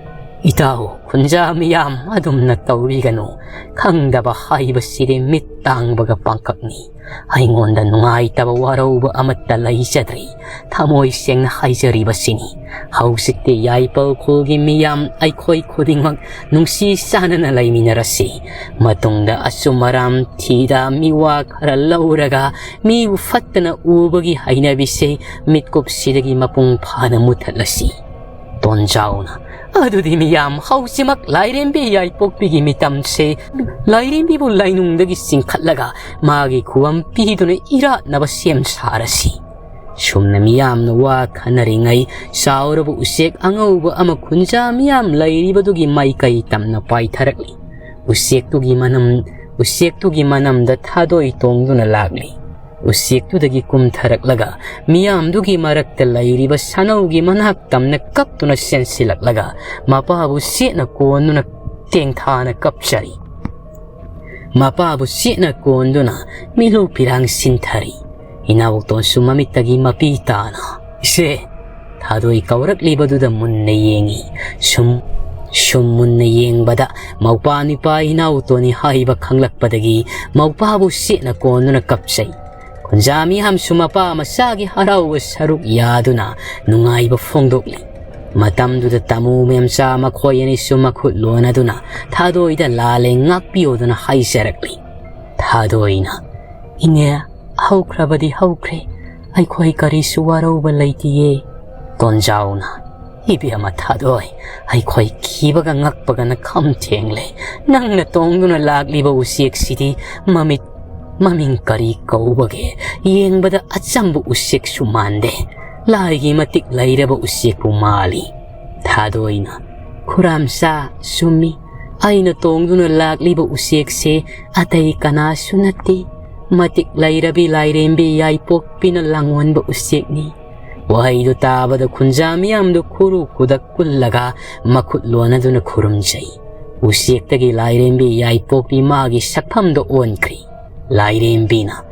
"ꯏꯇꯥꯎ, ꯈꯨꯟꯖꯥ ꯃꯤꯌꯥꯝ ꯑꯗꯨꯝꯅ ꯇꯧꯕꯤꯒꯅꯨ꯫ ꯈꯪꯗꯕ ꯍꯥꯏꯕꯁꯤꯗꯤ ꯃꯤꯠ ꯇꯥꯡꯕꯒ ꯄꯥꯡꯀꯛꯅꯤ꯫ ꯑꯩꯉꯣꯟꯗ ꯅꯨꯡꯉꯥꯏꯇꯕ ꯋꯥꯔꯧꯕ ꯑꯃꯠꯇ ꯂꯩꯖꯗ꯭ꯔꯤ꯫ ꯊꯃꯣꯏ ꯁꯦꯡꯅ ꯍꯥꯏꯖꯔꯤꯕꯁꯤꯅꯤ꯫ ꯍꯧꯖꯤꯛꯇꯤ ꯌꯥꯏꯄꯜ ꯈꯨꯜꯒꯤ ꯃꯤꯌꯥꯝ ꯑꯩꯈꯣꯏ ꯈꯨꯗꯤꯡꯃꯛ ꯅꯨꯡꯁꯤ ꯆꯥꯟꯅꯅ ꯂꯩꯃꯤꯟꯅꯔꯁꯤ꯫ ꯃꯇꯨꯡꯗ ꯑꯆꯨꯝ ꯑꯔꯥꯟ ꯊꯤꯗ ꯃꯤꯋꯥ ꯈꯔ ꯂꯧꯔꯒ ꯃꯤꯕꯨ ꯐꯠꯇꯅ ꯎꯕꯒꯤ ꯍꯩꯅꯕꯤꯁꯦ ꯃꯤꯠꯀꯨꯞꯁꯤꯗꯒꯤ ꯃꯄꯨꯡ ꯐꯥꯅ ꯃꯨꯊꯠꯂꯁꯤ"꯫ ꯇꯣꯟꯖꯥꯎꯅ, "ꯑꯗꯨꯗꯤ ꯃꯤꯌꯥꯝ, ꯍꯧꯖꯤꯛꯃꯛ ꯂꯥꯏꯔꯦꯝꯕꯤ ꯌꯥꯏꯄꯣꯛꯄꯤꯒꯤ ꯃꯤꯇꯝꯁꯦ ꯂꯥꯏꯔꯦꯝꯕꯤꯕꯨ ꯂꯥꯏꯅꯨꯡꯗꯒꯤ ꯆꯤꯡꯈꯠꯂꯒ ꯃꯥꯒꯤ ꯈꯨꯕꯝ ꯄꯤꯗꯨꯅ ꯏꯔꯥꯠꯅꯕ ꯁꯦꯝ ꯁꯥꯔꯁꯤ"꯫ ꯁꯨꯝꯅ ꯃꯤꯌꯥꯝꯅ ꯋꯥ ꯈꯟꯅꯔꯤꯉꯩ, ꯆꯥꯎꯔꯕ ꯎꯆꯦꯛ ꯑꯉꯧꯕ ꯑꯃ ꯈꯨꯟꯖꯥ ꯃꯤꯌꯥꯝ ꯂꯩꯔꯤꯕꯗꯨꯒꯤ ꯃꯥꯏꯀꯩ ꯇꯝꯅ ꯄꯥꯏꯊꯔꯛꯂꯤ꯫ ꯎꯆꯦꯛꯇꯨꯒꯤ ꯃꯅꯝ, ꯎꯆꯦꯛꯇꯨꯒꯤ ꯃꯅꯝꯗ ꯊꯥꯗꯣꯏ ꯇꯣꯡꯗꯨꯅ ꯂꯥꯛꯂꯤ꯫ ꯎꯆꯦꯛꯇꯨꯗꯒꯤ ꯀꯨꯝꯊꯔꯛꯂꯒ ꯃꯤꯌꯥꯝꯗꯨꯒꯤ ꯃꯔꯛꯇ ꯂꯩꯔꯤꯕ ꯁꯥꯅꯧꯒꯤ ꯃꯅꯥꯛ ꯇꯝꯅ ꯀꯞꯇꯨꯅ ꯆꯦꯟꯁꯤꯜꯂꯛꯂꯒ ꯃꯄꯥꯕꯨ ꯆꯦꯠꯅ ꯀꯣꯟꯗꯨꯅ ꯇꯦꯡꯊꯥꯅ ꯀꯞꯆꯔꯤ꯫ ꯃꯄꯥꯕꯨ ꯆꯦꯠꯅ ꯀꯣꯟꯗꯨꯅ ꯃꯤꯂꯨ ꯄꯤꯔꯥꯡ ꯁꯤꯟꯊꯔꯤ꯫ ꯏꯅꯥꯎꯇꯣꯟꯁꯨ ꯃꯃꯤꯠꯇꯒꯤ ꯃꯄꯤ ꯇꯥꯅ, "ꯏꯆꯦ!" ꯊꯥꯗꯣꯏ ꯀꯧꯔꯛꯂꯤꯕꯗꯨꯗ ꯃꯨꯟꯅ ꯌꯦꯡꯉꯤ꯫ ꯁꯨꯝ, ꯁꯨꯝ ꯃꯨꯟꯅ ꯌꯦꯡꯕꯗ ꯃꯧꯄꯥ ꯅꯨꯄꯥ ꯏꯅꯥꯎꯇꯣꯟꯅꯤ ꯍꯥꯏꯕ ꯈꯪꯂꯛꯄꯗꯒꯤ ꯃꯧꯄꯥꯕꯨ ꯆꯦꯠꯅ ꯀꯣꯟꯗꯨꯅ ꯀꯞꯆꯩ꯫ ꯈꯨꯟꯖꯥ ꯃꯤꯌꯥꯝꯁꯨ ꯃꯄꯥ ꯃꯆꯥꯒꯤ ꯍꯔꯥꯎꯕ ꯁꯔꯨꯛ ꯌꯥꯗꯨꯅ ꯅꯨꯡꯉꯥꯏꯕ ꯐꯣꯡꯗꯣꯛꯂꯤ꯫ ꯃꯇꯝꯗꯨꯗ ꯇꯥꯃꯨ ꯃꯦꯝꯆꯥ ꯃꯈꯣꯏ ꯑꯅꯤꯁꯨ ꯃꯈꯨꯠ ꯂꯣꯟꯅꯗꯨꯅ ꯊꯥꯗꯣꯏꯗ ꯂꯥꯜꯂꯦ ꯉꯥꯛꯄꯤꯌꯣꯗꯨꯅ ꯍꯥꯏꯖꯔꯛꯂꯤ꯫ ꯊꯥꯗꯣꯏꯅ, "ꯏꯅꯦ, ꯍꯧꯈ꯭ꯔꯕꯗꯤ ꯍꯧꯈ꯭ꯔꯦ, ꯑꯩꯈꯣꯏ ꯀꯔꯤꯁꯨ ꯋꯥꯔꯧꯕ ꯂꯩꯇꯤꯌꯦ"꯫ ꯇꯣꯟꯖꯥꯎꯅ, "ꯏꯕꯦꯝꯃ ꯊꯥꯗꯣꯏ, ꯑꯩꯈꯣꯏ ꯀꯤꯕꯒ ꯉꯛꯄꯒꯅ ꯈꯝ ꯊꯦꯡꯂꯦ꯫ ꯅꯪꯅ ꯇꯣꯡꯗꯨꯅ ꯂꯥꯛꯂꯤꯕ ꯎꯆꯦꯛꯁꯤꯗꯤ ꯃꯃꯤꯠ, ꯃꯃꯤꯡ ꯀꯔꯤ ꯀꯧꯕꯒꯦ? ꯌꯦꯡꯕꯗ ꯑꯆꯝꯕ ꯎꯆꯦꯛꯁꯨ ꯃꯥꯟꯗꯦ꯫ ꯂꯥꯏꯒꯤ ꯃꯇꯤꯛ ꯂꯩꯔꯕ ꯎꯆꯦꯛꯄꯨ ꯃꯥꯜꯂꯤ"꯫ ꯊꯥꯗꯣꯏꯅ, "ꯈꯨꯔꯥꯝꯆꯥ, ꯆꯨꯝꯃꯤ꯫ ꯑꯩꯅ ꯇꯣꯡꯗꯨꯅ ꯂꯥꯛꯂꯤꯕ ꯎꯆꯦꯛꯁꯦ ꯑꯇꯩ ꯀꯅꯥꯁꯨ ꯅꯠꯇꯦ꯫ ꯃꯇꯤꯛ ꯂꯩꯔꯕꯤ ꯂꯥꯏꯔꯦꯝꯕꯤ ꯌꯥꯏꯄꯣꯛꯄꯤꯅ ꯂꯥꯡꯑꯣꯟꯕ ꯎꯆꯦꯛꯅꯤ"꯫ ꯋꯥꯍꯩꯗꯨ ꯇꯥꯕꯗ ꯈꯨꯟꯖꯥ ꯃꯤꯌꯥꯝꯗꯨ ꯈꯨꯔꯨ ꯈꯨꯗꯛ ꯀꯨꯜꯂꯒ ꯃꯈꯨꯠ ꯂꯣꯟꯅꯗꯨꯅ ꯈꯨꯔꯨꯝꯖꯩ꯫ ꯎꯆꯦꯛꯇꯒꯤ ꯂꯥꯏꯔꯦꯝꯕꯤ ꯌꯥꯏꯄꯣꯛꯄꯤ ꯃꯥꯒꯤ ꯁꯛꯐꯝꯗ ꯑꯣꯟꯈ꯭ꯔꯦ꯫ ꯂꯥꯏꯔꯦꯝꯕꯤꯅ,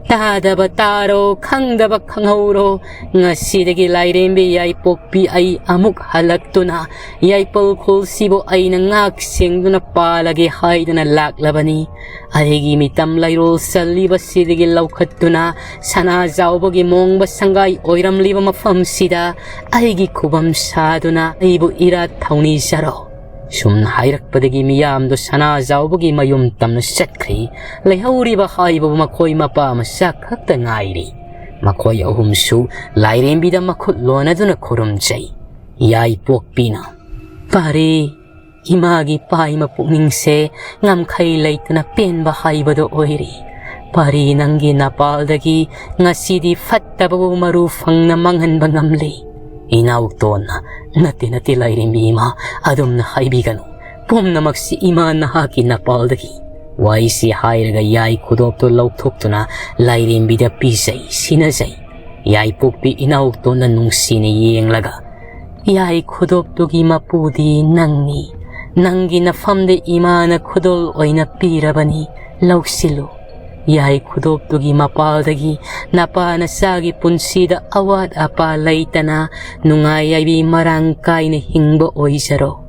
ꯇꯥꯗꯕ ꯇꯥꯔꯣ, ꯈꯪꯗꯕ ꯈꯪꯍꯧꯔꯣ꯫ ꯉꯁꯤꯗꯒꯤ ꯂꯥꯏꯔꯦꯝꯕꯤ ꯌꯥꯏꯄꯣꯛꯄꯤ ꯑꯩ ꯑꯃꯨꯛ ꯍꯜꯂꯛꯇꯨꯅ ꯌꯥꯏꯄꯜ ꯈꯨꯜꯁꯤꯕꯨ ꯑꯩꯅ ꯉꯥꯛ ꯁꯦꯡꯗꯨꯅ ꯄꯥꯜꯂꯒꯦ ꯍꯥꯏꯗꯨꯅ ꯂꯥꯛꯂꯕꯅꯤ꯫ ꯑꯩꯒꯤ ꯃꯤꯇꯝ ꯂꯩꯔꯣꯜ ꯆꯜꯂꯤꯕꯁꯤꯗꯒꯤ ꯂꯧꯈꯠꯇꯨꯅ ꯁꯅꯥꯖꯥꯎꯕꯒꯤ ꯃꯣꯡꯕ ꯁꯪꯒꯥꯏ ꯑꯣꯏꯔꯝꯂꯤꯕ ꯃꯐꯝꯁꯤꯗ ꯑꯩꯒꯤ ꯈꯨꯕꯝ ꯁꯥꯗꯨꯅ ꯑꯩꯕꯨ ꯏꯔꯥꯠ ꯊꯧꯅꯤꯖꯔꯣ꯫ ꯁꯨꯝ ꯍꯥꯏꯔꯛꯄꯗꯒꯤ ꯃꯤꯌꯥꯝꯗꯨ ꯁꯅꯥꯖꯥꯎꯕꯒꯤ ꯃꯌꯨꯝ ꯇꯝꯅ ꯆꯠꯈ꯭ꯔꯤ꯫ ꯂꯩꯍꯧꯔꯤꯕ ꯍꯥꯏꯕꯕꯨ ꯃꯈꯣꯏ ꯃꯄꯥ ꯃꯆꯥ ꯈꯛꯇ ꯉꯥꯏꯔꯤ꯫ ꯃꯈꯣꯏ ꯑꯍꯨꯝꯁꯨ ꯂꯥꯏꯔꯦꯝꯕꯤꯗ ꯃꯈꯨꯠ ꯂꯣꯟꯅꯗꯨꯅ ꯈꯨꯔꯨꯝꯖꯩ꯫ ꯌꯥꯏꯄꯣꯛꯄꯤꯅ, "ꯄꯥꯔꯤ, ꯏꯃꯥꯒꯤ ꯄꯥꯏꯃ ꯄꯨꯛꯅꯤꯡꯁꯦ ꯉꯝꯈꯩ ꯂꯩꯇꯅ ꯄꯦꯟꯕ ꯍꯥꯏꯕꯗꯨ ꯑꯣꯏꯔꯤ꯫ ꯄꯥꯔꯤ, ꯅꯪꯒꯤ ꯅꯄꯥꯜꯗꯒꯤ ꯉꯁꯤꯗꯤ ꯐꯠꯇꯕꯕꯨ ꯃꯔꯨ ꯐꯪꯅ ꯃꯥꯡꯍꯟꯕ ꯉꯝꯂꯤ꯫" ꯏꯅꯥꯎꯇꯣꯟꯅ, "ꯅꯠꯇꯦ, ꯅꯠꯇꯦ, ꯂꯥꯏꯔꯦꯝꯕꯤ ꯏꯃꯥ, ꯑꯗꯨꯝꯅ ꯍꯥꯏꯕꯤꯒꯅꯨ꯫ ꯄꯨꯝꯅꯃꯛꯁꯤ ꯏꯃꯥ ꯅꯍꯥꯛꯀꯤ ꯅꯄꯥꯜꯗꯒꯤ꯫" ꯋꯥꯍꯩꯁꯤ ꯍꯥꯏꯔꯒ ꯌꯥꯏ ꯈꯨꯗꯣꯞꯇꯨ ꯂꯧꯊꯣꯛꯇꯨꯅ ꯂꯥꯏꯔꯦꯝꯕꯤꯗ ꯄꯤꯖꯩ, ꯁꯤꯟꯅꯖꯩ꯫ ꯌꯥꯏꯄꯣꯛꯄꯤ ꯏꯅꯥꯎꯇꯣꯟꯗ ꯅꯨꯡꯁꯤꯅ ꯌꯦꯡꯂꯒ, "ꯌꯥꯏ ꯈꯨꯗꯣꯞꯇꯨꯒꯤ ꯃꯄꯨꯗꯤ ꯅꯪꯅꯤ꯫ ꯅꯪꯒꯤ ꯅꯐꯝꯗ ꯏꯃꯥꯅ ꯈꯨꯗꯣꯜ ꯑꯣꯏꯅ ꯄꯤꯔꯕꯅꯤ, ꯂꯧꯁꯤꯜꯂꯨ꯫ ꯌꯥꯏ ꯈꯨꯗꯣꯞꯇꯨꯒꯤ ꯃꯄꯥꯜꯗꯒꯤ ꯅꯄꯥ ꯅꯆꯥꯒꯤ ꯄꯨꯟꯁꯤꯗ ꯑꯋꯥꯠ ꯑꯄꯥ ꯂꯩꯇꯅ ꯅꯨꯡꯉꯥꯏ ꯌꯥꯏꯕꯤ ꯃꯔꯥꯡ ꯀꯥꯏꯅ ꯍꯤꯡꯕ ꯑꯣꯏꯖꯔꯣ꯫"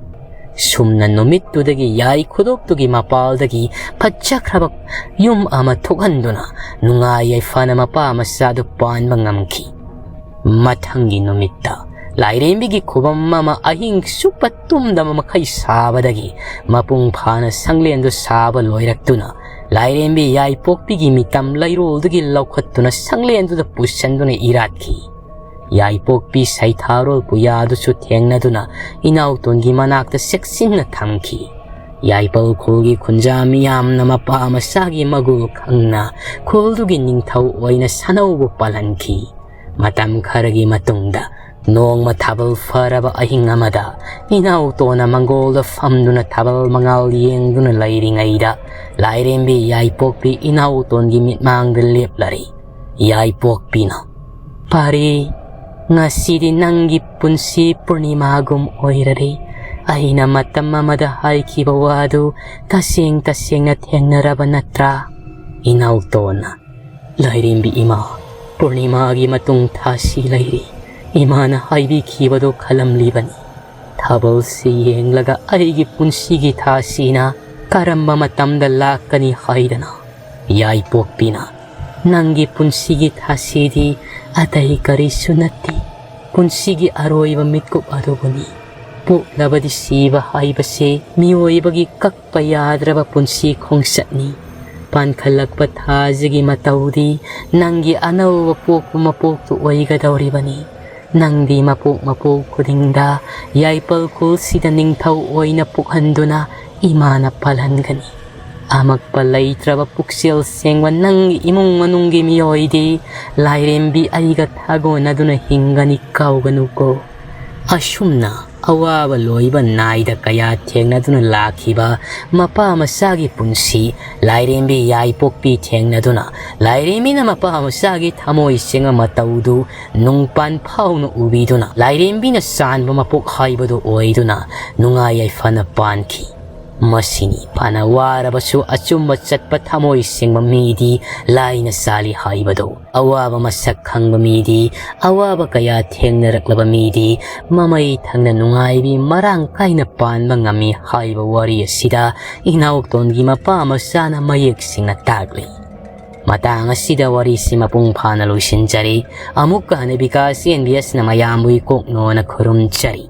ꯁꯨꯝꯅ ꯅꯨꯃꯤꯠꯇꯨꯗꯒꯤ ꯌꯥꯏ ꯈꯨꯗꯣꯞꯇꯨꯒꯤ ꯃꯄꯥꯜꯗꯒꯤ ꯐꯖꯈ꯭ꯔꯕ ꯌꯨꯝ ꯑꯃ ꯊꯣꯛꯍꯟꯗꯨꯅ ꯅꯨꯡꯉꯥꯏ ꯌꯥꯏꯐꯅ ꯃꯄꯥ ꯃꯆꯥꯗꯨ ꯄꯥꯟꯕ ꯉꯝꯈꯤ꯫ ꯃꯊꯪꯒꯤ ꯅꯨꯃꯤꯠꯇ ꯂꯥꯏꯔꯦꯝꯕꯤꯒꯤ ꯈꯨꯕꯝ ꯑꯃ ꯑꯍꯤꯡ ꯆꯨꯞꯄ ꯇꯨꯝꯗꯕ ꯃꯈꯩ ꯁꯥꯕꯗꯒꯤ ꯃꯄꯨꯡ ꯐꯥꯅ ꯁꯪꯂꯦꯟꯗꯨ ꯁꯥꯕ ꯂꯣꯏꯔꯛꯇꯨꯅ ꯂꯥꯏꯔꯦꯝꯕꯤ ꯌꯥꯏꯄꯣꯛꯄꯤꯒꯤ ꯃꯤꯇꯝ ꯂꯩꯔꯣꯜꯗꯒꯤ ꯂꯧꯈꯠꯇꯨꯅ ꯁꯪꯂꯦꯟꯗꯨꯗ ꯄꯨꯁꯟꯗꯨꯅ ꯏꯔꯥꯠꯈꯤ꯫ ꯌꯥꯏꯄꯣꯛꯄꯤ ꯁꯩꯊꯥꯔꯣꯜ ꯄꯨꯌꯥꯗꯨꯁꯨ ꯊꯦꯡꯅꯗꯨꯅ ꯏꯅꯥꯎꯇꯣꯟꯒꯤ ꯃꯅꯥꯛꯇ ꯆꯦꯛꯁꯤꯟꯅ ꯊꯝꯈꯤ꯫ ꯌꯥꯏꯄꯜ ꯈꯨꯜꯒꯤ ꯈꯨꯟꯖꯥ ꯃꯤꯌꯥꯝꯅ ꯃꯄꯥ ꯃꯆꯥꯒꯤ ꯃꯒꯨꯜ ꯈꯪꯅ ꯈꯨꯜꯗꯨꯒꯤ ꯅꯤꯡꯊꯧ ꯑꯣꯏꯅ ꯁꯥꯅꯧꯕꯨ ꯄꯥꯜꯍꯟꯈꯤ꯫ ꯃꯇꯝ ꯈꯔꯒꯤ ꯃꯇꯨꯡꯗ ꯅꯣꯡꯃ ꯊꯥꯕꯜ ꯐꯔꯕ ꯑꯍꯤꯡ ꯑꯃꯗ ꯏꯅꯥꯎꯇꯣꯟꯅ ꯃꯪꯒꯣꯜꯗ ꯐꯝꯗꯨꯅ ꯊꯥꯕꯜ ꯃꯉꯥꯜ ꯌꯦꯡꯗꯨꯅ ꯂꯩꯔꯤꯉꯩꯗ ꯂꯥꯏꯔꯦꯝꯕꯤ ꯌꯥꯏꯄꯣꯛꯄꯤ ꯏꯅꯥꯎꯇꯣꯟꯒꯤ ꯃꯤꯠꯃꯥꯡꯗ ꯂꯦꯞꯂꯔꯤ꯫ ꯌꯥꯏꯄꯣꯛꯄꯤꯅ, "ꯄꯥꯔꯤ, ꯉꯁꯤꯗꯤ ꯅꯪꯒꯤ ꯄꯨꯟꯁꯤ ꯄꯨꯔꯅꯤꯃꯥꯒꯨꯝ ꯑꯣꯏꯔꯔꯤ꯫ ꯑꯩꯅ ꯃꯇꯝ ꯑꯃꯗ ꯍꯥꯏꯈꯤꯕ ꯋꯥꯗꯨ ꯇꯁꯦꯡ ꯇꯁꯦꯡꯅ ꯊꯦꯡꯅꯔꯕ ꯅꯠꯇ꯭ꯔꯥ?" ꯏꯅꯥꯎꯇꯣꯟꯅ, ꯂꯥꯏꯔꯦꯝꯕꯤ ꯏꯃꯥ, ꯄꯨꯔꯅꯤꯃꯥꯒꯤ ꯃꯇꯨꯡ ꯊꯥꯁꯤ ꯂꯩꯔꯤ꯫ ꯏꯃꯥꯅ ꯍꯥꯏꯕꯤꯈꯤꯕꯗꯨ ꯈꯜꯂꯝꯂꯤꯕꯅꯤ꯫ ꯊꯥꯕꯜꯁꯤ ꯌꯦꯡꯂꯒ ꯑꯩꯒꯤ ꯄꯨꯟꯁꯤꯒꯤ ꯊꯥꯁꯤꯅ ꯀꯔꯝꯕ ꯃꯇꯝꯗ ꯂꯥꯛꯀꯅꯤ ꯍꯥꯏꯗꯅ꯫ ꯌꯥꯏꯄꯣꯛꯄꯤꯅ, "ꯅꯪꯒꯤ ꯄꯨꯟꯁꯤꯒꯤ ꯊꯥꯁꯤꯗꯤ ꯑꯇꯩ ꯀꯔꯤꯁꯨ ꯅꯠꯇꯦ꯫ ꯄꯨꯟꯁꯤꯒꯤ ꯑꯔꯣꯏꯕ ꯃꯤꯠꯀꯨꯞ ꯑꯗꯨꯕꯨꯅꯤ꯫ ꯄꯣꯛꯂꯕꯗꯤ ꯁꯤꯕ ꯍꯥꯏꯕꯁꯤ ꯃꯤꯑꯣꯏꯕꯒꯤ ꯀꯛꯄ ꯌꯥꯗ꯭ꯔꯕ ꯄꯨꯟꯁꯤ ꯈꯣꯡꯆꯠꯅꯤ꯫ ꯄꯥꯟꯈꯠꯂꯛꯄ ꯊꯥꯁꯤꯒꯤ ꯃꯇꯧꯗꯤ ꯅꯪꯒꯤ ꯑꯅꯧꯕ ꯄꯣꯛꯄ ꯃꯄꯣꯛꯇꯨ ꯑꯣꯏꯒꯗꯧꯔꯤꯕꯅꯤ꯫ ꯅꯪꯗꯤ ꯃꯄꯣꯛ ꯃꯄꯣꯛ ꯈꯨꯗꯤꯡꯗ ꯌꯥꯏꯄꯜ ꯈꯨꯜꯁꯤꯗ ꯅꯤꯡꯊꯧ ꯑꯣꯏꯅ ꯄꯣꯛꯍꯟꯗꯨꯅ ꯏꯃꯥꯅ ꯄꯥꯜꯍꯟꯒꯅꯤ꯫ ꯑꯃꯛꯄ ꯂꯩꯇ꯭ꯔꯕ ꯄꯨꯛꯆꯦꯜ ꯁꯦꯡꯕ ꯅꯪꯒꯤ ꯏꯃꯨꯡ ꯃꯅꯨꯡꯒꯤ ꯃꯤꯑꯣꯏꯗꯤ ꯂꯥꯏꯔꯦꯝꯕꯤ ꯑꯩꯒ ꯊꯥꯒꯣꯟꯅꯗꯨꯅ ꯍꯤꯡꯒꯅꯤ, ꯀꯥꯎꯒꯅꯨꯀꯣ꯫" ꯑꯁꯨꯝꯅ ꯑꯋꯥꯕ ꯂꯣꯏꯕ ꯅꯥꯏꯗ ꯀꯌꯥ ꯊꯦꯡꯅꯗꯨꯅ ꯂꯥꯛꯈꯤꯕ ꯃꯄꯥ ꯃꯆꯥꯒꯤ ꯄꯨꯟꯁꯤ, ꯂꯥꯏꯔꯦꯝꯕꯤ ꯌꯥꯏꯄꯣꯛꯄꯤ ꯊꯦꯡꯅꯗꯨꯅ, ꯂꯥꯏꯔꯦꯝꯕꯤꯅ ꯃꯄꯥ ꯃꯆꯥꯒꯤ ꯊꯃꯣꯏ ꯁꯦꯡꯕ ꯃꯇꯧꯗꯨ ꯅꯨꯡꯄꯥꯟ ꯐꯥꯎꯅ ꯎꯕꯤꯗꯨꯅ, ꯂꯥꯏꯔꯦꯝꯕꯤꯅ ꯆꯥꯟꯕ ꯃꯄꯣꯛ ꯍꯥꯏꯕꯗꯨ ꯑꯣꯏꯗꯨꯅ ꯅꯨꯡꯉꯥꯏ ꯌꯥꯏꯐꯅ ꯄꯥꯟꯈꯤ꯫ ꯃꯁꯤꯅꯤ ꯐꯅ ꯋꯥꯔꯕꯁꯨ ꯑꯆꯨꯝꯕ ꯆꯠꯄ ꯊꯃꯣꯏ ꯁꯦꯡꯕ ꯃꯤꯗꯤ ꯂꯥꯏꯅ ꯆꯥꯜꯂꯤ ꯍꯥꯏꯕꯗꯨ꯫ ꯑꯋꯥꯕ ꯃꯁꯛ ꯈꯪꯕ ꯃꯤꯗꯤ, ꯑꯋꯥꯕ ꯀꯌꯥ ꯊꯦꯡꯅꯔꯛꯂꯕ ꯃꯤꯗꯤ ꯃꯃꯩ ꯊꯪꯅ ꯅꯨꯡꯉꯥꯏꯕꯤ ꯃꯔꯥꯡ ꯀꯥꯏꯅ ꯄꯥꯟꯕ ꯉꯝꯃꯤ ꯍꯥꯏꯕ ꯋꯥꯔꯤ ꯑꯁꯤꯗ ꯏꯅꯥꯎꯇꯣꯟꯒꯤ ꯃꯄꯥ ꯃꯆꯥꯅ ꯃꯌꯦꯛ ꯁꯦꯡꯅ ꯇꯥꯛꯂꯤ꯫ ꯃꯇꯥꯡ ꯑꯁꯤꯗ ꯋꯥꯔꯤꯁꯤ ꯃꯄꯨꯡ ꯐꯥꯅ ꯂꯣꯏꯁꯤꯟꯖꯔꯤ꯫ ꯑꯃꯨꯛꯀ ꯍꯟꯅ ꯕꯤꯀꯥꯁ ꯑꯦꯟ ꯕꯤ ꯑꯦꯁꯅ ꯃꯌꯥꯝꯕꯨ ꯏꯀꯣꯛꯅꯣꯅ ꯈꯨꯔꯨꯝꯖꯔꯤ꯫